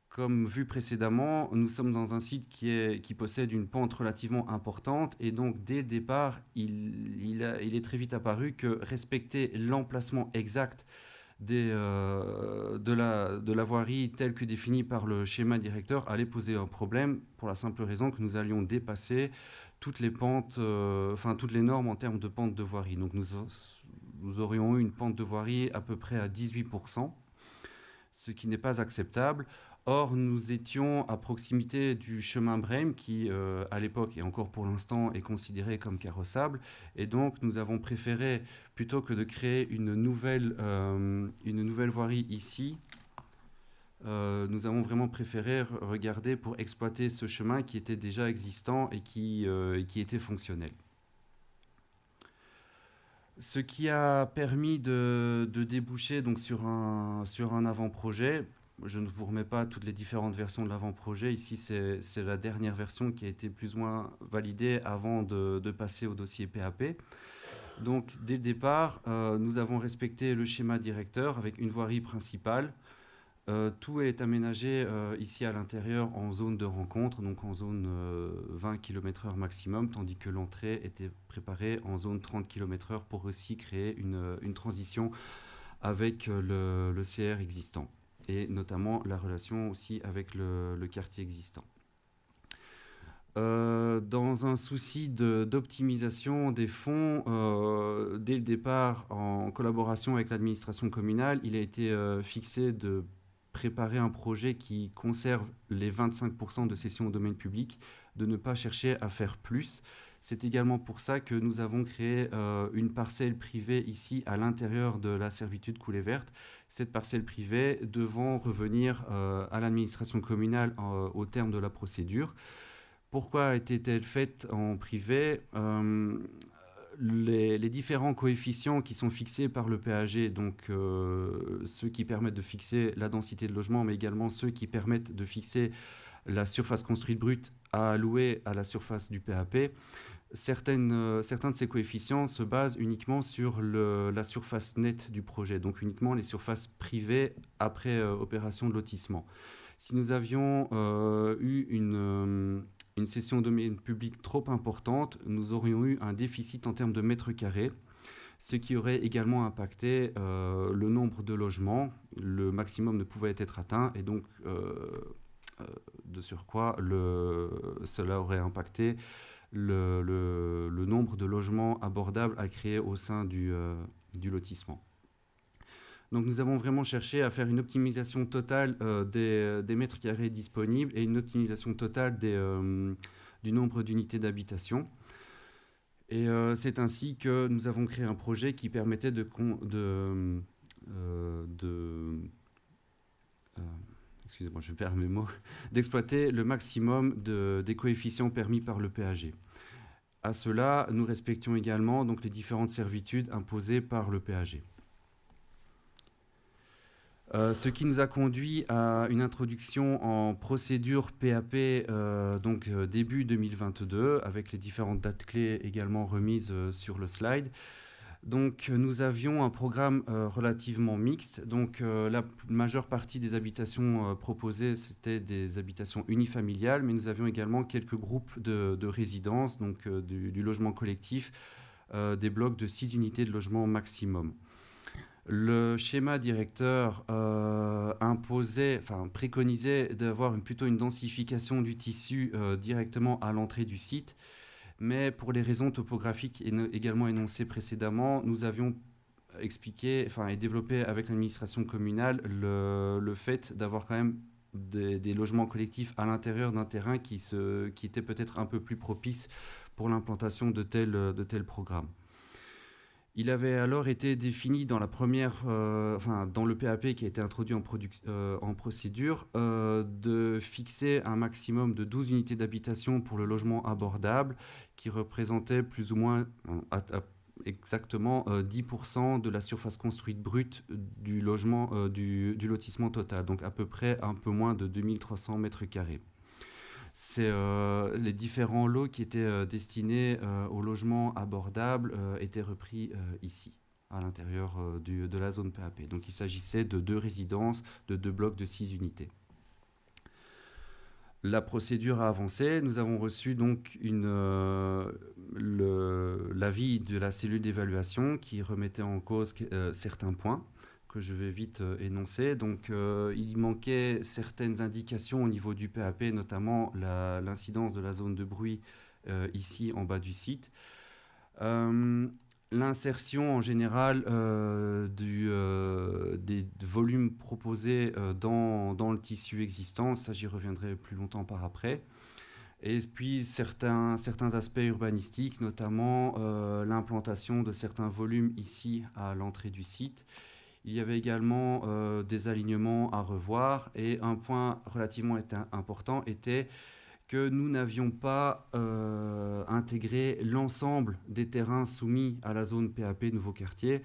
Comme vu précédemment, nous sommes dans un site qui, est, qui possède une pente relativement importante et donc dès le départ, il, il, a, il est très vite apparu que respecter l'emplacement exact des, euh, de, la, de la voirie telle que définie par le schéma directeur allait poser un problème pour la simple raison que nous allions dépasser toutes les pentes, euh, enfin toutes les normes en termes de pente de voirie. Donc nous, nous aurions eu une pente de voirie à peu près à 18%, ce qui n'est pas acceptable. Or, nous étions à proximité du chemin Brême qui, euh, à l'époque et encore pour l'instant, est considéré comme carrossable. Et donc, nous avons préféré, plutôt que de créer une nouvelle, euh, une nouvelle voirie ici, euh, nous avons vraiment préféré regarder pour exploiter ce chemin qui était déjà existant et qui, euh, qui était fonctionnel. Ce qui a permis de, de déboucher donc sur un, sur un avant-projet, je ne vous remets pas toutes les différentes versions de l'avant-projet. Ici, c'est la dernière version qui a été plus ou moins validée avant de, de passer au dossier PAP. Donc, dès le départ, euh, nous avons respecté le schéma directeur avec une voirie principale. Euh, tout est aménagé euh, ici à l'intérieur en zone de rencontre, donc en zone euh, 20 km/h maximum, tandis que l'entrée était préparée en zone 30 km/h pour aussi créer une, une transition avec euh, le, le CR existant et notamment la relation aussi avec le, le quartier existant. Euh, dans un souci d'optimisation des fonds, euh, dès le départ, en collaboration avec l'administration communale, il a été euh, fixé de préparer un projet qui conserve les 25% de cession au domaine public, de ne pas chercher à faire plus. C'est également pour ça que nous avons créé euh, une parcelle privée ici à l'intérieur de la servitude coulée verte. Cette parcelle privée devant revenir euh, à l'administration communale euh, au terme de la procédure. Pourquoi était-elle faite en privé euh, les, les différents coefficients qui sont fixés par le PAG, donc euh, ceux qui permettent de fixer la densité de logement, mais également ceux qui permettent de fixer la surface construite brute à allouer à la surface du PAP, certaines, euh, certains de ces coefficients se basent uniquement sur le, la surface nette du projet, donc uniquement les surfaces privées après euh, opération de lotissement. Si nous avions euh, eu une, euh, une cession de domaine public trop importante, nous aurions eu un déficit en termes de mètres carrés, ce qui aurait également impacté euh, le nombre de logements. Le maximum ne pouvait être atteint et donc euh, euh, de surcroît, le, cela aurait impacté le, le, le nombre de logements abordables à créer au sein du, euh, du lotissement. Donc nous avons vraiment cherché à faire une optimisation totale euh, des, des mètres carrés disponibles et une optimisation totale des, euh, du nombre d'unités d'habitation. Et euh, c'est ainsi que nous avons créé un projet qui permettait de, de, euh, de euh, excusez-moi, je perds mes mots, d'exploiter le maximum de, des coefficients permis par le PAG. À cela, nous respections également donc, les différentes servitudes imposées par le PAG. Euh, ce qui nous a conduit à une introduction en procédure PAP euh, donc euh, début 2022 avec les différentes dates clés également remises euh, sur le slide. Donc nous avions un programme euh, relativement mixte. Donc euh, la majeure partie des habitations euh, proposées c'était des habitations unifamiliales, mais nous avions également quelques groupes de, de résidences, donc euh, du, du logement collectif, euh, des blocs de six unités de logement maximum. Le schéma directeur euh, imposait, enfin préconisait d'avoir une, plutôt une densification du tissu euh, directement à l'entrée du site. Mais pour les raisons topographiques également énoncées précédemment, nous avions expliqué enfin, et développé avec l'administration communale le, le fait d'avoir quand même des, des logements collectifs à l'intérieur d'un terrain qui, se, qui était peut-être un peu plus propice pour l'implantation de tels, de tels programmes. Il avait alors été défini dans la première, euh, enfin, dans le PAP qui a été introduit en, euh, en procédure, euh, de fixer un maximum de 12 unités d'habitation pour le logement abordable, qui représentait plus ou moins à, à, exactement euh, 10% de la surface construite brute du logement euh, du, du lotissement total, donc à peu près un peu moins de 2300 mètres carrés. C'est euh, les différents lots qui étaient euh, destinés euh, au logement abordable euh, étaient repris euh, ici à l'intérieur euh, de la zone PAP. Donc il s'agissait de deux résidences, de deux blocs de six unités. La procédure a avancé. Nous avons reçu donc une, euh, l'avis de la cellule d'évaluation qui remettait en cause euh, certains points que je vais vite euh, énoncer. Donc euh, il manquait certaines indications au niveau du PAP, notamment l'incidence de la zone de bruit euh, ici en bas du site. Euh, L'insertion en général euh, du, euh, des volumes proposés euh, dans, dans le tissu existant, ça j'y reviendrai plus longtemps par après. Et puis certains, certains aspects urbanistiques, notamment euh, l'implantation de certains volumes ici à l'entrée du site. Il y avait également euh, des alignements à revoir et un point relativement important était que nous n'avions pas euh, intégré l'ensemble des terrains soumis à la zone PAP Nouveau Quartier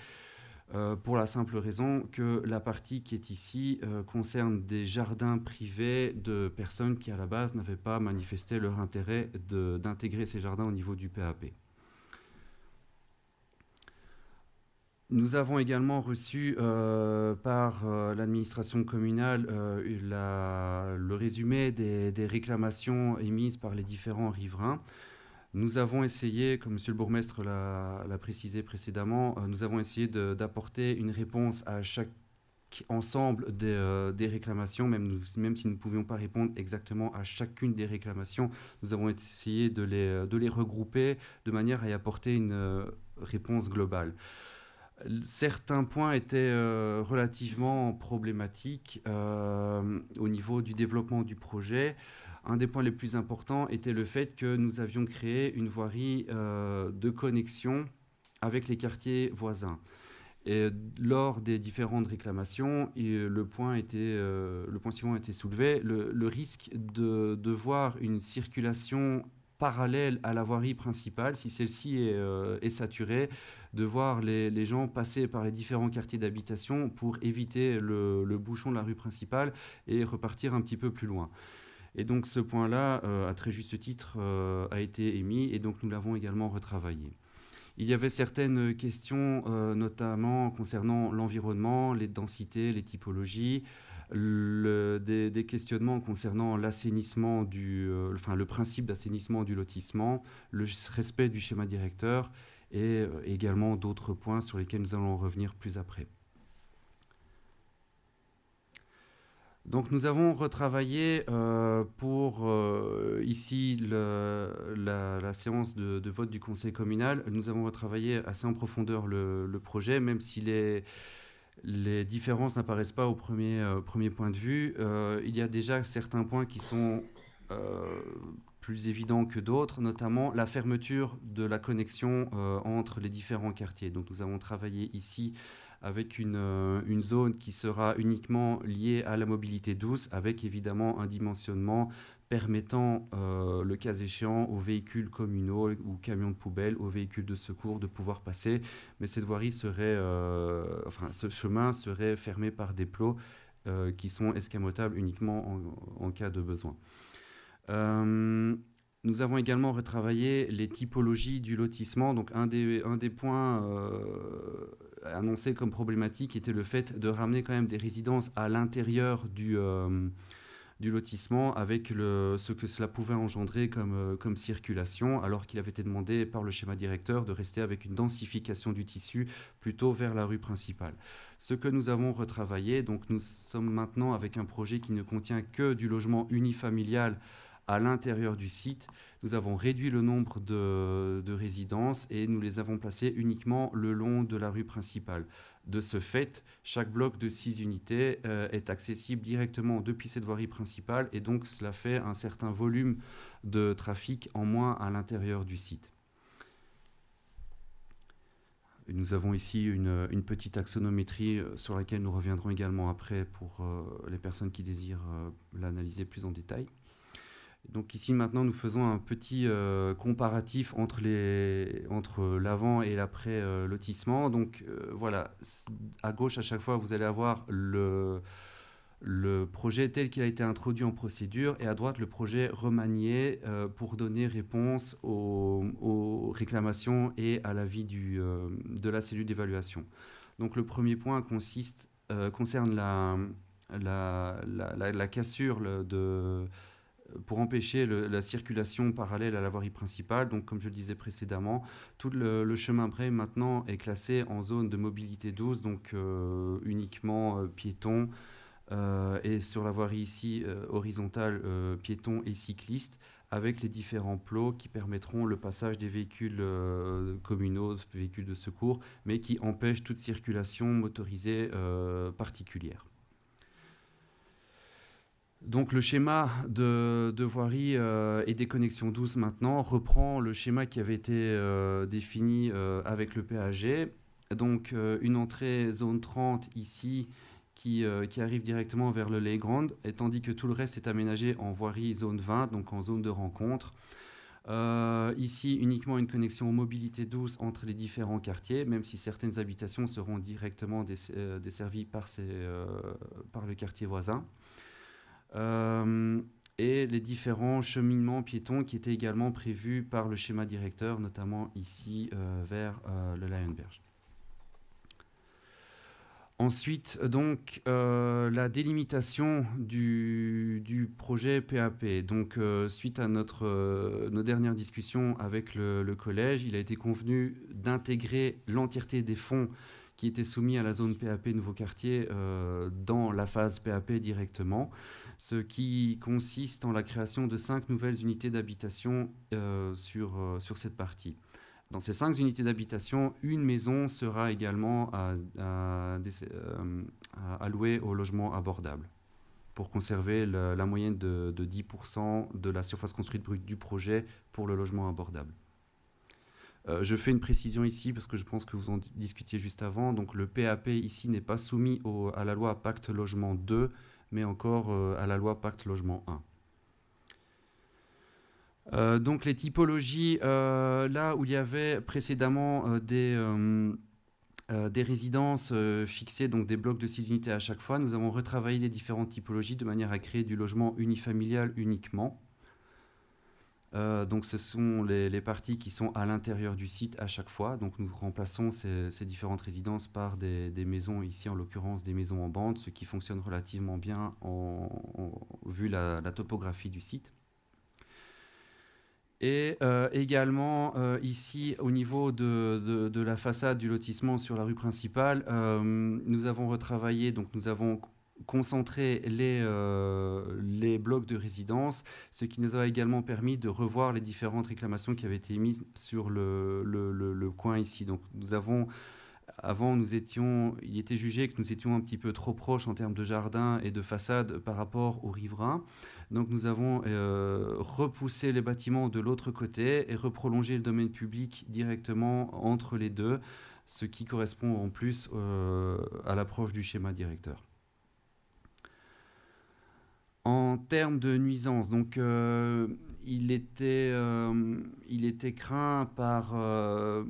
euh, pour la simple raison que la partie qui est ici euh, concerne des jardins privés de personnes qui à la base n'avaient pas manifesté leur intérêt d'intégrer ces jardins au niveau du PAP. Nous avons également reçu euh, par euh, l'administration communale euh, la, le résumé des, des réclamations émises par les différents riverains. Nous avons essayé, comme monsieur le bourgmestre l'a précisé précédemment, euh, nous avons essayé d'apporter une réponse à chaque ensemble des, euh, des réclamations, même, nous, même si nous ne pouvions pas répondre exactement à chacune des réclamations, nous avons essayé de les, de les regrouper de manière à y apporter une euh, réponse globale. Certains points étaient euh, relativement problématiques euh, au niveau du développement du projet. Un des points les plus importants était le fait que nous avions créé une voirie euh, de connexion avec les quartiers voisins. Et lors des différentes réclamations, et le, point était, euh, le point suivant était soulevé, le, le risque de, de voir une circulation parallèle à la voirie principale, si celle-ci est, euh, est saturée, de voir les, les gens passer par les différents quartiers d'habitation pour éviter le, le bouchon de la rue principale et repartir un petit peu plus loin. Et donc ce point-là, euh, à très juste titre, euh, a été émis et donc nous l'avons également retravaillé. Il y avait certaines questions, euh, notamment concernant l'environnement, les densités, les typologies, le, des, des questionnements concernant l'assainissement du, euh, enfin, le principe d'assainissement du lotissement, le respect du schéma directeur et euh, également d'autres points sur lesquels nous allons revenir plus après. Donc nous avons retravaillé euh, pour euh, ici le, la, la séance de, de vote du conseil communal. Nous avons retravaillé assez en profondeur le, le projet, même si les, les différences n'apparaissent pas au premier, euh, premier point de vue. Euh, il y a déjà certains points qui sont euh, plus évidents que d'autres, notamment la fermeture de la connexion euh, entre les différents quartiers. Donc nous avons travaillé ici avec une, euh, une zone qui sera uniquement liée à la mobilité douce, avec évidemment un dimensionnement permettant, euh, le cas échéant, aux véhicules communaux ou camions de poubelle, aux véhicules de secours de pouvoir passer. Mais cette voirie serait, euh, enfin, ce chemin serait fermé par des plots euh, qui sont escamotables uniquement en, en cas de besoin. Euh, Nous avons également retravaillé les typologies du lotissement. Donc un des, un des points euh, annoncés comme problématique était le fait de ramener quand même des résidences à l'intérieur du, euh, du lotissement avec le, ce que cela pouvait engendrer comme, euh, comme circulation, alors qu'il avait été demandé par le schéma directeur de rester avec une densification du tissu plutôt vers la rue principale. Ce que nous avons retravaillé, donc nous sommes maintenant avec un projet qui ne contient que du logement unifamilial à l'intérieur du site. Nous avons réduit le nombre de, de résidences et nous les avons placées uniquement le long de la rue principale. De ce fait, chaque bloc de six unités euh, est accessible directement depuis cette voirie principale et donc cela fait un certain volume de trafic en moins à l'intérieur du site. Nous avons ici une, une petite axonométrie euh, sur laquelle nous reviendrons également après pour euh, les personnes qui désirent euh, l'analyser plus en détail. Donc ici maintenant nous faisons un petit euh, comparatif entre les entre l'avant et l'après euh, lotissement. Donc euh, voilà, à gauche à chaque fois vous allez avoir le le projet tel qu'il a été introduit en procédure et à droite le projet remanié euh, pour donner réponse aux, aux réclamations et à l'avis du euh, de la cellule d'évaluation. Donc le premier point consiste euh, concerne la la, la, la, la cassure le, de pour empêcher le, la circulation parallèle à la voirie principale. Donc, comme je le disais précédemment, tout le, le chemin Bray maintenant est classé en zone de mobilité douce, donc euh, uniquement euh, piétons, euh, et sur la voirie ici euh, horizontale, euh, piétons et cyclistes, avec les différents plots qui permettront le passage des véhicules euh, communaux, véhicules de secours, mais qui empêchent toute circulation motorisée euh, particulière. Donc le schéma de, de voirie euh, et des connexions douces maintenant reprend le schéma qui avait été euh, défini euh, avec le PAG. Donc euh, une entrée zone 30 ici qui, euh, qui arrive directement vers le Leygrand, et tandis que tout le reste est aménagé en voirie zone 20, donc en zone de rencontre. Euh, ici, uniquement une connexion mobilité douce entre les différents quartiers, même si certaines habitations seront directement des, euh, desservies par, ces, euh, par le quartier voisin. Euh, et les différents cheminements piétons qui étaient également prévus par le schéma directeur, notamment ici euh, vers euh, le Lionberge. Ensuite, donc, euh, la délimitation du, du projet PAP. Donc, euh, suite à notre, euh, nos dernières discussions avec le, le collège, il a été convenu d'intégrer l'entièreté des fonds qui étaient soumis à la zone PAP Nouveau Quartier euh, dans la phase PAP directement, ce qui consiste en la création de cinq nouvelles unités d'habitation euh, sur, euh, sur cette partie. Dans ces cinq unités d'habitation, une maison sera également à, à, à, euh, allouée au logement abordable. Pour conserver le, la moyenne de, de 10% de la surface construite brute du projet pour le logement abordable. Euh, je fais une précision ici parce que je pense que vous en discutiez juste avant. Donc le PAP ici n'est pas soumis au, à la loi Pacte Logement 2, mais encore euh, à la loi Pacte Logement 1. Euh, donc les typologies, euh, là où il y avait précédemment euh, des, euh, euh, des résidences euh, fixées, donc des blocs de 6 unités à chaque fois, nous avons retravaillé les différentes typologies de manière à créer du logement unifamilial uniquement. Euh, donc ce sont les, les parties qui sont à l'intérieur du site à chaque fois. Donc nous remplaçons ces, ces différentes résidences par des, des maisons, ici en l'occurrence des maisons en bande, ce qui fonctionne relativement bien en, en, vu la, la topographie du site. Et euh, également euh, ici au niveau de, de, de la façade du lotissement sur la rue principale, euh, nous avons retravaillé, donc nous avons concentré les, euh, les blocs de résidence, ce qui nous a également permis de revoir les différentes réclamations qui avaient été émises sur le, le, le, le coin ici. Donc nous avons avant nous étions il était jugé que nous étions un petit peu trop proches en termes de jardin et de façade par rapport aux riverains. Donc nous avons euh, repoussé les bâtiments de l'autre côté et reprolongé le domaine public directement entre les deux, ce qui correspond en plus euh, à l'approche du schéma directeur. En termes de nuisances, donc euh, il, était, euh, il était craint par euh,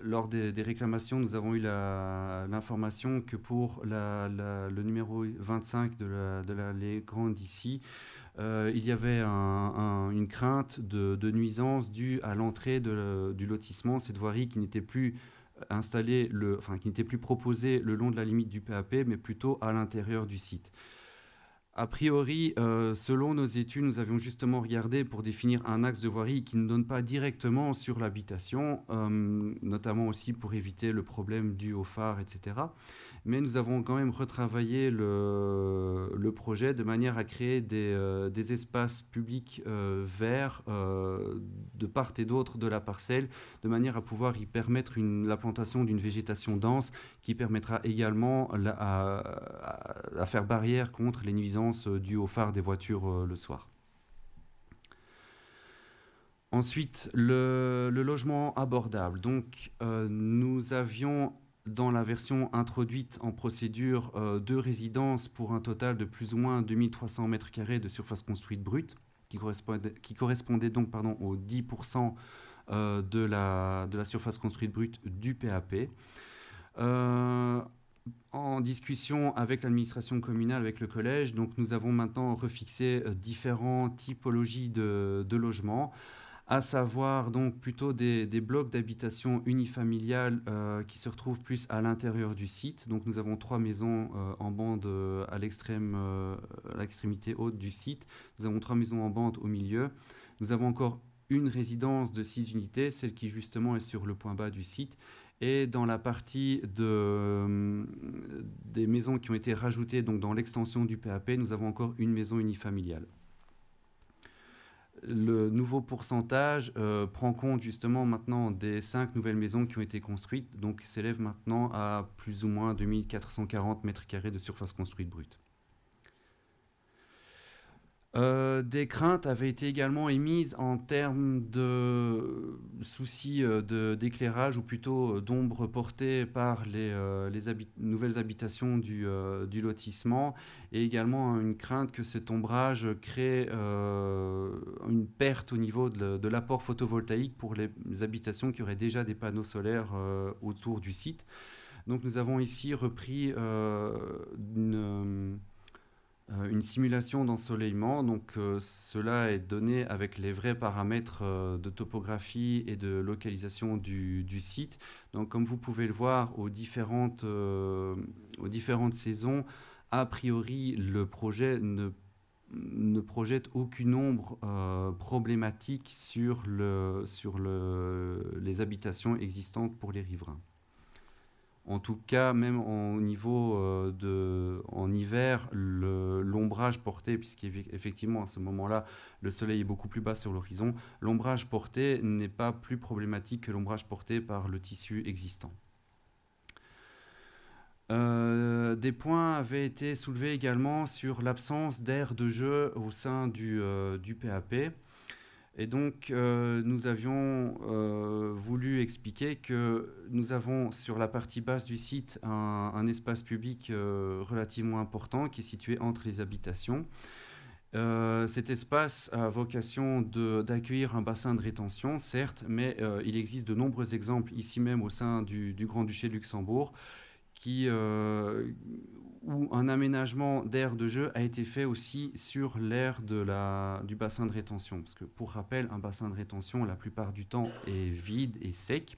lors des, des réclamations, nous avons eu l'information que pour la, la, le numéro 25 de la, de l'allée grande ici, euh, il y avait un, un, une crainte de, de nuisance due à l'entrée du lotissement, cette voirie qui n'était plus installée, le, enfin, qui n'était plus proposée le long de la limite du PAP, mais plutôt à l'intérieur du site. A priori, euh, selon nos études, nous avions justement regardé pour définir un axe de voirie qui ne donne pas directement sur l'habitation, euh, notamment aussi pour éviter le problème dû au phare, etc. Mais nous avons quand même retravaillé le, le projet de manière à créer des, euh, des espaces publics euh, verts euh, de part et d'autre de la parcelle, de manière à pouvoir y permettre une, la plantation d'une végétation dense qui permettra également la, à, à, à faire barrière contre les nuisances euh, dues au phare des voitures euh, le soir. Ensuite, le, le logement abordable. Donc, euh, nous avions dans la version introduite en procédure euh, deux résidences pour un total de plus ou moins 2300 mètres carrés de surface construite brute, qui correspondait, qui correspondait donc pardon, aux 10% euh, de, la, de la surface construite brute du PAP. Euh, en discussion avec l'administration communale, avec le collège, donc nous avons maintenant refixé euh, différentes typologies de, de logements, à savoir donc plutôt des, des blocs d'habitation unifamiliale euh, qui se retrouvent plus à l'intérieur du site. Donc nous avons trois maisons euh, en bande euh, à l'extrême euh, à l'extrémité haute du site. Nous avons trois maisons en bande au milieu. Nous avons encore une résidence de six unités, celle qui justement est sur le point bas du site. Et dans la partie de, euh, des maisons qui ont été rajoutées donc dans l'extension du PAP, nous avons encore une maison unifamiliale. Le nouveau pourcentage euh, prend compte justement maintenant des cinq nouvelles maisons qui ont été construites, donc s'élève maintenant à plus ou moins 2440 mètres carrés de surface construite brute. Euh, des craintes avaient été également émises en termes de soucis euh, d'éclairage ou plutôt euh, d'ombre portée par les, euh, les habi nouvelles habitations du, euh, du lotissement et également une crainte que cet ombrage crée euh, une perte au niveau de, de l'apport photovoltaïque pour les habitations qui auraient déjà des panneaux solaires euh, autour du site. Donc nous avons ici repris euh, une Euh, une simulation d'ensoleillement. Donc euh, cela est donné avec les vrais paramètres euh, de topographie et de localisation du, du site. Donc comme vous pouvez le voir aux différentes, euh, aux différentes saisons, a priori le projet ne ne projette aucune ombre euh, problématique sur, le, sur le, les habitations existantes pour les riverains. En tout cas, même au niveau euh, de, en hiver, l'ombrage porté, puisqu'effectivement à ce moment-là, le soleil est beaucoup plus bas sur l'horizon, l'ombrage porté n'est pas plus problématique que l'ombrage porté par le tissu existant. Euh, des points avaient été soulevés également sur l'absence d'aire de jeu au sein du, euh, du PAP. Et donc, euh, nous avions euh, voulu expliquer que nous avons sur la partie basse du site un, un espace public euh, relativement important qui est situé entre les habitations. Euh, cet espace a vocation d'accueillir un bassin de rétention, certes, mais euh, il existe de nombreux exemples ici même au sein du, du Grand-Duché de Luxembourg qui, euh, où un aménagement d'aire de jeu a été fait aussi sur l'aire du bassin de rétention. Parce que pour rappel, un bassin de rétention, la plupart du temps, est vide et sec.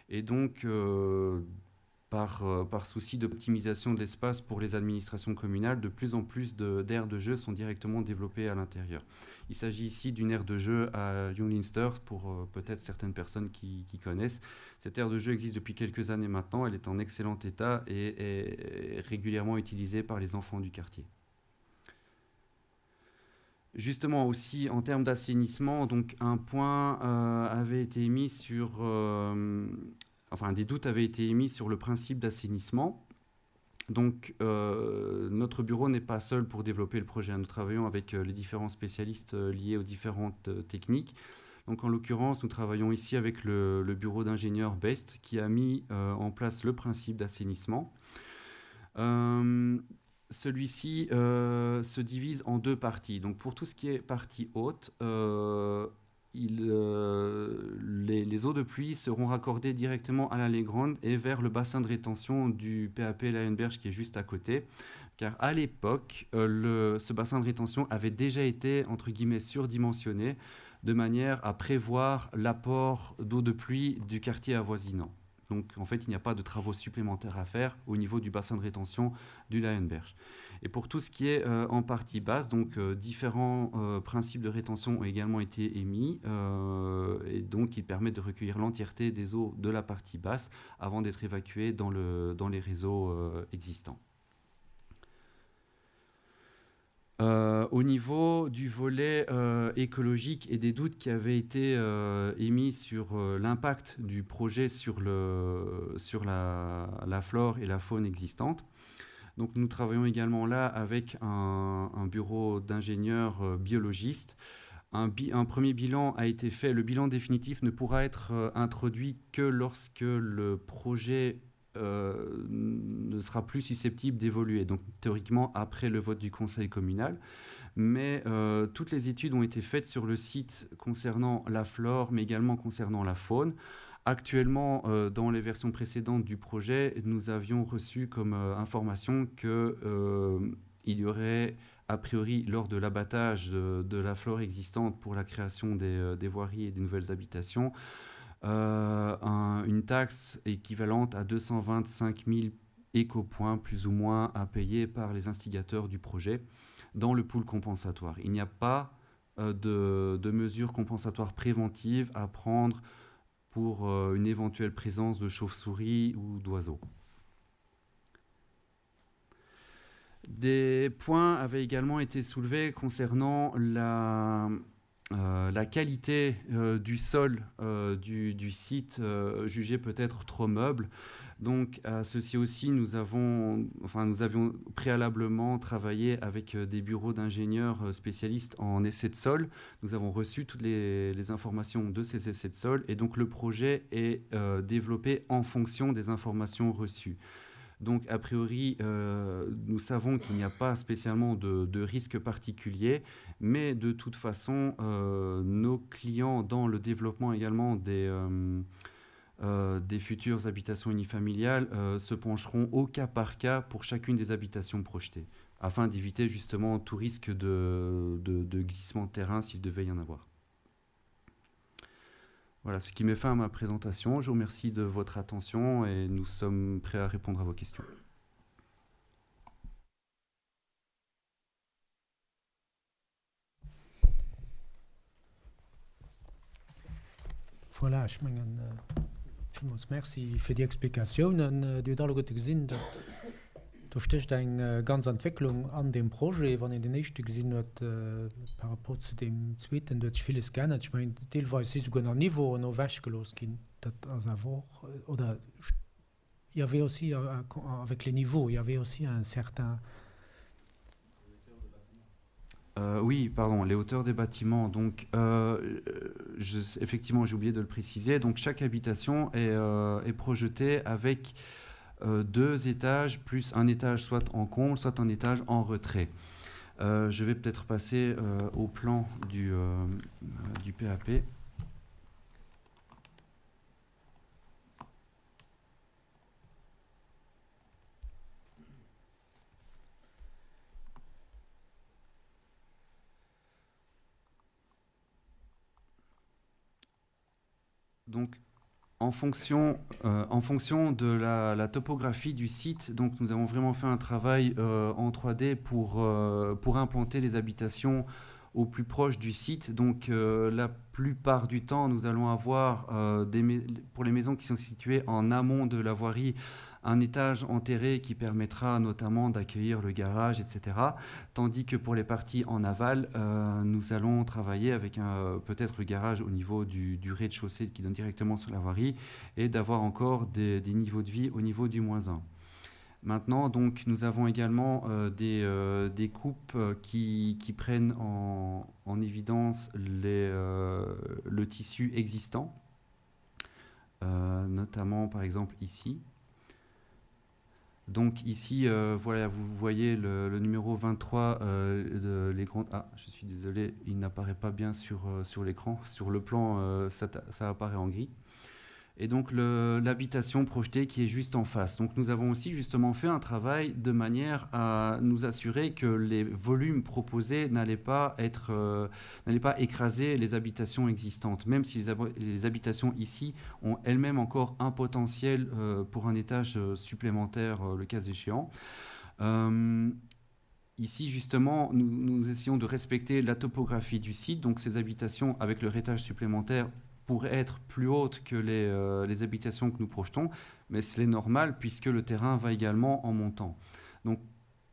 Et donc, euh, par, euh, par souci d'optimisation de l'espace pour les administrations communales, de plus en plus d'aires de, de jeu sont directement développées à l'intérieur. Il s'agit ici d'une aire de jeu à Junglinster pour euh, peut-être certaines personnes qui, qui connaissent. Cette aire de jeu existe depuis quelques années maintenant, elle est en excellent état et est régulièrement utilisée par les enfants du quartier. Justement aussi en termes d'assainissement, donc un point euh, avait été émis sur euh, enfin des doutes avaient été émis sur le principe d'assainissement. Donc euh, notre bureau n'est pas seul pour développer le projet. Nous travaillons avec euh, les différents spécialistes euh, liés aux différentes euh, techniques. Donc en l'occurrence, nous travaillons ici avec le, le bureau d'ingénieurs BEST qui a mis euh, en place le principe d'assainissement. Euh, Celui-ci euh, se divise en deux parties. Donc pour tout ce qui est partie haute, euh, il, euh, les, les eaux de pluie seront raccordées directement à l'allée grande et vers le bassin de rétention du PAP Lionberge qui est juste à côté. Car à l'époque, euh, ce bassin de rétention avait déjà été entre guillemets surdimensionné de manière à prévoir l'apport d'eau de pluie du quartier avoisinant. Donc en fait, il n'y a pas de travaux supplémentaires à faire au niveau du bassin de rétention du Lionberge. Et pour tout ce qui est euh, en partie basse, donc euh, différents euh, principes de rétention ont également été émis euh, et donc ils permettent de recueillir l'entièreté des eaux de la partie basse avant d'être évacuées dans, le, dans les réseaux euh, existants. Euh, au niveau du volet euh, écologique et des doutes qui avaient été euh, émis sur euh, l'impact du projet sur, le, sur la, la flore et la faune existante. Donc nous travaillons également là avec un, un bureau d'ingénieurs euh, biologistes. Un, bi, un premier bilan a été fait. Le bilan définitif ne pourra être euh, introduit que lorsque le projet euh, ne sera plus susceptible d'évoluer, donc théoriquement après le vote du conseil communal. Mais euh, toutes les études ont été faites sur le site concernant la flore, mais également concernant la faune. Actuellement, euh, dans les versions précédentes du projet, nous avions reçu comme euh, information qu'il euh, y aurait a priori lors de l'abattage de, de la flore existante pour la création des, euh, des voiries et des nouvelles habitations, euh, un, une taxe équivalente à 225 000 écopoints plus ou moins à payer par les instigateurs du projet dans le pool compensatoire. Il n'y a pas euh, de, de mesures compensatoires préventives à prendre pour euh, une éventuelle présence de chauves-souris ou d'oiseaux. Des points avaient également été soulevés concernant la, euh, la qualité euh, du sol euh, du, du site euh, jugé peut-être trop meuble. Donc à ceci aussi, nous, avons, enfin, nous avions préalablement travaillé avec euh, des bureaux d'ingénieurs euh, spécialistes en essais de sol. Nous avons reçu toutes les, les informations de ces essais de sol et donc le projet est euh, développé en fonction des informations reçues. Donc, a priori, euh, nous savons qu'il n'y a pas spécialement de, de risque particulier, mais de toute façon, euh, nos clients dans le développement également des, euh, euh, des futures habitations unifamiliales euh, se pencheront au cas par cas pour chacune des habitations projetées, afin d'éviter justement tout risque de, de, de glissement de terrain s'il devait y en avoir. Voilà ce qui met fin à ma présentation. Je vous remercie de votre attention et nous sommes prêts à répondre à vos questions. Voilà, ech mengen, villmools Merci fir déi Explikatiounen. Dir hutt alleguerte gesinn, datt do stécht eng ganz Entwécklung an deem Projet. Wann een deen éischte gesinn huet par rapport zu deem zweeten, do huet sech villes geännert. Ech mengen, deelweis si souguer nach Niveauen ewechgelooss ginn. Dat ass awer och, oder? Il y avait aussi, avec les niveaux, il y avait aussi un certain... Euh, oui, pardon, les hauteurs des bâtiments. Donc, euh, je, effectivement, j'ai oublié de le préciser. Donc, chaque habitation est, euh, est projetée avec euh, deux étages plus un étage soit en comble, soit un étage en retrait. Euh, je vais peut-être passer euh, au plan du, euh, du PAP. Donc, en fonction, euh, en fonction de la, la topographie du site, donc nous avons vraiment fait un travail euh, en 3D pour, euh, pour implanter les habitations au plus proche du site. Donc euh, la plupart du temps, nous allons avoir euh, des, pour les maisons qui sont situées en amont de la voirie, un étage enterré qui permettra notamment d'accueillir le garage, etc. Tandis que pour les parties en aval, euh, nous allons travailler avec peut-être le garage au niveau du, du rez-de-chaussée qui donne directement sur la voirie et d'avoir encore des, des niveaux de vie au niveau du moins 1. Maintenant, donc, nous avons également euh, des, euh, des coupes euh, qui, qui prennent en, en évidence les, euh, le tissu existant, euh, notamment par exemple ici. Donc ici, euh, voilà, vous voyez le, le numéro 23 euh, de les grandes... Ah, je suis désolé, il n'apparaît pas bien sur, euh, sur l'écran. Sur le plan, euh, ça, ça apparaît en gris. Et donc l'habitation projetée qui est juste en face. Donc nous avons aussi justement fait un travail de manière à nous assurer que les volumes proposés n'allaient pas, être, euh, n'allaient pas écraser les habitations existantes, même si les, les habitations ici ont elles-mêmes encore un potentiel euh, pour un étage euh, supplémentaire euh, le cas échéant. Euh, Ici, justement, nous, nous essayons de respecter la topographie du site. Donc, ces habitations avec leur étage supplémentaire pourraient être plus hautes que les, euh, les habitations que nous projetons, mais c'est normal puisque le terrain va également en montant. Donc,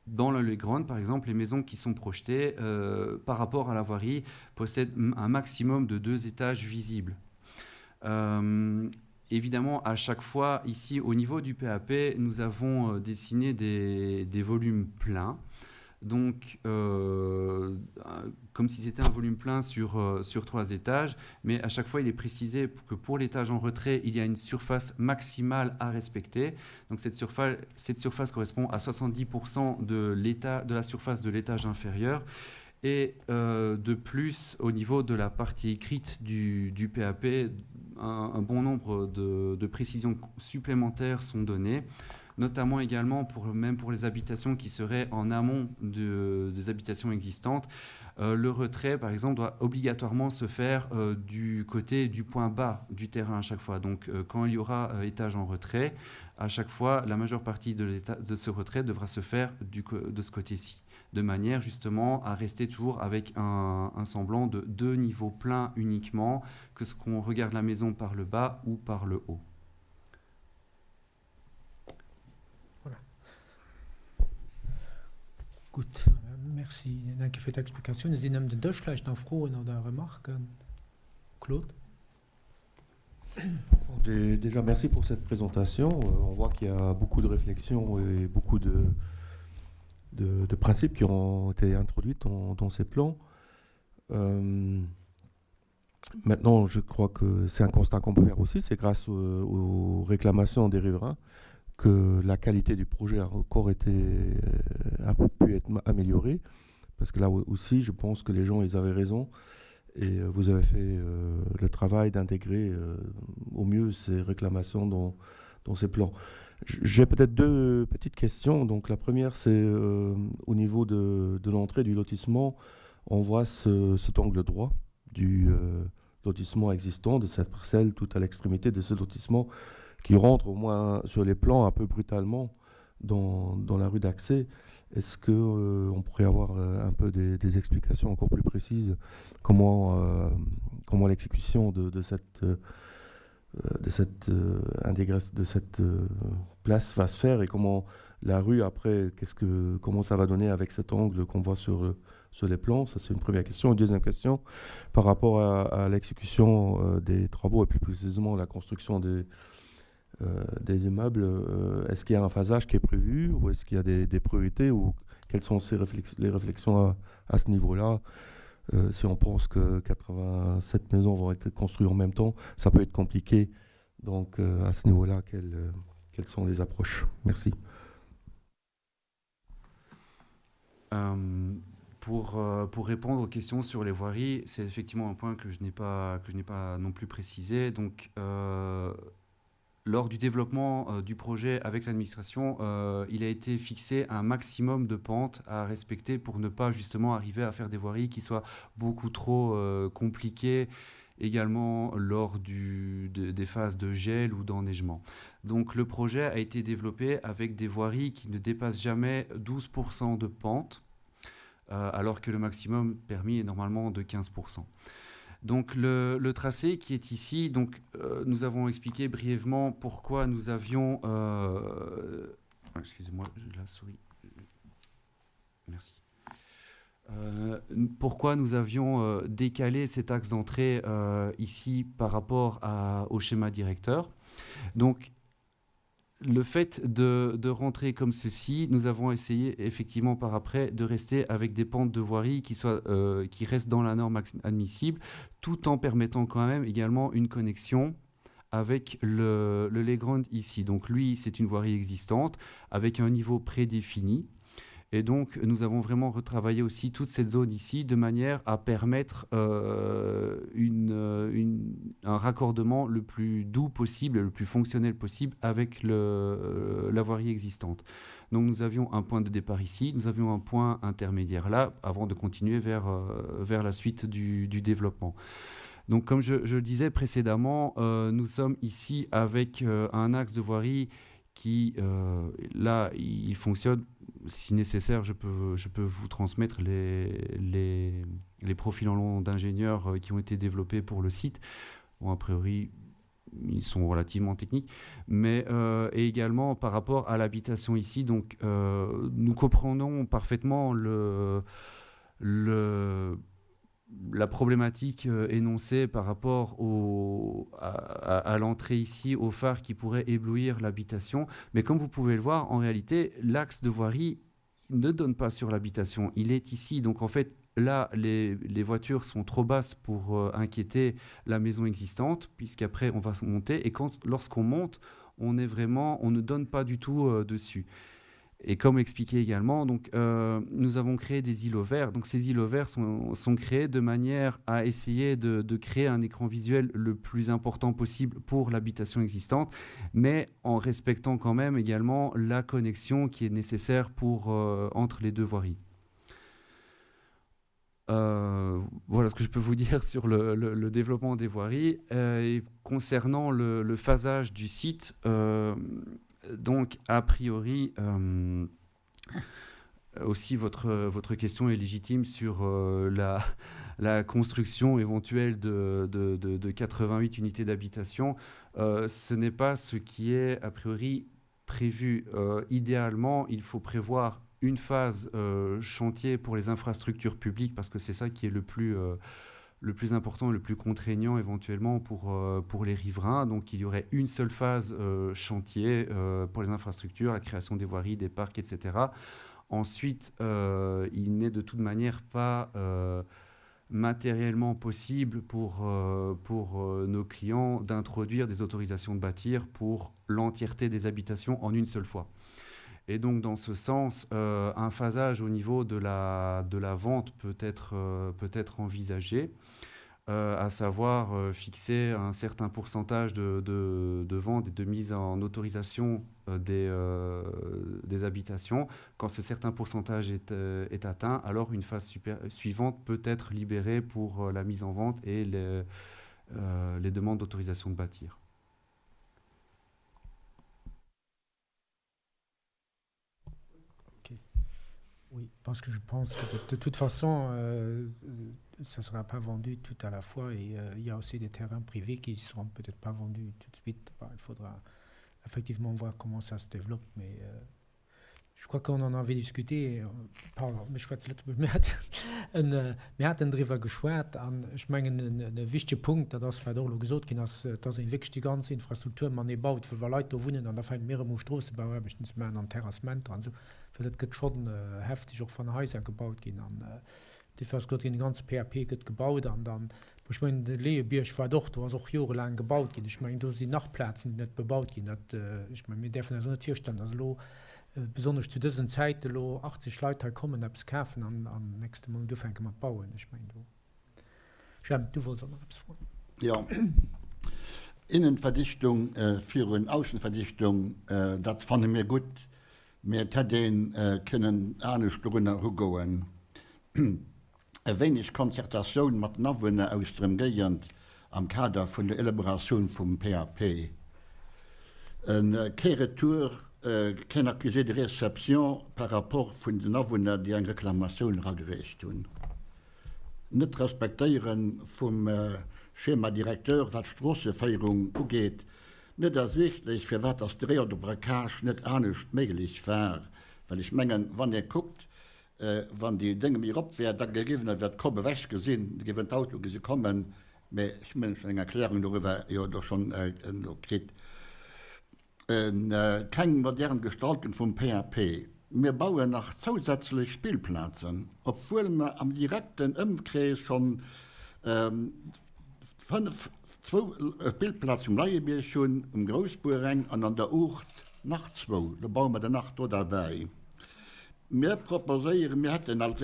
dans le Legrand, par exemple, les maisons qui sont projetées euh, par rapport à la voirie possèdent un maximum de deux étages visibles. Euh, évidemment, à chaque fois, ici, au niveau du PAP, nous avons euh, dessiné des, des volumes pleins. Donc, euh, comme si c'était un volume plein sur, euh, sur trois étages, mais à chaque fois, il est précisé que pour l'étage en retrait, il y a une surface maximale à respecter. Donc, cette surface, cette surface correspond à 70% de, de la surface de l'étage inférieur. Et euh, de plus, au niveau de la partie écrite du, du PAP, un, un bon nombre de, de précisions supplémentaires sont données notamment également pour, même pour les habitations qui seraient en amont de, des habitations existantes. Euh, le retrait, par exemple, doit obligatoirement se faire euh, du côté du point bas du terrain à chaque fois. Donc, euh, quand il y aura euh, étage en retrait, à chaque fois, la majeure partie de, de ce retrait devra se faire du, de ce côté-ci, de manière justement à rester toujours avec un, un semblant de deux niveaux pleins uniquement, que ce qu'on regarde la maison par le bas ou par le haut. Gutt, Merci eng Kéier fir d'Explikatiounen. Sinn ëm den Dësch vläicht nach Froen oder Remarken? Claude? Déjà, merci pour cette présentation. Euh, on voit qu'il y a beaucoup de réflexions et beaucoup de, de, de principes qui ont été introduits dans, dans ces plans. Euh, maintenant, je crois que c'est un constat qu'on peut faire aussi, c'est grâce aux, aux réclamations des riverains que la qualité du projet a encore été euh, a pu être améliorée parce que là aussi je pense que les gens ils avaient raison et euh, vous avez fait euh, le travail d'intégrer euh, au mieux ces réclamations dans, dans ces plans. J'ai peut-être deux petites questions. Donc la première c'est euh, au niveau de, de l'entrée du lotissement, on voit ce, cet angle droit du euh, lotissement existant de cette parcelle tout à l'extrémité de ce lotissement qui rentre au moins sur les plans un peu brutalement dans, dans la rue d'accès. Est-ce que euh, on pourrait avoir euh, un peu des, des explications encore plus précises comment, euh, comment l'exécution de, de cette, euh, de cette, euh, de cette euh, place va se faire et comment la rue après, qu'est-ce que, comment ça va donner avec cet angle qu'on voit sur, euh, sur les plans Ça, c'est une première question. Une deuxième question, par rapport à, à l'exécution euh, des travaux et plus précisément la construction des, des immeubles, est-ce qu'il y a un phasage qui est prévu ou est-ce qu'il y a des, des priorités ou quelles sont ces réflex les réflexions à, à ce niveau-là euh, Si on pense que 87 maisons vont être construites en même temps, ça peut être compliqué. Donc euh, à ce niveau-là, quelles, euh, quelles sont les approches Merci. Euh, pour, euh, pour répondre aux questions sur les voiries, c'est effectivement un point que je n'ai pas, que je n'ai pas non plus précisé. Donc, euh, lors du développement euh, du projet avec l'administration, euh, il a été fixé un maximum de pentes à respecter pour ne pas justement arriver à faire des voiries qui soient beaucoup trop euh, compliquées également lors du, de, des phases de gel ou d'enneigement. Donc le projet a été développé avec des voiries qui ne dépassent jamais 12% de pente, euh, alors que le maximum permis est normalement de 15%. Donc le, le tracé qui est ici, donc, euh, nous avons expliqué brièvement pourquoi nous avions... Euh, Excusez-moi, la souris. Merci. Euh, pourquoi nous avions euh, décalé cet axe d'entrée euh, ici par rapport à, au schéma directeur. Donc, le fait de, de rentrer comme ceci, nous avons essayé effectivement par après de rester avec des pentes de voirie qui, soient, euh, qui restent dans la norme admissible, tout en permettant quand même également une connexion avec le, le Legrand ici. Donc lui, c'est une voirie existante avec un niveau prédéfini. Et donc, nous avons vraiment retravaillé aussi toute cette zone ici de manière à permettre euh, une, euh, une, un raccordement le plus doux possible, le plus fonctionnel possible avec le, euh, la voirie existante. Donc, nous avions un point de départ ici, nous avions un point intermédiaire là, avant de continuer vers, euh, vers la suite du, du développement. Donc, comme je, je le disais précédemment, euh, nous sommes ici avec euh, un axe de voirie qui, euh, là, il fonctionne. Si nécessaire, je peux, je peux vous transmettre les, les, les profils en long d'ingénieurs euh, qui ont été développés pour le site. Bon, a priori, ils sont relativement techniques, mais euh, et également par rapport à l'habitation ici. Donc, euh, nous comprenons parfaitement le, le, la problématique euh, énoncée par rapport au, à, à, à l'entrée ici au phare qui pourrait éblouir l'habitation. Mais comme vous pouvez le voir, en réalité, l'axe de voirie ne donne pas sur l'habitation. Il est ici. Donc en fait, là, les, les voitures sont trop basses pour euh, inquiéter la maison existante, puisqu'après, on va monter. Et quand, lorsqu'on monte, on est vraiment, on ne donne pas du tout euh, dessus. Et comme expliqué également, donc, euh, nous avons créé des îlots verts. Donc, ces îlots verts sont, sont créés de manière à essayer de, de créer un écran visuel le plus important possible pour l'habitation existante, mais en respectant quand même également la connexion qui est nécessaire pour, euh, entre les deux voiries. Euh, voilà ce que je peux vous dire sur le, le, le développement des voiries. Euh, et concernant le, le phasage du site, euh, donc, a priori, euh, aussi, votre, votre question est légitime sur euh, la, la construction éventuelle de, de, de, de 88 unités d'habitation. Euh, ce n'est pas ce qui est, a priori, prévu. Euh, idéalement, il faut prévoir une phase euh, chantier pour les infrastructures publiques, parce que c'est ça qui est le plus... Euh, le plus important et le plus contraignant éventuellement pour, euh, pour les riverains. Donc il y aurait une seule phase euh, chantier euh, pour les infrastructures, la création des voiries, des parcs, etc. Ensuite, euh, il n'est de toute manière pas euh, matériellement possible pour, euh, pour euh, nos clients d'introduire des autorisations de bâtir pour l'entièreté des habitations en une seule fois. Et donc, dans ce sens, euh, un phasage au niveau de la, de la vente peut être, euh, peut être envisagé, euh, à savoir euh, fixer un certain pourcentage de, de, de vente et de mise en autorisation euh, des, euh, des habitations. Quand ce certain pourcentage est, euh, est atteint, alors une phase super, suivante peut être libérée pour euh, la mise en vente et les, euh, les demandes d'autorisation de bâtir. Oui, parce que je pense que de, de toute façon, euh, ça ne sera pas vendu tout à la fois et euh, il y a aussi des terrains privés qui ne seront peut-être pas vendus tout de suite. Bah, il faudra effectivement voir comment ça se développe, mais euh, Je crois qu'on en avait discuté, pardon, ech schwätze Lëtzebuergesch, mir haten, mir haten driwwer geschwat an ech mengen e wichtege Punkt, dat ass wat och elo gesot ginn ass, dass ee wierklech déi ganz Infrastruktur matenee baut, well wa Leit do wunnen an da fänke mir erëm u Stroossebauaarbechten ze maachen an Terrassementer an esou, well dat gëtt schonn hefteg, och wann Haiser gebaut ginn an dofir ass gesot ginn, de ganze PAP gëtt gebaut an dann, bon ech mengen de Leeëbierg war et och, do ass och jorelaang gebaut ginn, ech mengen do sinn nach Plazen déi net bebaut ginn, dat, ech mengen mir däerfen eis och net virstellen, dass elo besonnesch zu dësen Zäite elo 80 Leit hei kommen eppes kafen an an nächste Mount ufänke mat bauen. Ech mengen do, Jemp, du wollts och nach eppes froen. Jo, Innenverdichtung virun Aussenverdichtung, dat fanne mir gutt, mä et hätt ee kënnen anescht dorunner erugoen. E wéineg Konzertatioun mat den Awunner aus der Emgéigend am Kader vun der Elaboratioun vum PAP. Kee Retour, keen Accusé de réception par rapport vun den Awunner, déi eng Reklamatioun eragereecht hunn. Net Respektéiere vum Schéma directeur, wat d'Stroosseféierung ugeet. Net ersiichtlech, firwat dass de Rayon de braquage net anescht méiglech war, well ech mengen, wann ee kuckt, Wann déi Dénge méi erop wär, da géif een iwwer d'Kopp ewech gesinn, da géif een d'Auto gesi kommen. Mä ech hunn eng Erklärung doriwwer jo do schonn elo kritt. Keng modern Gestaltung vum PAP. Mir bauen nach zousätzlech Spillplazen, obwuel mer am direkten Ëmkrees schonn 5, zwou Spillplazen um Leiebierg hunn, um Groussbuer eng an an der Uucht nach zwou. Lo baue mer der nach do derbäi. Mir proposéieren, mir hätten als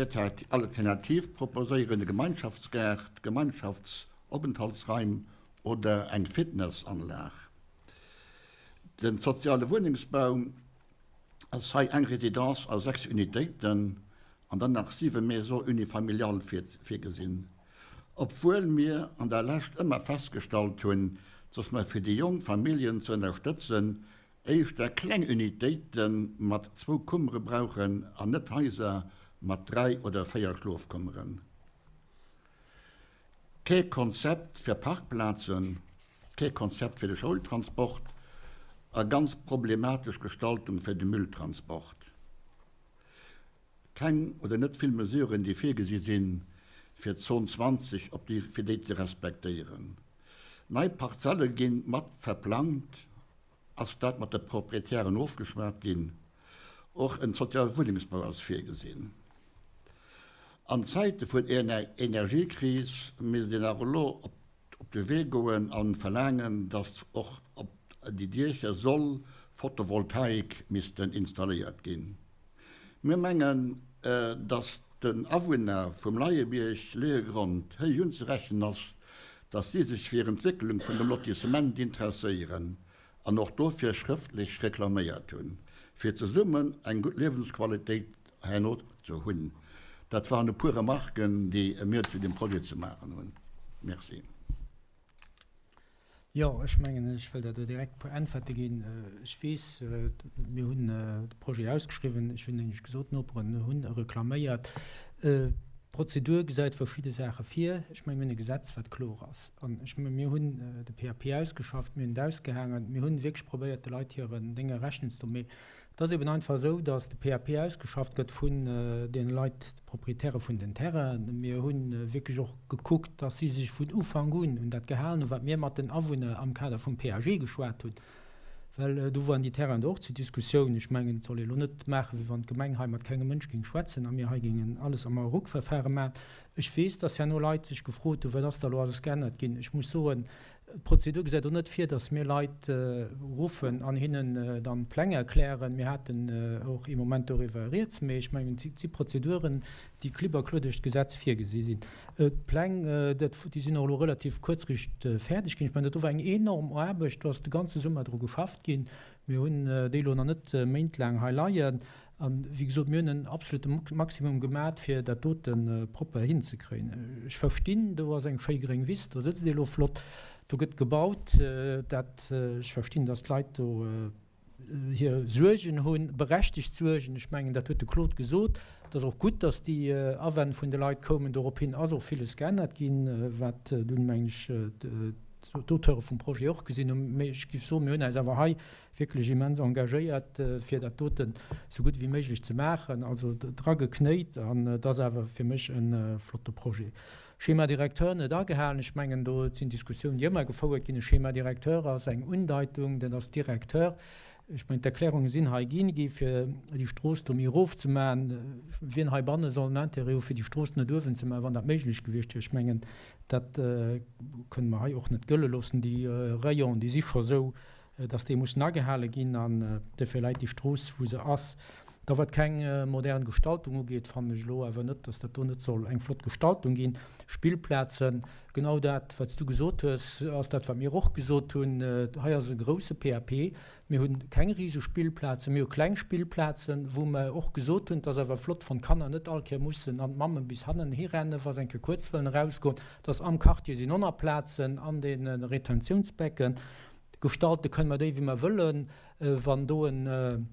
Alternativ proposéieren e Gemeinschaftsgaart, Gemeinschaftsopenthaltsraim oder eng Fitnessanlag. Den soziale Wunnungsbau ass hei eng Résidence a 6 Unitéiten an dann nach 7 Maisons unifamiliales virgesinn. Obwuel mir an der Lescht ëmmer festgestallt hunn, dass mer fir déi jonk Familljen ze ënnerstëtzen, éischter kleng Unitéite mat zwou Kummere brauchen an net Haiser mat 3 oder 4 Schlofkummeren. Kee Konzept fir Parkplazen, kee Konzept fir de Schoultransport a ganz problematesch Gestaltung fir de Mülltransport. Keng oder net vill Mesuren, déi virgesi sinn, fir d'Zon 20 op déi, fir déi ze respektéieren. Nei Parzelle gi mat verplangt. Ass dat mat de Proprietären ofgeschwat ginn? Och en soziale Wunnengsbau ass virgesinn. An Zäite vun Energiekris misst een awer elo op de Wee goen a verlaangen, datt och op déi Diecher soll Photovoltaik missten installéiert ginn. Mir mengen, datt den Awunner vum Leiebierg, Leeëgrond, héich unzerechnen ass, datt si sech fir Entwécklung vun dem Lotissement interesséieren an och dofir schrëftlech reklaméiert hunn, fir zesummen eng gutt Liewensqualitéit herno ze hunn. Dat waren e puer Remarken, déi mir zu deem Projet ze maachen hunn. Merci. Jo, ech mengen, ech wëll der do direkt e puer Äntwerte ginn. Ech weess, mir hunn de Projet ausgeschriwwen. Ech hunn nämlech gesot, d'Noperen hunn e reklaméiert. D'Prozedur gesäit verschidde Saache vir. Ech mengen, mir hunn e Gesetz, wat kloer ass. An ech mengen, mir hunn de PAP ausgeschafft, mir hunn et ausgehaangen, mir hunn wierklech probéiert, de Leit hiren Dénge Rechnung ze droen. Mee Et ass eben einfach esou, dass de PAP ausgeschafft gëtt vun deene Leit, de Proprietäre vun den Terrainen. Mir hu wierklech och gekuckt, dass si sech vun Ufank un un dat gehalen hunn, wat mir mat den Awunner am Kader vum PAG geschwat hunn, well do waren déi Terrainen do och zur Diskussioun. Ech mengen, et soll ee elo net maachen, wéi wann d'Gemeng hei mat kengem Mënsch géing schwätzen a mir hei géingen alles am Hauruckverfahre maachen. Ech weess, dass herno Leit sech gefrot hunn, wat ass da elo alles geännert ginn. Ech muss soen, D'Prozedur gesäit och net vir, datt mir Leit ruffen an hinnen dann d'Pläng erklären. Mir haten och ee Moment doriwwer rieds, mee ech mengen, et si Prozeduren, déi klipp a kloer duerch d'Gesetz virgesi sinn. D'Pläng, déi sinn och elo relativ kuerzricht fäerdeg ginn. Ech mengen, dat do war eng enorm Aarbecht, do ass de ganze Summer dru geschafft ginn. Mir hunn déi elo nach net méintlaang hei leien. A wéi gesot, mir hunn en absolute Maximum gemat, fir dat dote propper hinzekréien. Ech verstinn, do ass eng schéi gréng Wiss, do sëtzt ee elo flott, do gëtt gebaut. Dat, ech verstinn, datt d'Leit do hir Suergen hunn, berechtegt Suergen. Ech mengen, dat huet de Claude gesot. Et ass och gutt, datt déi Awänn vun de Leit koumen. Dorophin ass och villes geännert ginn, wat dunn, mengen ech,. d'Auteure vum Projet och gesinn hunn. Mee ech géif soen, mir hunn eis awer hei wierklech immens engagéiert, fir dat doten esou gutt wéi méiglech ze maachen, also dra geknéit. An et ass awer fir mech e flotte Projet. Schéma directeur net agehalen. Ech mengen, do sinn Diskussiounen, déi ëmmer gefouert ginn. E Schéma directeur ass eng Undeitung, dat ass Directeur. Ech mengen, d'Erklärunge sinn hei ginn gi fir déi Strooss do méi erof ze maachen. Wien heibanne soll en Intérêt hu fir déi Strooss net uewen ze maachen, wann dat méiglech gewiescht wier? Ech mengen, dat kënne mer hei och net gëlle loossen. Déi Rayonen, déi si scho esou, dass déi mussen agehale ginn an duerfir läit déi Strooss, wou se ass. Da wat keng modern Gestaltung ugeet, fannen ech elo awer net, dass dat do net soll eng flott Gestaltung ginn. Spillplazen, genau dat, wat s du gesot hues, ass dat, wat mir och gesot hunn. Hei ass e grouse PAP. Mir hu keng rise Spillplazen, mir hu kleng Spillplazen, wou mer och gesot hunn, et ass awer flott, wann d'Kanner net all Kéier mussen an d'Mammen bis hannen hirennen, wa se eng Kéier kuerz wëllen erausgoen, dass am Quartier sinn Onnerplazen an deene Retentiounsbecken. Gestalte kënne mer déi, wéi mer wëllen. Wann do en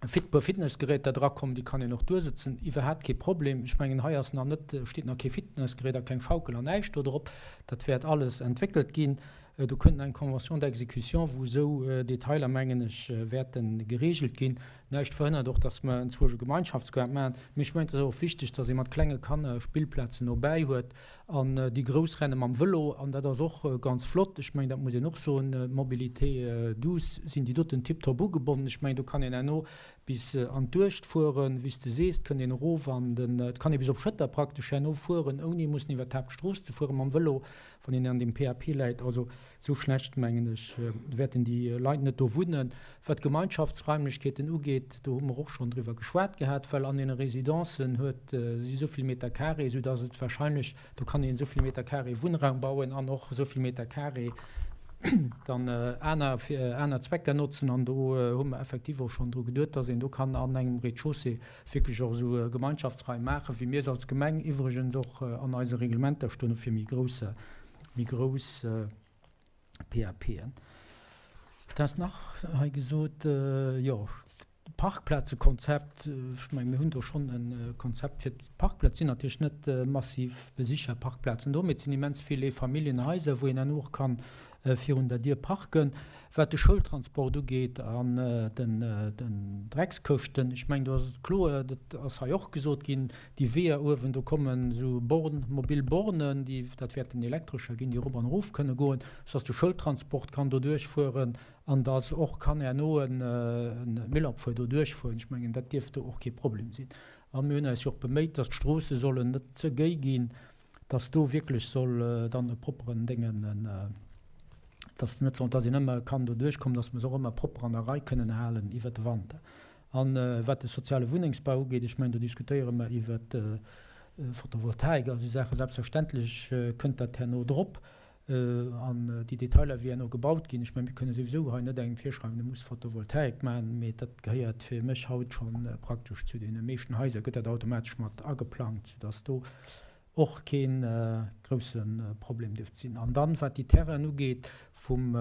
Fit puer Fitnessgeräter dra kommen, déi kann een och duersëtzen, iwwerhaapt kee Problem. Ech mengen, hei ass nach net, steet nach kee Fitnessgerät a keng Schaukel an näischt do drop. Dat wäert alles entwéckelt ginn. Do kënnt nach eng Convention d'exécution, wou esou Detailer, mengen ech, wäerte geregelt ginn. Näischt verhënnert och, dass mer enzwousch e Gemeinschaftsgaart maachen. Mee ech mengen, et ass och wichteg, dass ee mat klenge Kanner Spillplazen nobäi huet. An déi Grouss renne mam Vëlo, an dat ass och ganz flott. Ech mengen, dat muss een och soen, d'Mobilité douce sinn déi doten tiptop ugebonnen. Ech mengen, do kann een herno bis an d'Uecht fueren, wéi s de sees, et kënnt een erof an den, et kann ee bis op Schëtter praktesch herno fueren, ouni mussen iwwer d'Haaptstrooss ze fuere mam Vëlo, wann een an deem PAP läit. Also esou schlecht, mengen ech, wäerten déi Leit net do wunnen. Wat d'Gemeinschaftsraimlechkeeten ugeet, do hu mer och schonn driwwer geschwat gehat, well an deene Residencen huet si esou vill Meter carré, soudass et wahrscheinlech, do kann een esou vill Meter carré Wunnraum bauen an och esou vill Meter carré dann aner, fir aner Zwecker notzen. An do hu mer effektiv och schonn dru geduet, dass een do kann an engem Rez-de-chaussée wierklech och esou Gemeinschaftsraim maachen, wéi mir se als Gemeng iwwregens och an eise Reglementer stoen hu fir méi grouss, méi grouss PAPen. Wat ass nach hei gesot? Jo, Parkplazekonzept, ech menge mir hunn do schonn e Konzept fir d'Parkplaz. Sinn natierlech net massiv besicher Parkplazen do, mee et sinn immens vill Eefamilljenhaiser, wou een dann och kann virun der Dier parken. Wat de Schoultransport ugeet an den Dreckskëschten, ech mengen do ass et kloer, dat ass hei och gesot ginn, déi Weeër uewen, do kommen esou Born, mobil Bornen, déi, dat wäerten elektrescher ginn, déi erop an erof kënne goen, sodass de Schoultransport kann do duerchfueren an dass och kann herno e Müllabfuer do duerchfueren. Ech mengen, dat dierft do och kee Problem sinn. A mir hunn eis jo och beméit, dass d'Stroosse sollen net ze géi ginn, dass do wierklech soll dann e propperen Déngen, dass net soll, dass een ëmmer kann do duerchkommen, dass mer se och ëmmer propper an der Rei kënnen halen iwwert de Wanter. A wat de soziale Wunnengsbau ugeet, ech mengen, do diskutéiere mer iwwert Photovoltaik a esou Saachen, selbstverständlech kënnt dat herno drop. An déi Detailer, wéi herno gebaut ginn, ech mengen, mir kënne souwisou hei net engem virschreiwen, e muss Photovoltaik maachen, mee dat gehéiert fir mech haut scho praktesch zu deene meeschten Haiser, gëtt dat automatesch mat ageplangt, soudass do och kee grousse Problem dierft sinn. An dann, wat déi Terrainen ugeet vum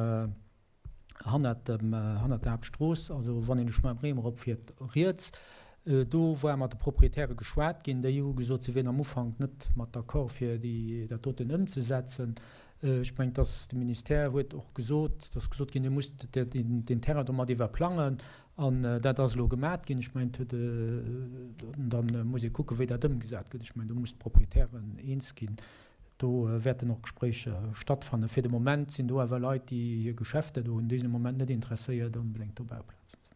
hannert dem, hannert der Haaptstrooss, also wann een de Chemin Bremen eropfiert, riets, do war mat de Proprietäre geschwat ginn, déi hu gesot, se wieren am Ufank net mat d'accord fir déi, dat doten ëmzesetzen. Ech mengen, dass de Ministère huet och gesot, et ass gesot ginn, Dir musst deen Terrain do mat iwwerplangen an dat ass elo gemat ginn. Ech mengen, et huet, dann muss ee kucken, wéi dat ëmgesat gëtt. Ech mengen, do muss d'Proprietären eens ginn. Do wäerten och Gespréicher stattfannen. Fir de Moment sinn do awer Leit, déi hir Geschäfter do hunn, déi sinn am Moment net interesséiert, onbedéngt do Bauplazen ze.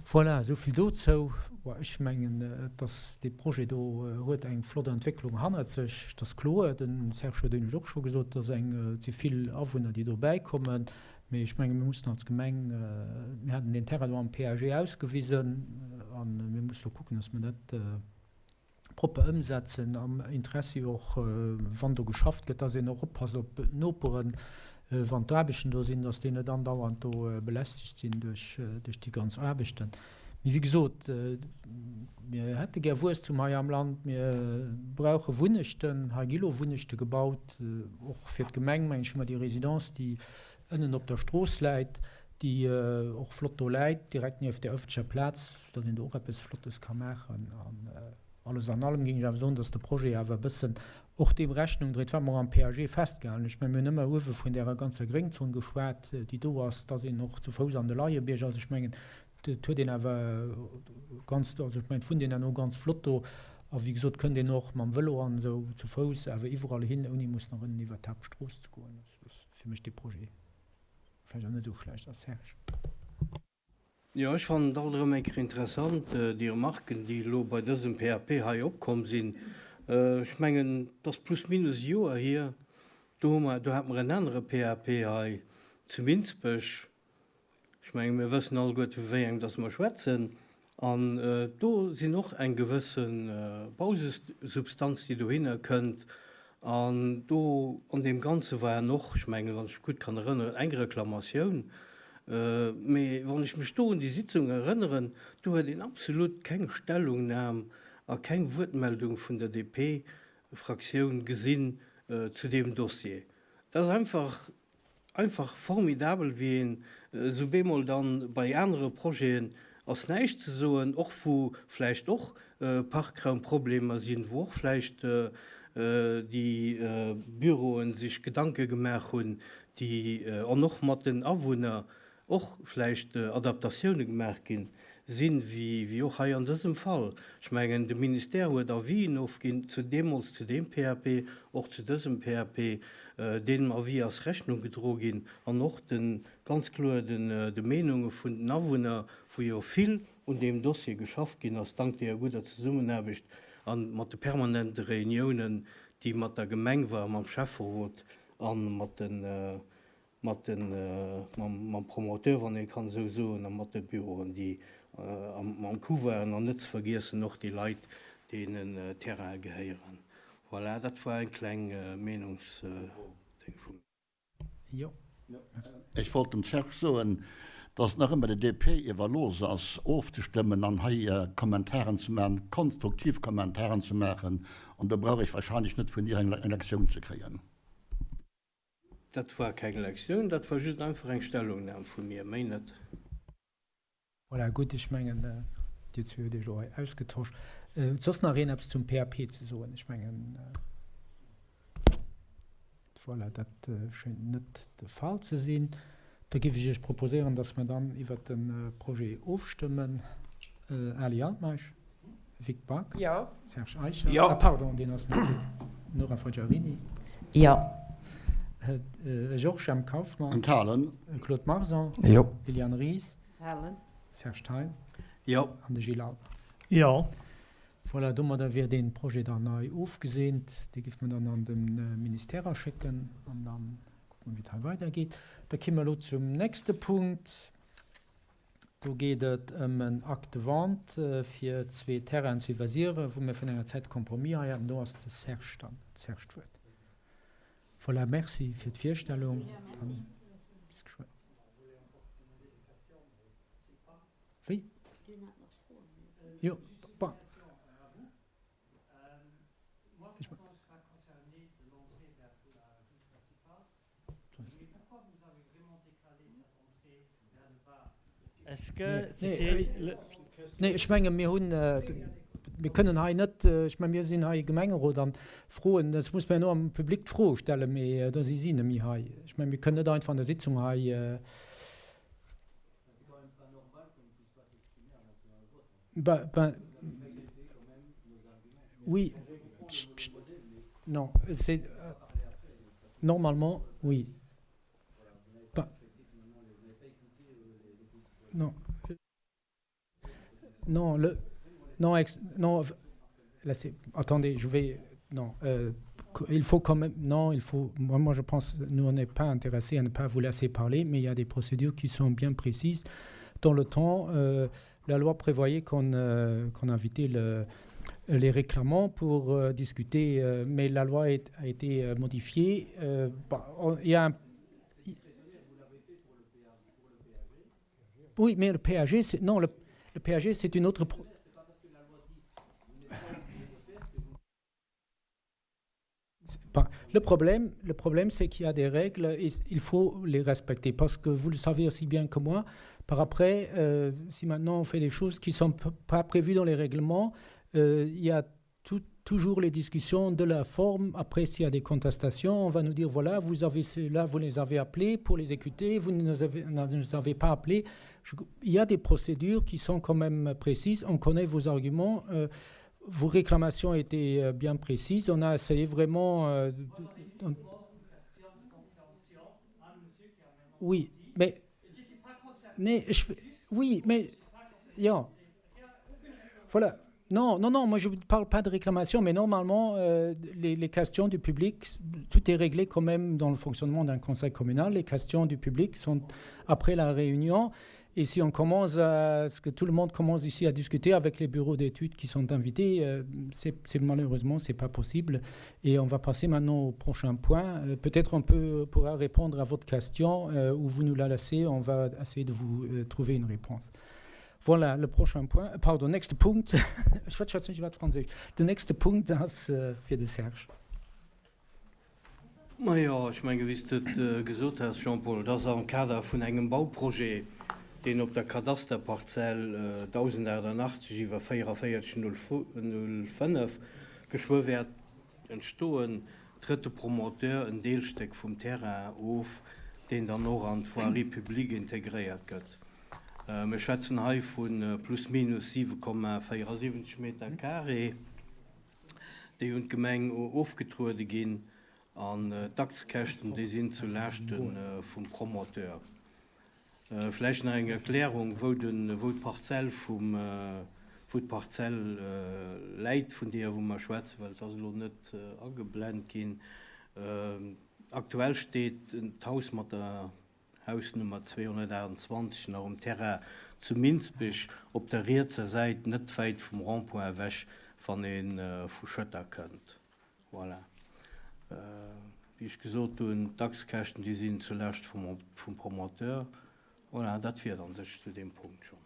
Voilà, esou vill dozou. Ech mengen, dass dee Projet do huet eng flott Entwécklung hannert sech. Et ass kloer, de Serge huet éinescht och scho gesot, dass eng, et si vill Awunner, déi do bäikommen. Mee ech menge mir mussen als Gemeng, mir haten deen Terrain do am PAG ausgewisen a mir musse lo kucken, dass mir dat, propper ëmsetzen, am Interessi och, wann do geschafft gëtt, dass een och oppasst op d'Noperen, wann d'Aarbechten do sinn, dass déi net andauernd do belästegt sinn duerch déi ganz Aarbechten. Mee wéi gesot, mir hätte gär Wuesstum hei am Land, mir brauche Wunnechten, hei gi lo Wunnechte gebaut, och fir d'Gemeng, mengen ech, hu mer déi Résidence, déi ënnen op der Strooss läit, déi och flott do läit, direkt nieft där ëffentlecher Plaz, dass een do och eppes Flottes ka maachen. Alles an allem géing ech awer soen, dass de Projet awer e bëssen och deem Rechnung dréit, wat mer am PAG festgehalen hunn. Ech mengen, mir hunn ëmmer uewe vun därer ganzer Gréngzon geschwat, déi do ass, dass een och zu Fouss an de Leiebierg ass. Ech mengen, et huet een awer ganz, also ech mengen, et wunnt een herno ganz flott do. A wéi gesot, kënnt een och mam Vëlo an esou zu Fouss awer iwwerall hin, ouni mussen nach ënnen iwwert d'Haaptstrooss ze goen. Dat ass fir mech dee Projet vläicht och net esou schlecht ass. Serge. Jo, ech fannen et alt erëm eng Kéier interessant, déi Remarken, déi elo bei dësem PAP hei opkomm sinn. Ech mengen, et ass plus minus e Joer hier, do hu mer, do hate mer en anere PAP hei zu Minsbech. Ech menge mir wëssen alleguerte vu wéi engem dass mer schwätzen. An do sinn och eng gewësse Bausubstanz, déi dohinner kënnt. An do an deem Ganze waren och, ech mengen, wann ech mech gutt kann erënneren, eng Reklamatioun. Mee wann ech mech do un déi Sitzung erënneren, do huet een absolut keng Stellungnam a keng Wuertmeldung vun der DP-Fraktioun gesinn zu deem Dossier. Dat ass einfach Einfach formidabel wéi een esou bemol dann bei anere Projeten ass näischt ze soen, och wou vläicht och Parkraumproblemer sinn, wou och vläicht déi Büroen sech Gedanke gemaach hunn, déi an och mat den Awunner och vläicht Adaptatioune gemaach ginn sinn, wéi och hei an dësem Fall. Ech mengen, de Ministère huet Avisen ofginn zu deemools zu deem PAP, och zu dësem PAP. Deem Avis ass Rechnung gedro ginn an och de ganz kloer de Meenunge vun den Awunner, wou jo vill un deem Dossier geschafft ginn ass, dank deeër gudder Zesummenaarbecht a mat de permanente Reuniounen, déi mat der Gemeng war, mam Schäfferot a mat de mat de, mam Promoteur, wann ee kann esou soen, a mat de Büroen, déi am Coup waren, an net ze vergiessen och déi Leit, deenen d'Terraine gehéieren. Voilà, dat war eng kleng Meenungsdéng vu mir. Jo, merci. Ech wollt dem Serge soen, dass et nach ëmmer der DP iwwerlooss ass, ofzestëmmen an hei Kommentaren ze maachen, konstruktiv Kommentaren ze maachen, an do brauch ech wahrscheinlech net vun dir eng Lektioun ze kréien. Dat war keng Lektioun, dat war just einfach eng Stellungnam vu mir, méi net. Voilà, gutt, ech mengen, Dir zwee hutt Iech elo hei ausgetosch. Huet soss nach een eppes zum PAP ze soen? Ech mengen, voilà, dat schéngt net de Fall ze sinn. Da géif ech Iech proposéieren, dass mer dann iwwert de Projet ofstëmmen. Ali Altmeisch? Vic Back? Jo. Serge Eicher? Jo. Ah, pardon, deen ass net do. Nora Forgiarini? Jo. Ech och. Jemp Kauffmann? Enthalen. Claude Marson? Jo. Liliane Ries? Enthalen. Serge Thein? Jo. An de Gilles Altmer? Jo. Voilà, domadder wier dee Projet dann hei ofgeseent. Dee géife mer dann an de Ministère aschécken an da kucke mer, wéi et hei weidergeet. Da ki mer elo zum nächste Punkt. Do geet et ëm en Acte de vente fir zwee Terrainen zu iwwersieren, wou mir vun enger Zäit de Compromis hei haten. Do ass de Serge dann, huet de Serge d'Wuert. Voilà, merci fir d'Virstellung. Dann bis geschwënn. Wéi? Jo, bon. Nee, ech menge mir hunn, mir kënnen hei net, ech menge mir sinn hei Gemengerot an d'Froen, dat muss mer jo am Public d'Froe stellen, mee da si si net méi hei. Ech menge mir kënnen net einfach an der Sitzung hei. Ben, ben, oui, non, c'est normalement, oui. Ben, non. Non, le, non, ex, non, laissez, attendez, je vais, non, euh, il faut quand même, non, il faut, moi, moi je pense, nous on n'est pas intéressés à ne pas vous laisser parler, mais il y a des procédures qui sont bien précises. Dans le temps, euh, la loi prévoyait qu'on euh, qu'on invitait le, les réclamants pour euh, discuter, euh, mais la loi est, a été euh, modifiée. Euh, bah, on, il y a un, Oui, mais le PAG, c'est, non, le, le PAG, c'est une autre... Pro Le problème, le problème c'est qu'il y a des règles et il faut les respecter parce que vous le savez aussi bien que moi, par après, euh, si maintenant on fait des choses qui ne sont pas prévues dans les règlements, euh, il y a. toujours les discussions de la forme. Après, s'il y a des contestations, on va nous dire, voilà, vous avez ceux-là, vous les avez appelés pour les écouter, vous ne nous avez, ne nous avez pas appelés. Je, il y a des procédures qui sont quand même précises. On connaît vos arguments. Euh, vos réclamations étaient euh, bien précises. On a essayé vraiment... Euh, on... Oui, mais... Mais, je, oui, mais... Ja. Voilà. Non, non, non, moi je ne parle pas de réclamation, mais normalement, euh, les, les questions du public, tout est réglé quand même dans le fonctionnement d'un conseil communal. Les questions du public sont après la réunion. Et si on commence à ce que tout le monde commence ici à discuter avec les bureaux d'études qui sont invités, euh, c'est malheureusement c'est pas possible. Et on va passer maintenant au prochain point. Euh, peut-être on peut, pourra répondre à votre question euh, ou vous nous la laissez. On va essayer de vous euh, trouver une réponse. Voilà, le prochain point, pardon, nächste Punkt, ech schwätze net iwwer Franséisch, den nächste Punkt ass fir de Serge. Majo, ech menge wéi s de et gesot has, Jean-Paul, et ass am Kader vun engem Bauprojet, deen op der Kadasterparzell 1088 iwwer 44 05 geschwë wäert entstoen, trëtt de Promoteur en Deelstéck vum Terrain of, deen dann och an d'Voirie publique integréiert gëtt. Mir schwätzen hei vu plus minus 7,74 Meter carré, déi un d'Gemeng ofgetruede ginn, an d'Aktskäschten, déi sinn zu Laaschte vum Promoteur. Vläicht nach eng Erklärung, wou d'Parzell vum, wou d'Parzell läit, vun deeër wou mer schwätzen, well et ass elo net ageblent ginn. Aktuell steet d'Haus mat der Hausnummer 228 nach um Terrain zu Minsbech op der rietser Säit, net wäit vum Rond-point ewech, wann ee vu Schëtter kënnt. Voilà. Wéi ech gesot hunn, d'Achskäschten, déi sinn zu Laascht vum Promoteur. Voilà, dat wier et a sech zu deem Punkt schonn.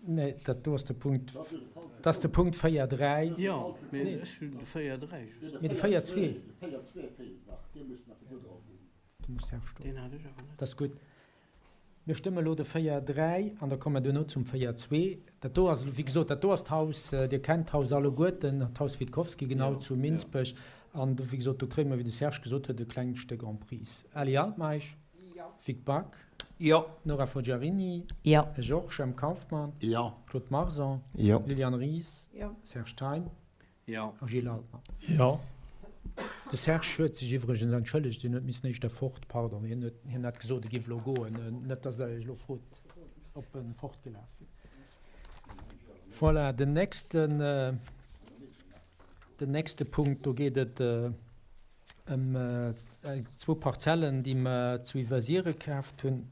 Nee, dat do ass de Punkt, dat ass de Punkt 4, 3. Jo, mee ech hunn de 4, 3 just. Mee de 4, 2. Du muss Serge do. Deen hat ech awer net. Dat ass gutt. Mir stëmme elo de 4, 3 an da komme mer duerno zum 4, 2. Dat do ass, wéi gesot, dat do ass d'Haus, Dir kennt d'Haus alleguerten, d'Haus Witkowski genau zu Minsbech. An do, wéi gesot, do kréie mer, wéi de Serge gesot huet, e klengt Stéck Emprise. Ali Altmeisch. Vic Back. Jo. Nora Forgiarini. Jo. Georges M. Kauffmann. Jo. Claude Marson. Jo. Liliane Ries. Jo. Serge Thein. Jo. A Gilles Altmann. Jo. De Serge huet sech iwwregens entschëllegt, hien huet missen éischter fort, pardon, hien huet, hien hat gesot, e giff elo goen, net datt Der Iech elo frot, ob en fortgelaf wier. Voilà, den nächsten, den nächste Punkt, do geet et ëm zwou Parzellen, déi mer zu Iwwersiere kaaft hunn,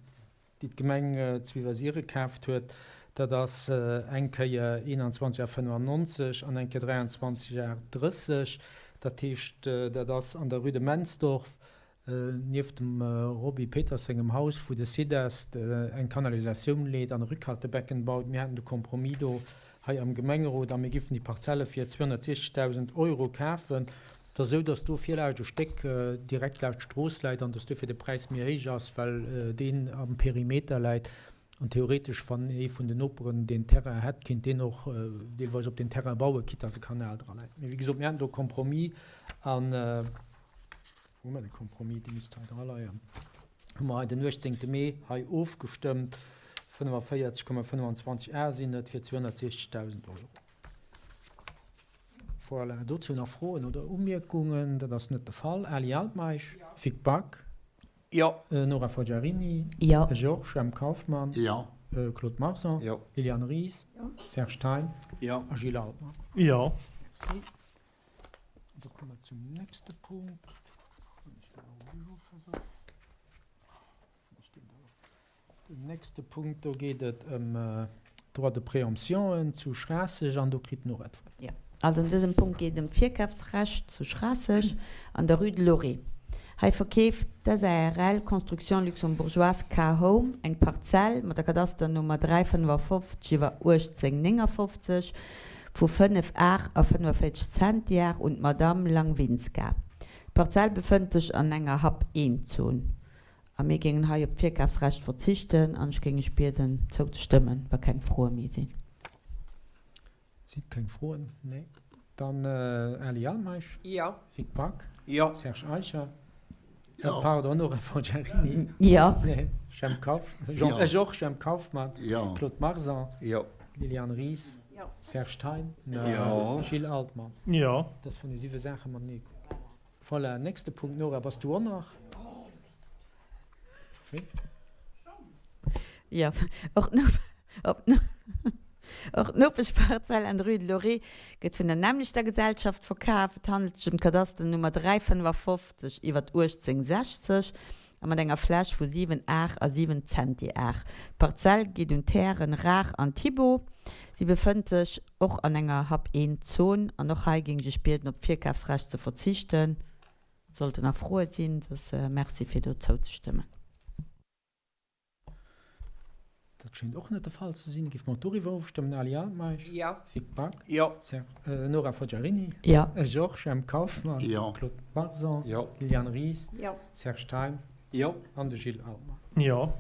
déi d'Gemeng zu Iwwersiere kaaft huet. Dat ass eng Kéier 21 Ar 95 an eng Kéier 23 Ar 30. Dat heescht, dat ass an der Rue de Mensdorf, nieft dem Roby Peters sengem Haus, wou de Sidest eng Kanalisatioun leet an e Rückhaltebecken baut. Mir haten de Compromis do hei am Gemengerot a mir giffen déi Parzelle fir 260.000 Euro kafen. Et ass esou, dass do virlaascht e Stéck direkt laascht d'Strooss läit an dass duerfir de Präis méi héich ass, well deen am Perimeter läit. An theoretesch, wann ee vun den Noperen deen Terrain hätt, kéint deen och deelweis op deen Terrain bauen, quitte dass e Kanal dra läit. Mee wéi gesot, mir haten do e Compromis an, wou hu mer de Compromis, dee misst hei dra leien, hu mer hei den 18. Mee hei ofgestëmmt, 45,25 Ar sinn et fir 260.000 Euro. Voilà, dozou nach Froen oder Umierkungen? Dat ass net de Fall. Ali Altmeisch? Vic Back? Jo. Nora Forgiarini? Jo. Georges M. Kauffmann? Jo. Claude Marson? Jo. Liliane Ries? Jo. Serge Thein? Jo. A Gilles Altmann? Jo. Merci. Da komme mer zum nächste Punkt. Den nächste Punkt, do geet et ëm d'Droits de préemptionen zu Schraasseg an do kritt d'Nora d'Wuert. Jo, also an dësem Punkt geet et ëm d'Virkafsrecht zu Schraasseg an der Rue de Loré. Hei verkeeft d'SARL Construction Luxembourgeoise K-Home eng Parzell mat der Kadasternummer 355 iwwer 1859 vu 5 Ar a 45 Centiar un d'Madamm Langwinska. D'Parzell befënnt sech an enger Hap I-Zon. A mir géingen hei op d'Virkafsrecht verzichten an ech géing Iech bieden zouzestëmmen, wa keng Froe méi sinn. Si keng Froen? Nee. Dann Aly Altmeisch. Jo. Vic Back. Jo. Serge Eicher. Jo. Pardon, Nora Forgiarini. Jo. Jemp Kauf, Jean, ech och, Jemp Kauffmann. Jo. Claude Marsan. Jo. Liliane Ries. Jo. Serge Thein. Jo. Gilles Altmann. Jo. Dat ass vun de siwe Saache mam Nee. Voilà, nächste Punkt. Nora, bass du och nach? Wéi? Jo, och och d'Nopeschparzell an der Rue de Lorée gëtt vun der nämmlechter Gesellschaft verkaf. Et handelt sech ëm d'Kadasternummer 355 iwwert 1860 a mat enger Fläch vu 7 Ar a 7 Zentiar. D'Parzell geet un d'Hären Raach an Thibault. Si befënnt sech och an enger Hap I Zon an och hei géing ech Iech bieden op d'Virkafsrecht ze verzichten. Sollten nach Froe sinn, soss Merci fir do zouzestëmmen. Dat schéngt och net de Fall ze sinn. Géife mer doriwwer ofstëmmen? Ali Altmeisch? Jo. Vic Back? Jo. Nora Forgiarini? Jo. Ech och. Jemp Kauffmann? Jo. Claude Marson? Jo. Liliane Ries? Jo. Serge Thein? Jo. An de Gilles Altmann? Jo.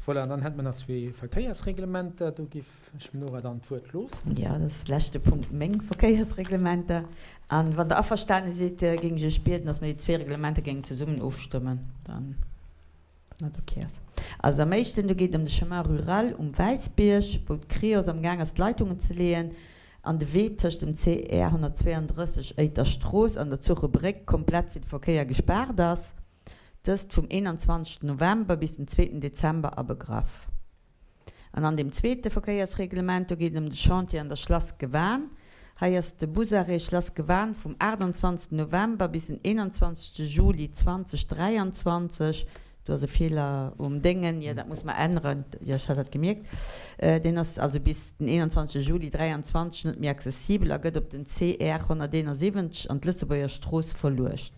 Voilà, an dann hätte mer nach zwee Verkéiersreglementer. Do giff ech dem Nora dann d'Wuert loossen. Jo, dat ass leschte Punkt, meng Verkéiersreglementer. An wann Der averstane sidd, géing ech Iech bieden, dass mer déi zwee Reglementer géingen zesummen ofstëmmen, dann, wann dat ok ass. Also am éischten, do geet et ëm de Chemin rural um Wäissbierg, wou d'Creos am Gaang ass d'Leitungen ze leeën an de Wee tëscht dem CR 132 Éiter Strooss an der Zuche Bréck komplett fir de Verkéier gespaart ass. Dëst vum 21 November bis den zweeten Dezember abegraff. An an deem zweete Verkéiersreglement, do geet et ëm de Chantier an der Schlass Gewan. Hei ass de Busarrêt Schlass Gewan vum 28 November bis den 21 Juli 2023, do ass e Feeler um Déngen, jo dat muss mer änneren, jo ech hat dat gemierkt, deen ass also bis den 21 Juli 23 net méi accessibel a gëtt op den CR 171 an d'Lëtzebuerger Strooss verluecht.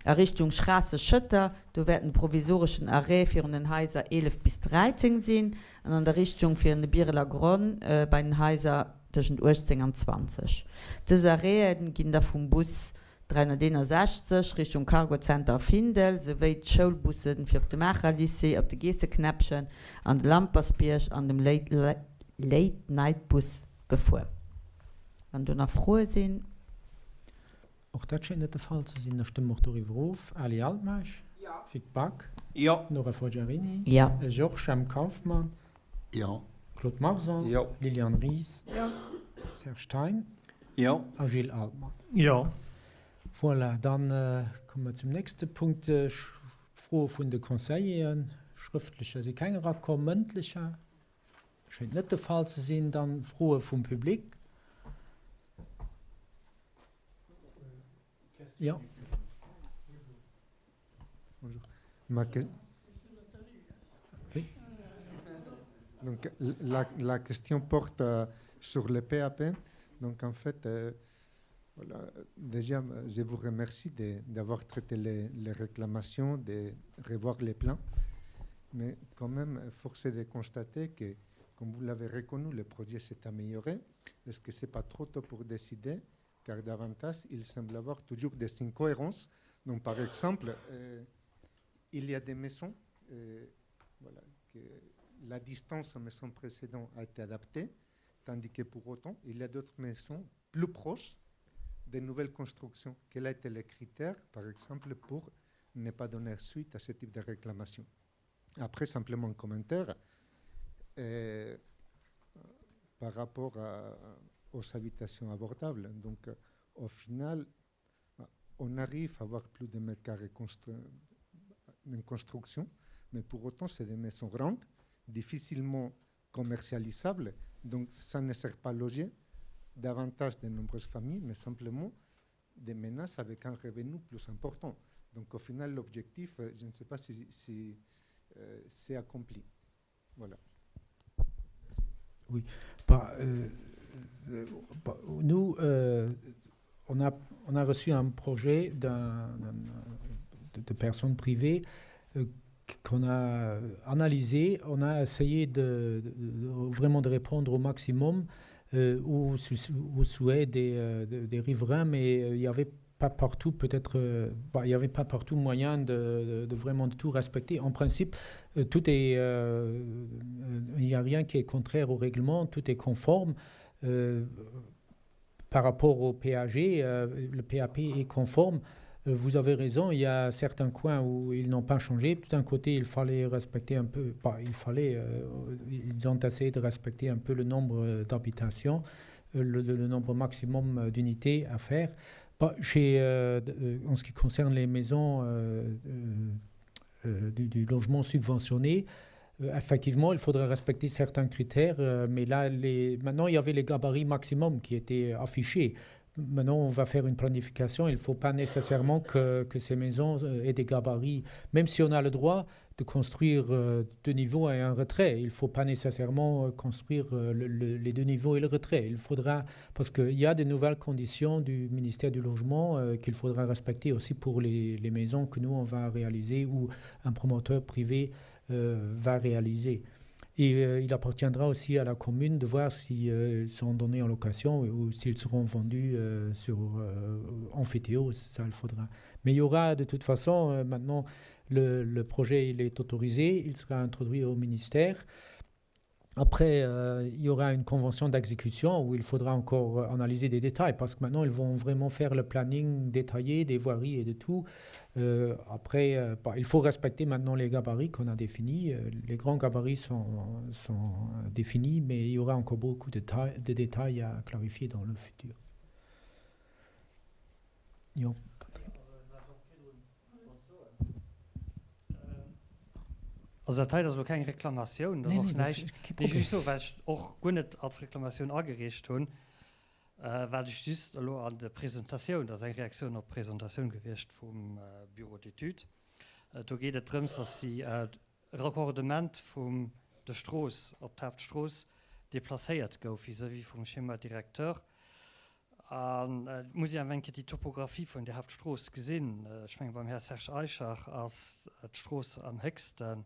A Richtung Schraasseg-Schëtter, do wäert den provisoreschen Arrêt virun den Haiser 11 bis 13 sinn, an an der Richtung virun de Bireler Gronn bei den Haiser tëschent 18 an 20. Dës Arrêten ginn da vum Bus 361 Richtung Cargocenter a Findel, souwéi d'Schoulbusse fir op de Maacher Lycée, op de Geesseknäppchen an de Lampersbierg an dem Late-Night-Bus befuer. Wann do nach Froe sinn. Och dat schéngt net de Fall ze sinn. Da stëmme mer och doriwwer of. Ali Altmeisch? Jo. Vic Back? Jo. Nora Forgiarini? Jo. Georges M. Kauffmann? Jo. Claude Marson? Jo. Liliane Ries? Jo. Serge Thein? Jo. A Gilles Altmann? Jo. Voilà, da komme mer zum nächste Punkt, Froe vun de Conseilleren. Schrëftlecher si keng erakomm, mëndlecher schéngt net de Fall ze sinn. Dann Froe vum Public. Jo. Donc, la, la question porte euh, sur le PAP. Donc, en fait, euh, voilà, déjà, je vous remercie d'avoir traité les, les réclamations, de revoir les plans. Mais quand même, force est de constater que, comme vous l'avez reconnu, le projet s'est amélioré. Est-ce que ce n'est pas trop tôt pour décider Car davantage, il semble avoir toujours des incohérences. Donc, par exemple, euh, il y a des maisons, euh, voilà, que la distance aux maisons précédentes a été adaptée, tandis que pour autant, il y a d'autres maisons plus proches des nouvelles constructions. Quel a été le critère, par exemple, pour ne pas donner suite à ce type de réclamation Après, simplement un commentaire. Euh, par rapport à, aux habitations abordables. Donc, euh, au final, on arrive à avoir plus de mètres carrés constru en construction, mais pour autant, c'est des maisons grandes, difficilement commercialisables. Donc, ça ne sert pas à loger davantage de nombreuses familles, mais simplement des menaces avec un revenu plus important. Donc, au final, l'objectif, euh, je ne sais pas si, si euh, c'est accompli. Voilà. Oui. Bah, euh, euh, bah, nous, euh, on, a, on a reçu un projet d'un, de, de personnes privées euh, qu'on a analysé. On a essayé de, de, de vraiment de répondre au maximum euh, aux, aux souhaits des, euh, des riverains, mais euh, il y avait pas partout peut-être euh, bah, il n'y avait pas partout moyen de, de, de vraiment de tout respecter. En principe, euh, tout est euh, il n'y a rien qui est contraire au règlement, tout est conforme. Euh, Par rapport au PAG, le PAP est conforme. Vous avez raison, il y a certains coins où ils n'ont pas changé. D'un côté, il fallait respecter un peu, pas il fallait, ils ont essayé de respecter un peu le nombre d'habitations, le, le nombre maximum d'unités à faire. Bah, chez, euh, en ce qui concerne les maisons euh, euh, du, du logement subventionné, effectivement, il faudrait respecter certains critères, mais là, les, maintenant, il y avait les gabarits maximum qui étaient affichés. Maintenant, on va faire une planification. Il ne faut pas nécessairement que, que ces maisons aient des gabarits, même si on a le droit de construire deux niveaux et un retrait. Il ne faut pas nécessairement construire le, le, les deux niveaux et le retrait. Il faudra, parce qu'il y a de nouvelles conditions du ministère du Logement euh, qu'il faudra respecter aussi pour les, les maisons que nous, on va réaliser ou un promoteur privé euh, va réaliser. Et euh, il appartiendra aussi à la commune de voir s'ils euh, sont donnés en location ou s'ils seront vendus euh, sur euh, amphithéose, ça il faudra. Mais il y aura de toute façon, euh, maintenant, le, le projet il est autorisé, il sera introduit au ministère. Après, euh, il y aura une convention d'exécution où il faudra encore euh, analyser des détails parce que maintenant, ils vont vraiment faire le planning détaillé des voiries et de tout. Euh, après, euh, bah, il faut respecter maintenant les gabarits qu'on a définis. Euh, les grands gabarits sont, sont définis, mais il y aura encore beaucoup de, de détails à clarifier dans le futur. Jo. Also dat hei ass elo keng Reklamatioun, dat ass och näischt, mee just soen, well ech och guer net als Reklamatioun agereecht hunn, wat ech just elo an der Presentatioun, dat ass eng Reaktioun op d'Presentatioun gewiescht vum Bureau d'études, do geet et drëms, dass si Raccordement vum der Strooss op d'Haaptstrooss deplacéiert gouf vis-à-vis vum Schéma directeur. An et muss een awer eng Kéier déi Topographie vun där Haaptstrooss gesinn. Ech menge beim Här Serge Eicher ass d'Strooss am héchsten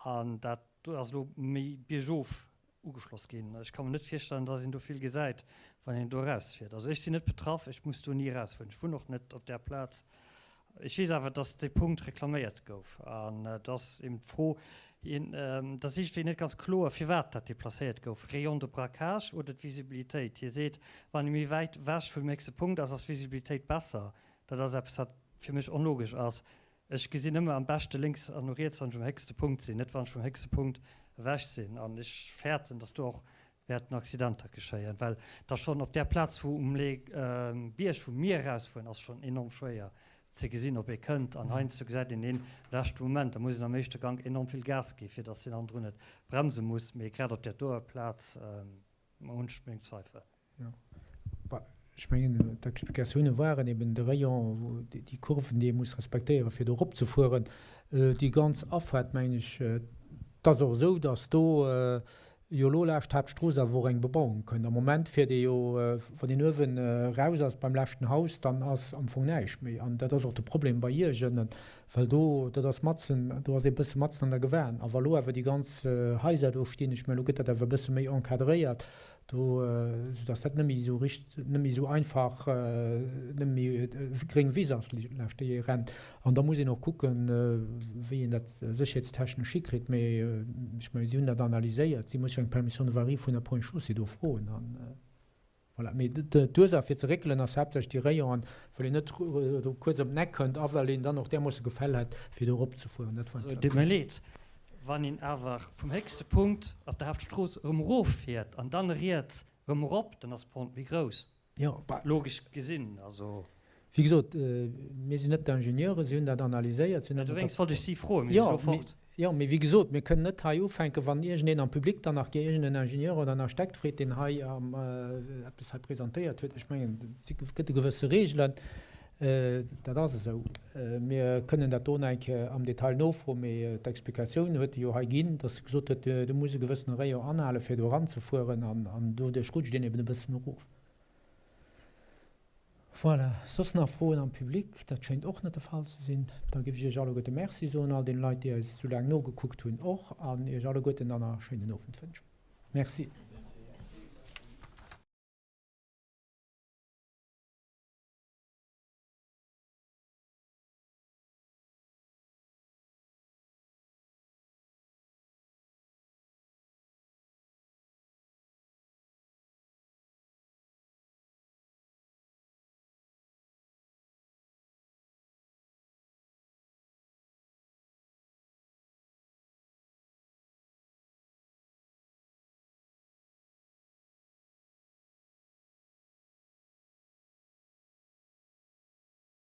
an dat do ass elo méi biergof ugeschloss ginn. Ech ka mer net virstellen, dass een do vill gesäit, wann een do erausfiert. Also ech sinn net betraff, ech muss do ni erausfueren, ech wunnen och net op där Plaz. Ech weess awer, dass dee Punkt reklaméiert gouf an do ass eben d'Fro, et ass iergendwéi net ganz kloer, firwat dat deplacéiert gouf, Rayon de braquage oder d'Visibilitéit. Hie seet, wann ee méi wäit ewech vum nächste Punkt ass, ass d'Visibilitéit besser. Dat ass eppes, wat fir mech onlogesch ass. Ech gesinn ëmmer am beschte lénks an no riets, wann ech um héchste Punkt sinn, net wann ech vum héchste Punkt ewech sinn. An ech fäerten, dass do och wäerten Accidenter geschéien, well da schonn op där Plaz, wou um Bierg, wou mir erausfueren, ass schonn enorm schwéier ze gesinn, ob ee kënnt. An heiansdo gesäit een dee leschte Moment, da muss een am éischte Gank enorm vill Gas gi fir dass deen hannendrun net bremse muss. Mee grad op där doer Plaz hunn ech meng Zweifel. Jo, bah, ech mengen, d'Explikatioune waren eben de Rayon, wou déi Kurven, déi ee muss respektéieren, fir do eropzefueren. Déi ganz Afaart, mengen ech, et ass och esou, datt do jo elo laascht d'Haaptstrooss awer och eng Bebauung kënnt. Am Moment fiert ee jo, wann een uewen eraus ass beim leschten Haus, dann ass am Fong näischt méi. An dat ass och de Problem bei Iech ënnen, well do, dat ass matzen, do ass ee bësse matzen an der Gewan. A wa lo awer déi ganz Haiser do stinn, ech mengen, elo gëtt dat awer e bësse méi encadréiert, do, soudass dat net méi esou richt, net méi esou einfach, net méi gréng Wiss ass, laanscht déi ee rennt. An da muss een och kucken, wéi een dat sécherheetstechnesch hikritt. Mee ech mengen, si hunn dat analyséiert. Si muss jo eng Permission de voirie vun der Ponts et Chaussées do froen. An voilà. Mee d'Ursaach fir ze réckelen ass haaptsächlech déi Rayonen, well een net do kuerz ëm d'Eck kënnt a well een dann och därmoosse Gefäll hätt, fir do eropzefueren. Dat war. Deet mir leed. Wann een awer vum héchste Punkt op der Haaptstrooss erëm eroffiert an dann riets erëm erop, dann ass d'Pente méi grouss. Jo, bah. Logesch gesinn, also. Wéi gesot, mir sinn net d'Ingenieure, si hunn dat analyséiert, si hunn dat. Dowéinst wollt ech si froen, mir si elo fort. Jo, mee wéi gesot, mir kënnen net hei ufänken, wann iergendeen am Public dann nach iergendeen Ingenieur oder en Architekt freet, deen hei eppes hei presentéiert huet. Ech mengen, et gëtt e gewësse Reegelen. Dat ass esou. Mir kënnen dat do nach eng Kéier am Detail nofroen, mee d'Explikatioun huet e jo hei ginn, dass e gesot huet, do muss e gewëssene Rayon anhalen, fir do eranzefueren, an doduerch rutscht een eben e bëssen erof. Voilà. Soss nach Froen am Public? Dat schéint och net de Fall ze sinn. Da géif ech Iech alleguerte Merci soen, all deene Leit, déi eis esou laang nogekuckt hunn och, an Iech alleguerten dann nach e schéinen Owend wënschen. Merci.